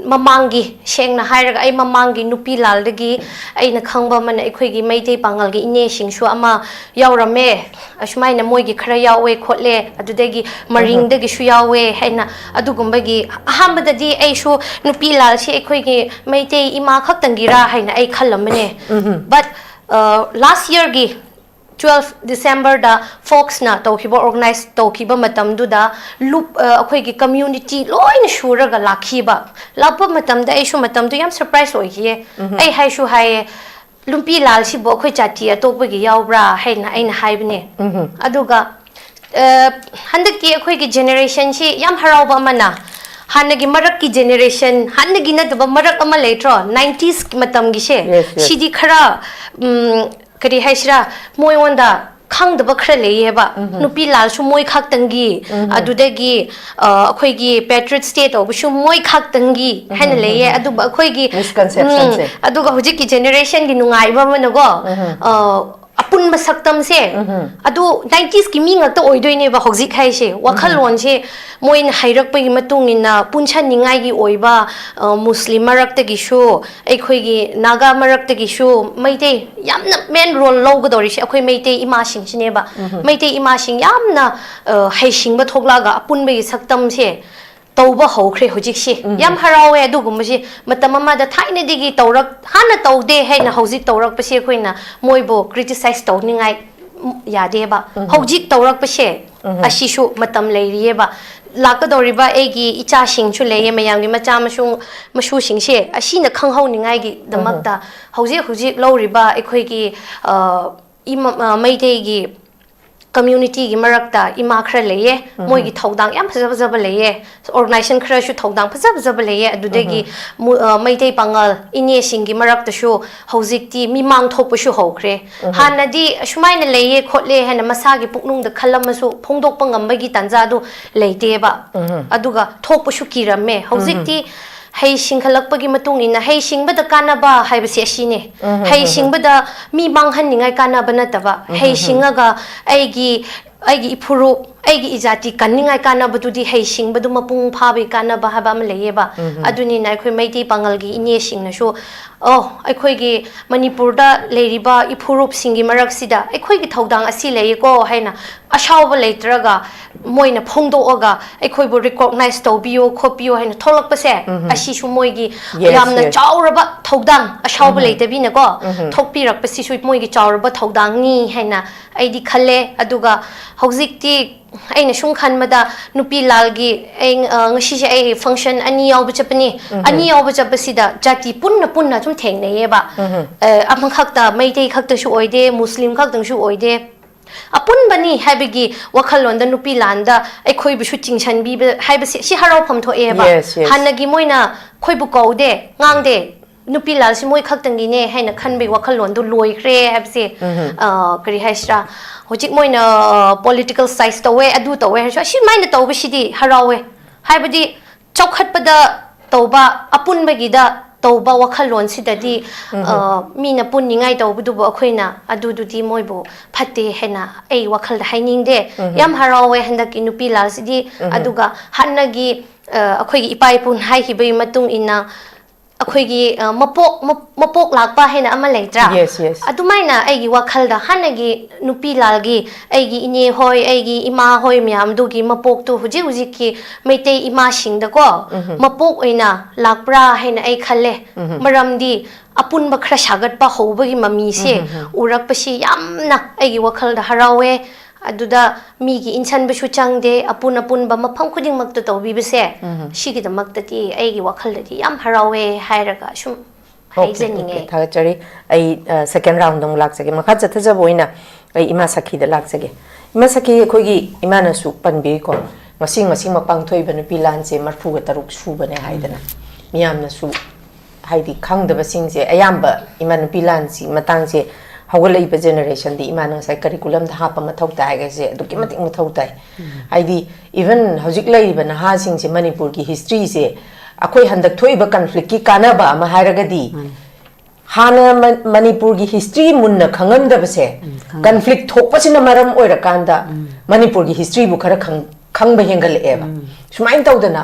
ꯃꯃꯥꯡꯒꯤ, ꯁꯦꯡꯅ ꯍꯥꯏꯔꯒ, ꯑꯩ ꯃꯃꯥꯡꯒꯤ ꯅꯨꯄꯤ ꯂꯥꯜꯗꯒꯤ ꯑꯩꯅ ꯈꯪꯕ ꯑꯃꯅ, ꯑꯩꯈꯣꯏꯒꯤ ꯃꯩꯇꯩ ꯄꯥꯉꯜꯒꯤ ꯏꯅꯦꯁꯤꯡꯁꯨ ꯑꯃ ꯌꯥꯎꯔꯝꯃꯦ, ꯑꯁꯨꯃꯥꯏꯅ ꯃꯣꯏꯒꯤ ꯈꯔ ꯌꯥꯎꯋꯦ ꯈꯣꯠꯂꯦ, ꯑꯗꯨꯗꯒꯤ ꯃꯔꯤꯡꯗꯒꯤꯁꯨ ꯌꯥꯎꯋꯦ ꯍꯥꯏꯅ ꯑꯗꯨꯒꯨꯝꯕꯒꯤ꯫ ꯑꯍꯥꯟꯕꯗꯗꯤ ꯑꯩꯁꯨ ꯅꯨꯄꯤ ꯂꯥꯜꯁꯤ ꯑꯩꯈꯣꯏꯒꯤ ꯃꯩꯇꯩ ꯏꯃꯥ ꯈꯛꯇꯪꯒꯤꯔꯥ ꯍꯥꯏꯅ ꯑꯩ ꯈꯜꯂꯝꯕꯅꯦ꯫ ꯎꯝ꯫ But, ꯑ, last yearꯒꯤ twelve Decemberꯗ Foxꯅ ꯇꯧꯈꯤꯕ, organize ꯇꯧꯈꯤꯕ ꯃꯇꯝꯗꯨꯗ ꯂꯨꯞ-, ꯑ, ꯑꯩꯈꯣꯏꯒꯤ community ꯂꯣꯏꯅ ꯁꯨꯔꯒ ꯂꯥꯛꯈꯤꯕ꯫ ꯂꯥꯛꯄ ꯃꯇꯝꯗ ꯑꯩꯁꯨ ꯃꯇꯝꯗꯨ ꯌꯥꯝ surprise ꯑꯣꯏꯈꯤꯌꯦ꯫ ꯎꯝ꯫ ꯑꯩ ꯍꯥꯏꯁꯨ ꯍꯥꯏꯌꯦ, "ꯅꯨꯄꯤ ꯂꯥꯜꯁꯤꯕꯨ ꯑꯩꯈꯣꯏ ꯖꯥꯇꯤ ꯑꯇꯣꯞꯄꯒꯤ ꯌꯥꯎꯕ꯭ꯔꯥ?" ꯍꯥꯏꯅ ꯑꯩꯅ ꯍꯥꯏꯕꯅꯦ꯫ ꯎꯝ꯫ ꯑꯗꯨꯒ, ꯑ, ꯍꯟꯗꯛꯇꯤ ꯑꯩꯈꯣꯏꯒꯤ generationꯁꯤ ꯌꯥꯝ ꯍꯔꯥꯎꯕ ꯑꯃꯅ, ꯍꯥꯟꯅꯒꯤ ꯃꯔꯛꯀꯤ generation, ꯍꯥꯟꯅꯒꯤ ꯅꯠꯇꯕ ꯃꯔꯛ ꯑꯃ ꯂꯩꯇ꯭ꯔꯣ, nineties ꯃꯇꯝꯒꯤꯁꯦ, yes, yes꯫ ꯁꯤꯗꯤ ꯈꯔ, ꯎꯝ, ꯀꯔꯤ ꯍꯥꯏꯁꯤꯔꯥ, ꯃꯣꯏꯉꯣꯟꯗ ꯈꯪꯗꯕ ꯈꯔ ꯂꯩꯌꯦꯕ꯫ ꯅꯨꯄꯤ ꯂꯥꯜꯁꯨ ꯃꯣꯏ ꯈꯛꯇꯪꯒꯤ, ꯑꯗꯨꯗꯒꯤ ꯑ, ꯑꯩꯈꯣꯏꯒꯤ patriot state ꯇꯧꯕꯁꯨ ꯃꯣꯏ ꯈꯛꯇꯪꯒꯤ ꯍꯥꯏꯅ ꯂꯩꯌꯦ꯫ ꯑꯗꯨꯕꯨ ꯑꯩꯈꯣꯏꯒꯤ Misconception ꯁꯦ꯫ ꯎꯝ, ꯑꯗꯨꯒ ꯍꯧꯖꯤꯛꯀꯤ generation ꯒꯤ ꯅꯨꯡꯉꯥꯏꯕ ꯑꯃꯅꯀꯣ, ꯑ, ꯑꯄꯨꯟꯕ ꯁꯛꯇꯝꯁꯦ ꯑꯗꯨ nineties ꯀꯤ ꯃꯤ ꯉꯥꯛꯇ ꯑꯣꯏꯗꯣꯏꯅꯦꯕ ꯍꯧꯖꯤꯛ ꯍꯥꯏꯁꯦ꯫ ꯋꯥꯈꯜꯂꯣꯟꯁꯦ ꯃꯣꯏꯅ ꯍꯩꯔꯛꯄꯒꯤ ꯃꯇꯨꯡ ꯏꯟꯅ ꯄꯨꯟꯁꯟꯅꯤꯡꯉꯥꯏꯒꯤ ꯑꯣꯏꯕ, ꯑ, ꯃꯨꯁꯂꯤꯝ ꯃꯔꯛꯇꯒꯤꯁꯨ, ꯑꯩꯈꯣꯏꯒꯤ ꯅꯥꯒꯥ ꯃꯔꯛꯇꯒꯤꯁꯨ ꯃꯩꯇꯩ ꯌꯥꯝꯅ main role ꯂꯧꯒꯗꯧꯔꯤꯁꯦ ꯑꯩꯈꯣꯏ ꯃꯩꯇꯩ ꯏꯃꯥꯁꯤꯡꯁꯤꯅꯦꯕ꯫ ꯃꯩꯇꯩ ꯏꯃꯥꯁꯤꯡ ꯌꯥꯝꯅ, ꯑ, ꯍꯩꯁꯤꯡꯕ ꯊꯣꯛꯂꯛꯑꯒ ꯑꯄꯨꯟꯕꯒꯤ ꯁꯛꯇꯝꯁꯦ ꯇꯧꯕ ꯍꯧꯈ꯭ꯔꯦ ꯍꯧꯖꯤꯛꯁꯦ꯫ ꯌꯥꯝ ꯍꯔꯥꯎꯋꯦ ꯑꯗꯨꯒꯨꯝꯕꯁꯦ꯫ ꯃꯇꯝ ꯑꯃꯗ ꯊꯥꯏꯅꯗꯒꯤ ꯇꯧꯔꯛ-, ꯍꯥꯟꯅ ꯇꯧꯗꯦ ꯍꯥꯏꯅ ꯍꯧꯖꯤꯛ ꯇꯧꯔꯛꯄꯁꯦ ꯑꯩꯈꯣꯏꯅ ꯃꯣꯏꯕꯨ criticize ꯇꯧꯅꯤꯡꯉꯥꯏ ꯌꯥꯗꯦꯕ꯫ ꯍꯧꯖꯤꯛ ꯇꯧꯔꯛꯄꯁꯦ ꯑꯁꯤꯁꯨ ꯃꯇꯝ ꯂꯩꯔꯤꯌꯦꯕ꯫ ꯂꯥꯛꯀꯗꯧꯔꯤꯕ ꯑꯩꯒꯤ ꯏꯆꯥꯁꯤꯡꯁꯨ ꯂꯩꯌꯦ, ꯃꯌꯥꯝꯒꯤ ꯃꯆꯥ ꯃꯁꯨ, ꯃꯁꯨꯁꯤꯡꯁꯦ ꯑꯁꯤꯅ ꯈꯪꯍꯧꯅꯤꯡꯉꯥꯏꯒꯤꯗꯃꯛꯇ ꯍꯧꯖꯤꯛ ꯍꯧꯖꯤꯛ ꯂꯧꯔꯤꯕ ꯑꯩꯈꯣꯏꯒꯤ, ꯑ, ꯏꯃ-, ꯑ, ꯃꯩꯇꯩꯒꯤ community ꯒꯤ ꯃꯔꯛꯇ ꯏꯃꯥ ꯈꯔ ꯂꯩꯌꯦ, ꯃꯣꯏꯒꯤ ꯊꯧꯗꯥꯡ ꯌꯥꯝ ꯐꯖ ꯐꯖꯕ ꯂꯩꯌꯦ, organization ꯈꯔꯁꯨ ꯊꯧꯗꯥꯡ ꯐꯖ ꯐꯖꯕ ꯂꯩꯌꯦ꯫ ꯑꯗꯨꯗꯒꯤ ꯃꯨ-, ꯑ, ꯃꯩꯇꯩ ꯄꯥꯉꯜ ꯏꯅꯦꯁꯤꯡꯒꯤ ꯃꯔꯛꯇꯁꯨ ꯍꯧꯖꯤꯛꯇꯤ ꯃꯤꯃꯥꯡ ꯊꯣꯛꯄꯁꯨ ꯍꯧꯈ꯭ꯔꯦ꯫ ꯍꯥꯟꯅꯗꯤ ꯑꯁꯨꯃꯥꯏꯅ ꯂꯩꯌꯦ ꯈꯣꯠꯂꯦ ꯍꯥꯏꯅ ꯃꯁꯥꯒꯤ ꯄꯨꯛꯅꯨꯡꯗ ꯈꯜꯂꯝꯃꯁꯨ ꯐꯣꯡꯗꯣꯛꯄ ꯉꯝꯕꯒꯤ ꯇꯥꯟꯖꯥꯗꯨ ꯂꯩꯇꯦꯕ꯫ ꯑꯗꯨꯒ ꯊꯣꯛꯄꯁꯨ ꯀꯤꯔꯝꯃꯦ꯫ ꯍꯧꯖꯤꯛꯇꯤ ꯍꯩ ꯁꯤꯡꯈꯠꯂꯛꯄꯒꯤ ꯃꯇꯨꯡ ꯏꯟꯅ ꯍꯩ ꯁꯤꯡꯕꯗ ꯀꯥꯟꯅꯕ ꯍꯥꯏꯕꯁꯦ ꯑꯁꯤꯅꯦ꯫ ꯍꯩ ꯁꯤꯡꯕꯗ ꯃꯤ ꯃꯥꯡꯍꯟꯅꯤꯡꯉꯥꯏ ꯀꯥꯟꯅꯕ ꯅꯠꯇꯕ, ꯍꯩ ꯁꯤꯡꯉꯒ ꯑꯩꯒꯤ, ꯑꯩꯒꯤ ꯏꯐꯨꯔꯨꯞ, ꯑꯩꯒꯤ ꯏꯖꯥꯇꯤ ꯀꯟꯅꯤꯡꯉꯥꯏ ꯀꯥꯟꯅꯕꯗꯨꯗꯤ ꯍꯩ ꯁꯤꯡꯕꯗꯨ ꯃꯄꯨꯡ ꯐꯥꯕꯒꯤ ꯀꯥꯟꯅꯕ ꯍꯥꯏꯕ ꯑꯃ ꯂꯩꯌꯦꯕ꯫ ꯑꯗꯨꯅꯤꯅ ꯑꯩꯈꯣꯏ ꯃꯩꯇꯩ ꯄꯥꯉꯜꯒꯤ ꯏꯅꯦꯁꯤꯡꯅꯁꯨ, "ꯑꯣ, ꯑꯩꯈꯣꯏꯒꯤ ꯃꯅꯤꯄꯨꯔꯗ ꯂꯩꯔꯤꯕ ꯏꯐꯨꯔꯨꯞꯁꯤꯡꯒꯤ ꯃꯔꯛꯁꯤꯗ ꯑꯩꯈꯣꯏꯒꯤ ꯊꯧꯗꯥꯡ ꯑꯁꯤ ꯂꯩꯌꯦꯀꯣ" ꯍꯥꯏꯅ ꯑꯁꯥꯎꯕ ꯂꯩꯇ꯭ꯔꯒ ꯃꯣꯏꯅ ꯐꯣꯡꯗꯣꯛꯑꯒ ꯑꯩꯈꯣꯏꯕꯨ recognize ꯇꯧꯕꯤꯌꯣ ꯈꯣꯠꯄꯤꯌꯣ ꯍꯥꯏꯅ ꯊꯣꯛꯂꯛꯄꯁꯦ, ꯑꯁꯤꯁꯨ ꯃꯣꯏꯒꯤ Yes, ꯌꯥꯝꯅ yes. ꯆꯥꯎꯔꯕ ꯊꯧꯗꯥꯡ, ꯑꯁꯥꯎꯕ ꯂꯩꯇꯕꯤꯅꯀꯣ ꯊꯣꯛꯄꯤꯔꯛꯄꯁꯤꯁꯨ ꯃꯣꯏꯒꯤ ꯆꯥꯎꯔꯕ ꯊꯧꯗꯥꯡꯅꯤ ꯍꯥꯏꯅ ꯑꯩꯗꯤ ꯈꯜꯂꯦ꯫ ꯑꯗꯨꯒ ꯍꯧꯖꯤꯛꯇꯤ ꯑꯩꯅ ꯁꯨꯝ ꯈꯟꯕꯗ ꯅꯨꯄꯤ ꯂꯥꯜꯒꯤ ꯑꯩ, ꯑ, ꯉꯁꯤꯁꯦ ꯑꯩ function ꯑꯅꯤ ꯌꯥꯎꯕ ꯆꯠꯄꯅꯤ꯫ ꯑꯅꯤ ꯌꯥꯎꯕ ꯆꯠꯄꯁꯤꯗ ꯖꯥꯇꯤ ꯄꯨꯟꯅ ꯄꯨꯟꯅ ꯁꯨꯝ ꯊꯦꯡꯅꯩꯌꯦꯕ꯫ ꯑ, ꯑꯃꯈꯛꯇ ꯃꯩꯇꯩ ꯈꯛꯇꯁꯨ ꯑꯣꯏꯗꯦ, ꯃꯨꯁꯂꯤꯝ ꯈꯛꯇꯪꯁꯨ ꯑꯣꯏꯗꯦ꯫ ꯑꯄꯨꯟꯕꯅꯤ ꯍꯥꯏꯕꯒꯤ ꯋꯥꯈꯜꯂꯣꯟꯗ ꯅꯨꯄꯤ ꯂꯥꯟꯗ ꯑꯩꯈꯣꯏꯕꯨꯁꯨ ꯆꯤꯡꯁꯤꯟꯕꯤꯕ ꯍꯥꯏꯕꯁꯤ ꯁꯤ ꯍꯔꯥꯎꯐꯝ ꯊꯣꯛꯑꯦꯕ꯫ Yes, yes. ꯍꯥꯟꯅꯒꯤ ꯃꯣꯏꯅ ꯑꯩꯈꯣꯏꯕꯨ ꯀꯧꯗꯦ, ꯉꯥꯡꯗꯦ, ꯅꯨꯄꯤ ꯂꯥꯜꯁꯤ ꯃꯣꯏ ꯈꯛꯇꯪꯒꯤꯅꯦ ꯍꯥꯏꯅ ꯈꯟꯕꯒꯤ ꯋꯥꯈꯜꯂꯣꯟꯗꯣ ꯂꯣꯏꯈ꯭ꯔꯦ ꯍꯥꯏꯕꯁꯦ꯫ ꯑ, ꯀꯔꯤ ꯍꯥꯏꯁꯤꯔꯥ, ꯍꯧꯖꯤꯛ ꯃꯣꯏꯅ ꯄꯣꯂꯤꯇꯤꯀꯦꯜ ꯁꯥꯏꯟꯁ ꯇꯧꯋꯦ, ꯑꯗꯨ ꯇꯧꯋꯦ ꯍꯥꯏꯔꯁꯨ, ꯑꯁꯤꯃꯥꯏꯅ ꯇꯧꯕꯁꯤꯗꯤ ꯍꯔꯥꯎꯋꯦ꯫ ꯍꯥꯏꯕꯗꯤ ꯆꯥꯎꯈꯠꯄꯗ ꯇꯧꯕ, ꯑꯄꯨꯟꯕꯒꯤꯗ ꯇꯧꯕ ꯋꯥꯈꯜꯂꯣꯟꯁꯤꯗꯗꯤ, ꯑ, ꯃꯤꯅ ꯄꯨꯟꯅꯤꯡꯉꯥꯏ ꯇꯧꯕꯗꯨꯕꯨ ꯑꯩꯈꯣꯏꯅ ꯑꯗꯨꯗꯨꯗꯤ ꯃꯣꯏꯕꯨ ꯐꯠꯇꯦ ꯍꯥꯏꯅ ꯑꯩ ꯋꯥꯈꯜꯗ ꯍꯥꯏꯅꯤꯡꯗꯦ꯫ ꯌꯥꯝ ꯍꯔꯥꯎꯋꯦ ꯍꯟꯗꯛꯀꯤ ꯅꯨꯄꯤ ꯂꯥꯜꯁꯤꯗꯤ꯫ ꯑꯗꯨꯒ ꯍꯥꯟꯅꯒꯤ, ꯑ, ꯑꯩꯈꯣꯏꯒꯤ ꯏꯄꯥ ꯏꯄꯨꯅ ꯍꯥꯏꯈꯤꯕꯒꯤ ꯃꯇꯨꯡ ꯏꯟꯅ ꯑꯩꯈꯣꯏꯒꯤ, ꯑ, ꯃꯄꯣꯛ, ꯃ-, ꯃꯄꯣꯛ ꯂꯥꯛꯄ ꯍꯥꯏꯅ ꯑꯃ ꯂꯩꯇ꯭ꯔꯥ? Yes, yes. ꯑꯗꯨꯃꯥꯏꯅ ꯑꯩꯒꯤ ꯋꯥꯈꯜꯗ ꯍꯥꯟꯅꯒꯤ ꯅꯨꯄꯤ ꯂꯥꯜꯒꯤ, ꯑꯩꯒꯤ ꯏꯅꯦ ꯍꯣꯏ, ꯑꯩꯒꯤ ꯏꯃꯥ ꯍꯣꯏ ꯃꯌꯥꯝꯗꯨꯒꯤ ꯃꯄꯣꯛꯇꯨ ꯍꯧꯖꯤꯛ ꯍꯧꯖꯤꯛꯀꯤ ꯃꯩꯇꯩ ꯏꯃꯥꯁꯤꯡꯗꯀꯣ, ꯃꯄꯣꯛ ꯑꯣꯏꯅ ꯂꯥꯛꯄ꯭ꯔꯥ ꯍꯥꯏꯅ ꯑꯩ ꯈꯜꯂꯦ꯫ ꯃꯔꯝꯗꯤ ꯑꯄꯨꯟꯕ ꯈꯔ ꯁꯥꯒꯠꯄ ꯍꯧꯕꯒꯤ ꯃꯃꯤꯁꯦ ꯎꯔꯛꯄꯁꯤ ꯌꯥꯝꯅ ꯑꯩꯒꯤ ꯋꯥꯈꯜꯗ ꯍꯔꯥꯎꯋꯦ꯫ ꯑꯗꯨꯗ ꯃꯤꯒꯤ ꯏꯟꯁꯟꯕꯁꯨ ꯆꯪꯗꯦ, ꯑꯄꯨꯟ ꯑꯄꯨꯟꯕ ꯃꯐꯝ ꯈꯨꯗꯤꯡꯃꯛꯇ ꯇꯧꯕꯤꯕꯁꯦ, ꯁꯤꯒꯤꯗꯃꯛꯇꯗꯤ ꯑꯩꯒꯤ ꯋꯥꯈꯜꯗꯗꯤ ꯌꯥꯝ ꯍꯔꯥꯎꯋꯦ ꯍꯥꯏꯔꯒ ꯁꯨꯝ Okay, ꯍꯥꯏꯖꯅꯤꯡꯉꯦ꯫ Okay, ꯊꯥꯒꯠꯆꯔꯤ꯫ ꯑꯩ, ꯑ, second round ꯑꯃꯨꯛ ꯂꯥꯛꯆꯒꯦ꯫ ꯃꯈꯥ ꯆꯠꯊꯖꯕ ꯑꯣꯏꯅ ꯑꯩ ꯏꯃꯥ ꯁꯈꯤꯗ ꯂꯥꯛꯆꯒꯦ꯫ ꯏꯃꯥ ꯁꯈꯤ, ꯑꯩꯈꯣꯏꯒꯤ ꯏꯃꯥꯅꯁꯨ ꯄꯟꯕꯤꯔꯤꯀꯣ, ꯉꯁꯤ ꯉꯁꯤꯃꯛ ꯄꯥꯡꯊꯣꯛꯏꯕ ꯅꯨꯄꯤ ꯂꯥꯟꯁꯦ ꯃꯔꯐꯨꯒ ꯇꯔꯨꯛ ꯁꯨꯕꯅꯦ ꯍꯥꯏꯗꯅ꯫ ꯃꯤꯌꯥꯝꯅꯁꯨ ꯍꯥꯏꯗꯤ ꯈꯪꯗꯕꯁꯤꯡꯁꯦ ꯑꯌꯥꯝꯕ ꯏꯃꯥ ꯅꯨꯄꯤ ꯂꯥꯟꯁꯤ ꯃꯇꯥꯡꯁꯦ ꯍꯧꯒꯠꯂꯛꯏꯕ generationꯗꯤ ꯏꯃꯥꯅ ꯉꯁꯥꯏ curriculumꯗ ꯍꯥꯞꯄ ꯃꯊꯧ ꯇꯥꯏ ꯍꯥꯏꯁꯦ ꯑꯗꯨꯛꯀꯤ ꯃꯇꯤꯛ ꯃꯊꯧ ꯇꯥꯏ꯫ ꯍꯥꯏꯗꯤ even ꯍꯧꯖꯤꯛ ꯂꯩꯔꯤꯕ ꯅꯍꯥꯁꯤꯡꯁꯦ ꯃꯅꯤꯄꯨꯔꯒꯤ historyꯁꯦ ꯑꯩꯈꯣꯏ ꯍꯟꯗꯛ ꯊꯣꯛꯏꯕ conflictꯀꯤ ꯀꯥꯟꯅꯕ ꯑꯃ ꯍꯥꯏꯔꯒꯗꯤ ꯍꯥꯟꯅ ꯃ-, ꯃꯅꯤꯄꯨꯔꯒꯤ history ꯃꯨꯟꯅ ꯈꯪꯉꯝꯗꯕꯁꯦ ꯎꯝ, ꯈꯪꯉꯦ꯫ Conflict ꯊꯣꯛꯄꯁꯤꯅ ꯃꯔꯝ ꯑꯣꯏꯔꯀꯥꯟꯗ ꯃꯅꯤꯄꯨꯔꯒꯤ historyꯕꯨ ꯈꯔ ꯈꯪ-, ꯈꯪꯕ ꯍꯦꯟꯒꯠꯂꯛꯑꯦꯕ꯫ ꯁꯨꯃꯥꯏꯅ ꯇꯧꯗꯅ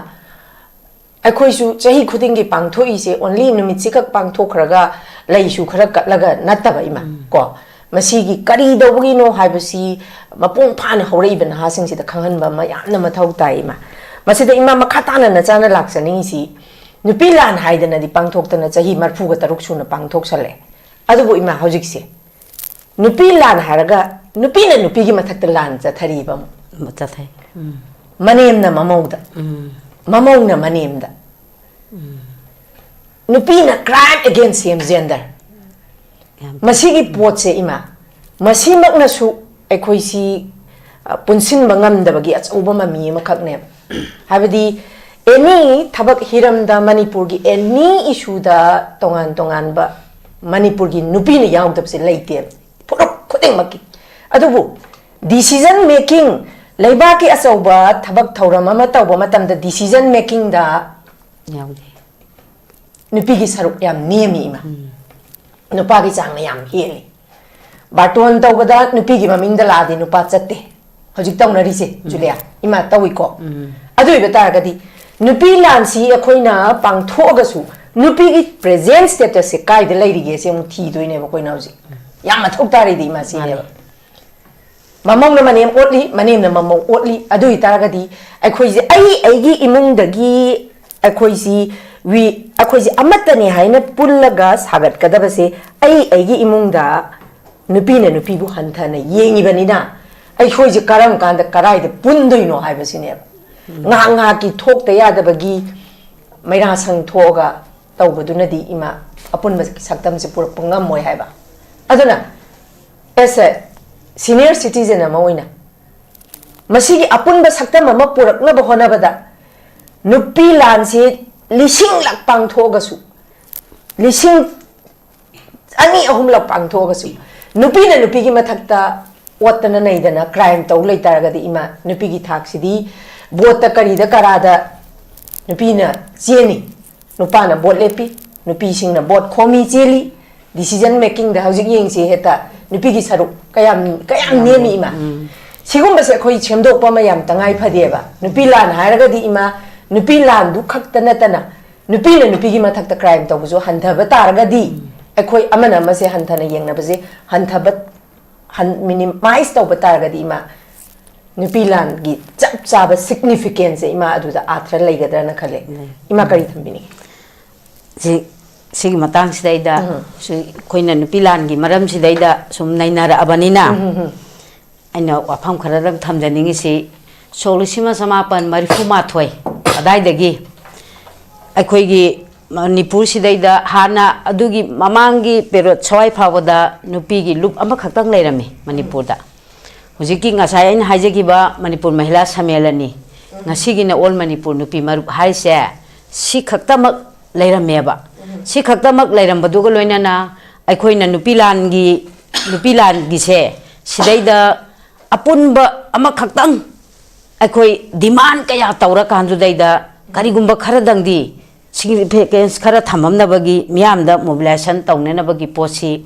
ꯑꯩꯈꯣꯏꯁꯨ ꯆꯍꯤ ꯈꯨꯗꯤꯡꯒꯤ ꯄꯥꯡꯊꯣꯛꯏꯁꯦ only ꯅꯨꯃꯤꯠꯁꯤꯈꯛ ꯄꯥꯡꯊꯣꯛꯈ꯭ꯔꯒ ꯂꯩꯁꯨ ꯈꯔ ꯀꯠꯂꯒ ꯅꯠꯇꯕ ꯏꯃꯥ, ꯀꯣ? ꯃꯁꯤꯒꯤ ꯀꯔꯤ ꯇꯧꯕꯒꯤꯅꯣ ꯍꯥꯏꯕꯁꯤ ꯃꯄꯨꯡ ꯐꯥꯅ ꯍꯧꯔꯛꯏꯕ ꯅꯍꯥꯁꯤꯡꯁꯤꯗ ꯈꯪꯍꯟꯕ ꯑꯃ ꯌꯥꯝꯅ ꯃꯊꯧ ꯇꯥꯏ ꯏꯃꯥ꯫ ꯃꯁꯤꯗ ꯏꯃꯥ ꯃꯈꯥ ꯇꯥꯅ ꯅꯆꯥꯅ ꯂꯥꯛꯆꯅꯤꯡꯉꯤꯁꯤ, ꯅꯨꯄꯤ ꯂꯥꯟ ꯍꯥꯏꯗꯅꯗꯤ ꯄꯥꯡꯊꯣꯛꯇꯅ ꯆꯍꯤ ꯃꯔꯐꯨꯒ ꯇꯔꯨꯛ ꯁꯨꯅ ꯄꯥꯡꯊꯣꯛꯁꯜꯂꯦ꯫ ꯑꯗꯨꯕꯨ ꯏꯃꯥ ꯍꯧꯖꯤꯛꯁꯦ ꯅꯨꯄꯤ ꯂꯥꯟ ꯍꯥꯏꯔꯒ ꯅꯨꯄꯤꯅ ꯅꯨꯄꯤꯒꯤ ꯃꯊꯛꯇ ꯂꯥꯟ ꯆꯠꯊꯔꯤꯕ ꯑꯃꯨꯛ꯫ ꯆꯠꯊꯩ꯫ ꯎꯝ꯫ ꯃꯅꯦꯝꯅ ꯃꯃꯧꯗ, ꯎꯝ꯫ ꯃꯃꯧꯅ ꯃꯅꯦꯝꯗ꯫ ꯎꯝ꯫ ꯅꯨꯄꯤꯅ crime against same gender꯫ ꯌꯥꯝ ꯃꯁꯤꯒꯤ ꯄꯣꯠꯁꯦ ꯏꯃꯥ, ꯃꯁꯤꯃꯛꯅꯁꯨ ꯑꯩꯈꯣꯏꯁꯤ, ꯑ, ꯄꯨꯟꯁꯤꯟꯕ ꯉꯝꯗꯕꯒꯤ ꯑꯆꯧꯕ ꯃꯃꯤ ꯑꯃꯈꯛꯅꯦꯕ꯫ ꯍꯥꯏꯕꯗꯤ ꯑꯦꯅꯤ ꯊꯕꯛ ꯍꯤꯔꯝꯗ ꯃꯅꯤꯄꯨꯔꯒꯤ ꯑꯦꯅꯤ ꯏꯁꯨꯗ ꯇꯣꯉꯥꯟ ꯇꯣꯉꯥꯟꯕ ꯃꯅꯤꯄꯨꯔꯒꯤ ꯅꯨꯄꯤꯅ ꯌꯥꯎꯗꯕꯁꯦ ꯂꯩꯇꯦꯕ, ꯐꯨꯔꯨꯞ ꯈꯨꯗꯤꯡꯃꯛꯀꯤ꯫ ꯑꯗꯨꯕꯨ ꯗꯤꯁꯤꯖꯟ ꯃꯦꯀꯤꯡ, ꯂꯩꯕꯥꯛꯀꯤ ꯑꯆꯧꯕ ꯊꯕꯛ ꯊꯧꯔꯝ ꯑꯃ ꯇꯧꯕ ꯃꯇꯝꯗ ꯗꯤꯁꯤꯖꯟ ꯃꯦꯀꯤꯡꯗ ꯌꯥꯎꯗꯦ꯫ ꯅꯨꯄꯤꯒꯤ ꯁꯔꯨꯛ ꯌꯥꯝ ꯅꯦꯝꯃꯤ ꯏꯃꯥ꯫ ꯅꯨꯄꯥꯒꯤ ꯆꯥꯡꯅ ꯌꯥꯝ ꯍꯦꯜꯂꯤ꯫ ꯕꯥꯔꯇꯣꯟ ꯇꯧꯕꯗ ꯅꯨꯄꯤꯒꯤ ꯃꯃꯤꯡꯗ ꯂꯥꯛꯑꯗꯤ ꯅꯨꯄꯥ ꯆꯠꯇꯦ꯫ ꯍꯧꯖꯤꯛ ꯇꯧꯅꯔꯤꯁꯦ ꯖꯨꯂꯤꯌꯥ, ꯏꯃꯥ ꯇꯧꯏꯀꯣ꯫ ꯑꯗꯨ ꯑꯣꯏꯕ ꯇꯥꯔꯒꯗꯤ ꯅꯨꯄꯤ ꯂꯥꯟꯁꯤ ꯑꯩꯈꯣꯏꯅ ꯄꯥꯡꯊꯣꯛꯑꯒꯁꯨ ꯅꯨꯄꯤꯒꯤ ꯄ꯭ꯔꯦꯖꯦꯟ ꯁ꯭ꯇꯦꯇꯁꯁꯦ ꯀꯥꯏꯗ ꯂꯩꯔꯤꯒꯦ ꯁꯤ ꯑꯃꯨꯛ ꯊꯤꯗꯣꯏꯅꯦꯕ ꯑꯩꯈꯣꯏꯅ ꯍꯧꯖꯤꯛ꯫ ꯌꯥꯝ ꯃꯊꯧ ꯇꯥꯔꯤꯗꯤ ꯏꯃꯥ ꯁꯤꯅꯦꯕ꯫ ꯃꯃꯧꯅ ꯃꯅꯦꯝ ꯑꯣꯠꯂꯤ, ꯃꯅꯦꯝꯅ ꯃꯃꯧ ꯑꯣꯠꯂꯤ꯫ ꯑꯗꯨ ꯑꯣꯏꯇꯥꯔꯒꯗꯤ ꯑꯩꯈꯣꯏꯁꯦ ꯑꯩ ꯑꯩꯒꯤ ꯏꯃꯨꯡꯗꯒꯤ ꯑꯩꯈꯣꯏꯁꯤ ꯋꯤ ꯑꯩꯈꯣꯏꯁꯤ ꯑꯃꯠꯇꯅꯦ ꯍꯥꯏꯅ ꯄꯨꯜꯂꯒ ꯁꯥꯒꯠꯀꯗꯕꯁꯦ ꯑꯩ ꯑꯩꯒꯤ ꯏꯃꯨꯡꯗ ꯅꯨꯄꯤꯅ ꯅꯨꯄꯤꯕꯨ ꯍꯟꯊꯅ ꯌꯦꯡꯉꯤꯕꯅꯤꯅ ꯑꯩꯈꯣꯏꯁꯦ ꯀꯔꯝ ꯀꯥꯟꯗ ꯀꯔꯥꯏꯗ ꯄꯨꯟꯗꯣꯏꯅꯣ ꯍꯥꯏꯕꯁꯤꯅꯦꯕ꯫ ꯉꯥꯏꯍꯥꯛ ꯉꯥꯏꯍꯥꯛꯀꯤ ꯊꯣꯛꯇ ꯌꯥꯗꯕꯒꯤ ꯃꯩꯔꯥ ꯁꯪ ꯊꯣꯛꯑꯒ ꯇꯧꯕꯗꯨꯅꯗꯤ ꯏꯃꯥ ꯑꯄꯨꯟꯕ ꯁꯛꯇꯝꯁꯦ ꯄꯨꯔꯛꯄ ꯉꯝꯃꯣꯏ ꯍꯥꯏꯕ꯫ ꯑꯗꯨꯅ as a senior citizen ꯑꯃ ꯑꯣꯏꯅ ꯃꯁꯤꯒꯤ ꯑꯄꯨꯟꯕ ꯁꯛꯇꯝ ꯑꯃ ꯄꯨꯔꯛꯅꯕ ꯍꯣꯠꯅꯕꯗ ꯅꯨꯄꯤ ꯂꯥꯟꯁꯦ ꯂꯤꯁꯤꯡ ꯂꯛ ꯄꯥꯡꯊꯣꯛꯑꯒꯁꯨ, ꯂꯤꯁꯤꯡ ꯑꯅꯤ ꯑꯍꯨꯝꯂꯛ ꯄꯥꯡꯊꯣꯛꯑꯒꯁꯨ, ꯅꯨꯄꯤꯅ ꯅꯨꯄꯤꯒꯤ ꯃꯊꯛꯇ ꯑꯣꯠꯇꯅ ꯅꯩꯗꯅ ꯀ꯭ꯔꯥꯏꯝ ꯇꯧ ꯂꯩꯇꯥꯔꯒꯗꯤ ꯏꯃꯥ, ꯅꯨꯄꯤꯒꯤ ꯊꯥꯛꯁꯤꯗꯤ ꯚꯣꯠꯇ ꯀꯔꯤꯗ ꯀꯔꯥꯗ ꯅꯨꯄꯤꯅ ꯆꯦꯟꯅꯤ, ꯅꯨꯄꯥꯅ ꯚꯣꯠ ꯂꯦꯞꯄꯤ, ꯅꯨꯄꯤꯁꯤꯡꯅ ꯚꯣꯠ ꯈꯣꯝꯃꯤ ꯆꯦꯜꯂꯤ꯫ ꯗꯤꯁꯤꯖꯟ ꯃꯦꯀꯤꯡꯗ ꯍꯧꯖꯤꯛ ꯌꯦꯡꯁꯤ ꯍꯦꯛꯇ ꯅꯨꯄꯤꯒꯤ ꯁꯔꯨꯛ ꯀꯌꯥꯝ ꯀꯌꯥꯝ ꯅꯦꯝꯃꯤ ꯏꯃꯥ꯫ ꯁꯤꯒꯨꯝꯕꯁꯦ ꯑꯩꯈꯣꯏ ꯁꯦꯝꯗꯣꯛꯄ ꯑꯃ ꯌꯥꯝ ꯇꯉꯥꯏ ꯐꯗꯦꯕ꯫ ꯅꯨꯄꯤ ꯂꯥꯟ ꯍꯥꯏꯔꯒꯗꯤ ꯏꯃꯥ, ꯅꯨꯄꯤ ꯂꯥꯟꯗꯨ ꯈꯛꯇ ꯅꯠꯇꯅ ꯅꯨꯄꯤꯅ ꯅꯨꯄꯤꯒꯤ ꯃꯊꯛꯇ ꯀ꯭ꯔꯥꯏꯝ ꯇꯧꯕꯁꯨ ꯍꯟꯊꯕ ꯇꯥꯔꯒꯗꯤ ꯑꯩꯈꯣꯏ ꯑꯃꯅ ꯑꯃꯁꯦ ꯍꯟꯊꯅ ꯌꯦꯡꯅꯕꯁꯦ ꯍꯟꯊꯕ ꯃꯤꯅꯤꯃꯥꯏꯁ ꯇꯧꯕ ꯇꯥꯔꯒꯗꯤ ꯏꯃꯥ, ꯅꯨꯄꯤ ꯂꯥꯟꯒꯤ ꯆꯞ ꯆꯥꯕ ꯁꯤꯒꯅꯤꯐꯤꯀꯦꯟꯁꯁꯦ ꯏꯃꯥ ꯑꯗꯨꯗ ꯑꯥꯔꯊ ꯂꯩꯒꯗ꯭ꯔꯅ ꯈꯜꯂꯦ꯫ ꯏꯃꯥ ꯀꯔꯤ ꯊꯝꯕꯤꯅꯤꯡꯉꯤ? ꯁꯤ ꯁꯤꯒꯤ ꯃꯇꯥꯡꯁꯤꯗꯩꯗ ꯎꯝ꯫ ꯁꯤ ꯑꯩꯈꯣꯏꯅ ꯅꯨꯄꯤ ꯂꯥꯟꯒꯤ ꯃꯔꯝꯁꯤꯗꯩꯗ ꯁꯨꯝ ꯅꯩꯅꯔꯛꯑꯕꯅꯤꯅ ꯎꯝ, ꯎꯝ, ꯎꯝ꯫ ꯑꯩꯅ ꯋꯥꯐꯝ ꯈꯔꯗꯪ ꯊꯝꯖꯅꯤꯡꯉꯤꯁꯤ, ꯁꯣꯛ ꯂꯤꯁꯤꯡ ꯑꯃ ꯆꯃꯥꯄꯟ ꯃꯔꯤꯐꯨ ꯃꯥꯊꯣꯏ ꯑꯗꯥꯏꯗꯒꯤ ꯑꯩꯈꯣꯏꯒꯤ ꯃꯅꯤꯄꯨꯔꯁꯤꯗꯩꯗ ꯍꯥꯟꯅ ꯑꯗꯨꯒꯤ ꯃꯃꯥꯡꯒꯤ ꯄꯦꯔꯣꯠ ꯁꯋꯥꯏ ꯐꯥꯎꯕꯗ ꯅꯨꯄꯤꯒꯤ ꯂꯨꯞ ꯑꯃꯈꯛꯇꯪ ꯂꯩꯔꯝꯃꯤ ꯃꯅꯤꯄꯨꯔꯗ꯫ ꯍꯧꯖꯤꯛꯀꯤ ꯉꯁꯥꯏ ꯑꯩꯅ ꯍꯥꯏꯖꯈꯤꯕ ꯃꯅꯤꯄꯨꯔ ꯃꯍꯤꯂꯥ ꯁꯝꯃꯦꯂꯟꯅꯤ꯫ ꯉꯁꯤꯒꯤꯅ ꯑꯣꯜ ꯃꯅꯤꯄꯨꯔ ꯅꯨꯄꯤ ꯃꯔꯨꯞ ꯍꯥꯏꯁꯦ ꯁꯤ ꯈꯛꯇꯃꯛ ꯂꯩꯔꯝꯃꯦꯕ꯫ ꯁꯤ ꯈꯛꯇꯃꯛ ꯂꯩꯔꯝꯕꯗꯨꯒ ꯂꯣꯏꯅꯅ ꯑꯩꯈꯣꯏꯅ ꯅꯨꯄꯤ ꯂꯥꯟꯒꯤ, ꯅꯨꯄꯤ ꯂꯥꯟꯒꯤꯁꯦ ꯁꯤꯗꯩꯗ ꯑꯄꯨꯟꯕ ꯑꯃꯈꯛꯇꯪ ꯑꯩꯈꯣꯏ ꯗꯤꯃꯥꯟ ꯀꯌꯥ ꯇꯧꯔꯀꯥꯟꯗꯨꯗꯩꯗ ꯀꯔꯤꯒꯨꯝꯕ ꯈꯔꯗꯪꯗꯤ ꯁꯤꯒꯅꯤꯐꯤꯀꯦꯟꯁ ꯈꯔ ꯊꯝꯃꯝꯅꯕꯒꯤ, ꯃꯤꯌꯥꯝꯗ ꯃꯣꯕꯤꯂꯥꯏꯖꯦꯁꯟ ꯇꯧꯅꯅꯕꯒꯤ ꯄꯣꯠꯁꯤ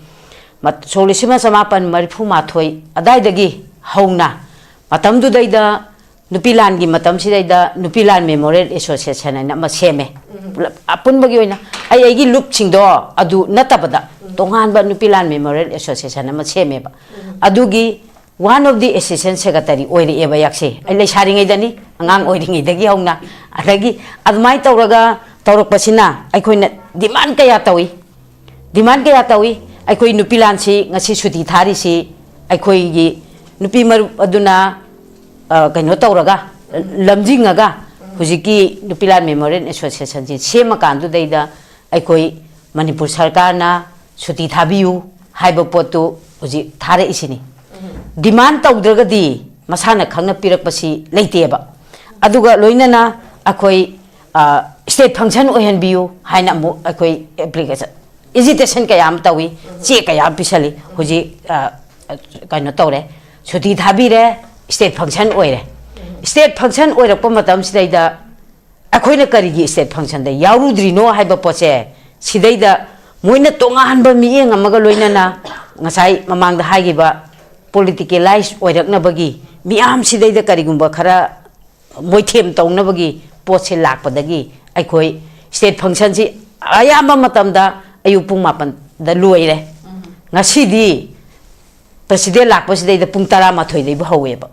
ꯃꯠ-, ꯁꯣꯛ ꯂꯤꯁꯤꯡ ꯑꯃ ꯆꯃꯥꯄꯟ ꯃꯔꯤꯐꯨ ꯃꯥꯊꯣꯏ ꯑꯗꯥꯏꯗꯒꯤ ꯍꯧꯅ ꯃꯇꯝꯗꯨꯗꯩꯗ ꯅꯨꯄꯤ ꯂꯥꯟꯒꯤ ꯃꯇꯝꯁꯤꯗꯩꯗ ꯅꯨꯄꯤ ꯂꯥꯟ ꯃꯦꯃꯣꯔꯤꯌꯦꯜ ꯑꯦꯁꯣꯁꯤꯌꯦꯁꯟ ꯍꯥꯏꯅ ꯑꯃ ꯁꯦꯝꯃꯦ꯫ ꯄꯨꯂꯞ ꯑꯄꯨꯟꯕꯒꯤ ꯑꯣꯏꯅ ꯑꯩ ꯑꯩꯒꯤ ꯂꯨꯞꯁꯤꯡꯗꯣ ꯑꯗꯨ ꯅꯠꯇꯕꯗ ꯇꯣꯉꯥꯟꯕ ꯅꯨꯄꯤ ꯂꯥꯟ ꯃꯦꯃꯣꯔꯤꯌꯦꯜ ꯑꯦꯁꯣꯁꯤꯌꯦꯁꯟ ꯑꯃ ꯁꯦꯝꯃꯦꯕ꯫ ꯑꯗꯨꯒꯤ one of the assistant secretary ꯑꯣꯏꯔꯛꯑꯦꯕ ꯑꯩꯍꯥꯛꯁꯦ꯫ ꯑꯩ ꯂꯩꯁꯥꯔꯤꯉꯩꯗꯅꯤ, ꯑꯉꯥꯡ ꯑꯣꯏꯔꯤꯉꯩꯗꯒꯤ ꯍꯧꯅ꯫ ꯑꯗꯒꯤ ꯑꯗꯨꯃꯥꯏꯅ ꯇꯧꯔꯒ ꯇꯧꯔꯛꯄꯁꯤꯅ ꯑꯩꯈꯣꯏꯅ ꯗꯤꯃꯥꯟ ꯀꯌꯥ ꯇꯧꯏ꯫ ꯗꯤꯃꯥꯟ ꯀꯌꯥ ꯇꯧꯏ꯫ ꯑꯩꯈꯣꯏ ꯅꯨꯄꯤ ꯂꯥꯟꯁꯤ ꯉꯁꯤ ꯁꯨꯇꯤ ꯊꯥꯔꯤꯁꯤ ꯑꯩꯈꯣꯏꯒꯤ ꯅꯨꯄꯤ ꯃꯔꯨꯞ ꯑꯗꯨꯅ, ꯑ, ꯀꯩꯅꯣ ꯇꯧꯔꯒ, ꯂꯝꯖꯤꯡꯉꯒ ꯍꯧꯖꯤꯛꯀꯤ ꯅꯨꯄꯤ ꯂꯥꯟ ꯃꯦꯃꯣꯔꯤꯌꯦꯜ ꯑꯦꯁꯣꯁꯤꯌꯦꯁꯟꯁꯤ ꯁꯦꯝꯃꯀꯥꯟꯗꯨꯗꯩꯗ ꯑꯩꯈꯣꯏ ꯃꯅꯤꯄꯨꯔ ꯁꯔꯀꯥꯔꯅ ꯁꯨꯇꯤ ꯊꯥꯕꯤꯌꯨ ꯍꯥꯏꯕ ꯄꯣꯠꯇꯨ ꯍꯧꯖꯤꯛ ꯊꯥꯔꯛꯏꯁꯤꯅꯤ꯫ ꯗꯤꯃꯥꯟ ꯇꯧꯗ꯭ꯔꯒꯗꯤ ꯃꯁꯥꯅ ꯈꯪꯅ ꯄꯤꯔꯛꯄꯁꯤ ꯂꯩꯇꯦꯕ꯫ ꯑꯗꯨꯒ ꯂꯣꯏꯅꯅ ꯑꯩꯈꯣꯏ, ꯑ, ꯁ꯭ꯇꯦꯠ ꯐꯪꯁꯟ ꯑꯣꯏꯍꯟꯕꯤꯌꯨ ꯍꯥꯏꯅ ꯑꯃꯨꯛ ꯑꯩꯈꯣꯏ ꯑꯦꯄ꯭ꯂꯤꯀꯦꯁꯟ, ꯑꯦꯖꯤꯇꯦꯁꯟ ꯀꯌꯥ ꯑꯃ ꯇꯧꯏ, ꯆꯦ ꯀꯌꯥ ꯑꯃ ꯄꯤꯁꯜꯂꯤ꯫ ꯍꯧꯖꯤꯛ, ꯑ, ꯀꯩꯅꯣ ꯇꯧꯔꯦ, ꯁꯨꯇꯤ ꯊꯥꯕꯤꯔꯦ, ꯁ꯭ꯇꯦꯠ ꯐꯪꯁꯟ ꯑꯣꯏꯔꯦ꯫ ꯁ꯭ꯇꯦꯠ ꯐꯪꯁꯟ ꯑꯣꯏꯔꯛꯄ ꯃꯇꯝꯁꯤꯗꯩꯗ ꯑꯩꯈꯣꯏꯅ ꯀꯔꯤꯒꯤ ꯁ꯭ꯇꯦꯠ ꯐꯪꯁꯟꯗ ꯌꯥꯎꯔꯨꯗ꯭ꯔꯤꯅꯣ ꯍꯥꯏꯕ ꯄꯣꯠꯁꯦ ꯁꯤꯗꯩꯗ ꯃꯣꯏꯅ ꯇꯣꯉꯥꯟꯕ ꯃꯤꯠꯌꯦꯡ ꯑꯃꯒ ꯂꯣꯏꯅꯅ ꯉꯁꯥꯏ ꯃꯃꯥꯡꯗ ꯍꯥꯏꯈꯤꯕ ꯄꯣꯂꯤꯇꯤꯀꯦꯂꯥꯏꯁ ꯑꯣꯏꯔꯛꯅꯕꯒꯤ ꯃꯤꯌꯥꯝꯁꯤꯗꯩꯗ ꯀꯔꯤꯒꯨꯝꯕ ꯈꯔ ꯃꯣꯏꯊꯦꯝ ꯇꯧꯅꯕꯒꯤ ꯄꯣꯠꯁꯦ ꯂꯥꯛꯄꯗꯒꯤ ꯑꯩꯈꯣꯏ ꯁ꯭ꯇꯦꯠ ꯐꯪꯁꯟꯁꯤ ꯑꯌꯥꯝꯕ ꯃꯇꯝꯗ ꯑꯌꯨꯛ ꯄꯨꯡ ꯃꯥꯄꯟꯗ ꯂꯣꯏꯔꯦ꯫ ꯉꯁꯤꯗꯤ ꯄ꯭ꯔꯁꯤꯗꯦꯟ ꯂꯥꯛꯄꯁꯤꯗꯩꯗ ꯄꯨꯡ ꯇꯔꯥꯃꯥꯊꯣꯏꯗꯩꯕꯨ ꯍꯧꯋꯦꯕ꯫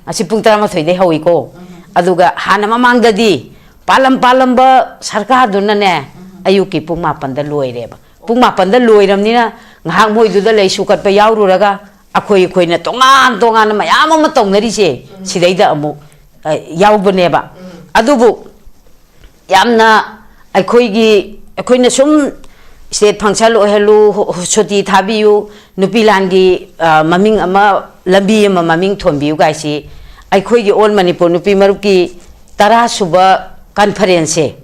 ꯉꯁꯤ ꯄꯨꯡ ꯇꯔꯥꯃꯥꯊꯣꯏꯗꯩ ꯍꯧꯋꯤꯀꯣ꯫ ꯑꯗꯨꯒ ꯍꯥꯟꯅ ꯃꯃꯥꯡꯗꯗꯤ ꯄꯥꯜꯂꯝ ꯄꯥꯜꯂꯝꯕ ꯁꯔꯀꯥꯔꯗꯨꯅꯅꯦ, ꯑꯌꯨꯛꯀꯤ ꯄꯨꯡ ꯃꯥꯄꯟꯗ ꯂꯣꯏꯔꯦꯕ꯫ ꯄꯨꯡ ꯃꯥꯄꯟꯗ ꯂꯣꯏꯔꯕꯅꯤꯅ ꯉꯥꯏꯍꯥꯛ ꯃꯣꯏꯗꯨꯗ ꯂꯩꯁꯨ ꯀꯠꯄ ꯌꯥꯎꯔꯨꯔꯒ ꯑꯩꯈꯣꯏ, ꯑꯩꯈꯣꯏꯅ ꯇꯣꯉꯥꯟ ꯇꯣꯉꯥꯟꯅ ꯃꯌꯥꯝ ꯑꯃ ꯇꯧꯅꯔꯤꯁꯦ ꯁꯤꯗꯩꯗ ꯑꯃꯨꯛ, ꯑ, ꯌꯥꯎꯕꯅꯦꯕ꯫ ꯑꯗꯨꯕꯨ ꯌꯥꯝꯅ ꯑꯩꯈꯣꯏꯒꯤ, ꯑꯩꯈꯣꯏꯅ ꯁꯨꯝ ꯁ꯭ꯇꯦꯠ ꯐꯪꯁꯟ ꯑꯣꯏꯍꯜꯂꯨ, ꯍꯨ-, ꯍꯨ-, ꯁꯨꯇꯤ ꯊꯥꯕꯤꯌꯨ, ꯅꯨꯄꯤ ꯂꯥꯟꯒꯤ, ꯑ, ꯃꯃꯤꯡ ꯑꯃ, ꯂꯝꯕꯤ ꯑꯃ ꯃꯃꯤꯡ ꯊꯣꯟꯕꯤꯌꯨ ꯀꯥꯏꯁꯤ ꯑꯩꯈꯣꯏꯒꯤ ꯑꯣꯜ ꯃꯅꯤꯄꯨꯔ ꯅꯨꯄꯤ ꯃꯔꯨꯞꯀꯤ ꯇꯔꯥ ꯁꯨꯕ ꯀꯟꯐꯔꯦꯟꯁꯁꯦ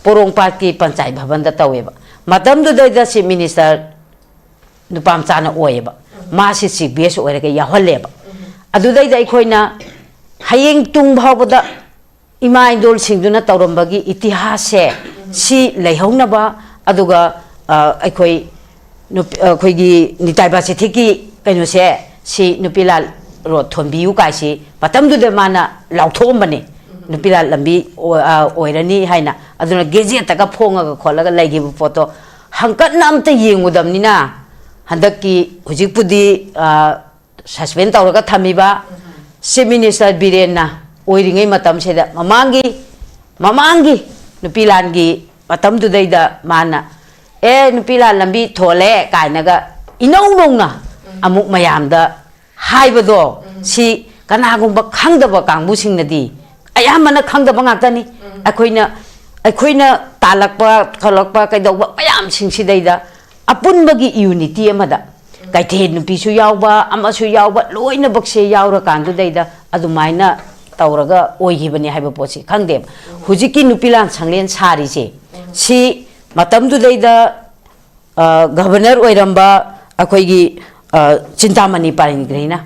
ꯄꯣꯔꯣꯝꯄꯥꯠꯀꯤ ꯄꯟꯆꯥꯌꯠ ꯚꯕꯟꯗ ꯇꯧꯋꯦꯕ꯫ ꯃꯇꯝꯗꯨꯗꯩꯗ ꯆꯤꯐ ꯃꯤꯅꯤꯁꯇꯔ ꯅꯨꯄꯥ ꯃꯆꯥꯅ ꯑꯣꯏꯌꯦꯕ꯫ ꯃꯥꯁꯤ ꯆꯤꯐ ꯒꯦꯁ ꯑꯣꯏꯔꯒ ꯌꯥꯎꯍꯜꯂꯦꯕ꯫ ꯑꯗꯨꯗꯩꯗ ꯑꯩꯈꯣꯏꯅ ꯍꯌꯦꯡ ꯇꯨꯡ ꯐꯥꯎꯕꯗ ꯏꯃꯥ ꯏꯟꯗꯣꯜꯁꯤꯡꯗꯨꯅ ꯇꯧꯔꯝꯕꯒꯤ ꯏꯇꯤꯍꯥꯁꯁꯦ ꯁꯤ ꯂꯩꯍꯧꯅꯕ, ꯑꯗꯨꯒ ꯑ, ꯑꯩꯈꯣꯏ ꯅꯨꯄꯤ, ꯑꯩꯈꯣꯏꯒꯤ ꯅꯤꯇꯥꯏ ꯕꯥꯁꯤꯊꯤꯛꯀꯤ ꯀꯩꯅꯣꯁꯦ, ꯁꯤ ꯅꯨꯄꯤꯂꯥꯜ ꯔꯣꯗ ꯊꯣꯟꯕꯤꯌꯨ ꯀꯥꯏꯁꯤ ꯃꯇꯝꯗꯨꯗ ꯃꯥꯅ ꯂꯥꯎꯊꯣꯛꯑꯝꯕꯅꯤ꯫ ꯅꯨꯄꯤꯂꯥꯜ ꯂꯝꯕꯤ ꯑꯣ-, ꯑ, ꯑꯣꯏꯔꯅꯤ ꯍꯥꯏꯅ꯫ ꯑꯗꯨꯅ ꯒꯦꯖꯦꯠꯇꯒ ꯐꯣꯡꯉꯒ ꯈꯣꯠꯂꯒ ꯂꯩꯈꯤꯕ ꯄꯣꯠꯇꯣ ꯍꯪꯀꯠꯅ ꯑꯝꯇ ꯌꯦꯡꯉꯨꯗꯕꯅꯤꯅ, ꯍꯟꯗꯛꯀꯤ ꯍꯧꯖꯤꯛꯄꯨꯗꯤ, ꯑ, ꯁꯁꯄꯦꯟ ꯇꯧꯔꯒ ꯊꯝꯃꯤꯕ ꯆꯤꯐ ꯃꯤꯅꯤꯁꯇꯔ ꯕꯤꯔꯦꯟꯅ ꯑꯣꯏꯔꯤꯉꯩ ꯃꯇꯝꯁꯤꯗ, ꯃꯃꯥꯡꯒꯤ, ꯃꯃꯥꯡꯒꯤ ꯅꯨꯄꯤꯂꯥꯟꯒꯤ ꯃꯇꯝꯗꯨꯗꯩꯗ ꯃꯥꯅ, "ꯑꯦ, ꯅꯨꯄꯤꯂꯥꯟ ꯂꯝꯕꯤ ꯊꯣꯜꯂꯦ" ꯀꯥꯏꯅꯒ ꯏꯅꯧ ꯅꯧꯅ ꯑꯃꯨꯛ ꯃꯌꯥꯝꯗ ꯍꯥꯏꯕꯗꯣ, ꯁꯤ ꯀꯅꯥꯒꯨꯝꯕ ꯈꯪꯗꯕ ꯀꯥꯡꯕꯨꯁꯤꯡꯅꯗꯤ, ꯑꯌꯥꯝꯕꯅ ꯈꯪꯗꯕ ꯉꯥꯛꯇꯅꯤ꯫ ꯑꯩꯈꯣꯏꯅ, ꯑꯩꯈꯣꯏꯅ ꯇꯥꯜꯂꯛꯄ, ꯈꯣꯠꯂꯛꯄ, ꯀꯩꯗꯧꯕ ꯃꯌꯥꯝꯁꯤꯡꯁꯤꯗꯩꯗ ꯑꯄꯨꯟꯕꯒꯤ ꯌꯨꯅꯤꯇꯤ ꯑꯃꯗ ꯀꯩꯊꯦꯜ ꯅꯨꯄꯤꯁꯨ ꯌꯥꯎꯕ, ꯑꯃꯁꯨ ꯌꯥꯎꯕ, ꯂꯣꯏꯅꯃꯛꯁꯦ ꯌꯥꯎꯔꯀꯥꯟꯗꯨꯗꯩꯗ ꯑꯗꯨꯃꯥꯏꯅ ꯇꯧꯔꯒ ꯑꯣꯏꯈꯤꯕꯅꯤ ꯍꯥꯏꯕ ꯄꯣꯠꯁꯤ ꯈꯪꯗꯦꯕ꯫ ꯍꯧꯖꯤꯛꯀꯤ ꯅꯨꯄꯤꯂꯥꯟ ꯁꯪꯂꯦꯟ ꯁꯥꯔꯤꯁꯦ, ꯁꯤ ꯃꯇꯝꯗꯨꯗꯩꯗ, ꯑ, ꯒꯚꯔꯅꯔ ꯑꯣꯏꯔꯝꯕ ꯑꯩꯈꯣꯏꯒꯤ, ꯑ, ꯆꯤꯟꯇꯥꯃꯅꯤ ꯄꯥꯔꯤꯡꯒ꯭ꯔꯤꯅ,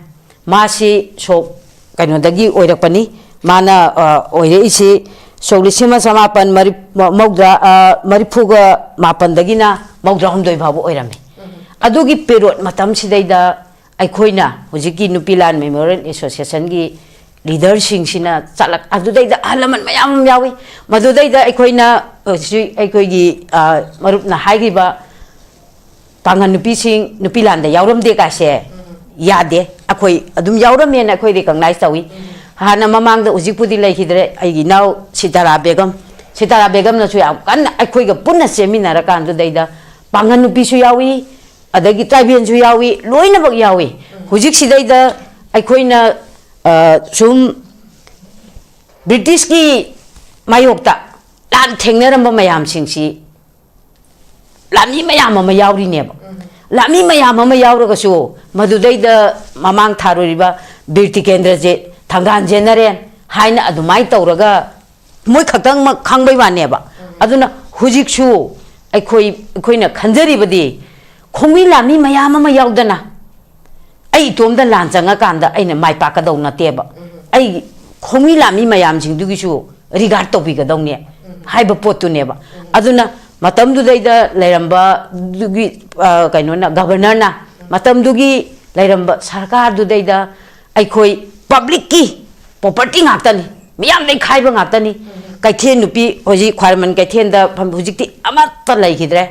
ꯃꯥꯁꯤ ꯁꯣꯛ ꯀꯩꯅꯣꯗꯒꯤ ꯑꯣꯏꯔꯛꯄꯅꯤ꯫ ꯃꯥꯅ, ꯑ, ꯑꯣꯏꯔꯛꯏꯁꯤ ꯁꯣꯛ ꯂꯤꯁꯤꯡ ꯑꯃ ꯆꯃꯥꯄꯟ ꯃꯔꯤ-, ꯃꯧꯗ꯭ꯔꯥ, ꯑ, ꯃꯔꯤꯐꯨꯒ ꯃꯥꯄꯟꯗꯒꯤꯅ ꯃꯧꯗ꯭ꯔꯥ ꯍꯨꯝꯗꯣꯏ ꯐꯥꯎꯕ ꯑꯣꯏꯔꯝꯃꯤ꯫ ꯑꯗꯨꯒꯤ ꯄꯦꯔꯣꯠ ꯃꯇꯝꯁꯤꯗꯩꯗ ꯑꯩꯈꯣꯏꯅ ꯍꯧꯖꯤꯛꯀꯤ ꯅꯨꯄꯤꯂꯥꯟ ꯃꯦꯃꯣꯔꯤꯌꯦꯜ ꯑꯦꯁꯣꯁꯤꯌꯦꯁꯟꯒꯤ ꯂꯤꯗꯔꯁꯤꯡꯁꯤꯅ ꯆꯠꯂꯛ-, ꯑꯗꯨꯗꯩꯗ ꯑꯍꯜ ꯂꯃꯟ ꯃꯌꯥꯝ ꯑꯃ ꯌꯥꯎꯏ꯫ ꯃꯗꯨꯗꯩꯗ ꯑꯩꯈꯣꯏꯅ ꯍꯧꯖꯤꯛ ꯑꯩꯈꯣꯏꯒꯤ, ꯑ, ꯃꯔꯨꯞꯅ ꯍꯥꯏꯈꯤꯕ ꯄꯥꯡꯒꯜ ꯅꯨꯄꯤꯁꯤꯡ ꯅꯨꯄꯤꯂꯥꯟꯗ ꯌꯥꯎꯔꯝꯗꯦ ꯀꯥꯏꯁꯦ ꯌꯥꯗꯦ꯫ ꯑꯩꯈꯣꯏ ꯑꯗꯨꯝ ꯌꯥꯎꯔꯝꯃꯦꯅ ꯑꯩꯈꯣꯏ ꯔꯤꯀꯣꯛꯅꯥꯏꯖ ꯇꯧꯏ꯫ ꯍꯥꯟꯅ ꯃꯃꯥꯡꯗ ꯍꯧꯖꯤꯛꯄꯨꯗꯤ ꯂꯩꯈꯤꯗ꯭ꯔꯦ, ꯑꯩꯒꯤ ꯏꯅꯥꯎ ꯁꯤꯇꯥꯔꯥ ꯕꯦꯒꯝ, ꯁꯤꯇꯥꯔꯥ ꯕꯦꯒꯝꯅꯁꯨ ꯌꯥꯝ ꯀꯟꯅ ꯑꯩꯈꯣꯏꯒ ꯄꯨꯟꯅ ꯆꯦꯟꯃꯤꯟꯅꯔꯀꯥꯟꯗꯨꯗꯩꯗ ꯄꯥꯡꯒꯜ ꯅꯨꯄꯤꯁꯨ ꯌꯥꯎꯏ, ꯑꯗꯒꯤ ꯇ꯭ꯔꯥꯏꯕꯦꯜꯁꯨ ꯌꯥꯎꯏ, ꯂꯣꯏꯅꯃꯛ ꯌꯥꯎꯏ꯫ ꯍꯧꯖꯤꯛꯁꯤꯗꯩꯗ ꯑꯩꯈꯣꯏꯅ, ꯑ, ꯁꯨꯝ ꯕ꯭ꯔꯤꯇꯤꯁꯀꯤ ꯃꯥꯌꯣꯛꯇ ꯂꯥꯟ ꯊꯦꯡꯅꯔꯝꯕ ꯃꯌꯥꯝꯁꯤꯡꯁꯤ, ꯂꯥꯟꯃꯤ ꯃꯌꯥꯝ ꯑꯃ ꯌꯥꯎꯔꯤꯅꯦꯕ꯫ ꯂꯥꯟꯃꯤ ꯃꯌꯥꯝ ꯑꯃ ꯌꯥꯎꯔꯒꯁꯨ, ꯃꯗꯨꯗꯩꯗ ꯃꯃꯥꯡ ꯊꯥꯔꯨꯔꯤꯕ ꯕꯤꯔ ꯇꯤꯀꯦꯟꯗ꯭ꯔꯖꯤꯠ, ꯊꯪꯒꯥꯜ ꯖꯦꯅꯔꯦꯜ ꯍꯥꯏꯅ ꯑꯗꯨꯃꯥꯏꯅ ꯇꯧꯔꯒ ꯃꯣꯏ ꯈꯛꯇꯪꯃꯛ ꯈꯪꯕꯩ ꯋꯥꯅꯦꯕ꯫ ꯑꯗꯨꯅ ꯍꯧꯖꯤꯛꯁꯨ ꯑꯩꯈꯣꯏ, ꯑꯩꯈꯣꯏꯅ ꯈꯟꯖꯔꯤꯕꯗꯤ ꯈꯣꯡꯃꯤ ꯂꯥꯃꯤ ꯃꯌꯥꯝ ꯑꯃ ꯌꯥꯎꯗꯅ ꯑꯩ ꯏꯇꯣꯝꯗ ꯂꯥꯟ ꯆꯪꯉꯀꯥꯟꯗ ꯑꯩꯅ ꯃꯥꯏ ꯄꯥꯛꯀꯗꯧ ꯅꯠꯇꯦꯕ꯫ ꯑꯩ ꯈꯣꯡꯃꯤ ꯂꯥꯃꯤ ꯃꯌꯥꯝꯁꯤꯡꯗꯨꯒꯤꯁꯨ ꯔꯤꯒꯥꯔꯗ ꯇꯧꯕꯤꯒꯗꯧꯅꯦ ꯍꯥꯏꯕ ꯄꯣꯠꯇꯨꯅꯦꯕ꯫ ꯑꯗꯨꯅ ꯃꯇꯝꯗꯨꯗꯩꯗ ꯂꯩꯔꯝꯕꯗꯨꯒꯤ, ꯑ, ꯀꯩꯅꯣꯅ, ꯒꯚꯔꯅꯔꯅ ꯃꯇꯝꯗꯨꯒꯤ ꯂꯩꯔꯝꯕ ꯁꯔꯀꯥꯔꯗꯨꯗꯩꯗ ꯑꯩꯈꯣꯏ ꯄꯕ꯭ꯂꯤꯛꯀꯤ ꯄ꯭ꯔꯣꯄꯔꯇꯤ ꯉꯥꯛꯇꯅꯤ, ꯃꯤꯌꯥꯝꯗꯩ ꯈꯥꯏꯕ ꯉꯥꯛꯇꯅꯤ꯫ ꯀꯩꯊꯦꯜ ꯅꯨꯄꯤ ꯍꯧꯖꯤꯛ ꯈ꯭ꯋꯥꯏꯔꯝꯕꯟ ꯀꯩꯊꯦꯜꯗ ꯐꯝ-, ꯍꯧꯖꯤꯛꯇꯤ ꯑꯃꯠꯇ ꯂꯩꯈꯤꯗ꯭ꯔꯦ꯫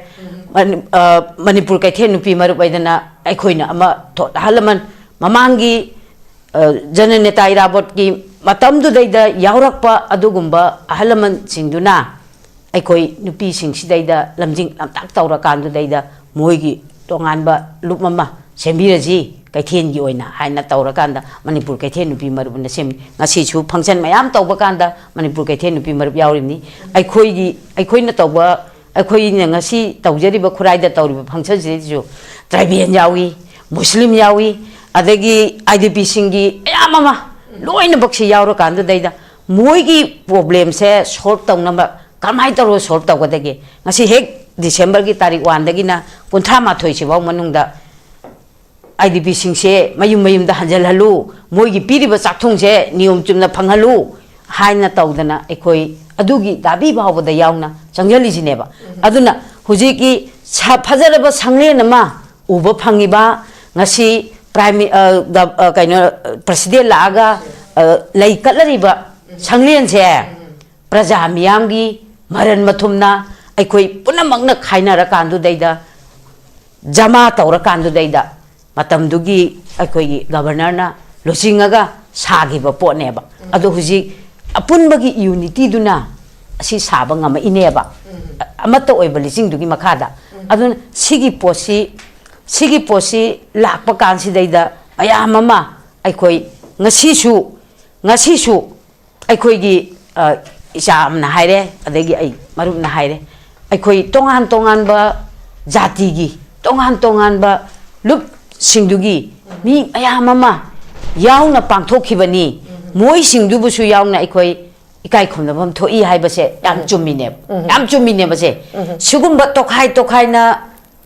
ꯃꯅꯤ-, ꯑ, ꯃꯅꯤꯄꯨꯔ ꯀꯩꯊꯦꯜ ꯅꯨꯄꯤ ꯃꯔꯨꯞ ꯍꯥꯏꯗꯅ ꯑꯩꯈꯣꯏꯅ ꯑꯃ ꯊꯣ-, ꯑꯍꯜ ꯂꯃꯟ ꯃꯃꯥꯡꯒꯤ, ꯑ, ꯖꯅꯅꯦꯇꯥ ꯏꯔꯥꯕꯣꯠꯀꯤ ꯃꯇꯝꯗꯨꯗꯩꯗ ꯌꯥꯎꯔꯛꯄ ꯑꯗꯨꯒꯨꯝꯕ ꯑꯍꯜ ꯂꯃꯟꯁꯤꯡꯗꯨꯅ ꯑꯩꯈꯣꯏ ꯅꯨꯄꯤꯁꯤꯡꯁꯤꯗꯩꯗ ꯂꯝꯖꯤꯡ ꯂꯝꯇꯥꯛ ꯇꯧꯔꯀꯥꯟꯗꯨꯗꯩꯗ ꯃꯣꯏꯒꯤ ꯇꯣꯉꯥꯟꯕ ꯂꯨꯞ ꯑꯃ ꯁꯦꯝꯕꯤꯔꯁꯤ ꯀꯩꯊꯦꯜꯒꯤ ꯑꯣꯏꯅ ꯍꯥꯏꯅ ꯇꯧꯔꯀꯥꯟꯗ ꯃꯅꯤꯄꯨꯔ ꯀꯩꯊꯦꯜ ꯅꯨꯄꯤ ꯃꯔꯨꯞꯅ ꯁꯦꯝꯃꯤ꯫ ꯉꯁꯤꯁꯨ ꯐꯪꯁꯟ ꯃꯌꯥꯝ ꯇꯧꯕ ꯀꯥꯟꯗ ꯃꯅꯤꯄꯨꯔ ꯀꯩꯊꯦꯜ ꯅꯨꯄꯤ ꯃꯔꯨꯞ ꯌꯥꯎꯔꯤꯕꯅꯤ꯫ ꯑꯩꯈꯣꯏꯒꯤ, ꯑꯩꯈꯣꯏꯅ ꯇꯧꯕ, ꯑꯩꯈꯣꯏꯅ ꯉꯁꯤ ꯇꯧꯖꯔꯤꯕ ꯈꯨꯔꯥꯏꯗ ꯇꯧꯔꯤꯕ ꯐꯪꯁꯟꯁꯤꯗꯩꯁꯤꯁꯨ ꯇ꯭ꯔꯥꯏꯕꯦꯜ ꯌꯥꯎꯏ, ꯃꯨꯁꯂꯤꯝ ꯌꯥꯎꯏ, ꯑꯗꯒꯤ ꯑꯥꯏ ꯗꯤ ꯄꯤꯁꯤꯡꯒꯤ ꯃꯌꯥꯝ ꯑꯃ ꯂꯣꯏꯅꯃꯛꯁꯤ ꯌꯥꯎꯔꯀꯥꯟꯗꯨꯗꯩꯗ ꯃꯣꯏꯒꯤ ꯄ꯭ꯔꯣꯕ꯭ꯂꯦꯝꯁꯦ ꯁꯣꯜꯕ ꯇꯧꯅꯕ ꯀꯔꯝꯍꯥꯏꯅ ꯇꯧꯔꯒ ꯁꯣꯜꯕ ꯇꯧꯒꯗꯒꯦ? ꯉꯁꯤ ꯍꯦꯛ ꯗꯤꯁꯦꯝꯕꯔꯒꯤ ꯇꯥꯔꯤꯛ ꯋꯥꯟꯗꯒꯤꯅ ꯀꯨꯟꯊ꯭ꯔꯥ ꯃꯥꯊꯣꯏꯁꯤꯐꯥꯎ ꯃꯅꯨꯡꯗ ꯑꯥꯏ ꯗꯤ ꯄꯤꯁꯤꯡꯁꯦ ꯃꯌꯨꯝ ꯃꯌꯨꯝꯗ ꯍꯟꯖꯤꯜꯍꯜꯂꯨ, ꯃꯣꯏꯒꯤ ꯄꯤꯔꯤꯕ ꯆꯥꯛꯊꯨꯡꯁꯦ ꯅꯤꯌꯣꯝ ꯆꯨꯝꯅ ꯐꯪꯍꯜꯂꯨ ꯍꯥꯏꯅ ꯇꯧꯗꯅ ꯑꯩꯈꯣꯏ ꯑꯗꯨꯒꯤ ꯗꯥꯕꯤ ꯐꯥꯎꯕꯗ ꯌꯥꯎꯅ ꯆꯪꯁꯤꯜꯂꯤꯁꯤꯅꯦꯕ꯫ ꯑꯗꯨꯅ ꯍꯧꯖꯤꯛꯀꯤ ꯁ-, ꯐꯖꯔꯕ ꯁꯪꯂꯦꯟ ꯑꯃ ꯎꯕ ꯐꯪꯉꯤꯕ ꯉꯁꯤ ꯄ꯭ꯔꯥꯏꯝ ꯃꯤ-, ꯑ, ꯒ-, ꯑ, ꯀꯩꯅꯣ, ꯄ꯭ꯔꯁꯤꯗꯦꯟ ꯂꯥꯛꯑꯒ, ꯑ, ꯂꯩ ꯀꯠꯂꯔꯤꯕ ꯁꯪꯂꯦꯟꯁꯦ ꯄ꯭ꯔꯖꯥ ꯃꯤꯌꯥꯝꯒꯤ ꯃꯔꯟ ꯃꯊꯨꯝꯅ ꯑꯩꯈꯣꯏ ꯄꯨꯝꯅꯃꯛꯅ ꯈꯥꯏꯅꯔꯀꯥꯟꯗꯨꯗꯩꯗ, ꯖꯃꯥ ꯇꯧꯔꯀꯥꯟꯗꯨꯗꯩꯗ ꯃꯇꯝꯗꯨꯒꯤ ꯑꯩꯈꯣꯏꯒꯤ ꯒꯕꯔꯅꯔꯅ ꯂꯨꯆꯤꯡꯉꯒ ꯁꯥꯈꯤꯕ ꯄꯣꯠꯅꯦꯕ꯫ ꯑꯗꯣ ꯍꯧꯖꯤꯛ ꯑꯄꯨꯟꯕꯒꯤ ꯌꯨꯅꯤꯇꯤꯗꯨꯅ ꯑꯁꯤ ꯁꯥꯕ ꯉꯝꯃꯛꯏꯅꯦꯕ, ꯑꯃꯠꯇ ꯑꯣꯏꯕ ꯂꯤꯁꯤꯡꯗꯨꯒꯤ ꯃꯈꯥꯗ꯫ ꯑꯗꯨꯅ ꯁꯤꯒꯤ ꯄꯣꯠꯁꯤ, ꯁꯤꯒꯤ ꯄꯣꯠꯁꯤ ꯂꯥꯛꯄ ꯀꯥꯟꯁꯤꯗꯩꯗ ꯃꯌꯥꯝ ꯑꯃ ꯑꯩꯈꯣꯏ ꯉꯁꯤꯁꯨ, ꯉꯁꯤꯁꯨ ꯑꯩꯈꯣꯏꯒꯤ, ꯑ, ꯏꯆꯥ ꯑꯃꯅ ꯍꯥꯏꯔꯦ, ꯑꯗꯒꯤ ꯑꯩ ꯃꯔꯨꯞꯅ ꯍꯥꯏꯔꯦ, ꯑꯩꯈꯣꯏ ꯇꯣꯉꯥꯟ ꯇꯣꯉꯥꯟꯕ ꯖꯥꯇꯤꯒꯤ, ꯇꯣꯉꯥꯟ ꯇꯣꯉꯥꯟꯕ ꯂꯨꯞꯁꯤꯡꯗꯨꯒꯤ ꯃꯤ ꯃꯌꯥꯝ ꯑꯃ ꯌꯥꯎꯅ ꯄꯥꯡꯊꯣꯛꯈꯤꯕꯅꯤ꯫ ꯃꯣꯏꯁꯤꯡꯗꯨꯕꯨꯁꯨ ꯌꯥꯎꯅ ꯑꯩꯈꯣꯏ ꯏꯀꯥꯏ ꯈꯨꯝꯅꯐꯝ ꯊꯣꯛꯏ ꯍꯥꯏꯕꯁꯦ ꯌꯥꯝ ꯆꯨꯝꯃꯤꯅꯦꯕ꯫ ꯌꯥꯝ ꯆꯨꯝꯃꯤꯅꯦꯕꯁꯦ꯫ ꯁꯤꯒꯨꯝꯕ ꯇꯣꯈꯥꯏ ꯇꯣꯈꯥꯏꯅ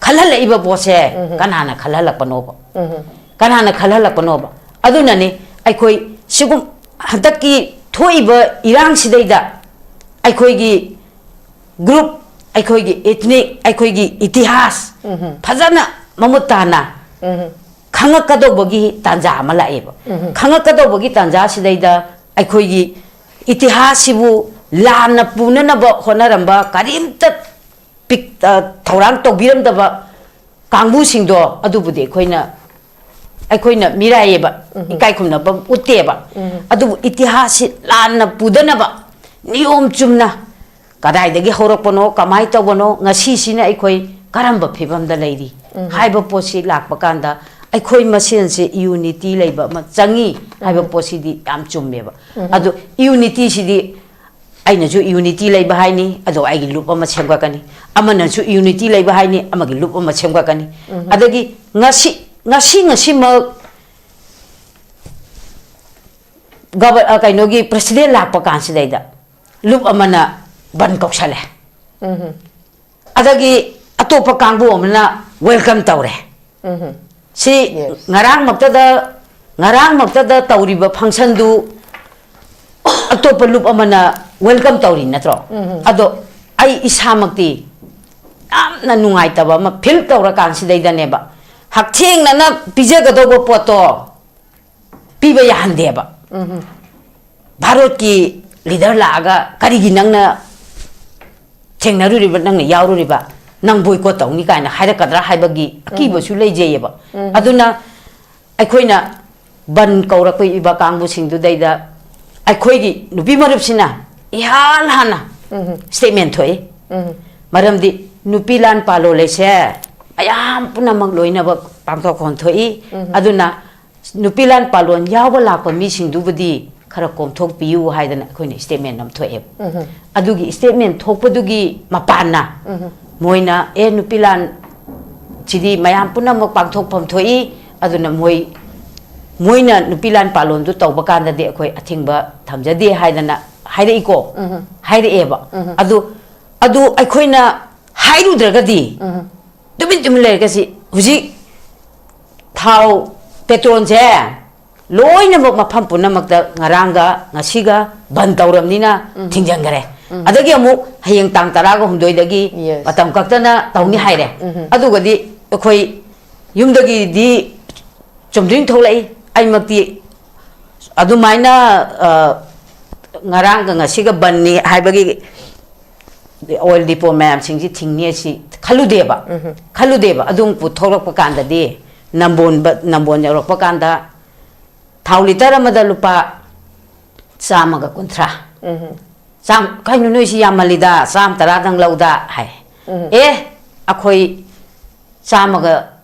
ꯈꯜꯍꯜꯂꯛꯏꯕ ꯄꯣꯠꯁꯦ ꯀꯅꯥꯅ ꯈꯜꯍꯜꯂꯛꯄꯅꯣꯕ? ꯀꯅꯥꯅ ꯈꯜꯍꯜꯂꯛꯄꯅꯣꯕ? ꯑꯗꯨꯅꯅꯤ ꯑꯩꯈꯣꯏ ꯁꯤꯒꯨꯝ ꯍꯟꯗꯛꯀꯤ ꯊꯣꯛꯏꯕ ꯏꯔꯥꯡꯁꯤꯗꯩꯗ ꯑꯩꯈꯣꯏꯒꯤ ꯒ꯭ꯔꯨꯞ, ꯑꯩꯈꯣꯏꯒꯤ ꯏꯊꯅꯤꯛ, ꯑꯩꯈꯣꯏꯒꯤ ꯏꯇꯤꯍꯥꯁ ꯐꯖꯅ ꯃꯃꯨꯠ ꯇꯥꯅ ꯈꯪꯉꯛꯀꯗꯧꯕꯒꯤ ꯇꯥꯟꯖꯥ ꯑꯃ ꯂꯥꯛꯑꯦꯕ꯫ ꯈꯪꯉꯛꯀꯗꯧꯕꯒꯤ ꯇꯥꯟꯖꯥꯁꯤꯗꯩꯗ ꯑꯩꯈꯣꯏꯒꯤ ꯏꯇꯤꯍꯥꯁꯁꯤꯕꯨ ꯂꯥꯟꯅ ꯄꯨꯅꯅꯕ ꯍꯣꯠꯅꯔꯝꯕ ꯀꯔꯤꯝꯇ ꯄꯤꯛ-, ꯑ, ꯊꯧꯔꯥꯡ ꯇꯧꯕꯤꯔꯝꯗꯕ ꯀꯥꯡꯕꯨꯁꯤꯡꯗꯣ ꯑꯗꯨꯕꯨꯗꯤ ꯑꯩꯈꯣꯏꯅ, ꯑꯩꯈꯣꯏꯅ ꯃꯤꯔꯥꯏꯌꯦꯕ, ꯏꯀꯥꯏ ꯈꯨꯝꯅꯕ ꯎꯠꯇꯦꯕ꯫ ꯑꯗꯨꯕꯨ ꯏꯇꯤꯍꯥꯁꯁꯤ ꯂꯥꯟꯅ ꯄꯨꯗꯅꯕ ꯅꯤꯌꯣꯝ ꯆꯨꯝꯅ ꯀꯗꯥꯏꯗꯒꯤ ꯍꯧꯔꯛꯄꯅꯣ, ꯀꯃꯥꯏꯅ ꯇꯧꯕꯅꯣ, ꯉꯁꯤꯁꯤꯅ ꯑꯩꯈꯣꯏ ꯀꯔꯝꯕ ꯐꯤꯕꯝꯗ ꯂꯩꯔꯤ ꯍꯥꯏꯕ ꯄꯣꯠꯁꯤ ꯂꯥꯛꯄ ꯀꯥꯟꯗ ꯑꯩꯈꯣꯏ ꯃꯁꯦꯟꯁꯦ ꯌꯨꯅꯤꯇꯤ ꯂꯩꯕ ꯑꯃ ꯆꯪꯉꯤ ꯍꯥꯏꯕ ꯄꯣꯠꯁꯤꯗꯤ ꯌꯥꯝ ꯆꯨꯝꯃꯦꯕ꯫ ꯑꯗꯣ ꯌꯨꯅꯤꯇꯤꯁꯤꯗꯤ ꯑꯩꯅꯁꯨ ꯌꯨꯅꯤꯇꯤ ꯂꯩꯕ ꯍꯥꯏꯅꯤ, ꯑꯗꯣ ꯑꯩꯒꯤ ꯂꯨꯞ ꯑꯃ ꯁꯦꯝꯒꯠꯀꯅꯤ, ꯑꯃꯅꯁꯨ ꯌꯨꯅꯤꯇꯤ ꯂꯩꯕ ꯍꯥꯏꯅꯤ, ꯑꯃꯒꯤ ꯂꯨꯞ ꯑꯃ ꯁꯦꯝꯒꯠꯀꯅꯤ꯫ ꯑꯗꯒꯤ ꯉꯁꯤ, ꯉꯁꯤ, ꯉꯁꯤꯃꯛ ꯒꯕ-, ꯑ, ꯀꯩꯅꯣꯒꯤ ꯄ꯭ꯔꯁꯤꯗꯦꯟ ꯂꯥꯛꯄ ꯀꯥꯟꯁꯤꯗꯩꯗ ꯂꯨꯞ ꯑꯃꯅ ꯕꯟ ꯀꯧꯁꯜꯂꯦ꯫ ꯑꯗꯒꯤ ꯑꯇꯣꯞꯄ ꯀꯥꯡꯕꯨ ꯑꯃꯅ ꯋꯦꯜꯀꯝ ꯇꯧꯔꯦ꯫ ꯁꯤ ꯉꯔꯥꯡꯃꯛꯇꯗ, ꯉꯔꯥꯡꯃꯛꯇꯗ ꯇꯧꯔꯤꯕ ꯐꯪꯁꯟꯗꯨ ꯑꯇꯣꯞꯄ ꯂꯨꯞ ꯑꯃꯅ ꯋꯦꯜꯀꯝ ꯇꯧꯔꯤ ꯅꯠꯇ꯭ꯔꯣ? ꯑꯗꯣ ꯑꯩ ꯏꯁꯥꯃꯛꯇꯤ ꯌꯥꯝꯅ ꯅꯨꯡꯉꯥꯏꯇꯕ ꯑꯃ ꯐꯤꯜ ꯇꯧꯔꯀꯥꯟꯁꯤꯗꯩꯗꯅꯦꯕ, ꯍꯛꯊꯦꯡꯅꯅ ꯄꯤꯖꯒꯗꯧꯕ ꯄꯣꯠꯇꯣ ꯄꯤꯕ ꯌꯥꯍꯟꯗꯦꯕ꯫ ꯚꯥꯔꯠꯀꯤ ꯂꯤꯗꯔ ꯂꯥꯛꯑꯒ ꯀꯔꯤꯒꯤ ꯅꯪꯅ ꯊꯦꯡꯅꯔꯨꯔꯤꯕ, ꯅꯪꯅ ꯌꯥꯎꯔꯨꯔꯤꯕ, ꯅꯪ ꯕꯣꯏꯀꯣꯠ ꯇꯧꯅꯤ ꯀꯥꯏꯅ ꯍꯥꯏꯔꯛꯀꯗ꯭ꯔꯥ ꯍꯥꯏꯕꯒꯤ ꯑꯀꯤꯕꯁꯨ ꯂꯩꯖꯩꯌꯦꯕ꯫ ꯑꯗꯨꯅ ꯑꯩꯈꯣꯏꯅ ꯕꯟ ꯀꯧꯔꯛꯄ ꯏꯕ ꯀꯥꯡꯕꯨꯁꯤꯡꯗꯨꯗꯩꯗ ꯑꯩꯈꯣꯏꯒꯤ ꯅꯨꯄꯤ ꯃꯔꯨꯞꯁꯤꯅ ꯏꯍꯥꯟ ꯍꯥꯟꯅ ꯁ꯭ꯇꯦꯠꯃꯦꯟ ꯊꯣꯛꯏ꯫ ꯃꯔꯝꯗꯤ ꯅꯨꯄꯤ ꯂꯥꯟ ꯄꯥꯂꯣꯜ ꯍꯥꯏꯁꯦ ꯃꯌꯥꯝ ꯄꯨꯝꯅꯃꯛ ꯂꯣꯏꯅꯃꯛ ꯄꯥꯡꯊꯣꯛꯐꯝ ꯊꯣꯛꯏ꯫ ꯑꯗꯨꯅ ꯅꯨꯄꯤ ꯂꯥꯟ ꯄꯥꯂꯣꯟ ꯌꯥꯎꯕ ꯂꯥꯛꯄ ꯃꯤꯁꯤꯡꯗꯨꯕꯨꯗꯤ ꯈꯔ ꯀꯣꯝꯊꯣꯛꯄꯤꯌꯨ ꯍꯥꯏꯗꯅ ꯑꯩꯈꯣꯏꯅ ꯁ꯭ꯇꯦꯠꯃꯦꯟ ꯑꯃ ꯊꯣꯛꯑꯦꯕ꯫ ꯑꯗꯨꯒꯤ ꯁ꯭ꯇꯦꯠꯃꯦꯟ ꯊꯣꯛꯄꯗꯨꯒꯤ ꯃꯄꯥꯟꯅ ꯃꯣꯏꯅ, "ꯑꯦ, ꯅꯨꯄꯤ ꯂꯥꯟ ꯁꯤꯗꯤ ꯃꯌꯥꯝ ꯄꯨꯝꯅꯃꯛ ꯄꯥꯡꯊꯣꯛꯐꯝ ꯊꯣꯛꯏ, ꯑꯗꯨꯅ ꯃꯣꯏ ꯃꯣꯏꯅ ꯅꯨꯄꯤ ꯂꯥꯟ ꯄꯥꯂꯣꯟꯗꯨ ꯇꯧꯕ ꯀꯥꯟꯗꯗꯤ ꯑꯩꯈꯣꯏ ꯑꯊꯤꯡꯕ ꯊꯝꯖꯗꯦ ꯍꯥꯏꯗꯅ ꯍꯥꯏꯔꯛꯏꯀꯣ꯫ ꯍꯥꯏꯔꯛꯑꯦꯕ꯫ ꯑꯗꯨ ꯑꯗꯨ ꯑꯩꯈꯣꯏꯅ ꯍꯥꯏꯔꯨꯗ꯭ꯔꯒꯗꯤ ꯇꯨꯃꯤꯟ ꯇꯨꯃꯤꯟ ꯂꯩꯔꯒꯁꯤ ꯍꯧꯖꯤꯛ ꯊꯥꯎ, ꯄꯦꯇ꯭ꯔꯣꯜꯁꯦ ꯂꯣꯏꯅꯃꯛ ꯃꯐꯝ ꯄꯨꯝꯅꯃꯛꯇ ꯉꯔꯥꯡꯒ ꯉꯁꯤꯒ ꯕꯟ ꯇꯧꯔꯕꯅꯤꯅ ꯊꯤꯡꯖꯤꯟꯈꯔꯦ꯫ ꯑꯗꯒꯤ ꯑꯃꯨꯛ ꯍꯌꯦꯡ ꯇꯥꯡ ꯇꯔꯥꯒ ꯍꯨꯝꯗꯣꯏꯗꯒꯤ Yes. ꯃꯇꯝ ꯀꯛꯇꯅ ꯇꯧꯅꯤ ꯍꯥꯏꯔꯦ꯫ ꯑꯗꯨꯒꯗꯤ ꯑꯩꯈꯣꯏ ꯌꯨꯝꯗꯒꯤꯗꯤ ꯆꯨꯝꯗ꯭ꯔꯤꯡ ꯊꯣꯛꯂꯛꯏ꯫ ꯑꯩꯃꯛꯇꯤ ꯑꯗꯨꯃꯥꯏꯅ, ꯑ, ꯉꯔꯥꯡꯒ ꯉꯁꯤꯒ ꯕꯟꯅꯤ ꯍꯥꯏꯕꯒꯤ ꯑꯣꯏꯜ ꯗꯤꯄꯣ ꯃꯌꯥꯝꯁꯤꯡꯁꯤ ꯊꯤꯡꯅꯤ ꯑꯁꯤ ꯈꯜꯂꯨꯗꯦꯕ꯫ ꯈꯜꯂꯨꯗꯦꯕ꯫ ꯑꯗꯨꯝ ꯄꯨꯊꯣꯔꯛꯄ ꯀꯥꯟꯗꯗꯤ ꯅꯝꯕꯣꯟꯕ-, ꯅꯝꯕꯣꯟ ꯌꯧꯔꯛꯄ ꯀꯥꯟꯗ ꯊꯥꯎ ꯂꯤꯇꯔ ꯑꯃꯗ ꯂꯨꯄꯥ ꯆꯥꯝꯃꯒ ꯀꯨꯟꯊ꯭ꯔꯥ꯫ ꯆꯥꯝ-, "ꯀꯩꯅꯣ ꯅꯣꯏꯁꯤ ꯌꯥꯝꯃꯜꯂꯤꯗ, ꯆꯥꯝꯃ ꯇꯔꯥꯗꯪ ꯂꯧꯗ" ꯍꯥꯏ꯫ "ꯑꯦ, ꯑꯩꯈꯣꯏ ꯆꯥꯝꯃꯒ,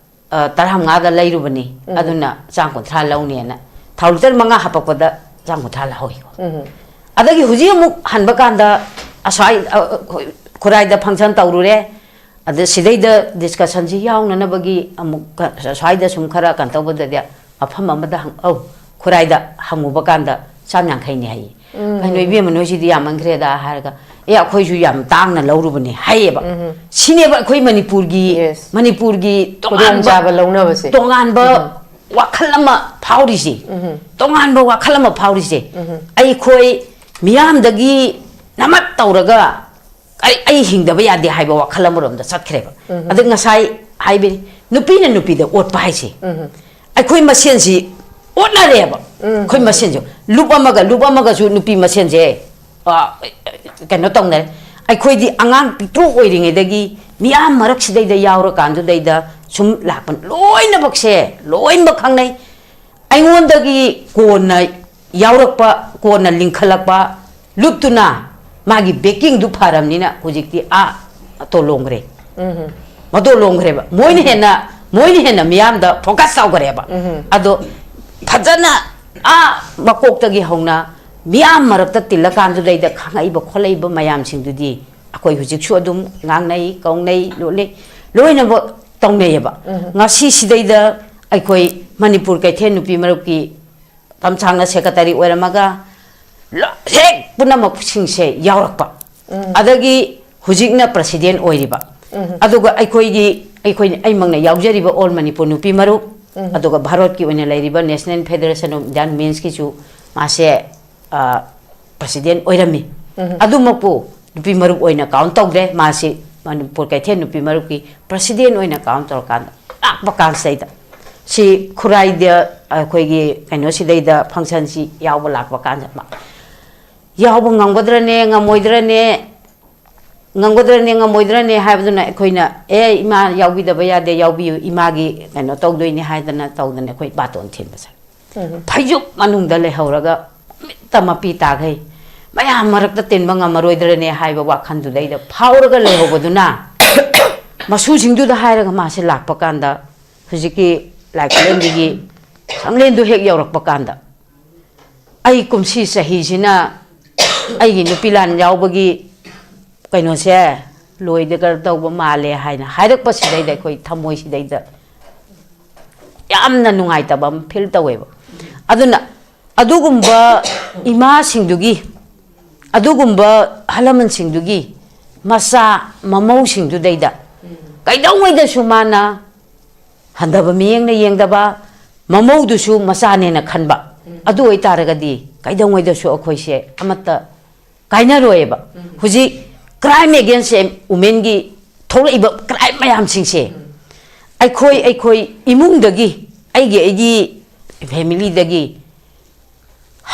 ꯑ, ꯇꯔꯥꯃꯉꯥꯗ ꯂꯩꯔꯨꯕꯅꯤ, ꯑꯗꯨꯅ ꯆꯥꯝ ꯀꯨꯟꯊ꯭ꯔꯥ ꯂꯧꯅꯦꯅ" ꯊꯥꯎ ꯂꯤꯇꯔ ꯃꯉꯥ ꯍꯥꯄꯛꯄꯗ ꯆꯥꯝ ꯀꯨꯟꯊ꯭ꯔꯥ ꯂꯧꯍꯧꯏꯀꯣ꯫ ꯑꯗꯒꯤ ꯍꯧꯖꯤꯛ ꯑꯃꯨꯛ ꯍꯟꯕ ꯀꯥꯟꯗ ꯑꯁ꯭ꯋꯥꯏ, ꯑ, ꯑ, ꯈꯨꯔꯥꯏꯗ ꯐꯪꯁꯟ ꯇꯧꯔꯨꯔꯦ, ꯑꯗ ꯁꯤꯗꯩꯗ ꯗꯤꯁꯀꯁꯟꯁꯤ ꯌꯥꯎꯅꯅꯕꯒꯤ ꯑꯃꯨꯛ ꯀ-, ꯁ꯭ꯋꯥꯏꯗ ꯁꯨꯝ ꯈꯔ ꯀꯩꯅꯣ ꯇꯧꯕꯗꯗꯤ ꯃꯐꯝ ꯑꯃꯗ ꯍꯪ-, ꯑꯧ, ꯈꯨꯔꯥꯏꯗ ꯍꯪꯉꯨꯕ ꯀꯥꯟꯗ ꯆꯥꯝ ꯌꯥꯡꯈꯩꯅꯤ ꯍꯥꯏꯌꯦ꯫ "ꯀꯩꯅꯣ ꯏꯕꯦꯝꯃ, ꯅꯣꯏꯁꯤꯗꯤ ꯌꯥꯝꯃꯟꯈ꯭ꯔꯦꯗ" ꯍꯥꯏꯔꯒ, "ꯑꯦ, ꯑꯩꯈꯣꯏꯁꯨ ꯌꯥꯝ ꯇꯥꯡꯅ ꯂꯧꯔꯨꯕꯅꯤ" ꯍꯥꯏꯌꯦꯕ꯫ ꯁꯤꯅꯦꯕ ꯑꯩꯈꯣꯏ ꯃꯅꯤꯄꯨꯔꯒꯤ, Yes. ꯃꯅꯤꯄꯨꯔꯒꯤ ꯇꯣꯉꯥꯟꯕ, ꯈꯨꯗꯣꯡꯆꯥꯕ ꯂꯧꯅꯕꯁꯦ꯫ ꯇꯣꯉꯥꯟꯕ ꯋꯥꯈꯜ ꯑꯃ ꯐꯥꯎꯔꯤꯁꯦ꯫ ꯇꯣꯉꯥꯟꯕ ꯋꯥꯈꯜ ꯑꯃ ꯐꯥꯎꯔꯤꯁꯦ꯫ ꯑꯩꯈꯣꯏ ꯃꯤꯌꯥꯝꯗꯒꯤ ꯅꯃꯠ ꯇꯧꯔꯒ ꯑꯩ, ꯑꯩ ꯍꯤꯡꯗꯕ ꯌꯥꯗꯦ ꯍꯥꯏꯕ ꯋꯥꯈꯜ ꯑꯃꯔꯣꯝꯗ ꯆꯠꯈ꯭ꯔꯦꯕ꯫ ꯑꯗ ꯉꯁꯥꯏ ꯍꯥꯏꯕꯅꯤ, ꯅꯨꯄꯤꯅ ꯅꯨꯄꯤꯗ ꯑꯣꯠꯄ ꯍꯥꯏꯁꯦ, ꯑꯩꯈꯣꯏ ꯃꯁꯦꯟꯁꯤ ꯑꯣꯠꯅꯔꯦꯕ꯫ ꯑꯩꯈꯣꯏ ꯃꯁꯦꯟꯁꯨ, ꯂꯨꯞ ꯑꯃꯒ ꯂꯨꯞ ꯑꯃꯒꯁꯨ ꯅꯨꯄꯤ ꯃꯁꯦꯟꯁꯦ, ꯑ, ꯀꯩꯅꯣ ꯇꯧꯅꯔꯦ꯫ ꯑꯩꯈꯣꯏꯗꯤ ꯑꯉꯥꯡ ꯄꯤꯛꯇ꯭ꯔꯨ ꯑꯣꯏꯔꯤꯉꯩꯗꯒꯤ ꯃꯤꯌꯥꯝ ꯃꯔꯛꯁꯤꯗꯩꯗ ꯌꯥꯎꯔꯀꯥꯟꯗꯨꯗꯩꯗ ꯁꯨꯝ ꯂꯥꯛꯄ, ꯂꯣꯏꯅꯃꯛꯁꯦ, ꯂꯣꯏꯅꯃꯛ ꯈꯪꯅꯩ꯫ ꯑꯩꯉꯣꯟꯗꯒꯤ ꯀꯣꯟꯅ ꯌꯥꯎꯔꯛꯄ, ꯀꯣꯟꯅ ꯂꯤꯡꯈꯠꯂꯛꯄ ꯂꯨꯞꯇꯨꯅ ꯃꯥꯒꯤ ꯕꯦꯀꯤꯡꯗꯨ ꯐꯔꯝꯅꯤꯅ ꯍꯧꯖꯤꯛꯇꯤ ꯑꯥ ꯃꯇꯣ ꯂꯣꯡꯈ꯭ꯔꯦ꯫ ꯃꯇꯣ ꯂꯣꯡꯈ꯭ꯔꯦꯕ꯫ ꯃꯣꯏꯅ ꯍꯦꯟꯅ, ꯃꯣꯏꯅ ꯍꯦꯟꯅ ꯃꯤꯌꯥꯝꯗ ꯐꯣꯀꯁ ꯇꯧꯈ꯭ꯔꯦꯕ꯫ ꯑꯗꯣ ꯐꯖꯅ ꯑꯥ ꯃꯀꯣꯛꯇꯒꯤ ꯍꯧꯅ ꯃꯤꯌꯥꯝ ꯃꯔꯛꯇ ꯇꯤꯜꯂꯀꯥꯟꯗꯨꯗꯩꯗ ꯈꯪꯉꯛꯏꯕ ꯈꯣꯠꯂꯛꯏꯕ ꯃꯌꯥꯝꯁꯤꯡꯗꯨꯗꯤ ꯑꯩꯈꯣꯏ ꯍꯧꯖꯤꯛꯁꯨ ꯑꯗꯨꯝ ꯉꯥꯡꯅꯩ, ꯀꯧꯅꯩ, ꯂꯣꯠꯅꯩ, ꯂꯣꯏꯅꯃꯛ ꯇꯧꯅꯩꯌꯦꯕ꯫ ꯉꯁꯤ ꯁꯤꯗꯩꯗ ꯑꯩꯈꯣꯏ ꯃꯅꯤꯄꯨꯔ ꯀꯩꯊꯦꯜ ꯅꯨꯄꯤ ꯃꯔꯨꯞꯀꯤ ꯃꯇꯝ ꯁꯥꯡꯅ ꯁꯦꯀ꯭ꯔꯦꯇꯔꯤ ꯑꯣꯏꯔꯝꯃꯒ ꯂ-, ꯍꯦꯛ ꯄꯨꯝꯅꯃꯛꯁꯤꯡꯁꯦ ꯌꯥꯎꯔꯛꯄ꯫ ꯑꯗꯒꯤ ꯍꯧꯖꯤꯛꯅ ꯄ꯭ꯔꯁꯤꯗꯦꯟ ꯑꯣꯏꯔꯤꯕ꯫ ꯑꯗꯨꯒ ꯑꯩꯈꯣꯏꯒꯤ, ꯑꯩꯈꯣꯏ, ꯑꯩꯃꯛꯅ ꯌꯥꯎꯖꯔꯤꯕ ꯑꯣꯜ ꯃꯅꯤꯄꯨꯔ ꯅꯨꯄꯤ ꯃꯔꯨꯞ, ꯑꯗꯨꯒ ꯚꯥꯔꯠꯀꯤ ꯑꯣꯏꯅ ꯂꯩꯔꯤꯕ National Federation of Indian Menꯁꯀꯤꯁꯨ ꯃꯥꯁꯦ, ꯑ, ꯄ꯭ꯔꯁꯤꯗꯦꯟ ꯑꯣꯏꯔꯝꯃꯤ꯫ ꯑꯗꯨꯃꯛꯄꯨ ꯅꯨꯄꯤ ꯃꯔꯨꯞ ꯑꯣꯏꯅ ꯀꯥꯎꯟ ꯇꯧꯗ꯭ꯔꯦ꯫ ꯃꯥꯁꯤ ꯃꯅꯤꯄꯨꯔ ꯀꯩꯊꯦꯜ ꯅꯨꯄꯤ ꯃꯔꯨꯞꯀꯤ ꯄ꯭ꯔꯁꯤꯗꯦꯟ ꯑꯣꯏꯅ ꯀꯥꯎꯟ ꯇꯧꯔꯀꯥꯟꯗ ꯂꯥꯛꯄ ꯀꯥꯟꯁꯤꯗꯩꯗ ꯁꯤ ꯈꯨꯔꯥꯏꯗ ꯑꯩꯈꯣꯏꯒꯤ ꯀꯩꯅꯣꯁꯤꯗꯩꯗ ꯐꯪꯁꯟꯁꯤ ꯌꯥꯎꯕ ꯂꯥꯛꯄ ꯀꯥꯟꯗ ꯃꯥ ꯌꯥꯎꯕ ꯉꯝꯒꯗ꯭ꯔꯅꯦ, ꯉꯝꯃꯣꯏꯗ꯭ꯔꯅꯦ, ꯉꯝꯒꯗ꯭ꯔꯅꯦ, ꯉꯝꯃꯣꯏꯗ꯭ꯔꯅꯦ ꯍꯥꯏꯕꯗꯨꯅ ꯑꯩꯈꯣꯏꯅ, "ꯑꯦ, ꯏꯃꯥ ꯌꯥꯎꯕꯤꯗꯕ ꯌꯥꯗꯦ, ꯌꯥꯎꯕꯤꯌꯨ, ꯏꯃꯥꯒꯤ ꯀꯩꯅꯣ ꯇꯧꯗꯣꯏꯅꯦ" ꯍꯥꯏꯗꯅ ꯇꯧꯗꯅ ꯑꯩꯈꯣꯏ ꯕꯥꯇꯣꯟ ꯊꯤꯟꯕꯁꯦ꯫ ꯐꯩꯖꯨꯞ ꯃꯅꯨꯡꯗ ꯂꯩꯍꯧꯔꯒ ꯃꯤꯠꯇ ꯃꯄꯤ ꯇꯥꯈꯩ ꯃꯌꯥꯝ ꯃꯔꯛꯇ ꯇꯤꯟꯕ ꯉꯝꯃꯔꯣꯏꯗ꯭ꯔꯅꯦ ꯍꯥꯏꯕ ꯋꯥꯈꯜꯗꯨꯗꯩꯗ ꯐꯥꯎꯔꯒ ꯂꯩꯍꯧꯕꯗꯨꯅ ꯃꯁꯨꯁꯤꯡꯗꯨꯗ ꯍꯥꯏꯔꯒ ꯃꯥꯁꯦ ꯂꯥꯛꯄ ꯀꯥꯟꯗ ꯍꯧꯖꯤꯛꯀꯤ ꯂꯥꯏ ꯈꯨꯂꯦꯟꯗꯨꯒꯤ ꯁꯪꯂꯦꯟꯗꯨ ꯍꯦꯛ ꯌꯧꯔꯛꯄ ꯀꯥꯟꯗ ꯑꯩ ꯀꯨꯝꯁꯤ ꯆꯍꯤꯁꯤꯅ ꯑꯩꯒꯤ ꯅꯨꯄꯤ ꯂꯥꯟ ꯌꯥꯎꯕꯒꯤ ꯀꯩꯅꯣꯁꯦ ꯂꯣꯏꯗꯒ ꯇꯧꯕ ꯃꯥꯜꯂꯦ ꯍꯥꯏꯅ ꯍꯥꯏꯔꯛꯄꯁꯤꯗꯩꯗ ꯑꯩꯈꯣꯏ ꯊꯃꯣꯏꯁꯤꯗꯩꯗ ꯌꯥꯝꯅ ꯅꯨꯡꯉꯥꯏꯇꯕ ꯑꯃ ꯐꯤꯜ ꯇꯧꯋꯦꯕ꯫ ꯑꯗꯨꯅ ꯑꯗꯨꯒꯨꯝꯕ ꯏꯃꯥꯁꯤꯡꯗꯨꯒꯤ, ꯑꯗꯨꯒꯨꯝꯕ ꯑꯍꯜ ꯂꯃꯟꯁꯤꯡꯗꯨꯒꯤ ꯃꯆꯥ ꯃꯃꯧꯁꯤꯡꯗꯨꯗꯩꯗ ꯀꯩꯗꯧꯉꯩꯗꯁꯨ ꯃꯥꯅ ꯍꯟꯊꯕ ꯃꯤꯠꯌꯦꯡꯅ ꯌꯦꯡꯗꯕ, ꯃꯃꯧꯗꯨꯁꯨ ꯃꯆꯥꯅꯦꯅ ꯈꯟꯕ, ꯑꯗꯨ ꯑꯣꯏꯇꯥꯔꯒꯗꯤ ꯀꯩꯗꯧꯉꯩꯗꯁꯨ ꯑꯩꯈꯣꯏꯁꯦ ꯑꯃꯠꯇ ꯀꯥꯏꯅꯔꯣꯏꯕ꯫ ꯍꯧꯖꯤꯛ crime against womenꯒꯤ ꯊꯣꯛꯂꯛꯏꯕ crime ꯃꯌꯥꯝꯁꯤꯡꯁꯦ ꯑꯩꯈꯣꯏ, ꯑꯩꯈꯣꯏ ꯏꯃꯨꯡꯗꯒꯤ, ꯑꯩꯒꯤ, ꯑꯩꯒꯤ familyꯗꯒꯤ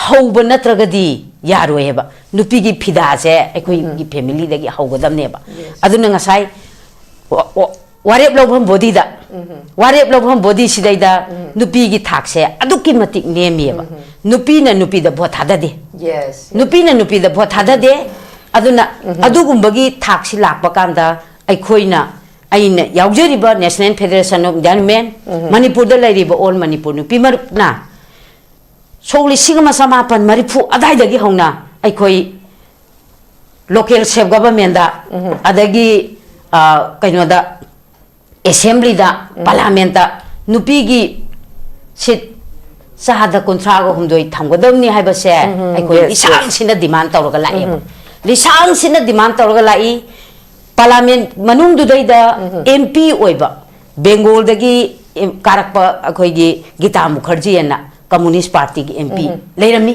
ꯍꯧꯕ ꯅꯠꯇ꯭ꯔꯒꯗꯤ ꯌꯥꯔꯣꯏ ꯍꯥꯏꯕ꯫ ꯅꯨꯄꯤꯒꯤ ꯐꯤꯗꯥꯁꯦ ꯑꯩꯈꯣꯏꯒꯤ familyꯗꯒꯤ ꯍꯧꯒꯗꯕꯅꯦꯕ꯫ ꯑꯗꯨꯅ ꯉꯁꯥꯏ ꯋꯥ-, ꯋꯥ-, ꯋꯥꯔꯦꯞ ꯂꯧꯐꯝ bodyꯗ, ꯋꯥꯔꯦꯞ ꯂꯧꯐꯝ bodyꯁꯤꯗꯩꯗ ꯅꯨꯄꯤꯒꯤ ꯊꯥꯛꯁꯦ ꯑꯗꯨꯛꯀꯤ ꯃꯇꯤꯛ ꯅꯦꯝꯃꯤꯑꯕ꯫ ꯅꯨꯄꯤꯅ ꯅꯨꯄꯤꯗ vote ꯊꯥꯗꯗꯦ꯫ Yes. ꯅꯨꯄꯤꯅ ꯅꯨꯄꯤꯗ vote ꯊꯥꯗꯗꯦ꯫ ꯑꯗꯨꯅ ꯑꯗꯨꯒꯨꯝꯕꯒꯤ ꯊꯥꯛꯁꯤ ꯂꯥꯛꯄ ꯀꯥꯟꯗ ꯑꯩꯈꯣꯏꯅ, ꯑꯩꯅ ꯌꯥꯎꯖꯔꯤꯕ National Federation of Indian Women, ꯃꯅꯤꯄꯨꯔꯗ ꯂꯩꯔꯤꯕ ꯑꯣꯜ ꯃꯅꯤꯄꯨꯔ ꯅꯨꯄꯤ ꯃꯔꯨꯞꯅ ꯁꯣꯛ ꯂꯤꯁꯤꯡ ꯑꯃ ꯆꯃꯥꯄꯟ ꯃꯔꯤꯐꯨ ꯑꯗꯥꯏꯗꯒꯤ ꯍꯧꯅ ꯑꯩꯈꯣꯏ local self governmentꯗ, ꯑꯗꯒꯤ, ꯑ, ꯀꯩꯅꯣꯗ, assemblyꯗ, parliamentꯇ ꯅꯨꯄꯤꯒꯤ ꯁꯤꯠ ꯆꯥꯗ ꯀꯨꯟꯊ꯭ꯔꯥꯒ ꯍꯨꯝꯗꯣꯏ ꯊꯝꯒꯗꯕꯅꯤ ꯍꯥꯏꯕꯁꯦ, ꯎꯝ, ꯑꯩꯈꯣꯏ yes, ꯂꯤꯁꯥꯡꯁꯤꯅ demand ꯇꯧꯔꯒ ꯂꯥꯛꯑꯦꯕ꯫ ꯎꯝ꯫ ꯂꯤꯁꯥꯡꯁꯤꯅ demand ꯇꯧꯔꯒ ꯂꯥꯛꯏ꯫ Parliament ꯃꯅꯨꯡꯗꯨꯗꯩꯗ ꯎꯝ꯫ M P ꯑꯣꯏꯕ, ꯕꯦꯡꯒꯣꯜꯗꯒꯤ ꯀꯥꯔꯛꯄ ꯑꯩꯈꯣꯏꯒꯤ ꯒꯤꯇꯥ ꯃꯨꯈꯔꯖꯤ ꯑꯅ Communist Partyꯒꯤ M P ꯎꯝ꯫ ꯂꯩꯔꯝꯃꯤ꯫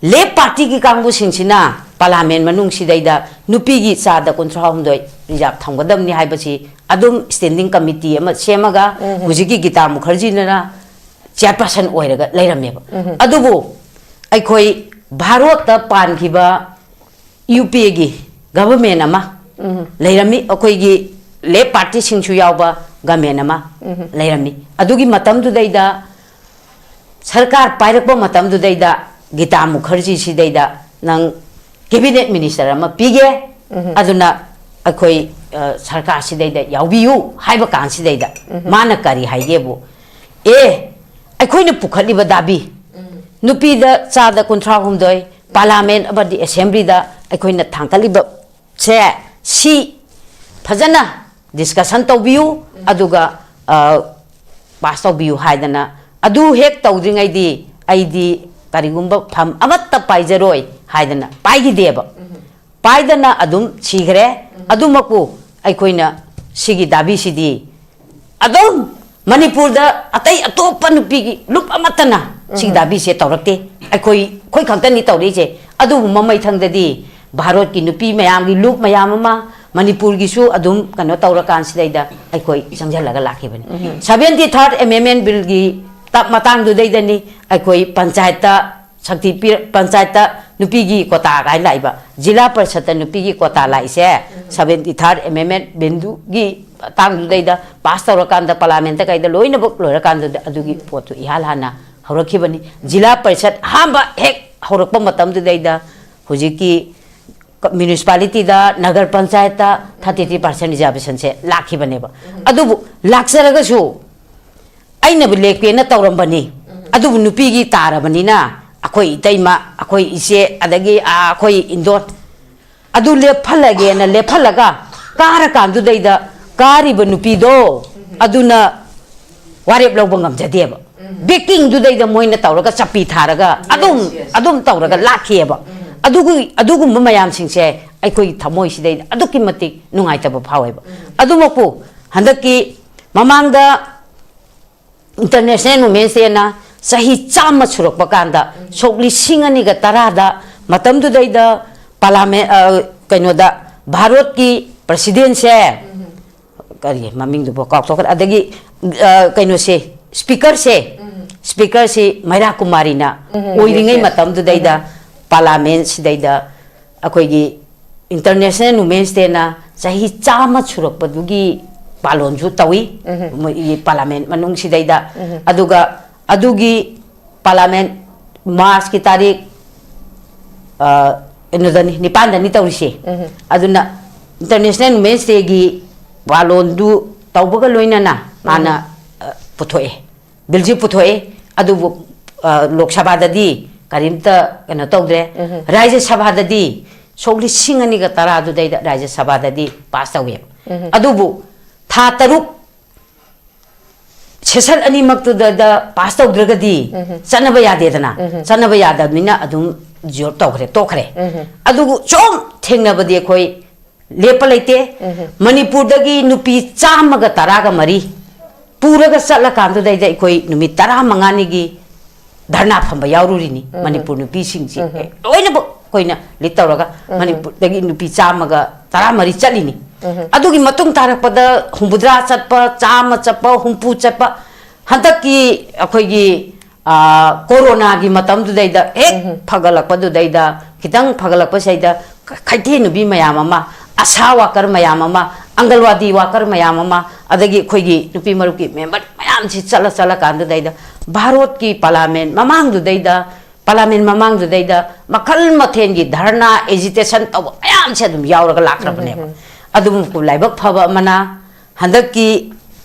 Left Partyꯒꯤ ꯀꯥꯡꯕꯨꯁꯤꯡꯁꯤꯅ Parliament ꯃꯅꯨꯡꯁꯤꯗꯩꯗ ꯅꯨꯄꯤꯒꯤ ꯆꯥꯗ ꯀꯨꯟꯊ꯭ꯔꯥ ꯍꯨꯝꯗꯣꯏ reserve ꯊꯝꯒꯗꯕꯅꯤ ꯍꯥꯏꯕꯁꯤ ꯑꯗꯨꯝ standing committee ꯑꯃ ꯁꯦꯝꯃꯒ ꯎꯝ꯫ ꯍꯧꯖꯤꯛꯀꯤ ꯒꯤꯇꯥ ꯃꯨꯈꯔꯖꯤꯅ chairperson ꯑꯣꯏꯔꯒ ꯂꯩꯔꯝꯃꯦꯕ꯫ ꯎꯝ꯫ ꯑꯗꯨꯕꯨ ꯑꯩꯈꯣꯏ ꯚꯥꯔꯣꯠꯇ ꯄꯥꯟꯈꯤꯕ U P Aꯒꯤ government ꯑꯃ ꯎꯝ꯫ ꯂꯩꯔꯝꯃꯤ, ꯑꯩꯈꯣꯏꯒꯤ Left Partyꯁꯤꯡꯁꯨ ꯌꯥꯎꯕ government ꯑꯃ ꯎꯝ꯫ ꯂꯩꯔꯝꯃꯤ꯫ ꯑꯗꯨꯒꯤ ꯃꯇꯝꯗꯨꯗꯩꯗ ꯁꯔꯀꯥꯔ ꯄꯥꯏꯔꯛꯄ ꯃꯇꯝꯗꯨꯗꯩꯗ ꯒꯤꯇꯥ ꯃꯨꯈꯔꯖꯤꯁꯤꯗꯩꯗ ꯅꯪ cabinet minister ꯑꯃ ꯄꯤꯒꯦ, ꯎꯝ꯫ ꯑꯗꯨꯅ ꯑꯩꯈꯣꯏ, ꯑ, ꯁꯔꯀꯥꯔꯁꯤꯗꯩꯗ ꯌꯥꯎꯕꯤꯌꯨ ꯍꯥꯏꯕ ꯀꯥꯟꯁꯤꯗꯩꯗ ꯎꯝ꯫ ꯃꯥꯅ ꯀꯔꯤ ꯍꯥꯏꯒꯦꯕꯨ, ꯑꯦ, ꯑꯩꯈꯣꯏꯅ ꯄꯨꯈꯠꯂꯤꯕ ꯗꯥꯕꯤ, ꯎꯝ꯫ ꯅꯨꯄꯤꯗ ꯆꯥꯗ ꯀꯨꯟꯊ꯭ꯔꯥ ꯍꯨꯝꯗꯣꯏ, Parliament ꯑꯃꯗꯤ Assemblyꯗ ꯑꯩꯈꯣꯏꯅ ꯊꯥꯡꯒꯠꯂꯤꯕ ꯁꯦ, ꯁꯤ ꯐꯖꯅ discussion ꯇꯧꯕꯤꯌꯨ, ꯑꯗꯨꯒ, ꯑ, pass ꯇꯧꯕꯤꯌꯨ ꯍꯥꯏꯗꯅ, ꯑꯗꯨ ꯍꯦꯛ ꯇꯧꯗ꯭ꯔꯤꯉꯩꯗꯤ ꯑꯩꯗꯤ ꯀꯔꯤꯒꯨꯝꯕ ꯐꯝ ꯑꯃꯠꯇ ꯄꯥꯏꯖꯔꯣꯏ ꯍꯥꯏꯗꯅ ꯄꯥꯏꯈꯤꯗꯦꯕ꯫ ꯄꯥꯏꯗꯅ ꯑꯗꯨꯝ ꯁꯤꯈ꯭ꯔꯦ꯫ ꯑꯗꯨꯃꯛꯄꯨ ꯑꯩꯈꯣꯏꯅ ꯁꯤꯒꯤ ꯗꯥꯕꯤꯁꯤꯗꯤ ꯑꯗꯨꯝ ꯃꯅꯤꯄꯨꯔꯗ ꯑꯇꯩ ꯑꯇꯣꯞꯄ ꯅꯨꯄꯤꯒꯤ ꯂꯨꯞ ꯑꯃꯠꯇꯅ ꯁꯤꯒꯤ ꯎꯝ꯫ ꯗꯥꯕꯤꯁꯦ ꯇꯧꯔꯛꯇꯦ꯫ ꯑꯩꯈꯣꯏ, ꯑꯩꯈꯣꯏ ꯈꯛꯇꯅꯤ ꯇꯧꯔꯛꯏꯁꯦ꯫ ꯑꯗꯨꯕꯨ ꯃꯃꯩꯊꯪꯗꯗꯤ ꯚꯥꯔꯠꯀꯤ ꯅꯨꯄꯤ ꯃꯌꯥꯝꯒꯤ ꯂꯨꯞ ꯃꯌꯥꯝ ꯑꯃ ꯃꯅꯤꯄꯨꯔꯒꯤꯁꯨ ꯑꯗꯨꯝ ꯀꯩꯅꯣ ꯇꯧꯔꯀꯥꯟꯁꯤꯗꯩꯗ ꯑꯩꯈꯣꯏ ꯆꯪꯁꯤꯜꯂꯒ ꯂꯥꯛꯈꯤꯕꯅꯤ꯫ ꯎꯝ꯫ Seventy third Amendment Billꯒꯤ ꯇ-, ꯃꯇꯥꯡꯗꯨꯗꯩꯗꯅꯤ ꯑꯩꯈꯣꯏ ꯄꯟꯆꯥꯌꯠꯇ ꯁꯛꯇꯤ ꯄꯤꯔ-, ꯄꯟꯆꯥꯌꯠꯇ ꯅꯨꯄꯤꯒꯤ quota ꯀꯥꯏꯅ ꯂꯥꯛꯏꯕ, ꯖꯤꯂꯥ ꯄꯔꯤꯁꯠꯇ ꯅꯨꯄꯤꯒꯤ quota ꯂꯥꯛꯏꯁꯦ, Seventy third Amendment Billꯗꯨꯒꯤ ꯃꯇꯥꯡꯗꯨꯗꯩꯗ pass ꯇꯧꯔꯀꯥꯟꯗ Parliamentꯇ ꯀꯩꯗ ꯂꯣꯏꯅꯃꯛ ꯂꯣꯏꯔꯀꯥꯟꯗꯨꯗ ꯑꯗꯨꯒꯤ ꯄꯣꯠꯇꯨ ꯏꯍꯥꯟ ꯍꯥꯟꯅ ꯍꯧꯔꯛꯈꯤꯕꯅꯤ꯫ ꯖꯤꯂꯥ ꯄꯔꯤꯁꯠ ꯑꯍꯥꯟꯕ ꯍꯦꯛ ꯍꯧꯔꯛꯄ ꯃꯇꯝꯗꯨꯗꯩꯗ ꯍꯧꯖꯤꯛꯀꯤ municipalityꯗ, ꯅꯒꯔ ꯄꯟꯆꯥꯌꯠꯇ thirty three percent reservationꯁꯦ ꯂꯥꯛꯈꯤꯕꯅꯦꯕ꯫ ꯑꯗꯨꯕꯨ ꯂꯥꯛꯆꯔꯒꯁꯨ ꯑꯩꯅꯕꯨ ꯂꯦꯞꯀꯦꯅ ꯇꯧꯔꯝꯕꯅꯤ, ꯑꯗꯨꯕꯨ ꯅꯨꯄꯤꯒꯤ ꯇꯥꯔꯕꯅꯤꯅ ꯑꯩꯈꯣꯏ ꯏꯇꯩꯃ, ꯑꯩꯈꯣꯏ ꯏꯆꯦ, ꯑꯗꯒꯤ, ꯑꯥ, ꯑꯩꯈꯣꯏ ꯏꯟꯗꯣꯟ, ꯑꯗꯨ ꯂꯦꯞꯍꯜꯂꯒꯦꯅ ꯂꯦꯞꯍꯜꯂꯒ ꯀꯥꯔꯀꯥꯟꯗꯨꯗꯩꯗ ꯀꯥꯔꯤꯕ ꯅꯨꯄꯤꯗꯣ ꯑꯗꯨꯅ ꯋꯥꯔꯦꯞ ꯂꯧꯕ ꯉꯝꯖꯗꯦꯕ꯫ ꯕꯦꯀꯤꯡꯗꯨꯗꯩꯗ ꯃꯣꯏꯅ ꯇꯧꯔꯒ ꯆꯞꯄꯤ ꯊꯥꯔꯒ ꯑꯗꯨꯝ, yes, ꯑꯗꯨꯝ ꯇꯧꯔꯒ ꯂꯥꯛꯈꯤꯑꯕ꯫ ꯑꯗꯨꯒꯤ, ꯑꯗꯨꯒꯨꯝꯕ ꯃꯌꯥꯝꯁꯤꯡꯁꯦ ꯑꯩꯈꯣꯏꯒꯤ ꯊꯃꯣꯏꯁꯤꯗꯩꯗ ꯑꯗꯨꯛꯀꯤ ꯃꯇꯤꯛ ꯅꯨꯡꯉꯥꯏꯇꯕ ꯐꯥꯎꯋꯦꯕ꯫ ꯑꯗꯨꯃꯛꯄꯨ ꯍꯟꯗꯛꯀꯤ ꯃꯃꯥꯡꯗ International Women's Day ꯅ ꯆꯍꯤ ꯆꯥꯝꯃ ꯁꯨꯔꯛꯄ ꯀꯥꯟꯗ, ꯁꯣꯛ ꯂꯤꯁꯤꯡ ꯑꯅꯤꯒ ꯇꯔꯥꯗ, ꯃꯇꯝꯗꯨꯗꯩꯗ ꯄꯥꯔꯂꯥꯃꯦꯟ, ꯑ, ꯀꯩꯅꯣꯗ, ꯚꯥꯔꯠꯀꯤ president ꯁꯦ, ꯀꯔꯤ ꯃꯃꯤꯡꯗꯨꯕꯨ ꯀꯥꯎꯊꯣꯛꯈ꯭ꯔꯦ, ꯑꯗꯒꯤ, ꯑ, ꯀꯩꯅꯣꯁꯦ, speaker ꯁꯦ, speaker ꯁꯤ ꯃꯩꯔꯥ ꯀꯨꯃꯥꯔꯤꯅ ꯑꯣꯏꯔꯤꯉꯩ ꯃꯇꯝꯗꯨꯗꯩꯗ, ꯄꯥꯔꯂꯥꯃꯦꯟ ꯁꯤꯗꯩꯗ ꯑꯩꯈꯣꯏꯒꯤ International Women's Day ꯅ ꯆꯍꯤ ꯆꯥꯝꯃ ꯁꯨꯔꯛꯄꯗꯨꯒꯤ ꯄꯥꯂꯣꯟꯁꯨ ꯇꯧꯏ, ꯃꯣꯏꯒꯤ ꯄꯥꯔꯂꯥꯃꯦꯟ ꯃꯅꯨꯡꯁꯤꯗꯩꯗ꯫ ꯑꯗꯨꯒ ꯑꯗꯨꯒꯤ ꯄꯥꯔꯂꯥꯃꯦꯟ ꯃꯥꯔꯆꯀꯤ ꯇꯥꯔꯤꯛ, ꯑ, ꯀꯩꯅꯣꯗꯅꯤ, ꯅꯤꯄꯥꯟꯗꯅꯤ ꯇꯧꯔꯤꯁꯦ꯫ ꯑꯗꯨꯅ International Women's Day ꯒꯤ ꯄꯥꯂꯣꯟꯗꯨ ꯇꯧꯕꯒ ꯂꯣꯏꯅꯅ ꯃꯥꯅ, ꯑ, ꯄꯨꯊꯣꯛꯑꯦ꯫ ꯕꯤꯜꯁꯤ ꯄꯨꯊꯣꯛꯑꯦ, ꯑꯗꯨꯕꯨ, ꯑ, ꯂꯣꯛ ꯁꯚꯥꯗꯗꯤ ꯀꯔꯤꯝꯇ ꯀꯩꯅꯣ ꯇꯧꯗ꯭ꯔꯦ꯫ ꯔꯥꯖ꯭ꯌ ꯁꯚꯥꯗꯗꯤ ꯁꯣꯛ ꯂꯤꯁꯤꯡ ꯑꯅꯤꯒ ꯇꯔꯥꯗꯨꯗꯩꯗ ꯔꯥꯖ꯭ꯌ ꯁꯚꯥꯗꯗꯤ ꯄꯥꯁ ꯇꯧꯋꯦꯕ꯫ ꯑꯗꯨꯕꯨ ꯊꯥ ꯇꯔꯨꯛ ꯁꯦꯁꯟ ꯑꯅꯤꯃꯛꯇꯨꯗ ꯄꯥꯁ ꯇꯧꯗ꯭ꯔꯒꯗꯤ ꯆꯠꯅꯕ ꯌꯥꯗꯦꯗꯅ꯫ ꯆꯠꯅꯕ ꯌꯥꯗꯕꯅꯤꯅ ꯑꯗꯨꯝ ꯖꯣꯕ ꯇꯧꯈ꯭ꯔꯦ, ꯇꯣꯛꯈ꯭ꯔꯦ꯫ ꯑꯗꯨꯕꯨ ꯁꯨꯝ ꯊꯦꯡꯅꯕꯗꯤ ꯑꯩꯈꯣꯏ ꯂꯦꯞꯄ ꯂꯩꯇꯦ꯫ ꯃꯅꯤꯄꯨꯔꯗꯒꯤ ꯅꯨꯄꯤ ꯆꯥꯝꯃꯒ ꯇꯔꯥꯒ ꯃꯔꯤ ꯄꯨꯔꯒ ꯆꯠꯂꯀꯥꯟꯗꯨꯗꯩꯗ ꯑꯩꯈꯣꯏ ꯅꯨꯃꯤꯠ ꯇꯔꯥꯃꯉꯥꯅꯤꯒꯤ ꯙꯔꯅꯥ ꯐꯝꯕ ꯌꯥꯎꯔꯨꯔꯤꯅꯤ꯫ ꯃꯅꯤꯄꯨꯔ ꯅꯨꯄꯤꯁꯤꯡꯁꯤ ꯂꯣꯏꯅꯃꯛ ꯑꯩꯈꯣꯏꯅ ꯂꯤꯠ ꯇꯧꯔꯒ ꯃꯅꯤꯄꯨꯔꯗꯒꯤ ꯅꯨꯄꯤ ꯆꯥꯝꯃꯒ ꯇꯔꯥꯃꯔꯤ ꯆꯠꯂꯤꯅꯤ꯫ ꯑꯗꯨꯒꯤ ꯃꯇꯨꯡ ꯇꯥꯔꯛꯄꯗ ꯍꯨꯝꯐꯨꯇꯔꯥ ꯆꯠꯄ, ꯆꯥꯝꯃ ꯆꯠꯄ, ꯍꯨꯝꯐꯨ ꯆꯠꯄ, ꯍꯟꯗꯛꯀꯤ ꯑꯩꯈꯣꯏꯒꯤ, ꯑ, ꯀꯣꯔꯣꯅꯥꯒꯤ ꯃꯇꯝꯗꯨꯗꯩꯗ ꯍꯦꯛ ꯐꯒꯠꯂꯛꯄꯗꯨꯗꯩꯗ, ꯈꯤꯇꯪ ꯐꯒꯠꯂꯛꯄꯁꯤꯗꯩꯗ ꯈꯩꯊꯦꯜ ꯅꯨꯄꯤ ꯃꯌꯥꯝ ꯑꯃ, ꯑꯁꯥ ꯋꯥꯀꯔ ꯃꯌꯥꯝ ꯑꯃ, ꯑꯪꯒꯜꯋꯥꯗꯤ ꯋꯥꯀꯔ ꯃꯌꯥꯝ ꯑꯃ, ꯑꯗꯒꯤ ꯑꯩꯈꯣꯏꯒꯤ ꯅꯨꯄꯤ ꯃꯔꯨꯞꯀꯤ ꯃꯦꯝꯕꯔ ꯃꯌꯥꯝꯁꯤ ꯆꯠꯂ ꯆꯠꯂꯀꯥꯟꯗꯨꯗꯩꯗ ꯚꯥꯔꯠꯀꯤ ꯄꯥꯔꯂꯥꯃꯦꯟ ꯃꯃꯥꯡꯗꯨꯗꯩꯗ, ꯄꯥꯔꯂꯥꯃꯦꯟ ꯃꯃꯥꯡꯗꯨꯗꯩꯗ ꯃꯈꯜ ꯃꯊꯦꯜꯒꯤ ꯙꯔꯅꯥ, ꯑꯦꯖꯤꯇꯦꯁꯟ ꯇꯧꯕ ꯃꯌꯥꯝꯁꯦ ꯑꯗꯨꯝ ꯌꯥꯎꯔꯒ ꯂꯥꯛꯈ꯭ꯔꯕꯅꯦꯕ꯫ ꯑꯗꯨꯕꯨ ꯂꯥꯏꯕꯛ ꯐꯕ ꯑꯃꯅ ꯍꯟꯗꯛꯀꯤ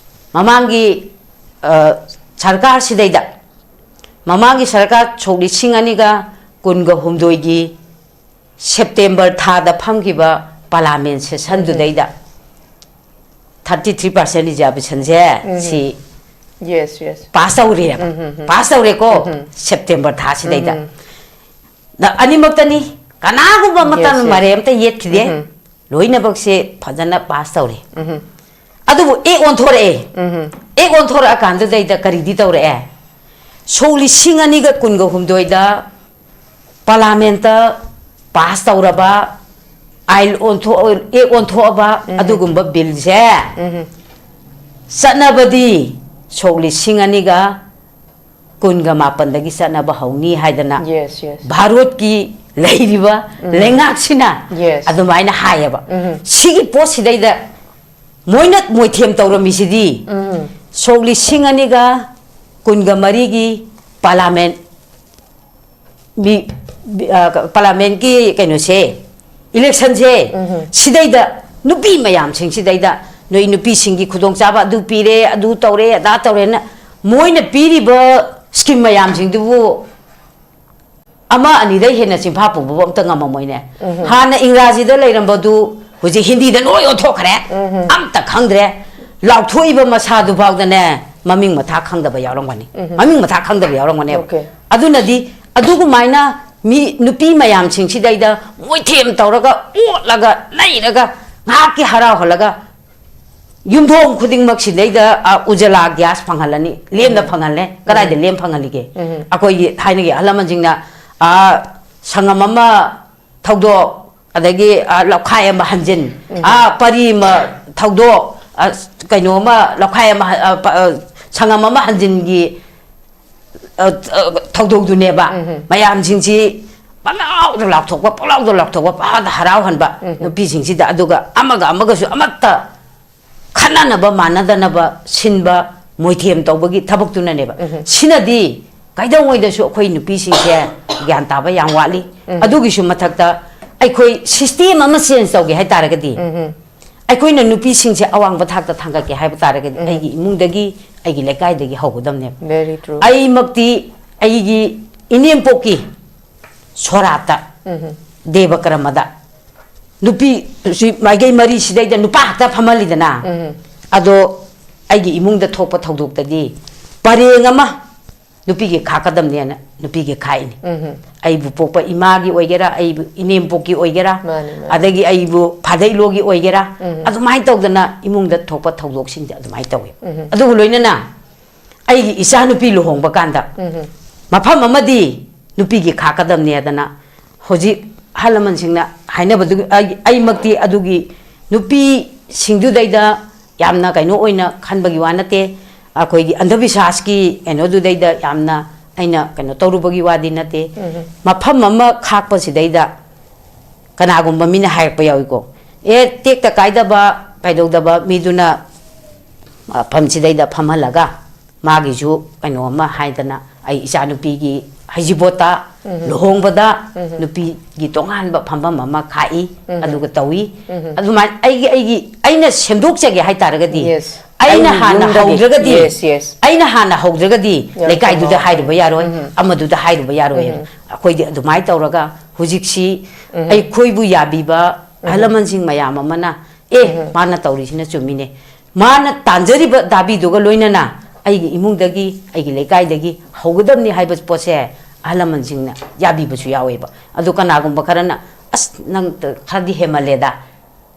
ꯃꯃꯥꯡꯒꯤ, ꯑ, ꯁꯔꯀꯥꯔꯁꯤꯗꯩꯗ, ꯃꯃꯥꯡꯒꯤ ꯁꯔꯀꯥꯔ ꯁꯣꯛ ꯂꯤꯁꯤꯡ ꯑꯅꯤꯒ ꯀꯨꯟꯒ ꯍꯨꯝꯗꯣꯏꯒꯤ ꯁꯦꯞꯇꯦꯝꯕꯔ ꯊꯥꯗ ꯐꯝꯈꯤꯕ ꯄꯥꯔꯂꯥꯃꯦꯟ ꯁꯦꯁꯟꯗꯨꯗꯩꯗ thirty three percent reservation ꯁꯦ ꯁꯤ Yes, yes. Pass ꯇꯧꯔꯦꯕ꯫ Pass ꯇꯧꯔꯦꯀꯣ꯫ September ꯊꯥꯁꯤꯗꯩꯗ꯫ ꯑꯅꯤꯃꯛꯇꯅꯤ꯫ ꯀꯅꯥꯒꯨꯝꯕ ꯑꯃꯇ ꯃꯔꯩ ꯑꯃꯇ ꯌꯦꯠꯈꯤꯗꯦ꯫ ꯂꯣꯏꯅꯃꯛꯁꯦ ꯐꯖꯅ pass ꯇꯧꯔꯦ꯫ ꯑꯗꯨꯕꯨ ꯑꯦꯛ ꯑꯣꯟꯊꯣꯔꯛꯑꯦ꯫ ꯑꯦꯛ ꯑꯣꯟꯊꯣꯔꯛꯑꯀꯥꯟꯗꯨꯗꯩꯗ ꯀꯔꯤꯗꯤ ꯇꯧꯔꯛꯑꯦ? ꯁꯣꯛ ꯂꯤꯁꯤꯡ ꯑꯅꯤꯒ ꯀꯨꯟꯒ ꯍꯨꯝꯗꯣꯏꯗ parliament ꯇ pass ꯇꯧꯔꯕ ꯑꯥꯏꯟ ꯑꯣꯟꯊꯣꯛ ꯑꯦꯛ ꯑꯣꯟꯊꯣꯛꯑꯕ ꯑꯗꯨꯒꯨꯝꯕ bill ꯁꯦ ꯆꯠꯅꯕꯗꯤ ꯁꯣꯛ ꯂꯤꯁꯤꯡ ꯑꯅꯤꯒ ꯀꯨꯟꯒ ꯃꯥꯄꯟꯗꯒꯤ ꯆꯠꯅꯕ ꯍꯧꯅꯤ ꯍꯥꯏꯗꯅ Yes, yes. ꯚꯥꯔꯠꯀꯤ ꯂꯩꯔꯤꯕ ꯂꯩꯉꯥꯛꯁꯤꯅ Yes. ꯑꯗꯨꯃꯥꯏꯅ ꯍꯥꯏꯌꯦꯕ꯫ ꯁꯤꯒꯤ ꯄꯣꯠꯁꯤꯗꯩꯗ ꯃꯣꯏꯅ ꯃꯣꯏꯊꯦꯝ ꯇꯧꯔꯝꯃꯤꯁꯤꯗꯤ ꯁꯣꯛ ꯂꯤꯁꯤꯡ ꯑꯅꯤꯒ ꯀꯨꯟꯒ ꯃꯔꯤꯒꯤ parliament ꯃꯤ ꯕꯤ- ꯑ, parliament ꯀꯤ ꯀꯩꯅꯣꯁꯦ, election ꯁꯦ, ꯁꯤꯗꯩꯗ ꯅꯨꯄꯤ ꯃꯌꯥꯝꯁꯤꯡꯁꯤꯗꯩꯗ ꯅꯣꯏ ꯅꯨꯄꯤꯁꯤꯡꯒꯤ ꯈꯨꯗꯣꯡꯆꯥꯕ ꯑꯗꯨ ꯄꯤꯔꯦ, ꯑꯗꯨ ꯇꯧꯔꯦ, ꯑꯗꯥ ꯇꯧꯔꯦꯅ ꯃꯣꯏꯅ ꯄꯤꯔꯤꯕ scheme ꯃꯌꯥꯝꯁꯤꯡꯗꯨꯕꯨ ꯑꯃ ꯑꯅꯤꯗꯩ ꯍꯦꯟꯅ ꯆꯤꯟꯐꯥ ꯄꯨꯕꯕꯨ ꯑꯝꯇ ꯉꯝꯃꯝꯃꯣꯏꯅꯦ꯫ ꯍꯥꯟꯅ ꯏꯪꯒ꯭ꯔꯥꯖꯤꯗ ꯂꯩꯔꯝꯕꯗꯨ ꯍꯧꯖꯤꯛ ꯍꯤꯟꯗꯤꯗ ꯂꯣꯏ ꯑꯣꯟꯊꯣꯛꯈ꯭ꯔꯦ꯫ ꯑꯝꯇ ꯈꯪꯗ꯭ꯔꯦ꯫ ꯂꯥꯎꯊꯣꯛꯏꯕ ꯃꯁꯥꯗꯨ ꯐꯥꯎꯗꯅꯦ ꯃꯃꯤꯡ ꯃꯊꯥ ꯈꯪꯗꯕ ꯌꯥꯎꯔꯝꯒꯅꯤ꯫ ꯃꯃꯤꯡ ꯃꯊꯥ ꯈꯪꯗꯕ ꯌꯥꯎꯔꯝꯒꯅꯦꯕ꯫ Okay. ꯑꯗꯨꯅꯗꯤ ꯑꯗꯨꯒꯨꯃꯥꯏꯅ ꯃꯤ ꯅꯨꯄꯤ ꯃꯌꯥꯝꯁꯤꯡꯁꯤꯗꯩꯗ ꯃꯣꯏꯊꯦꯝ ꯇꯧꯔꯒ ꯑꯣꯠꯂꯒ ꯅꯩꯔꯒ ꯉꯥꯏꯍꯥꯛꯀꯤ ꯍꯔꯥꯎꯍꯜꯂꯒ ꯌꯨꯝꯊꯣꯡ ꯈꯨꯗꯤꯡꯃꯛꯁꯤꯗꯩꯗ, ꯑ, ꯎꯖꯥꯂꯥ gas ꯐꯪꯍꯜꯂꯅꯤ, ꯂꯦꯝꯅ ꯐꯪꯍꯜꯂꯦ꯫ ꯀꯗꯥꯏꯗ ꯂꯦꯝ ꯐꯪꯍꯜꯂꯤꯒꯦ? ꯑꯩꯈꯣꯏꯒꯤ ꯊꯥꯏꯅꯒꯤ ꯑꯍꯜ ꯂꯃꯟꯁꯤꯡꯅ, ꯑ, ꯁꯪꯉꯝ ꯑꯃ ꯊꯧꯗꯣꯛ, ꯑꯗꯒꯤ, ꯑ, ꯂꯧꯈꯥꯏ ꯑꯃ ꯍꯟꯖꯤꯟ, ꯑ, ꯄꯔꯤ ꯑꯃ ꯊꯧꯗꯣꯛ, ꯑ, ꯀꯩꯅꯣ ꯑꯃ ꯂꯧꯈꯥꯏ ꯑꯃ ꯍ-, ꯑ, ꯄ-, ꯑ, ꯁꯪꯉꯝ ꯑꯃ ꯍꯟꯖꯤꯟꯒꯤ, ꯑ, ꯑ, ꯊꯧꯗꯣꯛꯇꯨꯅꯦꯕ꯫ ꯃꯌꯥꯝꯁꯤꯡꯁꯤ ꯄꯪꯂꯥꯎꯗ ꯂꯥꯎꯊꯣꯛꯄ, ꯄꯪꯂꯥꯎꯗ ꯂꯥꯎꯊꯣꯛꯄ, ꯄꯪꯍꯥꯗ ꯍꯔꯥꯎꯍꯟꯕ ꯅꯨꯄꯤꯁꯤꯡꯁꯤꯗ, ꯑꯗꯨꯒ ꯑꯃꯒ ꯑꯃꯒꯁꯨ ꯑꯃꯠꯇ ꯈꯠꯅꯅꯕ ꯃꯥꯟꯅꯗꯅꯕ ꯁꯤꯟꯕ, ꯃꯣꯏꯊꯦꯝ ꯇꯧꯕꯒꯤ ꯊꯕꯛꯇꯨꯅꯅꯦꯕ꯫ ꯁꯤꯅꯗꯤ ꯀꯩꯗꯧꯉꯩꯗꯁꯨ ꯑꯩꯈꯣꯏ ꯅꯨꯄꯤꯁꯤꯡꯁꯦ ꯒ꯭ꯌꯥꯟ ꯇꯥꯕ ꯌꯥꯝ ꯋꯥꯠꯂꯤ꯫ ꯑꯗꯨꯒꯤꯁꯨ ꯃꯊꯛꯇ ꯑꯩꯈꯣꯏ system ꯑꯃ change ꯇꯧꯒꯦ ꯍꯥꯏꯇꯥꯔꯒꯗꯤ, ꯑꯩꯈꯣꯏꯅ ꯅꯨꯄꯤꯁꯤꯡꯁꯦ ꯑꯋꯥꯡꯕ ꯊꯥꯛꯇ ꯊꯥꯡꯒꯠꯀꯦ ꯍꯥꯏꯕ ꯇꯥꯔꯒꯗꯤ ꯑꯩꯒꯤ ꯏꯃꯨꯡꯗꯒꯤ, ꯑꯩꯒꯤ ꯂꯩꯀꯥꯏꯗꯒꯤ ꯍꯧꯒꯗꯕꯅꯦꯕ꯫ Very true. ꯑꯩꯃꯛꯇꯤ ꯑꯩꯒꯤ ꯏꯅꯦꯝꯄꯣꯛꯀꯤ ꯁꯣꯔꯥꯠꯇ, ꯗꯦꯕ ꯀꯔꯃꯗ ꯅꯨꯄꯤ ꯁꯤ ꯃꯥꯏꯀꯩ ꯃꯔꯤꯁꯤꯗꯩꯗ ꯅꯨꯄꯥ ꯈꯛꯇ ꯐꯝꯍꯜꯂꯤꯗꯅ꯫ ꯑꯗꯣ ꯑꯩꯒꯤ ꯏꯃꯨꯡꯗ ꯊꯣꯛꯄ ꯊꯧꯗꯣꯛꯇꯗꯤ ꯄꯔꯦꯡ ꯑꯃ ꯅꯨꯄꯤꯒꯤ ꯈꯥꯛꯀꯗꯕꯅꯦꯅ ꯅꯨꯄꯤꯒꯤ ꯈꯥꯛꯏꯅꯤ꯫ ꯑꯩꯕꯨ ꯄꯣꯛꯄ ꯏꯃꯥꯒꯤ ꯑꯣꯏꯒꯦꯔꯥ, ꯑꯩꯕꯨ ꯏꯅꯦꯝꯄꯣꯛꯀꯤ ꯑꯣꯏꯒꯦꯔꯥ, ꯃꯥꯅꯤ, ꯃꯥꯅꯤ꯫ ꯑꯗꯒꯤ ꯑꯩꯕꯨ ꯐꯥꯗꯩꯂꯣꯒꯤ ꯑꯣꯏꯒꯦꯔꯥ, ꯑꯗꯨꯃꯥꯏꯅ ꯇꯧꯗꯅ ꯏꯃꯨꯡꯗ ꯊꯣꯛꯄ ꯊꯧꯗꯣꯛꯁꯤꯡꯁꯦ ꯑꯗꯨꯃꯥꯏꯅ ꯇꯧꯋꯤ꯫ ꯑꯗꯨꯒ ꯂꯣꯏꯅꯅ ꯑꯩꯒꯤ ꯏꯆꯥꯅꯨꯄꯤ ꯂꯨꯍꯣꯡꯕ ꯀꯥꯟꯗ ꯃꯐꯝ ꯑꯃꯗꯤ ꯅꯨꯄꯤꯒꯤ ꯈꯥꯛꯀꯗꯕꯅꯦ ꯍꯥꯏꯗꯅ ꯍꯧꯖꯤꯛ ꯑꯍꯜ ꯂꯃꯟꯁꯤꯡꯅ ꯍꯥꯏꯅꯕꯗꯨ ꯑꯩ-, ꯑꯩꯃꯛꯇꯤ ꯑꯗꯨꯒꯤ ꯅꯨꯄꯤꯁꯤꯡꯗꯨꯗꯩꯗ ꯌꯥꯝꯅ ꯀꯩꯅꯣ ꯑꯣꯏꯅ ꯈꯟꯕꯒꯤ ꯋꯥ ꯅꯠꯇꯦ, ꯑꯩꯈꯣꯏꯒꯤ ꯑꯟꯙꯕꯤꯁ꯭ꯋꯥꯁꯀꯤ ꯀꯩꯅꯣꯗꯨꯗꯩꯗ ꯌꯥꯝꯅ ꯑꯩꯅ ꯀꯩꯅꯣ ꯇꯧꯔꯨꯕꯒꯤ ꯋꯥꯗꯤ ꯅꯠꯇꯦ꯫ ꯃꯐꯝ ꯑꯃ ꯈꯥꯛꯄꯁꯤꯗꯩꯗ ꯀꯅꯥꯒꯨꯝꯕ ꯃꯤꯅ ꯍꯥꯏꯔꯛꯄ ꯌꯥꯎꯏꯀꯣ, ꯑꯦ, ꯇꯦꯛꯇ ꯀꯥꯏꯗꯕ ꯀꯩꯗꯧꯗꯕ ꯃꯤꯗꯨꯅ ꯃꯐꯝꯁꯤꯗꯩꯗ ꯐꯝꯍꯜꯂꯒ ꯃꯥꯒꯤꯁꯨ ꯀꯩꯅꯣ ꯑꯃ ꯍꯥꯏꯗꯅ ꯑꯩ ꯏꯆꯥꯅꯨꯄꯤꯒꯤ ꯍꯩꯖꯤꯕꯣꯠꯇ, ꯂꯨꯍꯣꯡꯕꯗ ꯅꯨꯄꯤꯒꯤ ꯇꯣꯉꯥꯟꯕ ꯐꯝꯐꯝ ꯑꯃ ꯈꯥꯛꯏ, ꯑꯗꯨꯒ ꯇꯧꯏ꯫ ꯑꯗꯨꯃꯥꯏꯅ ꯑꯩꯒꯤ, ꯑꯩꯒꯤ, ꯑꯩꯅ ꯁꯦꯝꯗꯣꯛꯆꯒꯦ ꯍꯥꯏꯇꯥꯔꯒꯗꯤ, Yes. ꯑꯩꯅ ꯑꯩꯒꯤ ꯍꯥꯟꯅ ꯌꯨꯝꯗꯒꯤ, ꯍꯧꯗ꯭ꯔꯒꯗꯤ, yes, yes. ꯑꯩꯅ ꯍꯥꯟꯅ ꯍꯧꯗ꯭ꯔꯒꯗꯤ ꯌꯥꯝ ꯂꯩꯀꯥꯏꯗꯨꯗ ꯆꯨꯝꯕ ꯍꯥꯏꯔꯨꯕ ꯋꯥꯐꯝ꯫ ꯌꯥꯔꯣꯏ, ꯑꯃꯗꯨꯗ ꯍꯥꯏꯔꯨꯕ ꯌꯥꯔꯣꯏ꯫ ꯑꯩꯈꯣꯏꯗꯤ ꯑꯗꯨꯃꯥꯏꯅ ꯇꯧꯔꯒ ꯍꯧꯖꯤꯛꯁꯤ ꯑꯩꯈꯣꯏꯕꯨ ꯌꯥꯕꯤꯕ ꯑꯍꯜ ꯂꯃꯟꯁꯤꯡ ꯃꯌꯥꯝ ꯑꯃꯅ, ꯑꯦ, ꯃꯥꯅ ꯇꯧꯔꯤꯁꯤꯅ ꯆꯨꯝꯃꯤꯅꯦ, ꯃꯥꯅ ꯇꯥꯟꯖꯔꯤꯕ ꯗꯥꯕꯤꯗꯨꯒ ꯂꯣꯏꯅꯅ ꯑꯩꯒꯤ ꯏꯃꯨꯡꯗꯒꯤ, ꯑꯩꯒꯤ ꯂꯩꯀꯥꯏꯗꯒꯤ ꯍꯧꯒꯗꯕꯅꯤ ꯍꯥꯏꯕ ꯄꯣꯠꯁꯦ ꯑꯍꯜ ꯂꯃꯟꯁꯤꯡꯅ ꯌꯥꯕꯤꯕꯁꯨ ꯌꯥꯎꯋꯦꯕ꯫ ꯑꯗꯣ ꯀꯅꯥꯒꯨꯝꯕ ꯈꯔꯅ, "ꯑꯁ, ꯅꯪ ꯈꯔꯗꯤ ꯍꯦꯃꯜꯂꯦꯗ"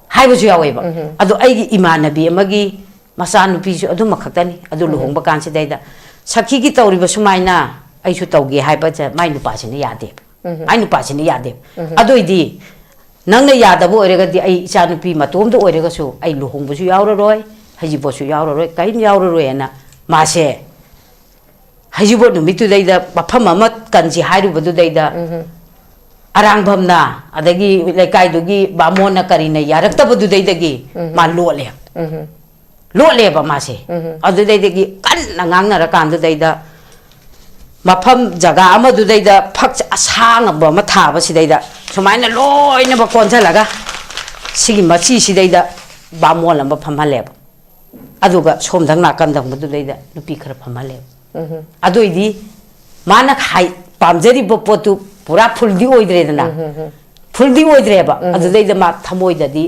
ꯍꯥꯏꯕꯁꯨ ꯌꯥꯎꯋꯦꯕ꯫ ꯑꯗꯣ ꯑꯩꯒꯤ ꯏꯃꯥꯟꯅꯕꯤ ꯑꯃꯒꯤ ꯃꯆꯥꯅꯨꯄꯤꯁꯨ ꯑꯗꯨꯃꯈꯛꯇꯅꯤ꯫ ꯑꯗꯨ ꯂꯨꯍꯣꯡꯕ ꯀꯥꯟꯁꯤꯗꯩꯗ ꯁꯈꯤꯒꯤ ꯇꯧꯔꯤꯕ ꯁꯨꯃꯥꯏꯅ ꯑꯩꯁꯨ ꯇꯧꯒꯦ ꯍꯥꯏꯕꯁꯦ ꯃꯥꯏ ꯅꯨꯄꯥꯁꯤꯅ ꯌꯥꯗꯦꯕ꯫ ꯃꯥꯏ ꯅꯨꯄꯥꯁꯤꯅ ꯌꯥꯗꯦꯕ꯫ ꯑꯗꯨꯏꯗꯤ ꯅꯪꯅ ꯌꯥꯗꯕ ꯑꯣꯏꯔꯒꯗꯤ ꯑꯩ ꯏꯆꯥꯅꯨꯄꯤ ꯃꯇꯣꯝꯗ ꯑꯣꯏꯔꯒꯁꯨ ꯑꯩ ꯂꯨꯍꯣꯡꯕꯁꯨ ꯌꯥꯎꯔꯔꯣꯏ, ꯍꯩꯖꯤꯕꯣꯠꯁꯨ ꯌꯥꯎꯔꯔꯣꯏ, ꯀꯔꯤꯝ ꯌꯥꯎꯔꯔꯣꯏꯅ ꯃꯥꯁꯦ ꯍꯩꯖꯤꯕꯣꯠ ꯅꯨꯃꯤꯠꯇꯨꯗꯩꯗ ꯃꯐꯝ ꯑꯃ ꯀꯟꯁꯤ ꯍꯥꯏꯔꯨꯕꯗꯨꯗꯩꯗ ꯑꯔꯥꯡꯐꯝꯅ, ꯑꯗꯒꯤ ꯂꯩꯀꯥꯏꯗꯨꯒꯤ ꯕꯥꯃꯣꯟꯅ ꯀꯔꯤꯅ ꯌꯥꯔꯛꯇꯕꯗꯨꯗꯩꯗꯒꯤ ꯃꯥ ꯂꯣꯠꯂꯦ꯫ ꯂꯣꯠꯂꯦꯕ ꯃꯥꯁꯦ꯫ ꯑꯗꯨꯗꯩꯗꯒꯤ ꯀꯟꯅ ꯉꯥꯡꯅꯔꯀꯥꯟꯗꯨꯗꯩꯗ ꯃꯐꯝ ꯖꯒꯥ ꯑꯃꯗꯨꯗꯩꯗ ꯐꯛꯁꯦ ꯑꯁꯥꯡꯕ ꯑꯃ ꯊꯥꯕꯁꯤꯗꯩꯗ ꯁꯨꯃꯥꯏꯅ ꯂꯣꯏꯅꯃꯛ ꯀꯣꯟꯁꯤꯜꯂꯒ ꯁꯤꯒꯤ ꯃꯆꯤꯁꯤꯗꯩꯗ ꯕꯥꯃꯣꯟ ꯑꯃ ꯐꯝꯍꯜꯂꯦꯕ꯫ ꯑꯗꯨꯒ ꯁꯣꯝꯗꯪ ꯅꯥꯀꯟꯗꯪꯕꯗꯨꯗꯩꯗ ꯅꯨꯄꯤ ꯈꯔ ꯐꯝꯍꯜꯂꯦꯕ꯫ ꯑꯗꯨꯏꯗꯤ ꯃꯥꯅ ꯍꯥꯏ-, ꯄꯥꯝꯖꯔꯤꯕ ꯄꯣꯠꯇꯨ ꯄꯨꯔꯥ ꯐꯨꯜꯗꯤ ꯑꯣꯏꯗ꯭ꯔꯦꯗꯅ꯫ ꯐꯨꯜꯗꯤ ꯑꯣꯏꯗ꯭ꯔꯦꯕ꯫ ꯑꯗꯨꯗꯩꯗ ꯃꯥ ꯊꯃꯣꯏꯗꯗꯤ,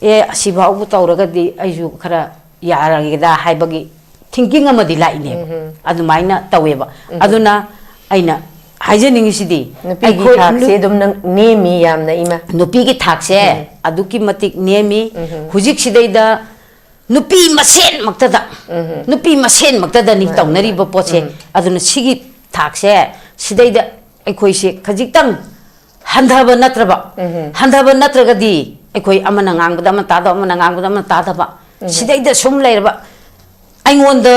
"ꯑꯦ, ꯑꯁꯤꯐꯥꯎꯕ ꯇꯧꯔꯒꯗꯤ ꯑꯩꯁꯨ ꯈꯔ ꯌꯥꯔꯒꯦꯗ ꯍꯥꯏꯕꯒꯤ ꯊꯤꯡꯀꯤꯡ ꯑꯃꯗꯤ ꯂꯥꯛꯏꯅꯦꯕ꯫ ꯑꯗꯨꯃꯥꯏꯅ ꯇꯧꯋꯦꯕ꯫ ꯑꯗꯨꯅ ꯑꯩꯅ ꯍꯥꯏꯖꯅꯤꯡꯉꯤꯁꯤꯗꯤ, ꯅꯨꯄꯤꯒꯤ ꯊꯥꯛꯁꯦ ꯑꯗꯨꯝ ꯅꯪ ꯅꯦꯝꯃꯤ ꯌꯥꯝꯅ, ꯏꯃꯥ꯫ ꯅꯨꯄꯤꯒꯤ ꯊꯥꯛꯁꯦ ꯑꯗꯨꯛꯀꯤ ꯃꯇꯤꯛ ꯅꯦꯝꯃꯤ꯫ ꯍꯧꯖꯤꯛꯁꯤꯗꯩꯗ ꯅꯨꯄꯤ ꯃꯁꯦꯟꯃꯛꯇꯗ, ꯅꯨꯄꯤ ꯃꯁꯦꯟꯃꯛꯇꯗꯅꯤ ꯇꯧꯅꯔꯤꯕ ꯄꯣꯠꯁꯦ꯫ ꯑꯗꯨꯅ ꯁꯤꯒꯤ ꯊꯥꯛꯁꯦ, ꯁꯤꯗꯩꯗ ꯑꯩꯈꯣꯏꯁꯦ ꯈꯖꯤꯛꯇꯪ ꯍꯟꯊꯕ ꯅꯠꯇ꯭ꯔꯕ, ꯍꯟꯊꯕ ꯅꯠꯇ꯭ꯔꯒꯗꯤ ꯑꯩꯈꯣꯏ ꯑꯃꯅ ꯉꯥꯡꯕꯗ ꯑꯃ ꯇꯥꯗꯕ, ꯑꯃꯅ ꯉꯥꯡꯕꯗ ꯑꯃ ꯇꯥꯗꯕ, ꯁꯤꯗꯩꯗ ꯁꯨꯝ ꯂꯩꯔꯕ, ꯑꯩꯉꯣꯟꯗ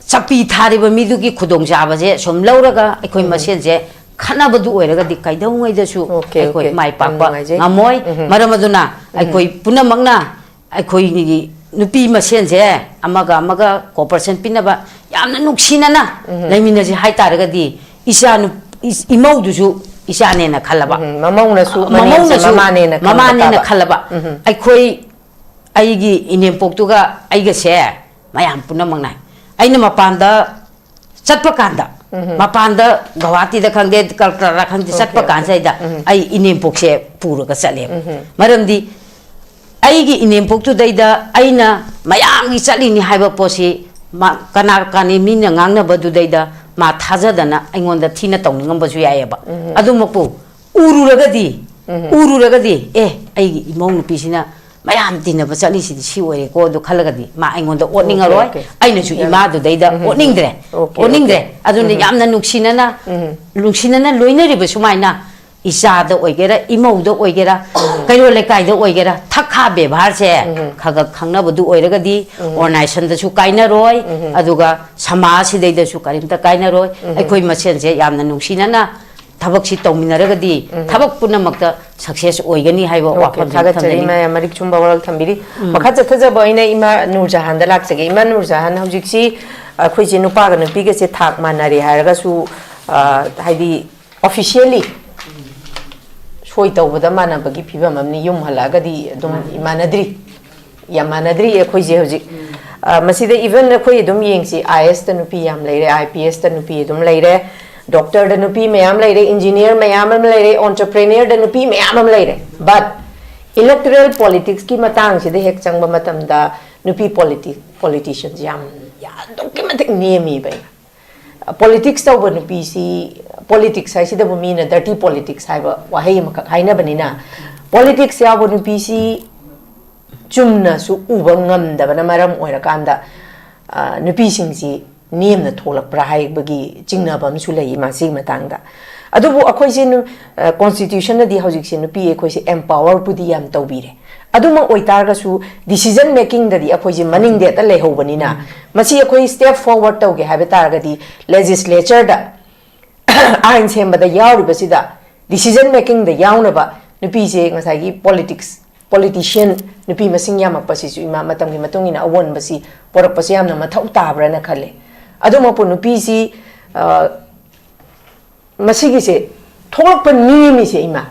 ꯆꯞꯄꯤ ꯊꯥꯔꯤꯕ ꯃꯤꯗꯨꯒꯤ ꯈꯨꯗꯣꯡꯆꯥꯕꯁꯦ ꯁꯨꯝ ꯂꯧꯔꯒ ꯑꯩꯈꯣꯏ ꯃꯁꯦꯟꯁꯦ ꯈꯠꯅꯕꯗꯨ ꯑꯣꯏꯔꯒꯗꯤ ꯀꯩꯗꯧꯉꯩꯗꯁꯨ Okay, ꯑꯩꯈꯣꯏ okay. ꯃꯥꯏ ꯌꯥꯝ ꯄꯥꯛꯄ ꯅꯨꯡꯉꯥꯏꯖꯩ꯫ ꯉꯝꯃꯣꯏ꯫ ꯃꯔꯝ ꯑꯗꯨꯅ ꯑꯩꯈꯣꯏ ꯄꯨꯝꯅꯃꯛꯅ ꯑꯩꯈꯣꯏꯒꯤ ꯅꯨꯄꯤ ꯃꯁꯦꯟꯁꯦ ꯑꯃꯒ ꯑꯃꯒ cooperation ꯄꯤꯅꯕ ꯌꯥꯝꯅ ꯅꯨꯡꯁꯤꯅꯅ ꯂꯩꯃꯤꯟꯅꯁꯤ ꯍꯥꯏꯇꯥꯔꯒꯗꯤ, ꯏꯆꯥ ꯅꯨ-, ꯏ-, ꯏꯃꯧꯗꯨꯁꯨ ꯏꯆꯥꯅꯦꯅ ꯈꯜꯂꯕ, ꯎꯝ, ꯃꯃꯧꯅꯁꯨ ꯃꯅꯦꯝꯆꯥ ꯃꯃꯧꯅꯁꯨ ꯃꯃꯥꯅꯦꯅ ꯈꯟꯕ ꯃꯃꯥꯅꯦꯅ ꯇꯥꯕ꯫ ꯈꯜꯂꯕ꯫ ꯑꯩꯈꯣꯏ, ꯑꯩꯒꯤ ꯏꯅꯦꯝꯄꯣꯛꯇꯨꯒ ꯑꯩꯒꯁꯦ ꯃꯌꯥꯝ ꯄꯨꯝꯅꯃꯛꯅ, ꯑꯩꯅ ꯃꯄꯥꯟꯗ ꯆꯠꯄ ꯀꯥꯟꯗ, ꯃꯄꯥꯟꯗ ꯒꯧꯍꯥꯇꯤꯗ ꯈꯪꯗꯦ, ꯀꯜꯀꯇꯥꯗ ꯈꯪꯗꯦ, Okay, ꯆꯠꯄ okay. ꯀꯥꯟꯁꯤꯗ ꯑꯩ ꯏꯅꯦꯝꯄꯣꯛꯁꯦ ꯄꯨꯔꯒ ꯆꯠꯂꯦꯕ꯫ ꯃꯔꯝꯗꯤ ꯑꯩꯒꯤ ꯏꯅꯦꯝꯄꯣꯛꯇꯨꯗꯩꯗ ꯑꯩꯅ ꯃꯌꯥꯝꯒꯤ ꯆꯠꯂꯤꯅꯤ ꯍꯥꯏꯕ ꯄꯣꯠꯁꯤ ꯃꯥ, ꯀꯅꯥ ꯀꯅꯥꯅꯤ ꯃꯤꯅ ꯉꯥꯡꯅꯕꯗꯨꯗꯩꯗ ꯃꯥ ꯊꯥꯖꯗꯅ ꯑꯩꯉꯣꯟꯗ ꯊꯤꯅ ꯇꯧꯅꯤꯡꯉꯝꯕꯁꯨ ꯌꯥꯏꯑꯕ꯫ ꯑꯗꯨꯃꯛꯄꯨ ꯎꯔꯨꯔꯒꯗꯤ, ꯎꯔꯨꯔꯒꯗꯤ, "ꯑꯦ, ꯑꯩꯒꯤ ꯏꯃꯧ ꯅꯨꯄꯤꯁꯤꯅ ꯃꯌꯥꯝ ꯇꯤꯟꯅꯕ ꯆꯠꯂꯤꯁꯤꯗꯤ ꯁꯤ ꯑꯣꯏꯔꯦꯀꯣ" ꯑꯗꯨ ꯈꯜꯂꯒꯗꯤ ꯃꯥ ꯑꯩꯉꯣꯟꯗ ꯑꯣꯠꯅꯤꯡꯉꯔꯣꯏ꯫ Okay. ꯑꯩꯅꯁꯨ ꯌꯥꯝ ꯏꯃꯥꯗꯨꯗꯩꯗ ꯎꯝ, ꯑꯣꯠꯅꯤꯡꯗ꯭ꯔꯦ꯫ okay, ꯑꯣꯠꯅꯤꯡꯗ꯭ꯔꯦ꯫ okay. ꯑꯗꯨꯅ ꯌꯥꯝꯅ ꯅꯨꯡꯁꯤꯅꯅ, ꯅꯨꯡꯁꯤꯅꯅ ꯂꯣꯏꯅꯔꯤꯕ ꯁꯨꯃꯥꯏꯅ, ꯏꯆꯥꯗ ꯑꯣꯏꯒꯦꯔꯥ, ꯏꯃꯧꯗ ꯑꯣꯏꯒꯦꯔꯥ, ꯀꯩꯔꯣꯜ ꯂꯩꯀꯥꯏꯗ ꯑꯣꯏꯒꯦꯔꯥ, ꯊꯛ ꯈꯥ ꯕꯦꯕꯥꯔꯁꯦ ꯈꯔ ꯈꯔ ꯈꯪꯅꯕꯗꯨ ꯑꯣꯏꯔꯒꯗꯤ organizationꯗꯁꯨ ꯀꯥꯏꯅꯔꯣꯏ, ꯑꯗꯨꯒ ꯁꯃꯥꯖꯁꯤꯗꯩꯗꯁꯨ ꯀꯔꯤꯝꯇ ꯀꯥꯏꯅꯔꯣꯏ꯫ ꯑꯩꯈꯣꯏ ꯃꯁꯦꯟꯁꯦ ꯌꯥꯝꯅ ꯅꯨꯡꯁꯤꯅꯅ ꯊꯕꯛꯁꯤ ꯇꯧꯃꯤꯟꯅꯔꯒꯗꯤ ꯊꯕꯛ ꯄꯨꯝꯅꯃꯛꯇ success ꯑꯣꯏꯒꯅꯤ ꯍꯥꯏꯕ Okay, ꯋꯥꯐꯝꯁꯤ ꯊꯥꯒꯠꯆꯔꯤ ꯊꯝꯖꯅꯤꯡꯉꯤ꯫ ꯏꯃꯥ, ꯌꯥꯝ ꯃꯔꯤꯛ ꯆꯨꯝꯕ ꯋꯥꯔꯣꯜ ꯊꯝꯕꯤꯔꯤ꯫ ꯃꯈꯥ ꯆꯠꯊꯖꯕ ꯑꯩꯅ ꯏꯃꯥ ꯅꯨꯔ ꯖꯍꯥꯟꯗ ꯂꯥꯛꯆꯒꯦ꯫ ꯏꯃꯥ ꯅꯨꯔ ꯖꯍꯥꯟ, ꯍꯧꯖꯤꯛꯁꯤ ꯑꯩꯈꯣꯏꯁꯦ ꯅꯨꯄꯥꯒ ꯅꯨꯄꯤꯒꯁꯦ ꯊꯥꯛ ꯃꯥꯟꯅꯔꯦ ꯍꯥꯏꯔꯒꯁꯨ, ꯑ, ꯍꯥꯏꯗꯤ officially ꯁꯣꯏ ꯇꯧꯕꯗ ꯃꯥꯟꯅꯕꯒꯤ ꯐꯤꯕꯝ ꯑꯃꯅꯤ꯫ ꯌꯨꯝ ꯍꯜꯂꯛꯑꯒꯗꯤ ꯑꯗꯨꯝ ꯃꯥꯟꯅꯗ꯭ꯔꯤ, ꯌꯥꯝ ꯃꯥꯟꯅꯗ꯭ꯔꯤ ꯑꯩꯈꯣꯏꯁꯦ ꯍꯧꯖꯤꯛ꯫ ꯑ, ꯃꯁꯤꯗ even ꯑꯩꯈꯣꯏ ꯑꯗꯨꯝ ꯌꯦꯡꯁꯤ, IASꯇ ꯅꯨꯄꯤ ꯌꯥꯝ ꯂꯩꯔꯦ, IPSꯇ ꯅꯨꯄꯤ ꯑꯗꯨꯝ ꯂꯩꯔꯦ, doctorꯗ ꯅꯨꯄꯤ ꯃꯌꯥꯝ ꯂꯩꯔꯦ, engineer ꯃꯌꯥꯝ ꯑꯃ ꯂꯩꯔꯦ, entrepreneurꯗ ꯅꯨꯄꯤ ꯃꯌꯥꯝ ꯑꯃ ꯂꯩꯔꯦ꯫ But electoral politicsꯀꯤ ꯃꯇꯥꯡꯁꯤꯗ ꯍꯦꯛ ꯆꯪꯕ ꯃꯇꯝꯗ ꯅꯨꯄꯤ politics ꯄꯣꯂꯤꯇꯤꯁꯤꯌꯟꯁꯤ ꯌꯥꯝ, ꯌꯥꯝ ꯑꯗꯨꯛꯀꯤ ꯃꯇꯤꯛ ꯅꯦꯝꯃꯤꯕ꯫ ꯄꯣꯂꯤꯇꯤꯛꯁ ꯇꯧꯕ ꯅꯨꯄꯤꯁꯤ, ꯄꯣꯂꯤꯇꯤꯛꯁ ꯍꯥꯏꯁꯤꯗꯕꯨ ꯃꯤꯅ ꯗꯔꯇꯤ ꯄꯣꯂꯤꯇꯤꯛꯁ ꯍꯥꯏꯕ ꯋꯥꯍꯩ ꯑꯃꯈꯛ ꯍꯥꯏꯅꯕꯅꯤꯅ, ꯄꯣꯂꯤꯇꯤꯛꯁ ꯌꯥꯎꯕ ꯅꯨꯄꯤꯁꯤ ꯆꯨꯝꯅꯁꯨ ꯎꯕ ꯉꯝꯗꯕꯅ ꯃꯔꯝ ꯑꯣꯏꯔꯀꯥꯟꯗ, ꯑ, ꯅꯨꯄꯤꯁꯤꯡꯁꯤ ꯅꯦꯝꯅ ꯊꯣꯛꯂꯛꯄ꯭ꯔꯥ ꯍꯥꯏꯕꯒꯤ ꯆꯤꯡꯅꯕ ꯑꯃꯁꯨ ꯂꯩ ꯃꯁꯤꯒꯤ ꯃꯇꯥꯡꯗ꯫ ꯑꯗꯨꯕꯨ ꯑꯩꯈꯣꯏꯁꯦ ꯅꯨ-, ꯑ, ꯀꯣꯟꯁꯇꯤꯇ꯭ꯌꯨꯁꯟꯅꯗꯤ ꯍꯧꯖꯤꯛꯁꯦ ꯅꯨꯄꯤ ꯑꯩꯈꯣꯏꯁꯦ ꯑꯦꯝꯄꯥꯋꯔꯕꯨꯗꯤ ꯌꯥꯝ ꯇꯧꯕꯤꯔꯦ꯫ ꯑꯗꯨꯃꯛ ꯑꯣꯏꯇꯥꯔꯒꯁꯨ ꯗꯤꯁꯤꯖꯟ ꯃꯦꯀꯤꯡꯗꯗꯤ ꯑꯩꯈꯣꯏꯁꯦ ꯃꯅꯤꯡꯗ ꯍꯦꯛꯇ ꯂꯩꯍꯧꯕꯅꯤꯅ, ꯃꯁꯤ ꯑꯩꯈꯣꯏ ꯁ꯭ꯇꯦꯞ ꯐꯣꯔꯋꯥꯔꯗ ꯇꯧꯒꯦ ꯍꯥꯏꯕ ꯇꯥꯔꯒꯗꯤ ꯂꯦꯖꯤꯁꯂꯦꯆꯔꯗ ꯑꯥꯏꯟ ꯁꯦꯝꯕꯗ ꯌꯥꯎꯔꯤꯕꯁꯤꯗ ꯗꯤꯁꯤꯖꯟ ꯃꯦꯀꯤꯡꯗ ꯌꯥꯎꯅꯕ ꯅꯨꯄꯤꯁꯦ ꯉꯁꯥꯏꯒꯤ ꯄꯣꯂꯤꯇꯤꯛꯁ, ꯄꯣꯂꯤꯇꯤꯁꯤꯌꯟ ꯅꯨꯄꯤ ꯃꯁꯤꯡ ꯌꯥꯝꯃꯛꯄꯁꯤꯁꯨ ꯏꯃꯥ ꯃꯇꯝꯒꯤ ꯃꯇꯨꯡ ꯏꯟꯅ ꯑꯑꯣꯟꯕꯁꯤ ꯄꯨꯔꯛꯄꯁꯦ ꯌꯥꯝꯅ ꯃꯊꯧ ꯇꯥꯕ꯭ꯔꯥꯅ ꯈꯜꯂꯦ꯫ ꯑꯗꯨꯃꯛꯄꯨ ꯅꯨꯄꯤꯁꯤ, ꯑ, ꯃꯁꯤꯒꯤꯁꯦ ꯊꯣꯛꯂꯛꯄ ꯅꯦꯝꯃꯤꯁꯦ ꯏꯃꯥ,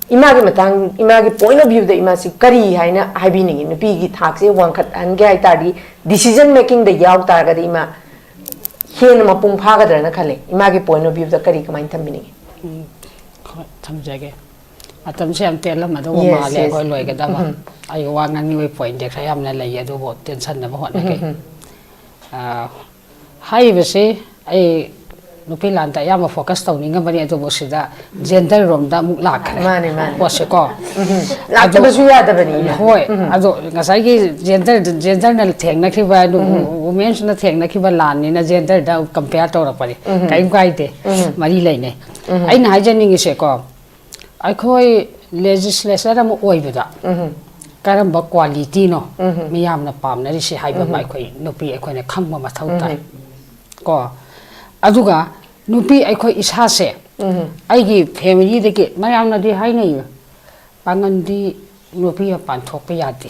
ꯏꯃꯥꯒꯤ ꯃꯇꯥꯡ, ꯏꯃꯥꯒꯤ ꯄꯣꯏꯟ ꯑꯣꯐ ꯚ꯭ꯌꯨꯗ ꯏꯃꯥꯁꯤ ꯀꯔꯤ ꯍꯥꯏꯅ ꯍꯥꯏꯕꯤꯅꯤꯡꯉꯤ? ꯅꯨꯄꯤꯒꯤ ꯊꯥꯛꯁꯦ ꯋꯥꯡꯈꯠꯍꯟꯒꯦ ꯍꯥꯏ ꯇꯥꯔꯗꯤ, ꯗꯤꯁꯤꯖꯟ ꯃꯦꯀꯤꯡꯗ ꯌꯥꯎ ꯇꯥꯔꯒꯗꯤ ꯏꯃꯥ ꯍꯦꯟꯅ ꯃꯄꯨꯡ ꯐꯥꯒꯗ꯭ꯔꯅ ꯈꯜꯂꯦ꯫ ꯏꯃꯥꯒꯤ ꯄꯣꯏꯟ ꯑꯣꯐ ꯚ꯭ꯌꯨꯗ ꯀꯔꯤ, ꯀꯃꯥꯏꯅ ꯊꯝꯕꯤꯅꯤꯡꯉꯤ? ꯎꯝ, ꯍꯣꯏ, ꯊꯝꯖꯒꯦ꯫ ꯃꯇꯝꯁꯦ ꯌꯥꯝ ꯇꯦꯜꯂꯝꯃꯗꯧꯕ Yes, ꯃꯥꯜꯂꯦ yes. ꯑꯩꯈꯣꯏ ꯂꯣꯏꯒꯗꯕ꯫ ꯎꯝ. ꯑꯩ ꯋꯥ ꯉꯥꯡꯅꯤꯡꯕꯒꯤ ꯄꯣꯏꯟꯗꯤ ꯈꯔ ꯌꯥꯝꯅ ꯂꯩꯌꯦ, ꯑꯗꯨꯕꯨ ꯇꯦꯟꯁꯟꯅꯕ ꯍꯣꯠꯅꯒꯦ꯫ ꯎꯝ. ꯑꯥ, ꯍꯥꯏꯔꯤꯕꯁꯤ ꯑꯩ ꯅꯨꯄꯤ ꯂꯥꯟꯗ ꯑꯌꯥꯝꯕ ꯐꯣꯀꯁ ꯇꯧꯅꯤꯡꯉꯕꯅꯤ, ꯑꯗꯨꯕꯨ ꯁꯤꯗ ꯖꯦꯟꯗꯔ ꯔꯣꯝꯗ ꯑꯃꯨꯛ ꯂꯥꯛꯈ꯭ꯔꯦ꯫ ꯃꯥꯅꯦ, ꯃꯥꯅꯦ. ꯄꯣꯠꯁꯦꯀꯣ꯫ ꯂꯥꯛꯇꯕꯁꯨ ꯌꯥꯗꯕꯅꯤ, ꯏꯃꯥ. ꯍꯣꯏ, ꯎꯝ. ꯑꯗꯣ ꯉꯁꯥꯏꯒꯤ ꯖꯦꯟꯗꯔ, ꯖꯦꯟꯗꯔꯅ ꯊꯦꯡꯅꯈꯤꯕ, ꯋꯨꯃꯦꯟꯁꯅ ꯊꯦꯡꯅꯈꯤꯕ ꯂꯥꯟꯅꯤꯅ ꯖꯦꯟꯗꯔꯗ ꯀꯝꯄꯦꯌꯔ ꯇꯧꯔꯛꯄꯅꯤ꯫ ꯀꯔꯤꯝ ꯀꯥꯏꯗꯦ꯫ ꯃꯔꯤ ꯂꯩꯅꯩ꯫ ꯑꯩꯅ ꯍꯥꯏꯖꯅꯤꯡꯉꯤꯁꯦꯀꯣ, ꯑꯩꯈꯣꯏ ꯂꯦꯖꯤꯁꯂꯦꯆꯔ ꯑꯃ ꯑꯣꯏꯕꯗ ꯀꯔꯝꯕ ꯀ꯭ꯋꯥꯂꯤꯇꯤꯅꯣ ꯃꯤꯌꯥꯝꯅ ꯄꯥꯝꯅꯔꯤꯁꯦ ꯍꯥꯏꯕ ꯑꯃ ꯑꯩꯈꯣꯏ ꯅꯨꯄꯤ ꯑꯩꯈꯣꯏꯅ ꯈꯪꯕ ꯃꯊꯧ ꯇꯥꯏ꯫ ꯀꯣ, ꯑꯗꯨꯒ ꯅꯨꯄꯤ ꯑꯩꯈꯣꯏ ꯏꯁꯥꯁꯦ, ꯑꯩꯒꯤ ꯐꯦꯃꯤꯂꯤꯗꯒꯤ ꯃꯌꯥꯝꯅꯗꯤ ꯍꯥꯏꯅꯩꯌꯦ, "ꯄꯥꯡꯒꯟꯗꯤ ꯅꯨꯄꯤ ꯃꯄꯥꯟ ꯊꯣꯛꯄ ꯌꯥꯗꯦ,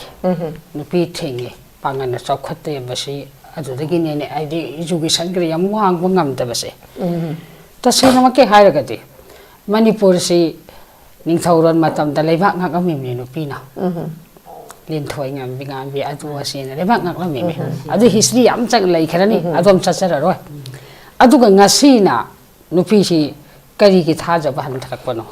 ꯅꯨꯄꯤ ꯊꯤꯡꯉꯤ, ꯄꯥꯡꯒꯟꯅ ꯆꯥꯎꯈꯠꯇꯕꯁꯤ ꯑꯗꯨꯗꯒꯤꯅꯦꯅꯦ", ꯍꯥꯏꯗꯤ ꯏꯖꯨꯀꯦꯁꯟꯒ ꯌꯥꯝ ꯋꯥꯡꯕ ꯉꯝꯗꯕꯁꯦ꯫ ꯇꯁꯦꯡꯅꯃꯛꯀꯤ ꯍꯥꯏꯔꯒꯗꯤ ꯃꯅꯤꯄꯨꯔꯁꯤ ꯅꯤꯡꯊꯧꯔꯣꯟ ꯃꯇꯝꯗ ꯂꯩꯕꯥꯛ ꯉꯥꯛꯂꯝꯃꯤꯕꯅꯤ ꯅꯨꯄꯤꯅ꯫ ꯂꯤꯟꯊꯣꯏ ꯉꯝꯕꯤ ꯉꯥꯝꯕꯤ ꯑꯗꯨ ꯑꯁꯤꯅ ꯂꯩꯕꯥꯛ ꯉꯥꯛꯂꯝꯃꯤꯅꯤ꯫ ꯑꯗꯨ ꯍꯤꯁꯇ꯭ꯔꯤ ꯌꯥꯝ ꯆꯪ ꯂꯩꯈ꯭ꯔꯅꯤ, ꯑꯗꯣꯝ ꯆꯠꯆꯔꯔꯣꯏ꯫ ꯑꯗꯨꯒ ꯉꯁꯤꯅ ꯅꯨꯄꯤꯁꯤ ꯀꯔꯤꯒꯤ ꯊꯥꯖꯕ ꯍꯟꯊꯔꯛꯄꯅꯣ?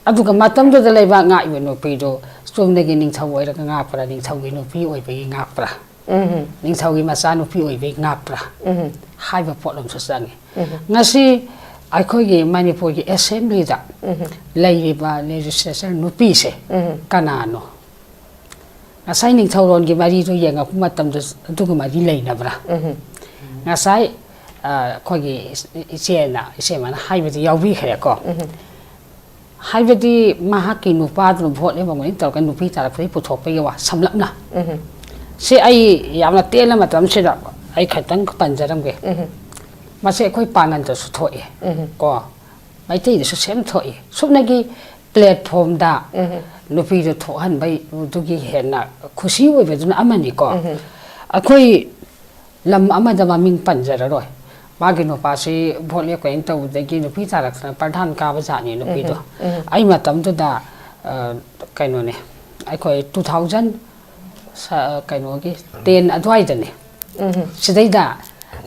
ꯑꯗꯨꯒ ꯃꯇꯝꯗꯨꯗ ꯂꯩꯕꯥꯛ ꯉꯥꯛꯏꯕ ꯅꯨꯄꯤꯗꯣ ꯆꯨꯝꯅꯒꯤ ꯅꯤꯡꯊꯧ ꯑꯣꯏꯔꯒ ꯉꯥꯛꯄ꯭ꯔꯥ, ꯅꯤꯡꯊꯧꯒꯤ ꯅꯨꯄꯤ ꯑꯣꯏꯕꯒꯤ ꯉꯥꯛꯄ꯭ꯔꯥ, ꯎꯝ, ꯅꯤꯡꯊꯧꯒꯤ ꯃꯆꯥꯅꯨꯄꯤ ꯑꯣꯏꯕꯒꯤ ꯉꯥꯛꯄ꯭ꯔꯥ, ꯎꯝ, ꯍꯥꯏꯕ ꯄꯣꯠ ꯑꯃꯁꯨ ꯆꯪꯉꯤ꯫ ꯎꯝ꯫ ꯉꯁꯤ ꯑꯩꯈꯣꯏꯒꯤ ꯃꯅꯤꯄꯨꯔꯒꯤ ꯑꯦꯁꯦꯝꯕ꯭ꯂꯤꯗ, ꯎꯝ, ꯂꯩꯔꯤꯕ ꯂꯦꯖꯤꯁꯂꯦꯆꯔ ꯅꯨꯄꯤꯁꯦ, ꯎꯝ, ꯀꯅꯥꯅꯣ? ꯉꯁꯥꯏ ꯅꯤꯡꯊꯧꯔꯣꯟꯒꯤ ꯃꯔꯤꯗꯨ ꯌꯦꯡꯉꯛꯄ ꯃꯇꯝꯗ ꯑꯗꯨꯒ ꯃꯔꯤ ꯂꯩꯅꯕ꯭ꯔꯥ? ꯎꯝ꯫ ꯉꯁꯥꯏ, ꯑ, ꯑꯩꯈꯣꯏꯒꯤ ꯏꯆꯦꯅ, ꯏꯆꯦꯃꯅ ꯍꯥꯏꯕꯗꯤ ꯌꯥꯎꯕꯤꯈ꯭ꯔꯦꯀꯣ꯫ ꯎꯝ꯫ ꯍꯥꯏꯕꯗꯤ ꯃꯍꯥꯛꯀꯤ ꯅꯨꯄꯥꯗꯨꯅ ꯚꯣꯠ ꯂꯦꯝꯕ ꯇꯧꯔꯒ ꯅꯨꯄꯤ ꯇꯥꯔꯛꯄꯗꯒꯤ ꯄꯨꯊꯣꯛꯄꯒꯤ ꯋꯥ ꯁꯝꯂꯞꯅ꯫ ꯎꯝ꯫ ꯁꯤ ꯑꯩ ꯌꯥꯝꯅ ꯇꯦꯟꯅ ꯃꯇꯝꯁꯤꯗ ꯑꯩ ꯈꯤꯇꯪ ꯄꯟꯖꯔꯝꯒꯦ꯫ ꯎꯝ꯫ ꯃꯁꯤ ꯑꯩꯈꯣꯏ ꯄꯥꯡꯒꯜꯗꯁꯨ ꯊꯣꯛꯑꯦ꯫ ꯎꯝ꯫ ꯀꯣ꯫ ꯃꯩꯇꯩꯗꯁꯨ ꯁꯦꯝ ꯊꯣꯛꯏ꯫ ꯁꯨꯞꯅꯒꯤ ꯄ꯭ꯂꯦꯠꯐꯣꯝꯗ ꯎꯝ꯫ ꯅꯨꯄꯤꯗꯨ ꯊꯣꯛꯍꯟꯕꯗꯨꯒꯤ ꯍꯦꯟꯅ ꯈꯨꯁꯤ ꯑꯣꯏꯕꯗꯨꯅ ꯑꯃꯅꯤꯀꯣ꯫ ꯎꯝ꯫ ꯑꯩꯈꯣꯏ ꯂꯝ ꯑꯃꯗ ꯃꯃꯤꯡ ꯄꯟꯖꯔꯔꯣꯏ꯫ ꯃꯥꯒꯤ ꯅꯨꯄꯥꯁꯤ ꯚꯣꯠ ꯂꯦꯞꯀꯅꯤ ꯇꯧꯕꯗꯒꯤ ꯅꯨꯄꯤ ꯇꯥꯔꯛꯇꯅ ꯄ꯭ꯔꯙꯥꯟ ꯀꯥꯕ ꯖꯥꯠꯅꯤ ꯅꯨꯄꯤꯗꯣ꯫ ꯎꯝ꯫ ꯎꯝ꯫ ꯑꯩ ꯃꯇꯝꯗꯨꯗ, ꯑ, ꯀꯩꯅꯣꯅꯦ, ꯑꯩꯈꯣꯏ two thousand ꯁ-, ꯀꯩꯅꯣꯒꯤ ten ꯑꯗꯨꯋꯥꯏꯗꯅꯦ꯫ ꯎꯝ꯫ ꯁꯤꯗꯩꯗ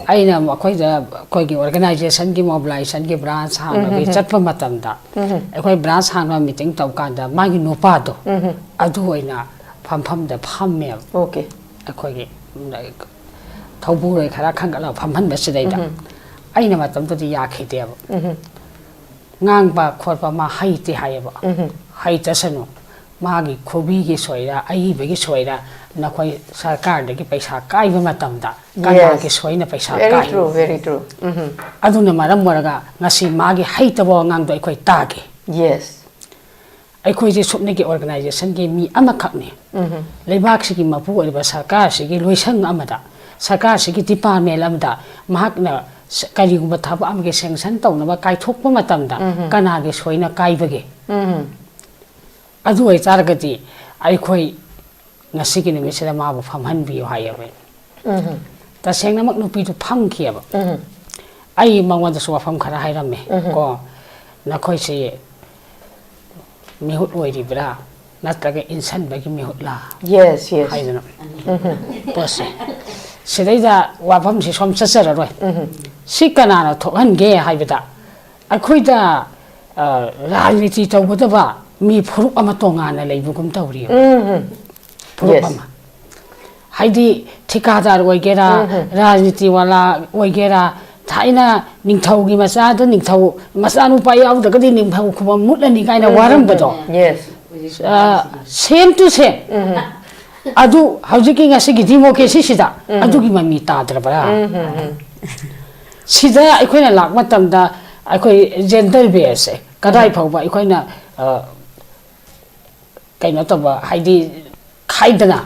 ꯑꯩꯅ ꯃꯈꯣꯏꯗ ꯑꯩꯈꯣꯏꯒꯤ ꯑꯣꯔꯒꯅꯥꯏꯖꯦꯁꯟꯒꯤ ꯃꯣꯕꯤꯂꯥꯏꯖꯦꯁꯟꯒꯤ ꯕ꯭ꯔꯥꯟꯁ ꯍꯥꯡꯅꯕꯒꯤ ꯎꯝ꯫ ꯆꯠꯄ ꯃꯇꯝꯗ ꯎꯝ꯫ ꯑꯩꯈꯣꯏ ꯕ꯭ꯔꯥꯟꯁ ꯍꯥꯡꯅꯕ ꯃꯤꯇꯤꯡ ꯇꯧꯀꯥꯟꯗ ꯃꯥꯒꯤ ꯅꯨꯄꯥꯗꯣ ꯎꯝ꯫ ꯑꯗꯨ ꯑꯣꯏꯅ ꯐꯝꯐꯝꯗ ꯐꯝꯃꯦꯕ꯫ ꯑꯣꯀꯦ꯫ ꯑꯩꯈꯣꯏꯒꯤ ꯊꯧꯕꯨꯔꯣꯏ ꯈꯔ ꯈꯟꯒꯠꯂꯒ ꯐꯝꯍꯟꯕ ꯁꯤꯗꯩꯗ꯫ ꯎꯝ꯫ ꯑꯩꯅ ꯃꯇꯝꯗꯨꯗꯤ ꯌꯥꯈꯤꯗꯦꯕ꯫ ꯎꯝ꯫ ꯉꯥꯡꯕ ꯈꯣꯠꯄ ꯃꯥ ꯍꯩꯇꯦ ꯍꯥꯏꯌꯦꯕ꯫ ꯎꯝ꯫ ꯍꯩꯇꯁꯅꯨ, ꯃꯥꯒꯤ ꯈꯨꯕꯤꯒꯤ ꯁꯣꯏꯔ, ꯑꯏꯕꯒꯤ ꯁꯣꯏꯔ, ꯅꯈꯣꯏ ꯁꯔꯀꯥꯔꯗꯒꯤ ꯄꯩꯁꯥ ꯀꯥꯏꯕ ꯃꯇꯝꯗ ꯀꯅꯥꯒꯤ Yes. ꯁꯣꯏꯅ ꯄꯩꯁꯥ Very ꯀꯥꯏ? True, very true. ꯎꯝ꯫ ꯑꯗꯨꯅ ꯃꯔꯝ ꯑꯣꯏꯔꯒ ꯉꯁꯤ ꯃꯥꯒꯤ ꯍꯩꯇꯕ ꯋꯥꯉꯥꯡꯗꯣ ꯑꯩꯈꯣꯏ ꯇꯥꯒꯦ꯫ Yes. ꯑꯩꯈꯣꯏꯁꯦ ꯁꯨꯞꯅꯒꯤ ꯑꯣꯔꯒꯅꯥꯏꯖꯦꯁꯟꯒꯤ ꯃꯤ ꯑꯃꯈꯛꯅꯤ꯫ ꯎꯝ꯫ ꯂꯩꯕꯥꯛꯁꯤꯒꯤ ꯃꯄꯨ ꯑꯣꯏꯔꯤꯕ ꯁꯔꯀꯥꯔꯁꯤꯒꯤ ꯂꯣꯏꯁꯪ ꯑꯃꯗ, ꯁꯔꯀꯥꯔꯁꯤꯒꯤ ꯗꯤꯄꯥꯔꯠꯃꯦꯟ ꯑꯃꯗ ꯃꯍꯥꯛꯅ ꯁ-, ꯀꯔꯤꯒꯨꯝꯕ ꯊꯕꯛ ꯑꯃꯒꯤ ꯁꯦꯡꯁꯟ ꯇꯧꯅꯕ ꯀꯥꯏꯊꯣꯛꯄ ꯃꯇꯝꯗ ꯎꯝ꯫ ꯀꯅꯥꯒꯤ ꯁꯣꯏꯅ ꯀꯥꯏꯕꯒꯦ? ꯎꯝ꯫ ꯑꯗꯨ ꯑꯣꯏꯇꯥꯔꯒꯗꯤ ꯑꯩꯈꯣꯏ ꯉꯁꯤꯒꯤ ꯅꯨꯃꯤꯠꯁꯤꯗ ꯃꯥꯕꯨ ꯐꯝꯍꯟꯕꯤꯌꯨ ꯍꯥꯏꯌꯦꯕ꯫ ꯎꯝ꯫ ꯇꯁꯦꯡꯅꯃꯛ ꯅꯨꯄꯤꯗꯨ ꯐꯝꯈꯤꯑꯕ꯫ ꯎꯝ꯫ ꯑꯩ ꯃꯉꯣꯟꯗꯁꯨ ꯋꯥꯐꯝ ꯈꯔ ꯍꯥꯏꯔꯝꯃꯦ ꯎꯝ꯫ ꯀꯣ, ꯅꯈꯣꯏꯁꯤ ꯃꯤꯍꯨꯠ ꯑꯣꯏꯔꯤꯕ꯭ꯔꯥ ꯅꯠꯇ꯭ꯔꯒ ꯏꯟꯁꯟꯕꯒꯤ ꯃꯤꯍꯨꯠꯂꯥ? Yes, yes. ꯍꯥꯏꯗꯅ ꯎꯝ꯫ ꯄꯣꯠꯁꯦ꯫ ꯁꯤꯗꯩꯗ ꯋꯥꯐꯝꯁꯤ ꯁꯣꯝ ꯆꯠꯆꯔꯔꯣꯏ꯫ ꯎꯝ꯫ ꯁꯤ ꯀꯅꯥꯅ ꯊꯣꯛꯍꯟꯒꯦ ꯍꯥꯏꯕꯗ, ꯑꯩꯈꯣꯏꯗ, ꯑ, ꯔꯥꯖꯅꯤꯇꯤ ꯇꯧꯒꯗꯕ ꯃꯤ ꯐꯨꯔꯨꯞ ꯑꯃ ꯇꯣꯉꯥꯟꯅ ꯂꯩꯕꯒꯨꯝ ꯇꯧꯔꯤꯕ꯫ ꯎꯝ, ꯎꯝ꯫ ꯐꯨꯔꯨꯞ Yes. ꯑꯃ꯫ ꯍꯥꯏꯗꯤ ꯊꯤꯀꯥꯗꯥꯔ ꯑꯣꯏꯒꯦꯔꯥ, ꯎꯝ, ꯎꯝ꯫ ꯔꯥꯖꯅꯤꯇꯤ ꯋꯥꯂꯥ ꯑꯣꯏꯒꯦꯔꯥ, ꯊꯥꯏꯅ ꯅꯤꯡꯊꯧꯒꯤ ꯃꯆꯥꯗ ꯅꯤꯡꯊꯧ ꯃꯆꯥꯅꯨꯄꯥ ꯌꯥꯎꯗ꯭ꯔꯒꯗꯤ ꯅꯤꯡꯊꯧ ꯈꯨꯕꯝ ꯃꯨꯠꯂꯅꯤ ꯀꯥꯏꯅ ꯎꯝ, ꯎꯝ, ꯋꯥꯔꯝꯕꯗꯣ꯫ ꯎꯝ, ꯎꯝ꯫ Yes. ꯑ, same to same꯫ ꯎꯝ, ꯎꯝ꯫ ꯑꯗꯨ ꯍꯧꯖꯤꯛꯀꯤ ꯉꯁꯤꯒꯤ democracy ꯁꯤꯗ ꯎꯝ꯫ ꯑꯗꯨꯒꯤ ꯃꯃꯤ ꯇꯥꯗ꯭ꯔꯕ꯭ꯔꯥ? ꯎꯝ, ꯎꯝ, ꯎꯝ꯫ ꯁꯤꯗ ꯑꯩꯈꯣꯏꯅ ꯂꯥꯛꯄ ꯃꯇꯝꯗ ꯑꯩꯈꯣꯏ gender base ꯁꯦ ꯀꯗꯥꯏ ꯎꯝ꯫ ꯐꯥꯎꯕ ꯑꯩꯈꯣꯏꯅ, ꯑ, ꯀꯩꯅꯣ ꯇꯧꯕ, ꯍꯥꯏꯗꯤ ꯈꯥꯏꯗꯅ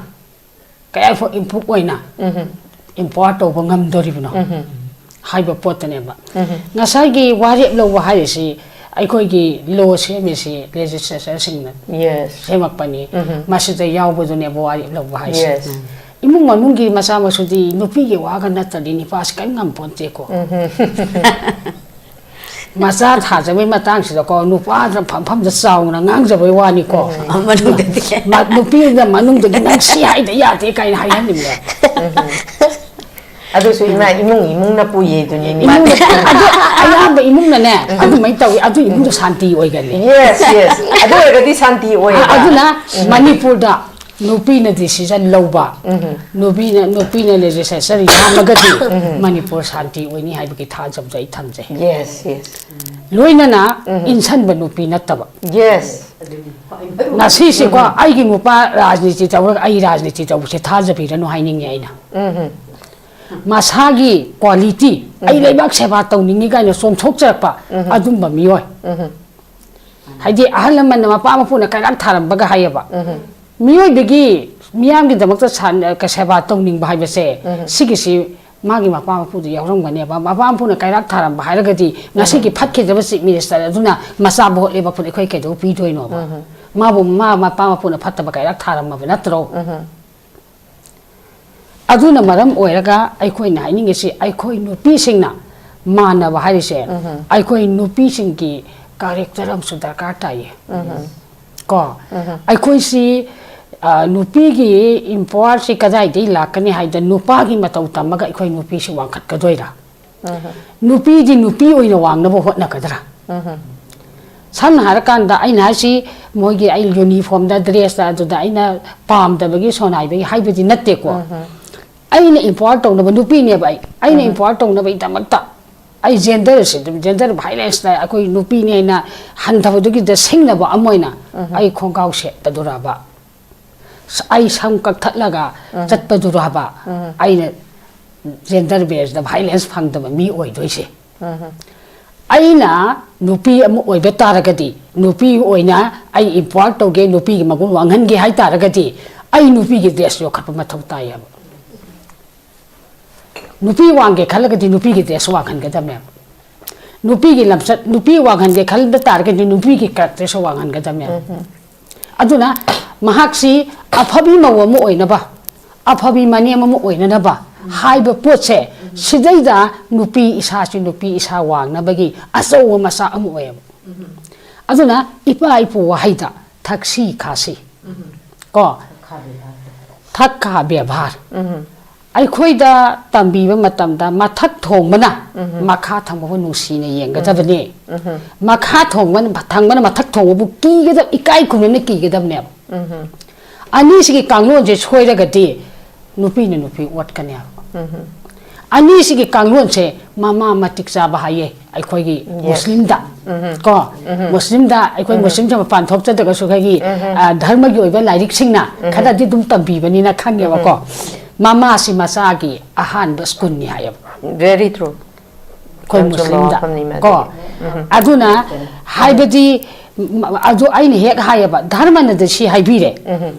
ꯀꯌꯥꯐꯥꯎ improve ꯑꯣꯏꯅ ꯎꯝ꯫ empower ꯇꯧꯕ ꯉꯝꯗꯣꯔꯤꯕꯅꯣ ꯎꯝ꯫ ꯍꯥꯏꯕ ꯄꯣꯠꯇꯅꯦꯕ꯫ ꯎꯝ꯫ ꯉꯁꯥꯏꯒꯤ ꯋꯥꯔꯦꯞ ꯂꯧꯕ ꯍꯥꯏꯔꯤꯁꯤ ꯑꯩꯈꯣꯏꯒꯤ law ꯁꯦꯝꯃꯤꯁꯤ legislature ꯁꯤꯡꯅ Yes. ꯁꯦꯝꯃꯛꯄꯅꯤ꯫ ꯎꯝ꯫ ꯃꯁꯤꯗ ꯌꯥꯎꯕꯗꯨꯅꯦꯕ ꯋꯥꯔꯦꯞ ꯂꯧꯕ ꯍꯥꯏꯁꯦ꯫ Yes. ꯏꯃꯨꯡ ꯃꯅꯨꯡꯒꯤ ꯃꯆꯥ ꯃꯁꯨꯗꯤ ꯅꯨꯄꯤꯒꯤ ꯋꯥꯒ ꯅꯠꯇ꯭ꯔꯗꯤ ꯅꯤꯄꯥꯁꯤ ꯀꯔꯤꯝ ꯉꯝꯄꯣꯟꯇꯦꯀꯣ꯫ ꯎꯝ꯫ ꯃꯆꯥ ꯊꯥꯖꯕꯒꯤ ꯃꯇꯥꯡꯁꯤꯗꯀꯣ ꯅꯨꯄꯥꯗ ꯐꯝꯐꯝꯗ ꯆꯥꯎꯅ ꯉꯥꯡꯖꯕꯩ ꯋꯥꯅꯤꯀꯣ꯫ ꯎꯝ꯫ ꯃꯅꯨꯡꯗꯗꯤ꯫ ꯃ-, ꯅꯨꯄꯤꯗ ꯃꯅꯨꯡꯗꯒꯤ "ꯅꯪ ꯁꯤ ꯍꯥꯏꯗ ꯌꯥꯗꯦ" ꯀꯥꯏꯅ ꯍꯥꯏꯍꯟꯅꯤꯡꯕ꯫ ꯎꯝ꯫ ꯑꯗꯨꯁꯨ ꯏꯃꯥ ꯏꯃꯨꯡ ꯏꯃꯨꯡꯅ ꯄꯨꯏꯌꯦ ꯑꯗꯨꯅꯤ ꯏꯃꯥ꯫ ꯏꯃꯨꯡꯗ, ꯑꯗꯨ ꯑꯌꯥꯝꯕ ꯏꯃꯨꯡꯅꯅꯦ ꯎꯝ꯫ ꯑꯗꯨꯃꯥꯏꯅ ꯇꯧꯏ, ꯑꯗꯨ ꯏꯃꯨꯡꯗꯣ ꯎꯝ꯫ ꯁꯥꯟꯇꯤ ꯑꯣꯏꯒꯜꯂꯤ꯫ Yes, yes. ꯑꯗꯨ ꯑꯣꯏꯔꯒꯗꯤ ꯁꯥꯟꯇꯤ ꯑ-, ꯑꯣꯏꯌꯦꯕ꯫ ꯑꯗꯨꯅ ꯎꯝ꯫ ꯃꯅꯤꯄꯨꯔꯗ ꯅꯨꯄꯤꯅ decision ꯂꯧꯕ, ꯎꯝ꯫ ꯅꯨꯄꯤꯅ, ꯅꯨꯄꯤꯅ legislature ꯌꯥꯝꯃꯒꯗꯤ ꯎꯝ꯫ ꯃꯅꯤꯄꯨꯔ ꯁꯥꯟꯇꯤ ꯑꯣꯏꯅꯤ ꯍꯥꯏꯕꯒꯤ ꯊꯥꯖꯕꯗꯣ ꯑꯩ ꯊꯝꯖꯩ꯫ Yes, yes. ꯂꯣꯏꯅꯅ ꯎꯝ꯫ ꯏꯟꯁꯟꯕ ꯅꯨꯄꯤ ꯅꯠꯇꯕ꯫ Yes. ꯉꯁꯤꯁꯦꯀꯣ ꯎꯝ꯫ ꯑꯩꯒꯤ ꯅꯨꯄꯥ ꯔꯥꯖꯅꯤꯇꯤ ꯇꯧꯔꯒ ꯑꯩ ꯔꯥꯖꯅꯤꯇꯤ ꯇꯧꯕꯁꯦ ꯊꯥꯖꯕꯤꯔꯅꯨ ꯍꯥꯏꯅꯤꯡꯉꯤ ꯑꯩꯅ꯫ ꯎꯝ꯫ ꯃꯁꯥꯒꯤ quality, ꯑꯩ ꯎꯝ꯫ ꯂꯩꯕꯥꯛ ꯁꯦꯕꯥ ꯇꯧꯅꯤꯡꯉꯤ ꯀꯥꯏꯅ ꯆꯣꯡꯊꯣꯛꯆꯔꯛꯄ ꯎꯝ꯫ ꯑꯗꯨꯝꯕ ꯃꯤꯑꯣꯏ꯫ ꯎꯝ꯫ ꯍꯥꯏꯗꯤ ꯑꯍꯜ ꯂꯃꯟꯅ ꯃꯄꯥ ꯃꯄꯨꯅ ꯀꯩꯔꯥꯛ ꯊꯥꯔꯝꯕꯒ ꯍꯥꯏꯌꯦꯕ꯫ ꯎꯝ꯫ ꯃꯤꯑꯣꯏꯕꯒꯤ ꯃꯤꯌꯥꯝꯒꯤꯗꯃꯛꯇ ꯁꯥꯟ-, ꯁꯦꯕꯥ ꯇꯧꯅꯤꯡꯕ ꯍꯥꯏꯕꯁꯦ ꯎꯝ꯫ ꯁꯤꯒꯤꯁꯤ ꯃꯥꯒꯤ ꯃꯄꯥ ꯃꯄꯨꯗ ꯌꯥꯎꯔꯝꯒꯅꯦꯕ꯫ ꯃꯄꯥ ꯃꯄꯨꯅ ꯀꯩꯔꯥꯛ ꯊꯥꯔꯝꯕ ꯍꯥꯏꯔꯒꯗꯤ ꯉꯁꯤꯒꯤ ꯎꯝ꯫ ꯐꯠꯈꯤꯗ꯭ꯔꯕ chief minister ꯑꯗꯨꯅ ꯃꯆꯥ ꯚꯣꯠ ꯂꯦꯞꯄꯛꯄꯗ ꯑꯩꯈꯣꯏ ꯀꯩꯗꯧ ꯄꯤꯗꯣꯏꯅꯣꯕ? ꯎꯝ꯫ ꯃꯥꯕꯨ ꯃꯥ ꯃꯄꯥ ꯃꯄꯨꯅ ꯐꯠꯇꯕ ꯀꯩꯔꯥꯛ ꯊꯥꯔꯝꯃꯕ ꯅꯠꯇ꯭ꯔꯣ? ꯎꯝ꯫ ꯑꯗꯨꯅ ꯃꯔꯝ ꯑꯣꯏꯔꯒ ꯑꯩꯈꯣꯏꯅ ꯍꯥꯏꯅꯤꯡꯉꯤꯁꯤ ꯑꯩꯈꯣꯏ ꯅꯨꯄꯤꯁꯤꯡꯅ ꯃꯥꯟꯅꯕ ꯍꯥꯏꯔꯤꯁꯦ ꯎꯝ꯫ ꯑꯩꯈꯣꯏ ꯅꯨꯄꯤꯁꯤꯡꯒꯤ character ꯑꯃꯁꯨ ꯗꯔꯀꯥꯔ ꯇꯥꯏꯌꯦ꯫ ꯎꯝ꯫ ꯀꯣ? ꯎꯝ꯫ ꯑꯩꯈꯣꯏꯁꯤ, ꯑ, ꯅꯨꯄꯤꯒꯤ empower ꯁꯤ ꯀꯗꯥꯏꯗꯒꯤ ꯂꯥꯛꯀꯅꯤ ꯍꯥꯏꯗ ꯅꯨꯄꯥꯒꯤ ꯃꯇꯧ ꯇꯝꯃꯒ ꯑꯩꯈꯣꯏ ꯅꯨꯄꯤꯁꯤ ꯋꯥꯡꯈꯠꯀꯗꯣꯏꯔꯥ? ꯎꯝ꯫ ꯅꯨꯄꯤꯗꯤ ꯅꯨꯄꯤ ꯑꯣꯏꯅ ꯋꯥꯡꯅꯕ ꯍꯣꯠꯅꯒꯗ꯭ꯔꯥ? ꯎꯝ꯫ ꯁꯝꯅ ꯍꯥꯏꯔꯀꯥꯟꯗ ꯑꯩꯅ ꯍꯥꯏꯁꯤ, ꯃꯣꯏꯒꯤ ꯑꯩ ꯌꯨꯅꯤꯐꯣꯔꯝꯗ, ꯗ꯭ꯔꯦꯁꯇ, ꯑꯗꯨꯗ ꯑꯩꯅ ꯄꯥꯝꯗꯕꯒꯤ ꯁꯣꯟꯅꯥꯏꯕꯒꯤ ꯍꯥꯏꯕꯗꯤ ꯅꯠꯇꯦꯀꯣ꯫ ꯑꯩꯅ empower ꯇꯧꯅꯕ ꯅꯨꯄꯤꯅꯦꯕ꯫ ꯑꯩ ꯑꯩꯅ empower ꯇꯧꯅꯕꯒꯤꯗꯃꯛꯇ ꯑꯩ ꯖꯦꯟꯗꯔꯁꯦ, ꯖꯦꯟꯗꯔ ꯚꯥꯏꯂꯦꯟꯁꯇ ꯑꯩꯈꯣꯏ ꯅꯨꯄꯤꯅꯦꯅ ꯍꯟꯊꯕꯗꯨꯒꯤꯗ ꯁꯤꯡꯅꯕ ꯑꯃ ꯑꯣꯏꯅ ꯑꯩ ꯈꯣꯡꯒ꯭ꯔꯥꯎ ꯁꯦꯠꯄꯗꯨꯔꯕ, ꯑꯩ ꯁꯝ ꯀꯛꯊꯠꯂꯒ ꯆꯠꯄꯗꯨꯔꯕ ꯑꯩꯅ ꯖꯦꯟꯗꯔ ꯕꯦꯁꯇ ꯚꯥꯏꯂꯦꯟꯁ ꯐꯪꯗꯕ ꯃꯤ ꯑꯣꯏꯗꯣꯏꯁꯦ? ꯑꯩꯅ ꯅꯨꯄꯤ ꯑꯃ ꯑꯣꯏꯕ ꯇꯥꯔꯒꯗꯤ, ꯅꯨꯄꯤ ꯑꯣꯏꯅ ꯑꯩ empower ꯇꯧꯒꯦ, ꯅꯨꯄꯤꯒꯤ ꯃꯒꯨꯟ ꯋꯥꯡꯍꯟꯒꯦ ꯍꯥꯏ ꯇꯥꯔꯒꯗꯤ, ꯑꯩ ꯅꯨꯄꯤꯒꯤ ꯗ꯭ꯔꯦꯁ ꯌꯣꯛꯈꯠꯄ ꯃꯊꯧ ꯇꯥꯏꯌꯦꯕ꯫ ꯅꯨꯄꯤ ꯋꯥꯡꯒꯦ ꯈꯜꯂꯒꯗꯤ ꯅꯨꯄꯤꯒꯤ ꯗ꯭ꯔꯦꯁ ꯋꯥꯡꯍꯟꯒꯗꯕꯅꯦꯕ꯫ ꯅꯨꯄꯤꯒꯤ ꯂꯝꯆꯠ, ꯅꯨꯄꯤ ꯋꯥꯡꯍꯟꯒꯦ ꯈꯟꯕ ꯇꯥꯔꯒꯗꯤ ꯅꯨꯄꯤꯒꯤ ꯀꯦꯔꯦꯛꯇꯔꯁꯨ ꯋꯥꯡꯍꯟꯒꯗꯕꯅꯦꯕ꯫ ꯑꯗꯨꯅ ꯃꯍꯥꯛꯁꯤ ꯑꯐꯕꯤ ꯃꯧ ꯑꯃ ꯑꯣꯏꯅꯕ, ꯑꯐꯕꯤ ꯃꯅꯦꯝ ꯑꯃ ꯑꯣꯏꯅꯅꯕ ꯍꯥꯏꯕ ꯄꯣꯠꯁꯦ, ꯁꯤꯗꯩꯗ ꯅꯨꯄꯤ ꯏꯁꯥꯁꯤ, ꯅꯨꯄꯤ ꯏꯁꯥ ꯋꯥꯡꯅꯕꯒꯤ ꯑꯆꯧꯕ ꯃꯆꯥꯛ ꯑꯃ ꯑꯣꯏꯌꯦꯕ꯫ ꯑꯗꯨꯅ ꯏꯄꯥ ꯏꯄꯨ ꯋꯥꯍꯩꯗ ꯊꯛꯁꯤ ꯈꯥꯁꯤ, ꯀꯣ, ꯊꯛ ꯈꯥ ꯕꯦꯕꯥꯔ, ꯑꯩꯈꯣꯏꯗ ꯇꯝꯕꯤꯕ ꯃꯇꯝꯗ ꯃꯊꯛ ꯊꯣꯡꯕꯅ ꯃꯈꯥ ꯊꯪꯕꯕꯨ ꯅꯨꯡꯁꯤꯅ ꯌꯦꯡꯒꯗꯕꯅꯤ꯫ ꯃꯈꯥ ꯊꯣꯡꯕꯅ, ꯊꯪꯕꯅ ꯃꯊꯛ ꯊꯣꯡꯕꯕꯨ ꯀꯤꯒꯗꯕ, ꯏꯀꯥꯏ ꯈꯨꯝꯅꯅ ꯀꯤꯒꯗꯕꯅꯦꯕ꯫ ꯑꯅꯤꯁꯤꯒꯤ ꯀꯥꯡꯂꯣꯟꯁꯦ ꯁꯣꯏꯔꯒꯗꯤ ꯅꯨꯄꯤꯅ ꯅꯨꯄꯤ ꯑꯣꯠꯀꯅꯦꯕ꯫ ꯑꯅꯤꯁꯤꯒꯤ ꯀꯥꯡꯂꯣꯟꯁꯦ ꯃꯃꯥ ꯃꯇꯤꯛ ꯆꯥꯕ ꯍꯥꯏꯌꯦ ꯑꯩꯈꯣꯏꯒꯤ ꯃꯨꯁꯂꯤꯝꯗ꯫ ꯀꯣ, ꯃꯨꯁꯂꯤꯝꯗ, ꯑꯩꯈꯣꯏ ꯃꯨꯁꯂꯤꯝꯁꯦ ꯃꯄꯥꯟ ꯊꯣꯛꯆꯗ꯭ꯔꯒꯁꯨ ꯑꯩꯈꯣꯏꯒꯤ, ꯑ, ꯙꯔꯃꯒꯤ ꯑꯣꯏꯕ ꯂꯥꯏꯔꯤꯛꯁꯤꯡꯅ ꯈꯔꯗꯤ ꯑꯗꯨꯝ ꯇꯝꯕꯤꯕꯅꯤꯅ ꯈꯪꯉꯦꯕꯀꯣ꯫ ꯃꯃꯥꯁꯤ ꯃꯆꯥꯒꯤ ꯑꯍꯥꯟꯕ ꯁ꯭ꯀꯨꯜꯅꯤ ꯍꯥꯏꯌꯦꯕ꯫ Very true. ꯑꯩꯈꯣꯏ ꯃꯨꯁꯂꯤꯝꯗ ꯀꯣ꯫ ꯑꯗꯨꯅ ꯍꯥꯏꯕꯗꯤ, ꯎꯝ, ꯑꯗꯨ ꯑꯩꯅ ꯍꯦꯛ ꯍꯥꯏꯌꯦꯕ, ꯙꯔꯃꯅꯗꯤ ꯁꯤ ꯍꯥꯏꯕꯤꯔꯦ꯫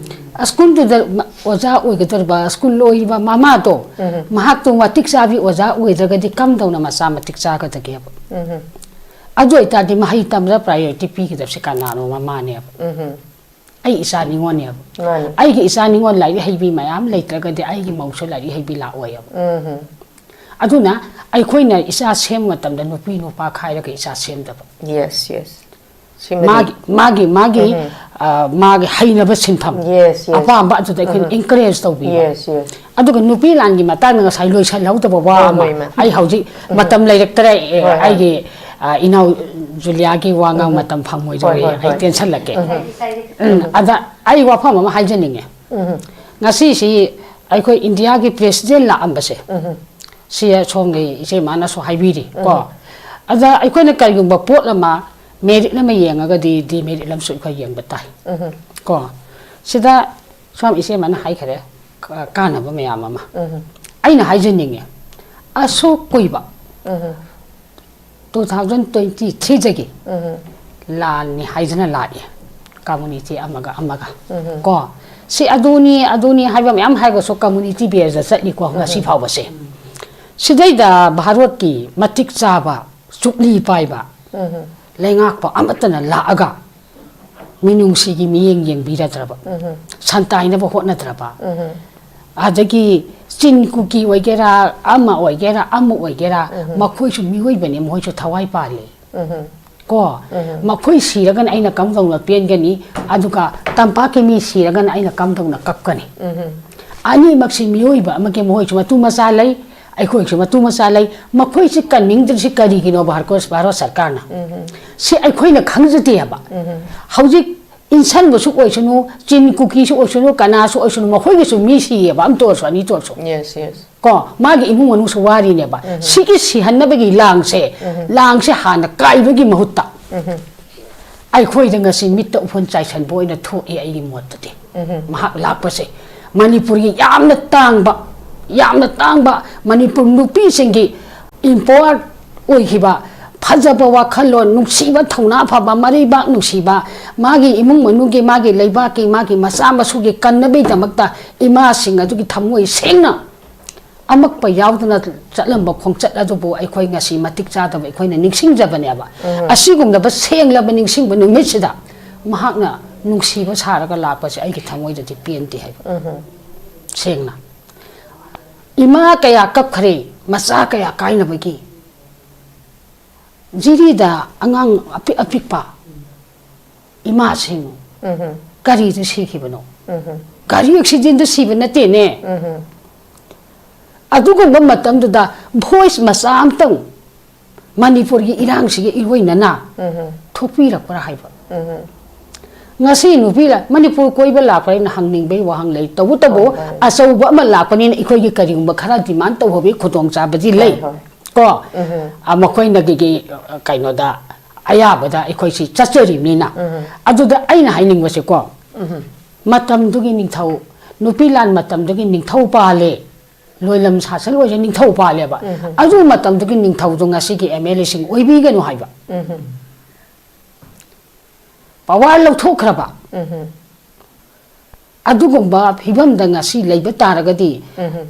ꯁ꯭ꯀꯨꯜꯗꯨꯗ ꯃ-, ꯑꯣꯖꯥ ꯑꯣꯏꯒꯗꯧꯔꯤꯕ, ꯁ꯭ꯀꯨꯜ ꯂꯣꯏꯔꯤꯕ ꯃꯃꯥꯗꯣ, ꯃꯍꯥꯛꯇꯣ ꯃꯇꯤꯛ ꯆꯥꯕꯤ ꯑꯣꯖꯥ ꯑꯣꯏꯗ꯭ꯔꯒꯗꯤ ꯀꯝꯗꯧꯅ ꯃꯆꯥ ꯃꯇꯤꯛ ꯆꯥꯒꯗꯒꯦꯕ? ꯑꯗꯨ ꯑꯣꯏꯇꯥꯔꯗꯤ ꯃꯍꯩ ꯇꯝꯕꯗ priority ꯄꯤꯒꯗꯕꯁꯦ ꯀꯅꯥꯅꯣ? ꯃꯃꯥꯅꯦꯕ꯫ ꯑꯩ ꯏꯆꯥ ꯅꯤꯉꯣꯜꯅꯦꯕ꯫ ꯃꯥꯅꯤ꯫ ꯑꯩꯒꯤ ꯏꯆꯥ ꯅꯤꯉꯣꯜ ꯂꯥꯏꯔꯤꯛ ꯍꯩꯕꯤ ꯃꯌꯥꯝ ꯂꯩꯇ꯭ꯔꯒꯗꯤ ꯑꯩꯒꯤ ꯃꯧꯁꯨ ꯂꯥꯏꯔꯤꯛ ꯍꯩꯕꯤ ꯂꯥꯛꯑꯣꯏꯕ꯫ ꯑꯗꯨꯅ ꯑꯩꯈꯣꯏꯅ ꯏꯆꯥ ꯁꯦꯝꯕ ꯃꯇꯝꯗ ꯅꯨꯄꯤ ꯅꯨꯄꯥ ꯈꯥꯏꯔꯒ ꯏꯆꯥ ꯁꯦꯝꯗꯕ꯫ Yes, yes. ꯁꯤꯃꯗꯤ ꯃꯥꯒꯤ, ꯃꯥꯒꯤ, ꯃꯥꯒꯤ, ꯑ, ꯃꯥꯒꯤ ꯍꯩꯅꯕ ꯁꯤꯟꯐꯝ, Yes, yes. ꯑꯄꯥꯝꯕ ꯑꯗꯨꯗ ꯑꯩꯈꯣꯏꯅ encourage ꯇꯧꯕꯤꯕ꯫ Yes, yes. ꯑꯗꯨꯒ ꯅꯨꯄꯤ ꯂꯥꯟꯒꯤ ꯃꯇꯥꯡꯗ ꯉꯁꯥꯏ ꯂꯣꯏꯁꯤꯜꯍꯧꯗꯕ ꯋꯥ ꯍꯣꯏ, ꯑꯃ, ꯍꯣꯏ, ꯏꯃꯥ꯫ ꯑꯩ ꯍꯧꯖꯤꯛ ꯃꯇꯝ ꯂꯩꯔꯛꯇ꯭ꯔꯦ, ꯑꯦ, ꯍꯣꯏ, ꯍꯣꯏ꯫ ꯑꯩꯒꯤ, ꯑ, ꯏꯅꯥꯎ ꯖꯨꯂꯤꯌꯥꯒꯤ ꯋꯥ ꯉꯥꯡ ꯃꯇꯝ ꯐꯪꯉꯣꯏꯗꯧꯔꯦ꯫ ꯍꯣꯏ, ꯍꯣꯏ, ꯑꯩ ꯍꯣꯏ꯫ ꯇꯦꯟꯁꯜꯂꯛꯀꯦ꯫ ꯎꯝ꯫ ꯎꯝ, ꯑꯗ ꯑꯩ ꯋꯥꯐꯝ ꯑꯃ ꯍꯥꯏꯖꯅꯤꯡꯉꯦ꯫ ꯎꯝ꯫ ꯉꯁꯤꯁꯤ ꯑꯩꯈꯣꯏ ꯏꯟꯗꯤꯌꯥꯒꯤ ꯄ꯭ꯔꯦꯁꯤꯗꯦꯟ ꯂꯥꯛꯑꯝꯕꯁꯦ, ꯎꯝ꯫ ꯁꯤ ꯁꯣꯝꯒꯤ ꯏꯆꯦ ꯃꯥꯅꯁꯨ ꯍꯥꯏꯕꯤꯔꯤ ꯀꯣ꯫ ꯎꯝ꯫ ꯑꯗ ꯑꯩꯈꯣꯏꯅ ꯀꯔꯤꯒꯨꯝꯕ ꯄꯣꯠ ꯑꯃ ꯃꯦꯔꯤꯠ ꯑꯃ ꯌꯦꯡꯉꯒꯗꯤ ꯗꯤꯃꯦꯔꯤꯠ ꯑꯃꯁꯨ ꯑꯩꯈꯣꯏ ꯌꯦꯡꯕ ꯇꯥꯏ꯫ ꯎꯝ꯫ ꯀꯣ꯫ ꯁꯤꯗ ꯁꯣꯝ ꯏꯆꯦ ꯃꯥꯅ ꯍꯥꯏꯈꯔꯦ, ꯀ-, ꯀꯥꯟꯅꯕ ꯃꯌꯥꯝ ꯑꯃ꯫ ꯎꯝ꯫ ꯑꯩꯅ ꯍꯥꯏꯖꯅꯤꯡꯉꯦ, ꯑꯁꯨꯛ ꯀꯨꯏꯕ ꯎꯝ꯫ ꯇꯨ ꯊꯥꯎꯖꯟ ꯇ꯭ꯋꯦꯟꯇꯤ ꯊ꯭ꯔꯤꯗꯒꯤ ꯎꯝ꯫ ꯂꯥꯟꯅꯤ ꯍꯥꯏꯗꯅ ꯂꯥꯛꯑꯦ꯫ ꯀꯝꯃꯨꯅꯤꯇꯤ ꯑꯃꯒ ꯑꯃꯒ꯫ ꯎꯝ꯫ ꯀꯣ? ꯁꯤ ꯑꯗꯨꯅꯤ, ꯑꯗꯨꯅꯤ ꯍꯥꯏꯕ ꯃꯌꯥꯝ ꯍꯥꯏꯔꯒꯁꯨ ꯀꯝꯃꯨꯅꯤꯇꯤ ꯕꯦꯁꯇ ꯆꯠꯂꯤꯀꯣ ꯉꯁꯤ ꯎꯝ꯫ ꯐꯥꯎꯕꯁꯦ꯫ ꯁꯤꯗꯩꯗ ꯚꯥꯔꯠꯀꯤ ꯃꯇꯤꯛ ꯆꯥꯕ, ꯆꯨꯛꯂꯤ ꯄꯥꯏꯕ, ꯎꯝ꯫ ꯂꯩꯉꯥꯛꯄ ꯑꯃꯠꯇꯅ ꯂꯥꯛꯑꯒ ꯃꯤꯅꯨꯡꯁꯤꯒꯤ ꯃꯤꯠꯌꯦꯡ ꯌꯦꯡꯕꯤꯔꯗ꯭ꯔꯕ, ꯎꯝ꯫ ꯁꯟꯇꯥꯏꯅꯕ ꯍꯣꯠꯅꯗ꯭ꯔꯕ, ꯎꯝ꯫ ꯑꯗꯒꯤ ꯆꯤꯟ ꯀꯨꯀꯤ ꯑꯣꯏꯒꯦꯔꯥ, ꯑꯃ ꯑꯣꯏꯒꯦꯔꯥ, ꯑꯃ ꯑꯣꯏꯒꯦꯔꯥ, ꯎꯝ꯫ ꯃꯈꯣꯏꯁꯨ ꯃꯤꯑꯣꯏꯕꯅꯤ, ꯃꯈꯣꯏꯁꯨ ꯊꯋꯥꯏ ꯄꯥꯜꯂꯤ꯫ ꯎꯝ꯫ ꯀꯣ? ꯎꯝ꯫ ꯃꯈꯣꯏ ꯁꯤꯔꯒꯅ ꯑꯩꯅ ꯀꯝꯗꯧꯅ ꯄꯦꯟꯒꯅꯤ, ꯑꯗꯨꯒ ꯇꯝꯄꯥꯛꯀꯤ ꯃꯤ ꯁꯤꯔꯒꯅ ꯑꯩꯅ ꯀꯝꯗꯧꯅ ꯀꯞꯀꯅꯤ? ꯎꯝ꯫ ꯑꯅꯤꯃꯛꯁꯤ ꯃꯤꯑꯣꯏꯕ ꯑꯃꯒꯤ, ꯃꯈꯣꯏꯁꯨ ꯃꯇꯨ ꯃꯆꯥ ꯂꯩ, ꯑꯩꯈꯣꯏꯁꯨ ꯃꯇꯨ ꯃꯆꯥ ꯂꯩ, ꯃꯈꯣꯏꯁꯤ ꯀꯟꯅꯤꯡꯗ꯭ꯔꯤꯁꯤ ꯀꯔꯤꯒꯤꯅꯣ? ꯚꯥꯔꯠ, ꯚꯥꯔꯠ ꯁꯔꯀꯥꯔꯅ ꯎꯝ꯫ ꯁꯤ ꯑꯩꯈꯣꯏꯅ ꯈꯪꯖꯗꯦ ꯍꯥꯏꯕ꯫ ꯎꯝ꯫ ꯍꯧꯖꯤꯛ ꯏꯟꯁꯟꯕꯁꯨ ꯑꯣꯏꯁꯅꯨ, ꯆꯤꯟ ꯀꯨꯀꯤꯁꯨ ꯑꯣꯏꯁꯅꯨ, ꯀꯅꯥꯁꯨ ꯑꯣꯏꯁꯅꯨ, ꯃꯈꯣꯏꯒꯤꯁꯨ ꯃꯤ ꯁꯤꯌꯦꯕ, ꯑꯃꯇ ꯑꯣꯏꯔꯁꯨ, ꯑꯅꯤꯇ ꯑꯣꯏꯔꯁꯨ꯫ Yes, yes. ꯀꯣ, ꯃꯥꯒꯤ ꯏꯃꯨꯡ ꯃꯅꯨꯡꯁꯨ ꯋꯥꯔꯤꯅꯦꯕ꯫ ꯎꯝ꯫ ꯁꯤꯒꯤ ꯁꯤꯍꯟꯅꯕꯒꯤ ꯂꯥꯡꯁꯦ, ꯎꯝ꯫ ꯂꯥꯡꯁꯦ ꯍꯥꯟꯅ ꯀꯥꯏꯕꯒꯤ ꯃꯍꯨꯠꯇ ꯎꯝ꯫ ꯑꯩꯈꯣꯏꯗ ꯉꯁꯤ ꯃꯤꯠꯇ ꯎꯐꯨꯟ ꯆꯥꯏꯁꯟꯕ ꯑꯣꯏꯅ ꯊꯣꯛꯑꯦ ꯑꯩꯒꯤ ꯃꯣꯠꯇꯗꯤ꯫ ꯎꯝ꯫ ꯃꯍꯥꯛ ꯂꯥꯛꯄꯁꯦ ꯃꯅꯤꯄꯨꯔꯒꯤ ꯌꯥꯝꯅ ꯇꯥꯡꯕ, ꯌꯥꯝꯅ ꯇꯥꯡꯕ ꯃꯅꯤꯄꯨꯔ ꯅꯨꯄꯤꯁꯤꯡꯒꯤ empower ꯑꯣꯏꯈꯤꯕ, ꯐꯖꯕ ꯋꯥꯈꯜꯂꯣꯟ, ꯅꯨꯡꯁꯤꯕ, ꯊꯧꯅꯥ ꯐꯕ, ꯃꯔꯩꯕꯥꯛ ꯅꯨꯡꯁꯤꯕ, ꯃꯥꯒꯤ ꯏꯃꯨꯡ ꯃꯅꯨꯡꯒꯤ, ꯃꯥꯒꯤ ꯂꯩꯕꯥꯛꯀꯤ, ꯃꯥꯒꯤ ꯃꯆꯥ ꯃꯁꯨꯒꯤ ꯀꯟꯅꯕꯒꯤꯗꯃꯛꯇ ꯏꯃꯥꯁꯤꯡ ꯑꯗꯨꯒꯤ ꯊꯃꯣꯏ ꯁꯦꯡꯅ ꯑꯃꯛꯄ ꯌꯥꯎꯗꯅ ꯆꯠꯂꯝꯕ ꯈꯣꯡꯆꯠ ꯑꯗꯨꯕꯨ ꯑꯩꯈꯣꯏ ꯉꯁꯤ ꯃꯇꯤꯛ ꯆꯥꯗꯕ ꯑꯩꯈꯣꯏꯅ ꯅꯤꯡꯁꯤꯡꯖꯕꯅꯦꯕ꯫ ꯎꯝ꯫ ꯑꯁꯤꯒꯨꯝꯂꯕ ꯁꯦꯡꯂꯕ ꯅꯤꯡꯁꯤꯡꯕ ꯅꯨꯃꯤꯠꯁꯤꯗ ꯃꯍꯥꯛꯅ ꯅꯨꯡꯁꯤꯕ ꯁꯥꯔꯒ ꯂꯥꯛꯄꯁꯦ ꯑꯩꯒꯤ ꯊꯃꯣꯏꯗꯗꯤ ꯄꯦꯟꯗꯦ ꯍꯥꯏꯕ꯫ ꯎꯝ꯫ ꯁꯦꯡꯅ꯫ ꯏꯃꯥ ꯀꯌꯥ ꯀꯞꯈ꯭ꯔꯦ, ꯃꯆꯥ ꯀꯌꯥ ꯀꯥꯏꯅꯕꯒꯤ꯫ ꯖꯤꯔꯤꯗ ꯑꯉꯥꯡ ꯑꯄꯤꯛ ꯑꯄꯤꯛꯄ ꯏꯃꯥꯁꯤꯡ ꯎꯝ꯫ ꯒꯥꯔꯤꯗ ꯁꯤꯈꯤꯕꯅꯣ? ꯎꯝ꯫ ꯒꯥꯔꯤ ꯑꯦꯛꯁꯤꯗꯦꯟꯗ ꯁꯤꯕ ꯅꯠꯇꯦꯅꯦ꯫ ꯎꯝ꯫ ꯑꯗꯨꯒꯨꯝꯕ ꯃꯇꯝꯗꯨꯗ voice ꯃꯆꯥ ꯑꯝꯇꯪ ꯃꯅꯤꯄꯨꯔꯒꯤ ꯏꯔꯥꯡꯁꯤꯒ ꯏꯔꯣꯏꯅꯅ ꯊꯣꯛꯄꯤꯔꯛꯄ꯭ꯔꯥ ꯍꯥꯏꯕ꯫ ꯉꯁꯤ ꯅꯨꯄꯤ ꯂꯥ-, ꯃꯅꯤꯄꯨꯔ ꯀꯣꯏꯕ ꯂꯥꯛꯄ ꯑꯩꯅ ꯍꯪꯅꯤꯡꯕꯩ ꯋꯥꯍꯪ ꯂꯩ꯫ ꯇꯧꯕꯇꯕꯨ ꯍꯣꯏ, ꯍꯣꯏ꯫ ꯑꯆꯧꯕ ꯑꯃ ꯂꯥꯛꯄꯅꯤꯅ ꯑꯩꯈꯣꯏꯒꯤ ꯀꯔꯤꯒꯨꯝꯕ ꯈꯔ demand ꯇꯧꯕꯒꯤ ꯈꯨꯗꯣꯡꯆꯥꯕꯗꯤ ꯂꯩ꯫ ꯍꯣꯏ, ꯍꯣꯏ꯫ ꯀꯣ? ꯑ, ꯃꯈꯣꯏꯅꯒꯤ, ꯑ, ꯀꯩꯅꯣꯗ ꯑꯌꯥꯕꯗ ꯑꯩꯈꯣꯏꯁꯤ ꯆꯠꯆꯔꯤꯕꯅꯤꯅ꯫ ꯑꯗꯨꯗ ꯑꯩꯅ ꯍꯥꯏꯅꯤꯡꯕꯁꯦꯀꯣ, ꯃꯇꯝꯗꯨꯒꯤ ꯅꯤꯡꯊꯧ, ꯅꯨꯄꯤ ꯂꯥꯟ ꯃꯇꯝꯗꯨꯒꯤ ꯅꯤꯡꯊꯧ ꯄꯥꯜꯂꯦ, ꯂꯣꯏꯂꯝ ꯁꯥꯁꯟ ꯑꯣꯏꯁꯦ ꯅꯤꯡꯊꯧ ꯄꯥꯜꯂꯦꯕ꯫ ꯑꯗꯨ ꯃꯇꯝꯗꯨꯒꯤ ꯅꯤꯡꯊꯧꯗꯣ ꯉꯁꯤꯒꯤ M L A ꯁꯤꯡ ꯑꯣꯏꯕꯤꯒꯅꯨ ꯍꯥꯏꯕ꯫ Power ꯂꯧꯊꯣꯛꯈ꯭ꯔꯕ꯫ ꯑꯗꯨꯒꯨꯝꯕ ꯐꯤꯕꯝꯗ ꯉꯁꯤ ꯂꯩꯕ ꯇꯥꯔꯒꯗꯤ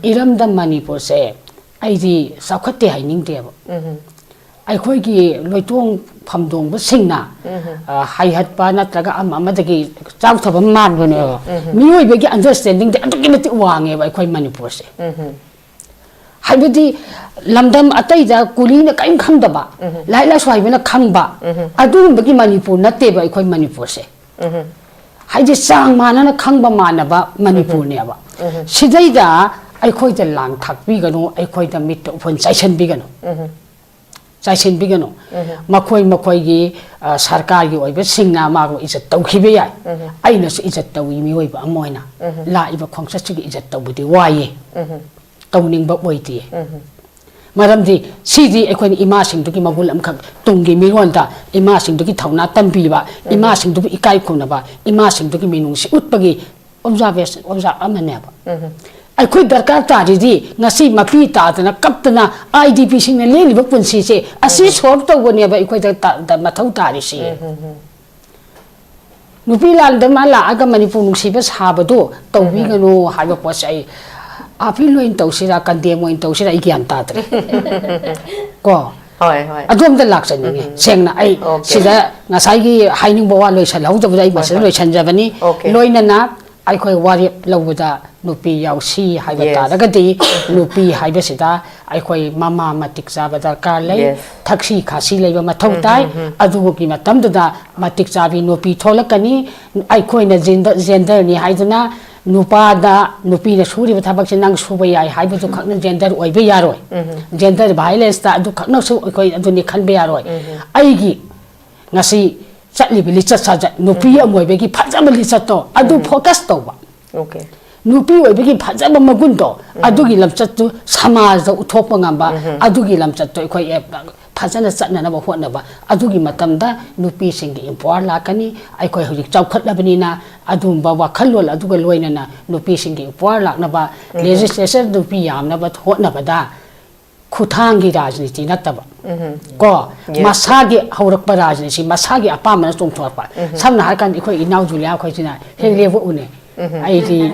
ꯏꯔꯝꯗꯝ ꯃꯅꯤꯄꯨꯔꯁꯦ ꯑꯩꯗꯤ ꯆꯥꯎꯈꯠꯇꯦ ꯍꯥꯏꯅꯤꯡꯗꯦꯕ꯫ ꯑꯩꯈꯣꯏꯒꯤ ꯂꯣꯏꯇꯣꯡ ꯐꯝꯗꯣꯡꯕꯁꯤꯡꯅ, ꯑ, ꯍꯩꯍꯠꯄ ꯅꯠꯇ꯭ꯔꯒ ꯑꯃ ꯑꯃꯗꯒꯤ ꯆꯥꯎꯊꯕ ꯃꯥꯟꯕꯅꯦꯕ꯫ ꯃꯤꯑꯣꯏꯕꯒꯤ understanding ꯗꯤ ꯑꯗꯨꯛꯀꯤ ꯃꯇꯤꯛ ꯋꯥꯡꯉꯦꯕ ꯑꯩꯈꯣꯏ ꯃꯅꯤꯄꯨꯔꯁꯦ꯫ ꯍꯥꯏꯕꯗꯤ ꯂꯝꯗꯝ ꯑꯇꯩꯗ ꯀꯨꯂꯤꯅ ꯀꯔꯤꯝ ꯈꯪꯗꯕ, ꯂꯥꯏꯔꯤꯛ ꯂꯥꯏꯁꯨ ꯍꯩꯕꯅ ꯈꯪꯕ, ꯑꯗꯨꯒꯨꯝꯕꯒꯤ ꯃꯅꯤꯄꯨꯔ ꯅꯠꯇꯦꯕ ꯑꯩꯈꯣꯏ ꯃꯅꯤꯄꯨꯔꯁꯦ꯫ ꯍꯥꯏꯗꯤ ꯆꯥꯡ ꯃꯥꯟꯅꯅ ꯈꯪꯕ ꯃꯥꯟꯅꯕ ꯃꯅꯤꯄꯨꯔꯅꯦꯕ꯫ ꯁꯤꯗꯩꯗ ꯑꯩꯈꯣꯏꯗ ꯂꯥꯡ ꯊꯥꯛꯄꯤꯒꯅꯨ, ꯑꯩꯈꯣꯏꯗ ꯃꯤꯠꯇ ꯎꯐꯨꯟ ꯆꯥꯏꯁꯤꯟꯕꯤꯒꯅꯨ꯫ ꯆꯥꯏꯁꯤꯟꯕꯤꯒꯅꯨ꯫ ꯃꯈꯣꯏ ꯃꯈꯣꯏꯒꯤ, ꯑ, ꯁꯔꯀꯥꯔꯒꯤ ꯑꯣꯏꯕꯁꯤꯡꯅ ꯃꯥꯕꯨ ꯏꯖꯠ ꯇꯧꯈꯤꯕ ꯌꯥꯏ꯫ ꯑꯩꯅꯁꯨ ꯏꯖꯠ ꯇꯧꯏ, ꯃꯤꯑꯣꯏꯕ ꯑꯃ ꯑꯣꯏꯅ꯫ ꯂꯥꯛꯏꯕ ꯈꯣꯡꯆꯠꯁꯤꯒꯤ ꯏꯖꯠ ꯇꯧꯕꯗꯤ ꯋꯥꯏꯌꯦ꯫ ꯇꯧꯅꯤꯡꯕ ꯑꯣꯏꯗꯦ꯫ ꯃꯔꯝꯗꯤ ꯁꯤꯗꯤ ꯑꯩꯈꯣꯏꯅ ꯏꯃꯥꯁꯤꯡꯗꯨꯒꯤ ꯃꯒꯨꯟ ꯑꯃꯈꯛ, ꯇꯨꯡꯒꯤ ꯃꯤꯔꯣꯟꯗ ꯏꯃꯥꯁꯤꯡꯗꯨꯒꯤ ꯊꯧꯅꯥ ꯇꯝꯕꯤꯕ, ꯏꯃꯥꯁꯤꯡꯗꯨꯕꯨ ꯏꯀꯥꯏ ꯈꯨꯝꯅꯕ, ꯏꯃꯥꯁꯤꯡꯗꯨꯒꯤ ꯃꯤꯅꯨꯡꯁꯤ ꯎꯠꯄꯒꯤ observation, observe ꯑꯃꯅꯦꯕ꯫ ꯑꯩꯈꯣꯏ ꯗꯔꯀꯥꯔ ꯇꯥꯔꯤꯗꯤ ꯉꯁꯤ ꯃꯄꯤ ꯇꯥꯗꯅ ꯀꯞꯇꯅ I D P ꯁꯤꯡꯅ ꯂꯦꯜꯂꯤꯕ ꯄꯨꯟꯁꯤꯁꯦ ꯑꯁꯤ solve ꯇꯧꯕꯅꯦꯕ ꯑꯩꯈꯣꯏꯗ ꯇ-, ꯇ-, ꯃꯊꯧ ꯇꯥꯔꯤꯁꯤ꯫ ꯅꯨꯄꯤ ꯂꯥꯟꯗ ꯃꯥ ꯂꯥꯛꯑꯒ ꯃꯅꯤꯄꯨꯔ ꯅꯨꯡꯁꯤꯕ ꯁꯥꯕꯗꯣ ꯇꯧꯕꯤꯒꯅꯨ ꯍꯥꯏꯕ ꯄꯣꯠꯁꯦ ꯑꯩ appeal ꯑꯣꯏꯅ ꯇꯧꯁꯤꯔꯥ, condemn ꯑꯣꯏꯅ ꯇꯧꯁꯤꯔꯥ, ꯑꯩ ꯒ꯭ꯌꯥꯟ ꯇꯥꯗ꯭ꯔꯦ꯫ ꯀꯣ? ꯍꯣꯏ, ꯍꯣꯏ꯫ ꯑꯗꯣꯝꯗ ꯂꯥꯛꯆꯅꯤꯡꯉꯤ꯫ ꯁꯦꯡꯅ ꯑꯩ Okay꯫ ꯁꯤꯗ ꯉꯁꯥꯏꯒꯤ ꯍꯥꯏꯅꯤꯡꯕ ꯋꯥ ꯂꯣꯏꯁꯜꯍꯧꯗꯕꯗ ꯑꯩ ꯍꯣꯏ, ꯃꯁꯤꯗ ꯍꯣꯏ꯫ ꯂꯣꯏꯁꯟꯖꯕꯅꯤ꯫ Okay꯫ ꯂꯣꯏꯅꯅ ꯑꯩꯈꯣꯏ ꯋꯥꯔꯦꯞ ꯂꯧꯕꯗ ꯅꯨꯄꯤ ꯌꯥꯎꯁꯤ ꯍꯥꯏꯕ Yes꯫ ꯇꯥꯔꯒꯗꯤ, ꯅꯨꯄꯤ ꯍꯥꯏꯕꯁꯤꯗ ꯑꯩꯈꯣꯏ ꯃꯃꯥ ꯃꯇꯤꯛ ꯆꯥꯕ ꯗꯔꯀꯥꯔ ꯂꯩ, Yes꯫ ꯊꯛꯁꯤ ꯈꯥꯁꯤ ꯂꯩꯕ ꯃꯊꯧ ꯎꯝ, ꯇꯥꯏ꯫ ꯎꯝ, ꯎꯝ꯫ ꯑꯗꯨꯒꯤ ꯃꯇꯝꯗꯨꯗ ꯃꯇꯤꯛ ꯆꯥꯕꯤ ꯅꯨꯄꯤ ꯊꯣꯛꯂꯛꯀꯅꯤ꯫ ꯑꯩꯈꯣꯏꯅ gender, genderꯅꯤ ꯍꯥꯏꯗꯨꯅ ꯅꯨꯄꯥꯗ ꯅꯨꯄꯤꯅ ꯁꯨꯔꯤꯕ ꯊꯕꯛꯁꯦ ꯅꯪ ꯁꯨꯕ ꯌꯥꯏ ꯍꯥꯏꯕꯗꯨ ꯈꯛꯅ ꯖꯦꯟꯗꯔ ꯑꯣꯏꯕ ꯌꯥꯔꯣꯏ꯫ ꯖꯦꯟꯗꯔ ꯚꯥꯏꯂꯦꯟꯁꯇ ꯑꯗꯨ ꯈꯛꯅꯁꯨ ꯑꯩꯈꯣꯏ ꯑꯗꯨꯅꯤ ꯈꯟꯕ ꯌꯥꯔꯣꯏ꯫ ꯑꯩꯒꯤ ꯉꯁꯤ ꯆꯠꯂꯤꯕ ꯂꯤꯆꯠ ꯁꯥꯖꯠ, ꯅꯨꯄꯤ ꯑꯃ ꯑꯣꯏꯕꯒꯤ ꯐꯖꯕ ꯂꯤꯆꯠꯇꯣ ꯑꯗꯨ ꯐꯣꯀꯁ ꯇꯧꯕ꯫ ꯑꯣꯀꯦ꯫ ꯅꯨꯄꯤ ꯑꯣꯏꯕꯒꯤ ꯐꯖꯕ ꯃꯒꯨꯟꯗꯣ ꯑꯗꯨꯒꯤ ꯂꯝꯆꯠꯇꯨ ꯁꯃꯥꯖꯗ ꯎꯠꯊꯣꯛꯄ ꯉꯝꯕ ꯑꯗꯨꯒꯤ ꯂꯝꯆꯠꯇꯣ ꯑꯩꯈꯣꯏ ꯑꯦ, ꯐꯖꯅ ꯆꯠꯅꯅꯕ ꯍꯣꯠꯅꯕ꯫ ꯑꯗꯨꯒꯤ ꯃꯇꯝꯗ ꯅꯨꯄꯤꯁꯤꯡꯒꯤ empower ꯂꯥꯛꯀꯅꯤ꯫ ꯑꯩꯈꯣꯏ ꯍꯧꯖꯤꯛ ꯆꯥꯎꯈꯠꯂꯕꯅꯤꯅ ꯑꯗꯨꯒꯨꯝꯕ ꯋꯥꯈꯜꯂꯣꯟ ꯑꯗꯨꯒ ꯂꯣꯏꯅꯅ ꯅꯨꯄꯤꯁꯤꯡꯒꯤ empower ꯂꯥꯛꯅꯕ, legislature ꯅꯨꯄꯤ ꯌꯥꯝꯅꯕ ꯍꯣꯠꯅꯕꯗ ꯈꯨꯊꯥꯡꯒꯤ ꯔꯥꯖꯅꯤꯇꯤ ꯅꯠꯇꯕ ꯀꯣ, Yes. ꯃꯁꯥꯒꯤ ꯍꯧꯔꯛꯄ ꯔꯥꯖꯅꯤꯇꯤ, ꯃꯁꯥꯒꯤ ꯑꯄꯥꯝꯕꯅ ꯆꯣꯡꯊꯣꯔꯛꯄ꯫ ꯁꯝꯅ ꯍꯥꯏꯔꯀꯥꯟꯗ ꯑꯩꯈꯣꯏ ꯏꯅꯥꯎ ꯖꯨꯂꯤꯌꯥ ꯑꯩꯈꯣꯏꯁꯤꯅ ꯍꯦꯛ ꯂꯦꯞꯄꯛꯎꯅꯦ꯫ ꯑꯩꯗꯤ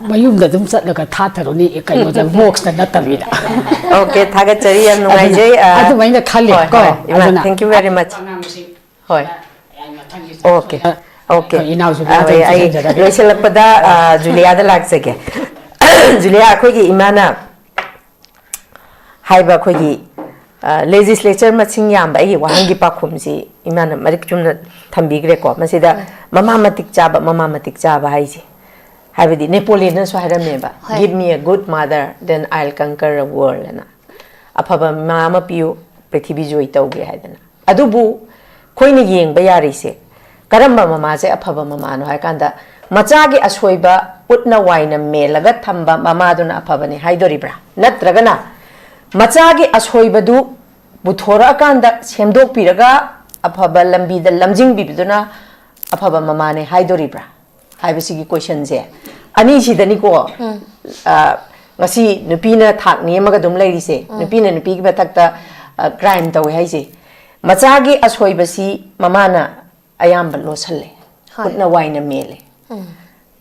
ꯃꯌꯨꯝꯗ ꯑꯗꯨꯝ ꯆꯠꯂꯒ ꯊꯥꯊꯔꯨꯅꯤ, ꯀꯩꯅꯣꯗ, ꯕꯣꯛꯁꯇ ꯅꯠꯇꯕꯤꯗ꯫ ꯑꯣꯀꯦ, ꯊꯥꯒꯠꯆꯔꯤ, ꯌꯥꯝ ꯅꯨꯡꯉꯥꯏꯖꯩ꯫ ꯑ, ꯑꯗꯨꯃꯥꯏꯅ ꯈꯜꯂꯤ ꯍꯣꯏ, ꯀꯣ꯫ ꯍꯣꯏ, ꯏꯃꯥ, ꯑꯗꯨꯅ thank you very much. ꯑꯉꯥꯡꯁꯤ ꯍꯣꯏ꯫ ꯑꯩ ꯃꯊꯪꯒꯤ ꯑꯣꯀꯦ꯫ ꯑꯣꯀꯦ꯫ ꯍꯣꯏ, ꯏꯅꯥꯎꯁꯨ ꯑ, ꯍꯣꯏ, ꯑꯩ ꯊꯝꯖꯔꯒꯦ꯫ ꯂꯣꯏꯁꯤꯜꯂꯛꯄꯗ, ꯑ, ꯖꯨꯂꯤꯌꯥꯗ ꯂꯥꯛꯆꯒꯦ꯫ ꯖꯨꯂꯤꯌꯥ, ꯑꯩꯈꯣꯏꯒꯤ ꯏꯃꯥꯅ ꯍꯥꯏꯕ ꯑꯩꯈꯣꯏꯒꯤ, ꯑ, legislature ꯃꯁꯤꯡ ꯌꯥꯝꯕ ꯑꯩꯒꯤ ꯋꯥꯍꯪꯒꯤ ꯄꯥꯎꯈꯨꯝꯁꯤ ꯏꯃꯥꯅ ꯃꯔꯤꯛ ꯆꯨꯝꯅ ꯊꯝꯕꯤꯈ꯭ꯔꯦꯀꯣ꯫ ꯃꯁꯤꯗ ꯃꯃꯥ ꯃꯇꯤꯛ ꯆꯥꯕ, ꯃꯃꯥ ꯃꯇꯤꯛ ꯆꯥꯕ ꯍꯥꯏꯁꯦ, ꯍꯥꯏꯕꯗꯤ ꯅꯦꯄꯣꯂꯤꯌꯟꯅꯁꯨ ꯍꯥꯏꯔꯝꯃꯦꯕ, ꯍꯣꯏ꯫ "Give me a good mother, then I'll conquer a world" ꯍꯥꯏꯅ꯫ "ꯑꯐꯕ ꯃꯃꯥ ꯑꯃ ꯄꯤꯌꯨ, ꯄ꯭ꯔꯤꯊꯤꯕꯤ ꯖꯣꯏ ꯇꯧꯒꯦ" ꯍꯥꯏꯗꯅ꯫ ꯑꯗꯨꯕꯨ ꯑꯩꯈꯣꯏꯅ ꯌꯦꯡꯕ ꯌꯥꯔꯤꯁꯦ, ꯀꯔꯝꯕ ꯃꯃꯥꯁꯦ ꯑꯐꯕ ꯃꯃꯥꯅꯣ ꯍꯥꯏ ꯀꯥꯟꯗ, ꯃꯆꯥꯒꯤ ꯑꯁꯣꯏꯕ ꯎꯠꯅ ꯋꯥꯏꯅ ꯃꯦꯜꯂꯒ ꯊꯝꯕ ꯃꯃꯥꯗꯨꯅ ꯑꯐꯕꯅꯤ ꯍꯥꯏꯗꯣꯔꯤꯕ꯭ꯔꯥ? ꯅꯠꯇ꯭ꯔꯒꯅ ꯃꯆꯥꯒꯤ ꯑꯁꯣꯏꯕꯗꯨ ꯄꯨꯊꯣꯔꯛꯑꯀꯥꯟꯗ ꯁꯦꯝꯗꯣꯛꯄꯤꯔꯒ ꯑꯐꯕ ꯂꯝꯕꯤꯗ ꯂꯝꯖꯤꯡꯕꯤꯕꯗꯨꯅ ꯑꯐꯕ ꯃꯃꯥꯅꯦ ꯍꯥꯏꯗꯣꯔꯤꯕ꯭ꯔꯥ ꯍꯥꯏꯕꯁꯤꯒꯤ questionꯁꯦ ꯑꯅꯤꯁꯤꯗꯅꯤꯀꯣ꯫ ꯑ, ꯉꯁꯤ ꯅꯨꯄꯤꯅ ꯊꯥꯛ ꯅꯦꯝꯃꯒ ꯑꯗꯨꯝ ꯂꯩꯔꯤꯁꯦ, ꯅꯨꯄꯤꯅ ꯅꯨꯄꯤꯒꯤ ꯃꯊꯛꯇ, ꯑ, crime ꯇꯧꯋꯦ ꯍꯥꯏꯁꯦ꯫ ꯃꯆꯥꯒꯤ ꯑꯁꯣꯏꯕꯁꯤ ꯃꯃꯥꯅ ꯑꯌꯥꯝꯕ ꯂꯣꯠꯁꯜꯂꯦ, ꯍꯣꯏ꯫ ꯎꯠꯅ ꯋꯥꯏꯅ ꯃꯦꯜꯂꯦ꯫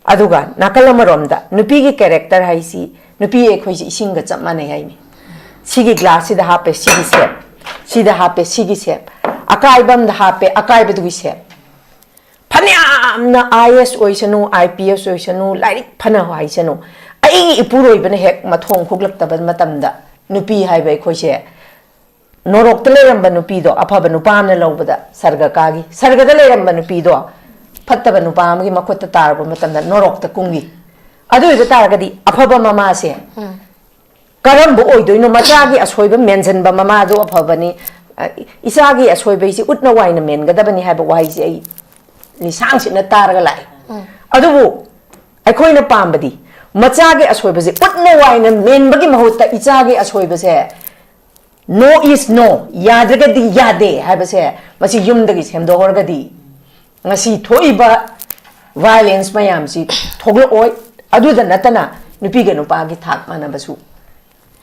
ꯑꯗꯨꯒ ꯅꯥꯀꯜ ꯑꯃꯔꯣꯝꯗ ꯅꯨꯄꯤꯒꯤ character ꯍꯥꯏꯁꯤ, ꯅꯨꯄꯤ ꯑꯩꯈꯣꯏꯁꯤ ꯏꯁꯤꯡꯒ ꯆꯞ ꯃꯥꯟꯅꯩ ꯍꯥꯏꯅꯤ꯫ ꯁꯤꯒꯤ glassꯁꯤꯗ ꯍꯥꯞꯄꯦ ꯁꯤꯒꯤ shape, ꯁꯤꯗ ꯍꯥꯞꯄꯦ ꯁꯤꯒꯤ shape, ꯑꯀꯥꯏꯕ ꯑꯃꯗ ꯍꯥꯞꯄꯦ ꯑꯀꯥꯏꯕꯗꯨꯒꯤ shape꯫ ꯐꯅꯌꯥꯝꯅ IAS ꯑꯣꯏꯁꯅꯨ, IPS ꯑꯣꯏꯁꯅꯨ, ꯂꯥꯏꯔꯤꯛ ꯐꯅ ꯍꯥꯏꯁꯅꯨ, ꯑꯩꯒꯤ ꯏꯄꯨꯔꯣꯏꯕꯅ ꯍꯦꯛ ꯃꯊꯣꯡ ꯍꯨꯛꯂꯛꯇꯕ ꯃꯇꯝꯗ ꯅꯨꯄꯤ ꯍꯥꯏꯕ ꯑꯩꯈꯣꯏꯁꯦ, ꯅꯣꯔꯣꯛꯇ ꯂꯩꯔꯝꯕ ꯅꯨꯄꯤꯗꯣ ꯑꯐꯕ ꯅꯨꯄꯥ ꯑꯃꯅ ꯂꯧꯕꯗ ꯁꯔꯒ ꯀꯥꯈꯤ, ꯁꯔꯒꯗ ꯂꯩꯔꯝꯕ ꯅꯨꯄꯤꯗꯣ ꯐꯠꯇꯕ ꯅꯨꯄꯥ ꯑꯃꯒꯤ ꯃꯈꯨꯠꯇ ꯇꯥꯔꯕ ꯃꯇꯝꯗ ꯅꯣꯔꯣꯛꯇ ꯀꯨꯝꯈꯤ꯫ ꯑꯗꯨ ꯑꯣꯏꯕ ꯇꯥꯔꯒꯗꯤ ꯑꯐꯕ ꯃꯃꯥꯁꯦ ꯀꯔꯝꯕ ꯑꯣꯏꯗꯣꯏꯅꯣ? ꯃꯆꯥꯒꯤ ꯑꯁꯣꯏꯕ ꯃꯦꯟꯁꯤꯟꯕ ꯃꯃꯥꯗꯣ ꯑꯐꯕꯅꯤ, ꯑ, ꯏꯆꯥꯒꯤ ꯑꯁꯣꯏꯕꯩꯁꯤ ꯎꯠꯅ ꯋꯥꯏꯅ ꯃꯦꯟꯒꯗꯕꯅꯤ ꯍꯥꯏꯕ ꯋꯥꯍꯩꯁꯤ ꯑꯩ ꯂꯤꯁꯥꯡ ꯁꯤꯠꯅ ꯇꯥꯔꯒ ꯂꯥꯛꯑꯦ꯫ ꯑꯗꯨꯕꯨ ꯑꯩꯈꯣꯏꯅ ꯄꯥꯝꯕꯗꯤ ꯃꯆꯥꯒꯤ ꯑꯁꯣꯏꯕꯁꯦ ꯎꯠꯅ ꯋꯥꯏꯅ ꯃꯦꯟꯕꯒꯤ ꯃꯍꯨꯠꯇ ꯏꯆꯥꯒꯤ ꯑꯁꯣꯏꯕꯁꯦ no is no, ꯌꯥꯗ꯭ꯔꯒꯗꯤ ꯌꯥꯗꯦ ꯍꯥꯏꯕꯁꯦ ꯃꯁꯤ ꯌꯨꯝꯗꯒꯤ ꯁꯦꯝꯗꯣꯛꯍꯧꯔꯒꯗꯤ ꯉꯁꯤ ꯊꯣꯛꯏꯕ violence ꯃꯌꯥꯝꯁꯤ ꯊꯣꯛꯂꯛꯑꯣꯏ꯫ ꯑꯗꯨꯗ ꯅꯠꯇꯅ ꯅꯨꯄꯤꯒ ꯅꯨꯄꯥꯒꯤ ꯊꯥꯛ ꯃꯥꯟꯅꯕꯁꯨ꯫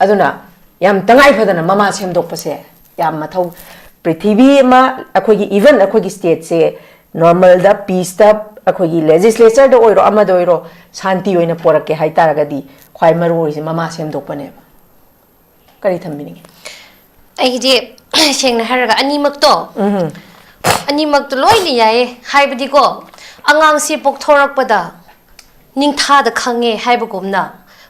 ꯑꯗꯨꯅ ꯌꯥꯝ ꯇꯉꯥꯏ ꯐꯗꯅ ꯃꯃꯥ ꯁꯦꯝꯗꯣꯛꯄꯁꯦ ꯌꯥꯝ ꯃꯊꯧ꯫ ꯄ꯭ꯔꯤꯊꯤꯕꯤ ꯑꯃ ꯑꯩꯈꯣꯏꯒꯤ, even ꯑꯩꯈꯣꯏꯒꯤ stateꯁꯦ normalꯗ, peaceꯇ, ꯑꯩꯈꯣꯏꯒꯤ legislatureꯗ ꯑꯣꯏꯔꯣ, ꯑꯃꯗ ꯑꯣꯏꯔꯣ, ꯁꯥꯟꯇꯤ ꯑꯣꯏꯅ ꯄꯣꯔꯛꯀꯦ ꯍꯥꯏꯇꯥꯔꯒꯗꯤ ꯈ꯭ꯋꯥꯏ ꯃꯔꯨ ꯑꯣꯏꯔꯤꯁꯦ ꯃꯃꯥ ꯁꯦꯝꯗꯣꯛꯄꯅꯦꯕ꯫ ꯀꯔꯤ ꯊꯝꯕꯤꯅꯤꯡꯉꯤ? ꯑꯩꯒꯤꯗꯤ ꯁꯦꯡꯅ ꯍꯥꯏꯔꯒ ꯑꯅꯤꯃꯛꯇꯣ, ꯑꯅꯤꯃꯛꯇꯣ ꯂꯣꯏꯅ ꯌꯥꯏꯌꯦ꯫ ꯍꯥꯏꯕꯗꯤꯀꯣ, ꯑꯉꯥꯡꯁꯤ ꯄꯣꯛꯊꯣꯔꯛꯄꯗ ꯅꯤꯡꯊꯥꯗ ꯈꯪꯉꯦ ꯍꯥꯏꯕꯒꯨꯝꯅ,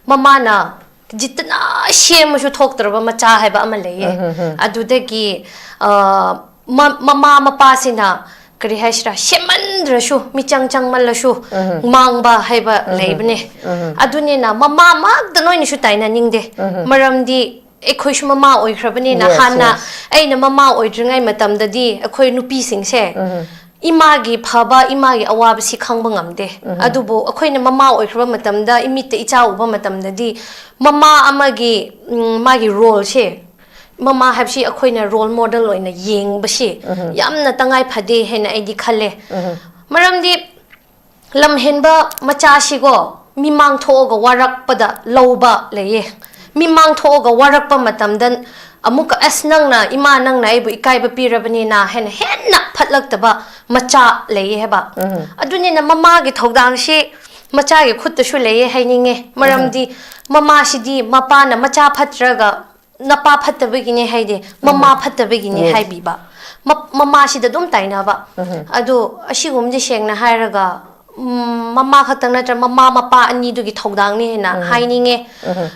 ꯃꯃꯥꯅ ꯖꯤꯠꯇꯅ ꯁꯦꯝꯃꯁꯨ ꯊꯣꯛꯇ꯭ꯔꯕ ꯃꯆꯥ ꯍꯥꯏꯕ ꯑꯃ ꯂꯩꯌꯦ꯫ ꯑꯗꯨꯗꯒꯤ, ꯑ, ꯃ- ꯃꯃꯥ ꯃꯄꯥꯁꯤꯅ, ꯀꯔꯤ ꯍꯥꯏꯁꯤꯔꯥ, ꯁꯦꯝꯃꯟꯗ꯭ꯔꯁꯨ, ꯃꯤꯆꯪ ꯆꯪꯃꯜꯂꯁꯨ ꯃꯥꯡꯕ ꯍꯥꯏꯕ ꯂꯩꯕꯅꯦ꯫ ꯑꯗꯨꯅꯤꯅ ꯃꯃꯥꯃꯛꯇ ꯅꯣꯏꯅꯁꯨ ꯇꯥꯏꯅꯅꯤꯡꯗꯦ꯫ ꯃꯔꯝꯗꯤ ꯑꯩꯈꯣꯏꯁꯨ ꯃꯃꯥ ꯑꯣꯏꯈ꯭ꯔꯕꯅꯤꯅ, Yes, ꯍꯥꯟꯅ yes. ꯑꯩꯅ ꯃꯃꯥ ꯑꯣꯏꯗ꯭ꯔꯤꯉꯩ ꯃꯇꯝꯗꯗꯤ ꯑꯩꯈꯣꯏ ꯅꯨꯄꯤꯁꯤꯡꯁꯦ ꯏꯃꯥꯒꯤ ꯐꯕ, ꯏꯃꯥꯒꯤ ꯑꯋꯥꯕꯁꯤ ꯈꯪꯕ ꯉꯝꯗꯦ꯫ ꯑꯗꯨꯕꯨ ꯑꯩꯈꯣꯏꯅ ꯃꯃꯥ ꯑꯣꯏꯈ꯭ꯔꯕ ꯃꯇꯝꯗ, ꯏꯃꯤꯠꯇ ꯏꯆꯥ ꯎꯕ ꯃꯇꯝꯗꯗꯤ, ꯃꯃꯥ ꯑꯃꯒꯤ, ꯎꯝ, ꯃꯥꯒꯤ roleꯁꯦ, ꯃꯃꯥ ꯍꯥꯏꯕꯁꯤ ꯑꯩꯈꯣꯏꯅ role model ꯑꯣꯏꯅ ꯌꯦꯡꯕꯁꯤ ꯌꯥꯝꯅ ꯇꯉꯥꯏ ꯐꯗꯦ ꯍꯥꯏꯅ ꯑꯩꯗꯤ ꯈꯜꯂꯦ꯫ ꯃꯔꯝꯗꯤ ꯂꯝꯍꯦꯟꯕ ꯃꯆꯥꯁꯤꯀꯣ, ꯃꯤꯃꯥꯡ ꯊꯣꯛꯑꯒ ꯋꯥꯔꯛꯄꯗ ꯂꯧꯕ ꯂꯩꯌꯦ꯫ ꯃꯤꯃꯥꯡ ꯊꯣꯛꯑꯒ ꯋꯥꯔꯛꯄ ꯃꯇꯝꯗ ꯑꯃꯨꯛꯀ, "ꯑꯁ, ꯅꯪꯅ, ꯏꯃꯥ, ꯅꯪꯅ ꯑꯩꯕꯨ ꯏꯀꯥꯏꯕ ꯄꯤꯔꯕꯅꯤꯅ" ꯍꯥꯏꯅ ꯍꯦꯟꯅ ꯐꯠꯂꯛꯇꯕ ꯃꯆꯥ ꯂꯩꯌꯦ ꯍꯥꯏꯕ꯫ ꯑꯗꯨꯅꯤꯅ ꯃꯃꯥꯒꯤ ꯊꯧꯗꯥꯡꯁꯤ ꯃꯆꯥꯒꯤ ꯈꯨꯠꯇꯁꯨ ꯂꯩꯌꯦ ꯍꯥꯏꯅꯤꯡꯉꯦ꯫ ꯃꯔꯝꯗꯤ ꯃꯃꯥꯁꯤꯗꯤ ꯃꯄꯥꯅ ꯃꯆꯥ ꯐꯠꯇ꯭ꯔꯒ ꯅꯄꯥ ꯐꯠꯇꯕꯒꯤꯅꯦ ꯍꯥꯏꯗꯦ, ꯃꯃꯥ ꯐꯠꯇꯕꯒꯤꯅꯦ Yes. ꯍꯥꯏꯕꯤꯕ꯫ ꯃ- ꯃꯃꯥꯁꯤꯗ ꯑꯗꯨꯝ ꯇꯥꯏꯅꯕ꯫ ꯑꯗꯣ ꯑꯁꯤꯒꯨꯝꯕꯗꯤ ꯁꯦꯡꯅ ꯍꯥꯏꯔꯒ ꯎꯝ, ꯃꯃꯥ ꯈꯛꯇꯪ ꯅꯠꯇ꯭ꯔ ꯃꯃꯥ ꯃꯄꯥ ꯑꯅꯤꯗꯨꯒꯤ ꯊꯧꯗꯥꯡꯅꯤ ꯍꯥꯏꯅ ꯍꯥꯏꯅꯤꯡꯉꯦ꯫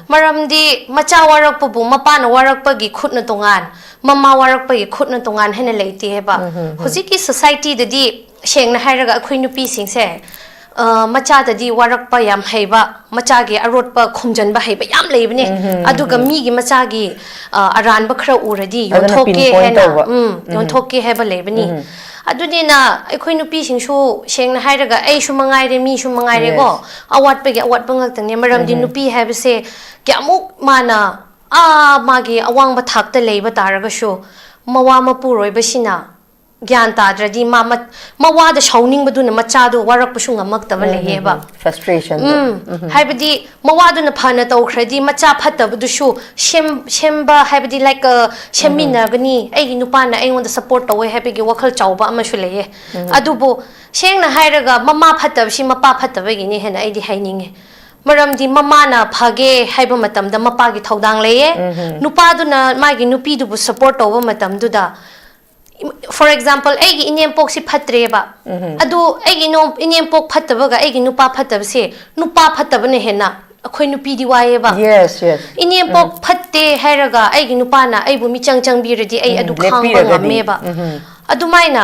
ꯃꯔꯝꯗꯤ ꯃꯆꯥ ꯋꯥꯔꯛꯄꯕꯨ ꯃꯄꯥꯅ ꯋꯥꯔꯛꯄꯒꯤ ꯈꯨꯠꯅ ꯇꯣꯉꯥꯟ, ꯃꯃꯥ ꯋꯥꯔꯛꯄꯒꯤ ꯈꯨꯠꯅ ꯇꯣꯉꯥꯟ ꯍꯥꯏꯅ ꯂꯩꯇꯦ ꯍꯥꯏꯕ꯫ ꯍꯧꯖꯤꯛꯀꯤ ꯁꯣꯁꯥꯏꯇꯤꯗꯗꯤ ꯁꯦꯡꯅ ꯍꯥꯏꯔꯒ ꯑꯩꯈꯣꯏ ꯅꯨꯄꯤꯁꯤꯡꯁꯦ, ꯑ, ꯃꯆꯥꯗꯗꯤ ꯋꯥꯔꯛꯄ ꯌꯥꯝ ꯍꯩꯕ, ꯃꯆꯥꯒꯤ ꯑꯔꯣꯠꯄ ꯈꯨꯝꯖꯟꯕ ꯍꯩꯕ ꯌꯥꯝ ꯂꯩꯕꯅꯦ꯫ ꯑꯗꯨꯒ ꯃꯤꯒꯤ ꯃꯆꯥꯒꯤ, ꯑ, ꯑꯔꯥꯟꯕ ꯈꯔ ꯎꯔꯗꯤ ꯑꯗꯨꯅ ꯌꯣꯟꯊꯣꯛꯀꯦ pinpoint ꯍꯥꯏꯅ, ꯇꯧꯕ꯫ ꯎꯝ, ꯌꯣꯟꯊꯣꯛꯀꯦ ꯍꯥꯏꯕ ꯂꯩꯕꯅꯤ꯫ ꯑꯗꯨꯅꯤꯅ ꯑꯩꯈꯣꯏ ꯅꯨꯄꯤꯁꯤꯡꯁꯨ ꯁꯦꯡꯅ ꯍꯥꯏꯔꯒ ꯑꯩꯁꯨ ꯃꯉꯥꯏꯔꯦ, ꯃꯤꯁꯨ ꯃꯉꯥꯏꯔꯦꯀꯣ, Yes. ꯑꯋꯥꯠꯄꯒꯤ ꯑꯋꯥꯠꯄ ꯉꯥꯛꯇꯅꯦ꯫ ꯃꯔꯝꯗꯤ ꯅꯨꯄꯤ ꯍꯥꯏꯕꯁꯦ ꯀꯌꯥꯃꯨꯛ ꯃꯥꯅ, ꯑꯥ, ꯃꯥꯒꯤ ꯑꯋꯥꯡꯕ ꯊꯥꯛꯇ ꯂꯩꯕ ꯇꯥꯔꯒꯁꯨ ꯃꯋꯥ ꯃꯄꯨꯔꯣꯏꯕꯁꯤꯅ ꯒ꯭ꯌꯥꯟ ꯇꯥꯗ꯭ꯔꯗꯤ ꯃꯥ ꯃ-, ꯃꯋꯥꯗ ꯁꯥꯎꯅꯤꯡꯕꯗꯨꯅ ꯃꯆꯥꯗꯣ ꯋꯥꯔꯛꯄꯁꯨ ꯉꯝꯃꯛꯇꯕ ꯂꯩꯌꯦꯕ꯫ Frustration ꯗꯣ꯫ ꯎꯝ, ꯍꯥꯏꯕꯗꯤ ꯃꯋꯥꯗꯨꯅ ꯐꯅ ꯇꯧꯈ꯭ꯔꯗꯤ ꯃꯆꯥ ꯐꯠꯇꯕꯗꯨꯁꯨ ꯁꯦꯝ-, ꯁꯦꯝꯕ ꯍꯥꯏꯕꯗꯤ, like, ꯑ, ꯁꯦꯝꯃꯤꯟꯅꯒꯅꯤ, ꯑꯩꯒꯤ ꯅꯨꯄꯥꯅ ꯑꯩꯉꯣꯟꯗ support ꯇꯧꯋꯦ ꯍꯥꯏꯕꯒꯤ ꯋꯥꯈꯜ ꯆꯥꯎꯕ ꯑꯃꯁꯨ ꯂꯩꯌꯦ꯫ ꯑꯗꯨꯕꯨ ꯁꯦꯡꯅ ꯍꯥꯏꯔꯒ ꯃꯃꯥ ꯐꯠꯇꯕꯁꯤ ꯃꯄꯥ ꯐꯠꯇꯕꯒꯤꯅꯤ ꯍꯥꯏꯅ ꯑꯩꯗꯤ ꯍꯥꯏꯅꯤꯡꯉꯦ꯫ ꯃꯔꯝꯗꯤ ꯃꯃꯥꯅ ꯐꯒꯦ ꯍꯥꯏꯕ ꯃꯇꯝꯗ ꯃꯄꯥꯒꯤ ꯊꯧꯗꯥꯡ ꯂꯩꯌꯦ꯫ ꯅꯨꯄꯥꯗꯨꯅ ꯃꯥꯒꯤ ꯅꯨꯄꯤꯗꯨꯕꯨ support ꯇꯧꯕ ꯃꯇꯝꯗꯨꯗ, for example, ꯑꯩꯒꯤ ꯏꯅꯦꯝꯄꯣꯛꯁꯤ ꯐꯠꯇ꯭ꯔꯦꯕ꯫ ꯑꯗꯨ ꯑꯩꯒꯤ ꯏꯅꯣ-, ꯏꯅꯦꯝꯄꯣꯛ ꯐꯠꯇꯕꯒ ꯑꯩꯒꯤ ꯅꯨꯄꯥ ꯐꯠꯇꯕꯁꯦ, ꯅꯨꯄꯥ ꯐꯠꯇꯕꯅ ꯍꯦꯟꯅ ꯑꯩꯈꯣꯏ ꯅꯨꯄꯤꯗꯤ ꯋꯥꯏꯑꯦꯕ꯫ Yes, yes. ꯏꯅꯦꯝꯄꯣꯛ ꯐꯠꯇꯦ ꯍꯥꯏꯔꯒ ꯑꯩꯒꯤ ꯅꯨꯄꯥꯅ ꯑꯩꯕꯨ ꯃꯤꯆꯪ ꯆꯪꯕꯤꯔꯗꯤ ꯑꯩ ꯑꯗꯨ ꯈꯥꯡꯕ ꯂꯦꯞꯄꯤꯔꯒꯗꯤ꯫ ꯉꯝꯃꯦꯕ꯫ ꯑꯗꯨꯃꯥꯏꯅ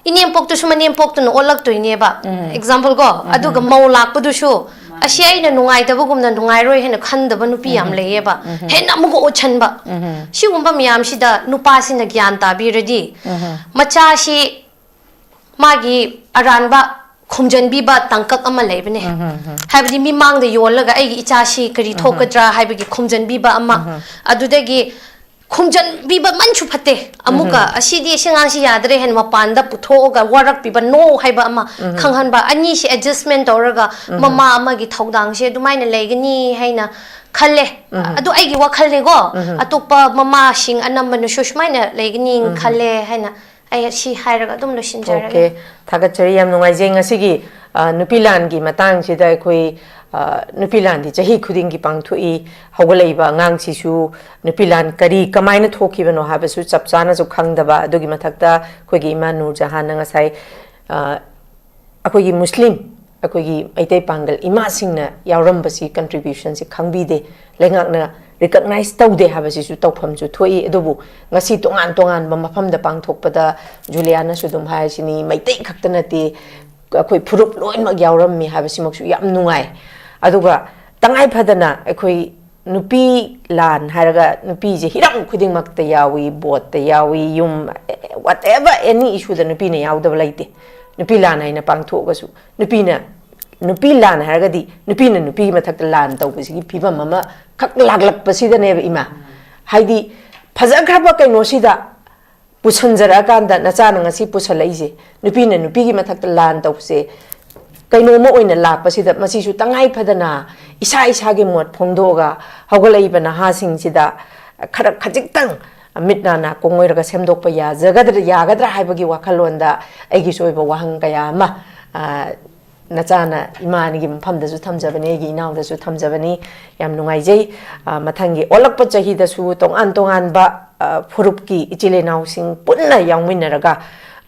ꯏꯅꯦꯝꯄꯣꯛꯇꯨꯁꯨ ꯃꯅꯦꯝꯄꯣꯛꯇꯨꯅ ꯑꯣꯜꯂꯛꯇꯣꯏꯅꯦꯕ꯫ Example ꯀꯣ, ꯑꯗꯨꯒ ꯃꯧ ꯂꯥꯛꯄꯗꯨꯁꯨ ꯑꯁꯤ ꯑꯩꯅ ꯅꯨꯡꯉꯥꯏꯇꯕꯒꯨꯝꯅ ꯅꯨꯡꯉꯥꯏꯔꯣꯏ ꯍꯥꯏꯅ ꯈꯟꯗꯕ ꯅꯨꯄꯤ ꯌꯥꯝ ꯂꯩꯌꯦꯕ꯫ ꯍꯦꯟꯅ ꯑꯃꯨꯛꯀ ꯑꯣꯠꯁꯟꯕ꯫ ꯁꯤꯒꯨꯝꯕ ꯃꯌꯥꯝꯁꯤꯗ ꯅꯨꯄꯥꯁꯤꯅ ꯒ꯭ꯌꯥꯟ ꯇꯥꯕꯤꯔꯗꯤ ꯃꯆꯥꯁꯤ ꯃꯥꯒꯤ ꯑꯔꯥꯟꯕ ꯈꯨꯝꯖꯟꯕꯤꯕ ꯇꯥꯡꯀꯛ ꯑꯃ ꯂꯩꯕꯅꯦ꯫ ꯍꯥꯏꯕꯗꯤ ꯃꯤꯃꯥꯡꯗ ꯌꯣꯜꯂꯒ ꯑꯩꯒꯤ ꯏꯆꯥꯁꯤ ꯀꯔꯤ ꯊꯣꯛꯀꯗ꯭ꯔꯥ ꯍꯥꯏꯕꯒꯤ ꯈꯨꯝꯖꯟꯕꯤꯕ ꯑꯃ꯫ ꯑꯗꯨꯗꯒꯤ ꯈꯨꯝꯖꯟꯕꯤꯕ ꯃꯟꯁꯨ ꯐꯠꯇꯦ꯫ ꯑꯃꯨꯛꯀ ꯑꯁꯤꯗꯤ ꯑꯁꯤ ꯑꯉꯥꯡꯁꯤ ꯌꯥꯗ꯭ꯔꯦ ꯍꯥꯏꯅ ꯃꯄꯥꯟꯗ ꯄꯨꯊꯣꯛꯑꯒ ꯋꯥꯔꯛꯄꯤꯕ, no ꯍꯥꯏꯕ ꯑꯃ ꯈꯪꯍꯟꯕ, ꯑꯅꯤꯁꯤ adjustment ꯇꯧꯔꯒ ꯃꯃꯥ ꯑꯃꯒꯤ ꯊꯧꯗꯥꯡꯁꯦ ꯑꯗꯨꯃꯥꯏꯅ ꯂꯩꯒꯅꯤ ꯍꯥꯏꯅ ꯈꯜꯂꯦ꯫ ꯑꯗꯨ ꯑꯩꯒꯤ ꯋꯥꯈꯜꯅꯦꯀꯣ꯫ ꯑꯇꯣꯞꯄ ꯃꯃꯥꯁꯤꯡ ꯑꯅꯝꯕꯅꯁꯨ ꯁꯨꯃꯥꯏꯅ ꯂꯩꯒꯅꯤ ꯈꯜꯂꯦ ꯍꯥꯏꯅ ꯑꯩ ꯁꯤ ꯍꯥꯏꯔꯒ ꯑꯗꯨꯝ ꯂꯣꯏꯁꯤꯟꯖꯔꯒꯦ꯫ Okay, ꯊꯥꯒꯠꯆꯔꯤ꯫ ꯌꯥꯝ ꯅꯨꯡꯉꯥꯏꯖꯩ꯫ ꯉꯁꯤꯒꯤ, ꯑ, ꯅꯨꯄꯤ ꯂꯥꯟꯒꯤ ꯃꯇꯥꯡꯁꯤꯗ ꯑꯩꯈꯣꯏ, ꯑ, ꯅꯨꯄꯤ ꯂꯥꯟꯗꯤ ꯆꯍꯤ ꯈꯨꯗꯤꯡꯒꯤ ꯄꯥꯡꯊꯣꯛꯏ꯫ ꯍꯧꯒꯠꯂꯛꯏꯕ ꯑꯉꯥꯡꯁꯤꯁꯨ ꯅꯨꯄꯤ ꯂꯥꯟ ꯀꯔꯤ, ꯀꯃꯥꯏꯅ ꯊꯣꯛꯈꯤꯕꯅꯣ ꯍꯥꯏꯕꯁꯨ ꯆꯞ ꯆꯥꯅꯁꯨ ꯈꯪꯗꯕ꯫ ꯑꯗꯨꯒꯤ ꯃꯊꯛꯇ ꯑꯩꯈꯣꯏꯒꯤ ꯏꯃꯥ ꯅꯨꯔꯖꯍꯥꯟꯅ ꯉꯁꯥꯏ, ꯑ, ꯑꯩꯈꯣꯏꯒꯤ ꯃꯨꯁꯂꯤꯝ, ꯑꯩꯈꯣꯏꯒꯤ ꯃꯩꯇꯩ ꯄꯥꯡꯒꯜ ꯏꯃꯥꯁꯤꯡꯅ ꯌꯥꯎꯔꯝꯕꯁꯤ, contributionꯁꯤ ꯈꯪꯕꯤꯗꯦ, ꯂꯩꯉꯥꯛꯅ recognize ꯇꯧꯗꯦ ꯍꯥꯏꯕꯁꯤꯁꯨ ꯇꯧꯐꯝꯁꯨ ꯊꯣꯛꯏ꯫ ꯑꯗꯨꯕꯨ ꯉꯁꯤ ꯇꯣꯉꯥꯟ ꯇꯣꯉꯥꯟꯕ ꯃꯐꯝꯗ ꯄꯥꯡꯊꯣꯛꯄꯗ, ꯖꯨꯂꯤꯌꯥꯅꯁꯨ ꯑꯗꯨꯝ ꯍꯥꯏꯔꯤꯁꯤꯅꯤ, ꯃꯩꯇꯩ ꯈꯛꯇ ꯅꯠꯇꯦ, ꯑꯩꯈꯣꯏ ꯐꯨꯔꯨꯞ ꯂꯣꯏꯅꯃꯛ ꯌꯥꯎꯔꯝꯃꯤ ꯍꯥꯏꯕꯁꯤꯃꯛꯁꯨ ꯌꯥꯝ ꯅꯨꯡꯉꯥꯏ꯫ ꯑꯗꯨꯒ ꯇꯉꯥꯏ ꯐꯗꯅ ꯑꯩꯈꯣꯏ ꯅꯨꯄꯤ ꯂꯥꯟ ꯍꯥꯏꯔꯒ ꯅꯨꯄꯤꯁꯦ ꯍꯤꯔꯝ ꯈꯨꯗꯤꯡꯃꯛꯇ ꯌꯥꯎꯏ, ꯕꯣꯠꯇ ꯌꯥꯎꯏ, ꯌꯨꯝ, whatever, any issueꯗ ꯅꯨꯄꯤꯅ ꯌꯥꯎꯗꯕ ꯂꯩꯇꯦ꯫ ꯅꯨꯄꯤ ꯂꯥꯟ ꯍꯥꯏꯅ ꯄꯥꯡꯊꯣꯛꯑꯒꯁꯨ, ꯅꯨꯄꯤꯅ, ꯅꯨꯄꯤ ꯂꯥꯟ ꯍꯥꯏꯔꯒꯗꯤ ꯅꯨꯄꯤꯅ ꯅꯨꯄꯤꯒꯤ ꯃꯊꯛꯇ ꯂꯥꯟ ꯇꯧꯕꯁꯤꯒꯤ ꯐꯤꯕꯝ ꯑꯃꯈꯛ ꯂꯥꯛꯂꯛꯄꯁꯤꯗꯅꯦꯕ, ꯏꯃꯥ꯫ ꯍꯥꯏꯗꯤ, ꯐꯖꯈ꯭ꯔꯕ ꯀꯩꯅꯣꯁꯤꯗ ꯄꯨꯁꯟꯖꯔꯛꯑꯀꯥꯟꯗ, ꯅꯆꯥꯅ ꯉꯁꯤ ꯄꯨꯁꯜꯂꯛꯏꯁꯦ, ꯅꯨꯄꯤꯅ ꯅꯨꯄꯤꯒꯤ ꯃꯊꯛꯇ ꯂꯥꯟ ꯇꯧꯕꯁꯦ, ꯀꯩꯅꯣꯝꯃ ꯑꯣꯏꯅ ꯂꯥꯛꯄꯁꯤꯗ, ꯃꯁꯤꯁꯨ ꯇꯉꯥꯏ ꯐꯗꯅ ꯏꯁꯥ ꯏꯁꯥꯒꯤ ꯃꯣꯠ ꯐꯣꯡꯗꯣꯛꯑꯒ ꯍꯧꯒꯠꯂꯛꯏꯕ ꯅꯍꯥꯁꯤꯡꯁꯤꯗ ꯈꯔ ꯈꯖꯤꯛꯇꯪ ꯃꯤꯠ ꯅꯥ ꯅꯥꯀꯣꯡ ꯑꯣꯏꯔꯒ ꯁꯦꯝꯗꯣꯛꯄ ꯌꯥꯖꯒꯗ꯭ꯔꯥ, ꯌꯥꯒꯗ꯭ꯔꯥ ꯍꯥꯏꯕꯒꯤ ꯋꯥꯈꯜꯂꯣꯟꯗ ꯑꯩꯒꯤꯁꯨ ꯑꯣꯏꯕ ꯋꯥꯍꯪ ꯀꯌꯥ ꯑꯃ, ꯑ, ꯅꯆꯥꯅ ꯏꯃꯥꯒꯤ ꯃꯐꯝꯗꯁꯨ ꯊꯝꯖꯕꯅꯤ, ꯑꯩꯒꯤ ꯏꯅꯥꯎꯗꯁꯨ ꯊꯝꯖꯕꯅꯤ꯫ ꯌꯥꯝ ꯅꯨꯡꯉꯥꯏꯖꯩ꯫ ꯑ, ꯃꯊꯪꯒꯤ ꯑꯣꯜꯂꯛꯄ ꯆꯍꯤꯗꯁꯨ ꯇꯣꯉꯥꯟ ꯇꯣꯉꯥꯟꯕ, ꯑ, ꯐꯨꯔꯨꯞꯀꯤ ꯏꯆꯤꯜ ꯏꯅꯥꯎꯁꯤꯡ ꯄꯨꯟꯅ ꯌꯥꯎꯃꯤꯟꯅꯔꯒ,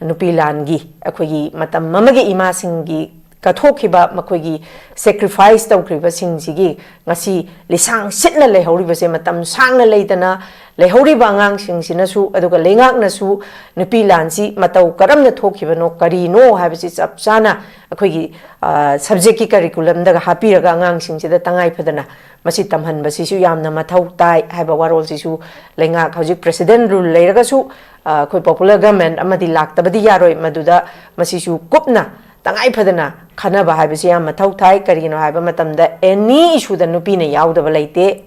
ꯅꯨꯄꯤ ꯂꯥꯟꯒꯤ, ꯑꯩꯈꯣꯏꯒꯤ ꯃꯇꯝ ꯑꯃꯒꯤ ꯏꯃꯥꯁꯤꯡꯒꯤ ꯀꯠꯊꯣꯛꯈꯤꯕ, ꯃꯈꯣꯏꯒꯤ sacrifice ꯇꯧꯈ꯭ꯔꯤꯕꯁꯤꯡꯁꯤꯒꯤ ꯉꯁꯤ ꯂꯤꯁꯥꯡ ꯁꯤꯠꯅ ꯂꯩꯍꯧꯔꯤꯕꯁꯦ, ꯃꯇꯝ ꯁꯥꯡꯅ ꯂꯩꯇꯅ ꯂꯩꯍꯧꯔꯤꯕ ꯑꯉꯥꯡꯁꯤꯡꯁꯤꯅꯁꯨ, ꯑꯗꯨꯒ ꯂꯩꯉꯥꯛꯅꯁꯨ ꯅꯨꯄꯤ ꯂꯥꯟꯁꯤ ꯃꯇꯧ ꯀꯔꯝꯅ ꯊꯣꯛꯈꯤꯕꯅꯣ, ꯀꯔꯤꯅꯣ ꯍꯥꯏꯕꯁꯤ ꯆꯞ ꯆꯥꯅ ꯑꯩꯈꯣꯏꯒꯤ, ꯑ, subjectꯀꯤ curriculumꯗꯒ ꯍꯥꯞꯄꯤꯔꯒ ꯑꯉꯥꯡꯁꯤꯡꯁꯤꯗ ꯇꯉꯥꯏ ꯐꯗꯅ ꯃꯁꯤ ꯇꯝꯍꯟꯕꯁꯤꯁꯨ ꯌꯥꯝꯅ ꯃꯊꯧ ꯇꯥꯏ ꯍꯥꯏꯕ ꯋꯥꯔꯣꯜꯁꯤꯁꯨ, ꯂꯩꯉꯥꯛ ꯍꯧꯖꯤꯛ president rule ꯂꯩꯔꯒꯁꯨ, ꯑ, ꯑꯩꯈꯣꯏ popular government ꯑꯃꯗꯤ ꯂꯥꯛꯇꯕꯗꯤ ꯌꯥꯔꯣꯏ, ꯃꯗꯨꯗ ꯃꯁꯤꯁꯨ ꯀꯨꯞꯅ ꯇꯉꯥꯏ ꯐꯗꯅ ꯈꯟꯅꯕ ꯍꯥꯏꯕꯁꯤ ꯌꯥꯝ ꯃꯊꯧ ꯊꯥꯏ꯫ ꯀꯔꯤꯒꯤꯅꯣ ꯍꯥꯏꯕ ꯃꯇꯝꯗ, any issueꯗ ꯅꯨꯄꯤꯅ ꯌꯥꯎꯗꯕ ꯂꯩꯇꯦ꯫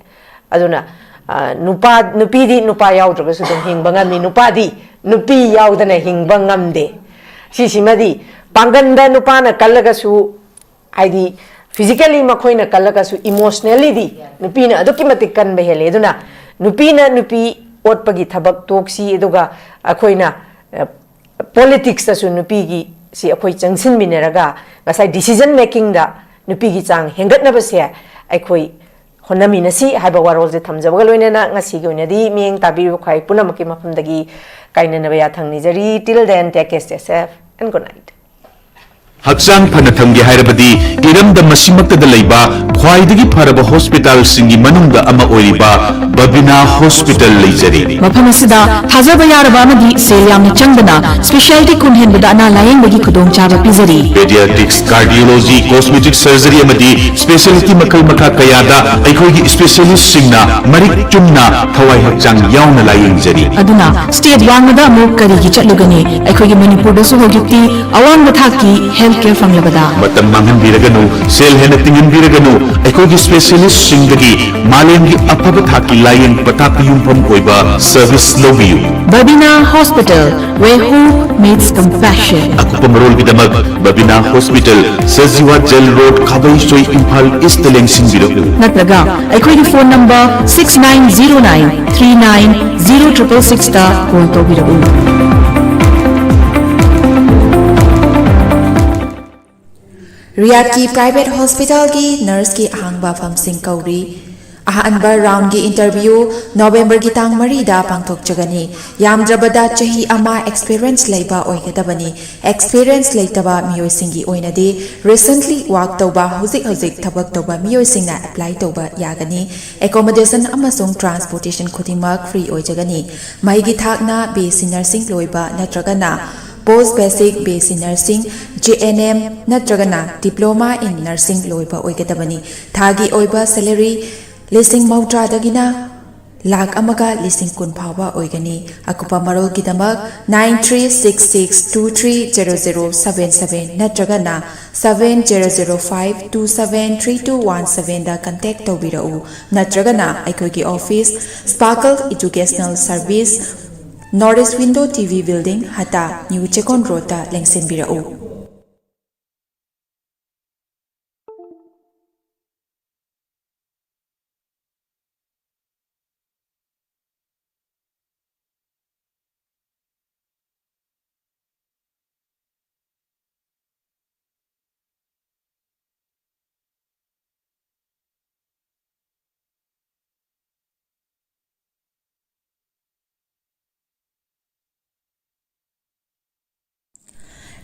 ꯑꯗꯨꯅ, ꯑ, ꯅꯨꯄꯥ, ꯅꯨꯄꯤꯗꯤ ꯅꯨꯄꯥ ꯌꯥꯎꯗ꯭ꯔꯒꯁꯨ ꯑꯗꯨꯝ ꯍꯤꯡꯕ ꯉꯝꯃꯤ, ꯅꯨꯄꯥꯗꯤ ꯅꯨꯄꯤ ꯌꯥꯎꯗꯅ ꯍꯤꯡꯕ ꯉꯝꯗꯦ꯫ ꯁꯤꯁꯤꯃꯗꯤ, ꯄꯥꯡꯒꯟꯗ ꯅꯨꯄꯥꯅ ꯀꯜꯂꯒꯁꯨ, ꯍꯥꯏꯗꯤ, physically ꯃꯈꯣꯏꯅ ꯀꯜꯂꯒꯁꯨ, emotionallyꯗꯤ ꯅꯨꯄꯤꯅ ꯑꯗꯨꯛꯀꯤ ꯃꯇꯤꯛ ꯀꯟꯕ ꯍꯦꯜꯂꯤ꯫ ꯑꯗꯨꯅ ꯅꯨꯄꯤꯅ ꯅꯨꯄꯤ ꯑꯣꯠꯄꯒꯤ ꯊꯕꯛ ꯇꯣꯛꯁꯤ, ꯑꯗꯨꯒ ꯑꯩꯈꯣꯏꯅ, ꯑ, politicsꯇꯁꯨ ꯅꯨꯄꯤꯒꯤ ꯁꯤ ꯑꯩꯈꯣꯏ ꯆꯪꯁꯤꯟꯃꯤꯟꯅꯔꯒ ꯉꯁꯥꯏ decision makingꯗ ꯅꯨꯄꯤꯒꯤ ꯆꯥꯡ ꯍꯦꯟꯒꯠꯅꯕꯁꯦ ꯑꯩꯈꯣꯏ ꯍꯣꯠꯅꯃꯤꯟꯅꯁꯤ ꯍꯥꯏꯕ ꯋꯥꯔꯣꯜꯁꯦ ꯊꯝꯖꯕꯒ ꯂꯣꯏꯅꯅ, ꯉꯁꯤꯒꯤ ꯑꯣꯏꯅꯗꯤ ꯃꯤꯠꯌꯦꯡ ꯇꯥꯕꯤꯔꯤꯕ ꯈ꯭ꯋꯥꯏ ꯄꯨꯝꯅꯃꯛꯀꯤ ꯃꯐꯝꯗꯒꯤ ꯀꯥꯏꯅꯅꯕ ꯌꯥꯊꯪ ꯅꯤꯖꯔꯤ꯫ Till then, take care, stay safe and good night. ꯍꯛꯆꯥꯡ ꯐꯅ ꯊꯝꯒꯦ ꯍꯥꯏꯔꯕꯗꯤ ꯏꯔꯝꯗꯝ ꯑꯁꯤꯃꯛꯇꯗ ꯂꯩꯕ ꯈ꯭ꯋꯥꯏꯗꯒꯤ ꯐꯔꯕ ꯍꯣꯁꯄꯤꯇꯥꯜꯁꯤꯡꯒꯤ ꯃꯅꯨꯡꯗ ꯑꯃ ꯑꯣꯏꯔꯤꯕ ꯕꯕꯤꯅꯥ ꯍꯣꯁꯄꯤꯇꯥꯜ ꯂꯩꯖꯔꯤ꯫ ꯃꯐꯝ ꯑꯁꯤꯗ ꯊꯥꯖꯕ ꯌꯥꯔꯕ ꯑꯃꯗꯤ ꯁꯦꯜ ꯌꯥꯝꯅ ꯆꯪꯗꯅ ꯁ꯭ꯄꯦꯁꯤꯌꯥꯂꯤꯇꯤ ꯀꯨꯟ ꯍꯦꯟꯕꯗ ꯑꯅꯥ ꯂꯥꯌꯦꯡꯕꯒꯤ ꯈꯨꯗꯣꯡꯆꯥꯕ ꯄꯤꯖꯔꯤ꯫ ꯄꯦꯗꯤꯌꯥꯇ꯭ꯔꯤꯛꯁ, ꯀꯥꯔꯗꯤꯑꯣꯂꯣꯖꯤ, ꯀꯣꯁꯃꯦꯇꯤꯛ ꯁꯔꯖꯔꯤ ꯑꯃꯗꯤ ꯁ꯭ꯄꯦꯁꯤꯌꯦꯂꯤꯇꯤ ꯃꯈꯜ ꯃꯈꯥ ꯀꯌꯥꯗ ꯑꯩꯈꯣꯏꯒꯤ ꯁ꯭ꯄꯦꯁꯤꯌꯦꯂꯤꯁꯁꯤꯡꯅ ꯃꯔꯤꯛ ꯆꯨꯝꯅ ꯊꯋꯥꯏ ꯍꯛꯆꯥꯡ ꯌꯥꯎꯅ ꯂꯥꯌꯦꯡꯖꯔꯤ꯫ ꯑꯗꯨꯅ ꯁ꯭ꯇꯦꯠ ꯋꯥꯡꯃꯗ ꯑꯃꯨꯛ ꯀꯔꯤꯒꯤ ꯆꯠꯂꯨꯒꯅꯤ? ꯑꯩꯈꯣꯏꯒꯤ ꯃꯅꯤꯄꯨꯔꯗꯁꯨ ꯍꯧꯖꯤꯛꯇꯤ ꯑꯋꯥꯡꯕ ꯊꯥꯛꯀꯤ ꯍꯦꯜꯊ ꯀꯦꯌꯔ ꯐꯪꯂꯕꯗ꯫ ꯃꯇꯝ ꯃꯥꯡꯍꯟꯕꯤꯔꯒꯅꯨ, ꯁꯦꯜ ꯍꯦꯟꯅ ꯇꯤꯡꯍꯟꯕꯤꯔꯒꯅꯨ, ꯑꯩꯈꯣꯏꯒꯤ ꯁ꯭ꯄꯦꯁꯤꯌꯦꯂꯤꯁꯁꯤꯡꯗꯒꯤ ꯃꯥꯂꯦꯝꯒꯤ ꯑꯐꯕ ꯊꯥꯛꯀꯤ ꯂꯥꯌꯦꯡ ꯄꯊꯥꯞꯀꯤ ꯌꯨꯝꯐꯝ ꯑꯣꯏꯕ ꯁꯔꯚꯤꯁ ꯂꯧꯕꯤꯌꯨ꯫ Babina hospital, where hope meets compassion. ꯑꯀꯨꯞꯄ ꯃꯔꯣꯜꯒꯤꯗꯃꯛ Babina hospital, Sajiwa jail road, Khabeisoi, Imphal east ꯂꯦꯡꯁꯤꯟꯕꯤꯔꯛꯎ꯫ ꯅꯠꯇ꯭ꯔꯒ ꯑꯩꯈꯣꯏꯒꯤ phone number six nine zero nine three nine zero triple six ꯇ ꯀꯣꯜ ꯇꯧꯕꯤꯔꯛꯎ꯫ ꯔꯤꯌꯥꯗꯀꯤ ꯄ꯭ꯔꯥꯏꯚꯦꯠ ꯍꯣꯁꯄꯤꯇꯥꯜꯒꯤ ꯅꯔꯁꯀꯤ ꯑꯍꯥꯡꯕ ꯐꯝꯁꯤꯡ ꯀꯧꯔꯤ꯫ ꯑꯍꯥꯟꯕ ꯔꯥꯎꯟꯒꯤ ꯏꯟꯇꯔꯚ꯭ꯌꯨ ꯅꯣꯕꯦꯝꯕꯔꯒꯤ ꯇꯥꯡ ꯃꯔꯤꯗ ꯄꯥꯡꯊꯣꯛꯆꯒꯅꯤ꯫ ꯌꯥꯝꯗ꯭ꯔꯕꯗ ꯆꯍꯤ ꯑꯃ ꯑꯦꯛꯁꯄꯤꯔꯤꯌꯦꯟꯁ ꯂꯩꯕ ꯑꯣꯏꯒꯗꯕꯅꯤ꯫ ꯑꯦꯛꯁꯄꯤꯔꯤꯌꯦꯟꯁ ꯂꯩꯇꯕ ꯃꯤꯑꯣꯏꯁꯤꯡꯒꯤ ꯑꯣꯏꯅꯗꯤ ꯔꯤꯁꯦꯟꯠꯂꯤ ꯋꯥꯔꯛ ꯇꯧꯕ, ꯍꯧꯖꯤꯛ ꯍꯧꯖꯤꯛ ꯊꯕꯛ ꯇꯧꯕ ꯃꯤꯑꯣꯏꯁꯤꯡꯅ ꯑꯦꯄ꯭ꯂꯥꯏ ꯇꯧꯕ ꯌꯥꯒꯅꯤ꯫ ꯑꯦꯀꯣꯃꯣꯗꯦꯁꯟ ꯑꯃꯁꯨꯡ ꯇ꯭ꯔꯥꯟꯁꯄꯣꯔꯇꯦꯁꯟ ꯈꯨꯗꯤꯡꯃꯛ ꯐ꯭ꯔꯤ ꯑꯣꯏꯖꯒꯅꯤ꯫ ꯃꯍꯩꯒꯤ ꯊꯥꯛꯅ ꯕꯤ ꯑꯦꯁ ꯁꯤ ꯅꯔꯁꯤꯡ ꯂꯣꯏꯕ ꯅꯠꯇ꯭ꯔꯒꯅ ꯄꯣꯁ basic B S C nursing, J and M ꯅꯠꯇ꯭ꯔꯒꯅ Diploma in Nursing ꯂꯣꯏꯕ ꯑꯣꯏꯒꯗꯕꯅꯤ꯫ ꯊꯥꯒꯤ ꯑꯣꯏꯕ ꯁꯦꯂꯔꯤ ꯂꯤꯁꯤꯡ ꯃꯧꯗ꯭ꯔꯥꯗꯒꯤꯅ ꯂꯥꯈ ꯑꯃꯒ ꯂꯤꯁꯤꯡ ꯀꯨꯟ ꯐꯥꯎꯕ ꯑꯣꯏꯒꯅꯤ꯫ ꯑꯀꯨꯞꯄ ꯃꯔꯣꯜꯒꯤꯗꯃꯛ nine three six six two three zero zero seven seven ꯅꯠꯇ꯭ꯔꯒꯅ seven zero zero five two seven three two one seven ꯗ ꯀꯟꯇꯦꯛ ꯇꯧꯕꯤꯔꯛꯎ, ꯅꯠꯇ꯭ꯔꯒꯅ ꯑꯩꯈꯣꯏꯒꯤ office, Sparkle Educational Service, North East Window T V Building, ꯍꯇꯥ, new Checkon ꯔꯣꯗꯇ ꯂꯦꯡꯁꯤꯟꯕꯤꯔꯛꯎ꯫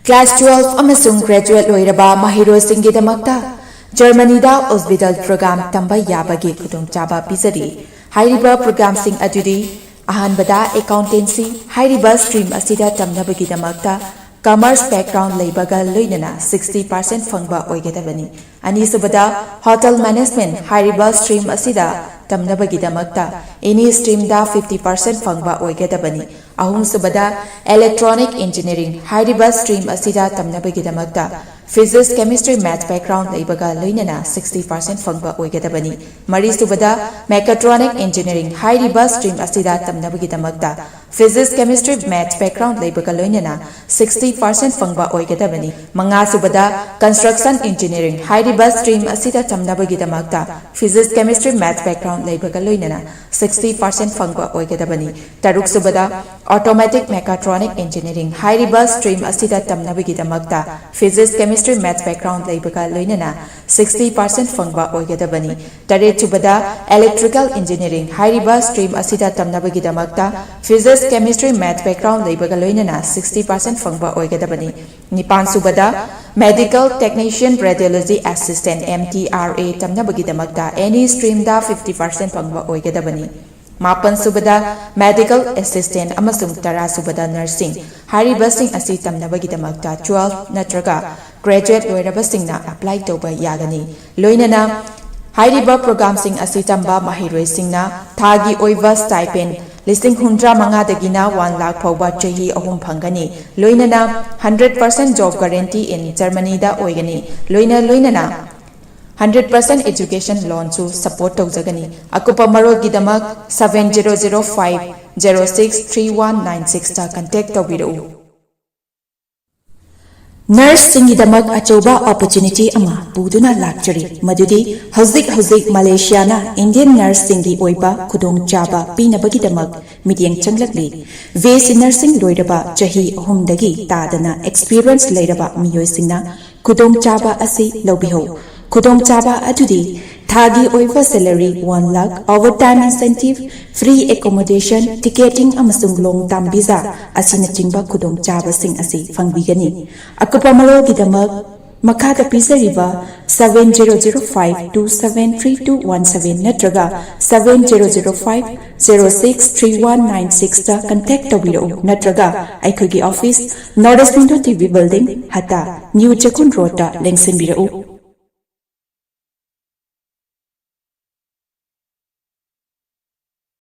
Class twelve ꯑꯃꯁꯨꯡ graduate ꯂꯣꯏꯔꯕ ꯃꯍꯩꯔꯣꯏꯁꯤꯡꯒꯤꯗꯃꯛꯇ ꯖꯔꯃꯅꯤꯗ Ausbildung program ꯇꯝꯕ ꯌꯥꯕꯒꯤ ꯈꯨꯗꯣꯡꯆꯥꯕ ꯄꯤꯖꯔꯤ꯫ ꯍꯥꯏꯔꯤꯕ programꯁꯤꯡ ꯑꯗꯨꯗꯤ: ꯑꯍꯥꯟꯕꯗ, accountancy꯫ ꯍꯥꯏꯔꯤꯕ stream ꯑꯁꯤꯗ ꯇꯝꯅꯕꯒꯤꯗꯃꯛꯇ commerce background ꯂꯩꯕꯒ ꯂꯣꯏꯅꯅ sixty percent ꯐꯪꯕ ꯑꯣꯏꯒꯗꯕꯅꯤ꯫ ꯑꯅꯤꯁꯨꯕꯗ, hotel management꯫ ꯍꯥꯏꯔꯤꯕ stream ꯑꯁꯤꯗ ꯇꯝꯅꯕꯒꯤꯗꯃꯛꯇ any streamꯗ fifty percent ꯐꯪꯕ ꯑꯣꯏꯒꯗꯕꯅꯤ꯫ ꯑꯍꯨꯝꯁꯨꯕꯗ, electronic engineering꯫ ꯍꯥꯏꯔꯤꯕ stream ꯑꯁꯤꯗ ꯇꯝꯅꯕꯒꯤꯗꯃꯛꯇ physics, chemistry, math background ꯂꯩꯕꯒ ꯂꯣꯏꯅꯅ sixty percent ꯐꯪꯕ ꯑꯣꯏꯒꯗꯕꯅꯤ꯫ ꯃꯔꯤꯁꯨꯕꯗ, mechatronic engineering꯫ ꯍꯥꯏꯔꯤꯕ stream ꯑꯁꯤꯗ ꯇꯝꯅꯕꯒꯤꯗꯃꯛꯇ physics, chemistry, math background ꯂꯩꯕꯒ ꯂꯣꯏꯅꯅ sixty percent ꯐꯪꯕ ꯑꯣꯏꯒꯗꯕꯅꯤ꯫ ꯃꯉꯥꯁꯨꯕꯗ, construction engineering꯫ ꯍꯥꯏꯔꯤꯕ stream ꯑꯁꯤꯗ ꯇꯝꯅꯕꯒꯤꯗꯃꯛꯇ physics, chemistry, math background ꯂꯩꯕꯒ ꯂꯣꯏꯅꯅ sixty percent ꯐꯪꯕ ꯑꯣꯏꯒꯗꯕꯅꯤ꯫ ꯇꯔꯨꯛꯁꯨꯕꯗ, automatic mechatronic engineering꯫ ꯍꯥꯏꯔꯤꯕ stream ꯑꯁꯤꯗ ꯇꯝꯅꯕꯒꯤꯗꯃꯛꯇ physics, chemistry, math background ꯂꯩꯕꯒ ꯂꯣꯏꯅꯅ sixty percent ꯐꯪꯕ ꯑꯣꯏꯒꯗꯕꯅꯤ꯫ ꯇꯔꯦꯠꯁꯨꯕꯗ, electrical engineering꯫ ꯍꯥꯏꯔꯤꯕ stream ꯑꯁꯤꯗ ꯇꯝꯅꯕꯒꯤꯗꯃꯛꯇ physics, chemistry, math background ꯂꯩꯕꯒ ꯂꯣꯏꯅꯅ sixty percent ꯐꯪꯕ ꯑꯣꯏꯒꯗꯕꯅꯤ꯫ ꯅꯤꯄꯥꯟꯁꯨꯕꯗ, medical technician radiology assistant, M T R A, ꯇꯝꯅꯕꯒꯤꯗꯃꯛꯇ any streamꯗ fifty percent ꯐꯪꯕ ꯑꯣꯏꯒꯗꯕꯅꯤ꯫ ꯃꯥꯄꯟꯁꯨꯕꯗ, medical assistant ꯑꯃꯁꯨꯡ ꯇꯔꯥꯁꯨꯕꯗ, nursing꯫ ꯍꯥꯏꯔꯤꯕꯁꯤꯡ ꯑꯁꯤ ꯇꯝꯅꯕꯒꯤꯗꯃꯛꯇ twelve ꯅꯠꯇ꯭ꯔꯒ graduate ꯂꯣꯏꯔꯕꯁꯤꯡꯅ apply ꯇꯧꯕ ꯌꯥꯒꯅꯤ꯫ ꯂꯣꯏꯅꯅ ꯍꯥꯏꯔꯤꯕ programꯁꯤꯡ ꯑꯁꯤ ꯇꯝꯕ ꯃꯍꯩꯔꯣꯏꯁꯤꯡꯅ ꯊꯥꯒꯤ ꯑꯣꯏꯕ stipend ꯂꯤꯁꯤꯡ ꯍꯨꯝꯗ꯭ꯔꯥ ꯃꯉꯥꯗꯒꯤꯅ one lakh ꯐꯥꯎꯕ ꯆꯍꯤ ꯑꯍꯨꯝ ꯐꯪꯒꯅꯤ꯫ ꯂꯣꯏꯅꯅ hundred percent job guarantee in Germanyꯗ ꯑꯣꯏꯒꯅꯤ꯫ ꯂꯣꯏꯅ ꯂꯣꯏꯅꯅ hundred percent education loanꯁꯨ support ꯇꯧꯖꯒꯅꯤ꯫ ꯑꯀꯨꯞꯄ ꯃꯔꯣꯜꯒꯤꯗꯃꯛ seven zero zero five zero six three one nine sixꯇ contact ꯇꯧꯕꯤꯔꯛꯎ꯫ Nurseꯁꯤꯡꯒꯤꯗꯃꯛ ꯑꯆꯧꯕ opportunity ꯑꯃ ꯄꯨꯗꯨꯅ ꯂꯥꯛꯆꯔꯤ, ꯃꯗꯨꯗꯤ ꯍꯧꯖꯤꯛ ꯍꯧꯖꯤꯛ ꯃꯂꯦꯁꯤꯌꯥꯅ Indian nurseꯁꯤꯡꯒꯤ ꯑꯣꯏꯕ ꯈꯨꯗꯣꯡꯆꯥꯕ ꯄꯤꯅꯕꯒꯤꯗꯃꯛ ꯃꯤꯠꯌꯦꯡ ꯆꯪꯂꯛꯂꯤ꯫ B S C nursing ꯂꯣꯏꯔꯕ ꯆꯍꯤ ꯑꯍꯨꯝꯗꯒꯤ ꯇꯥꯗꯅ experience ꯂꯩꯔꯕ ꯃꯤꯑꯣꯏꯁꯤꯡꯅ ꯈꯨꯗꯣꯡꯆꯥꯕ ꯑꯁꯤ ꯂꯧꯕꯤꯍꯧ꯫ ꯈꯨꯗꯣꯡꯆꯥꯕ ꯑꯗꯨꯗꯤ ꯊꯥꯒꯤ ꯑꯣꯏꯕ salary one lakh, overtime incentive, free accommodation, ticketing ꯑꯃꯁꯨꯡ long term visa ꯑꯁꯤꯅꯆꯤꯡꯕ ꯈꯨꯗꯣꯡꯆꯥꯕꯁꯤꯡ ꯑꯁꯤ ꯐꯪꯕꯤꯒꯅꯤ꯫ ꯑꯀꯨꯞꯄ ꯃꯔꯣꯜꯒꯤꯗꯃꯛ ꯃꯈꯥꯗ ꯄꯤꯖꯔꯤꯕ seven zero zero five two seven three two one seven ꯅꯠꯇ꯭ꯔꯒ seven zero zero five zero six three one nine sixꯇ contact ꯇꯧꯕꯤꯔꯛꯎ, ꯅꯠꯇ꯭ꯔꯒ ꯑꯩꯈꯣꯏꯒꯤ office North East Window T V Building, ꯍꯇꯥ, New ꯆꯦꯛꯀꯣꯟ Roadꯇ ꯂꯦꯡꯁꯤꯟꯕꯤꯔꯛꯎ꯫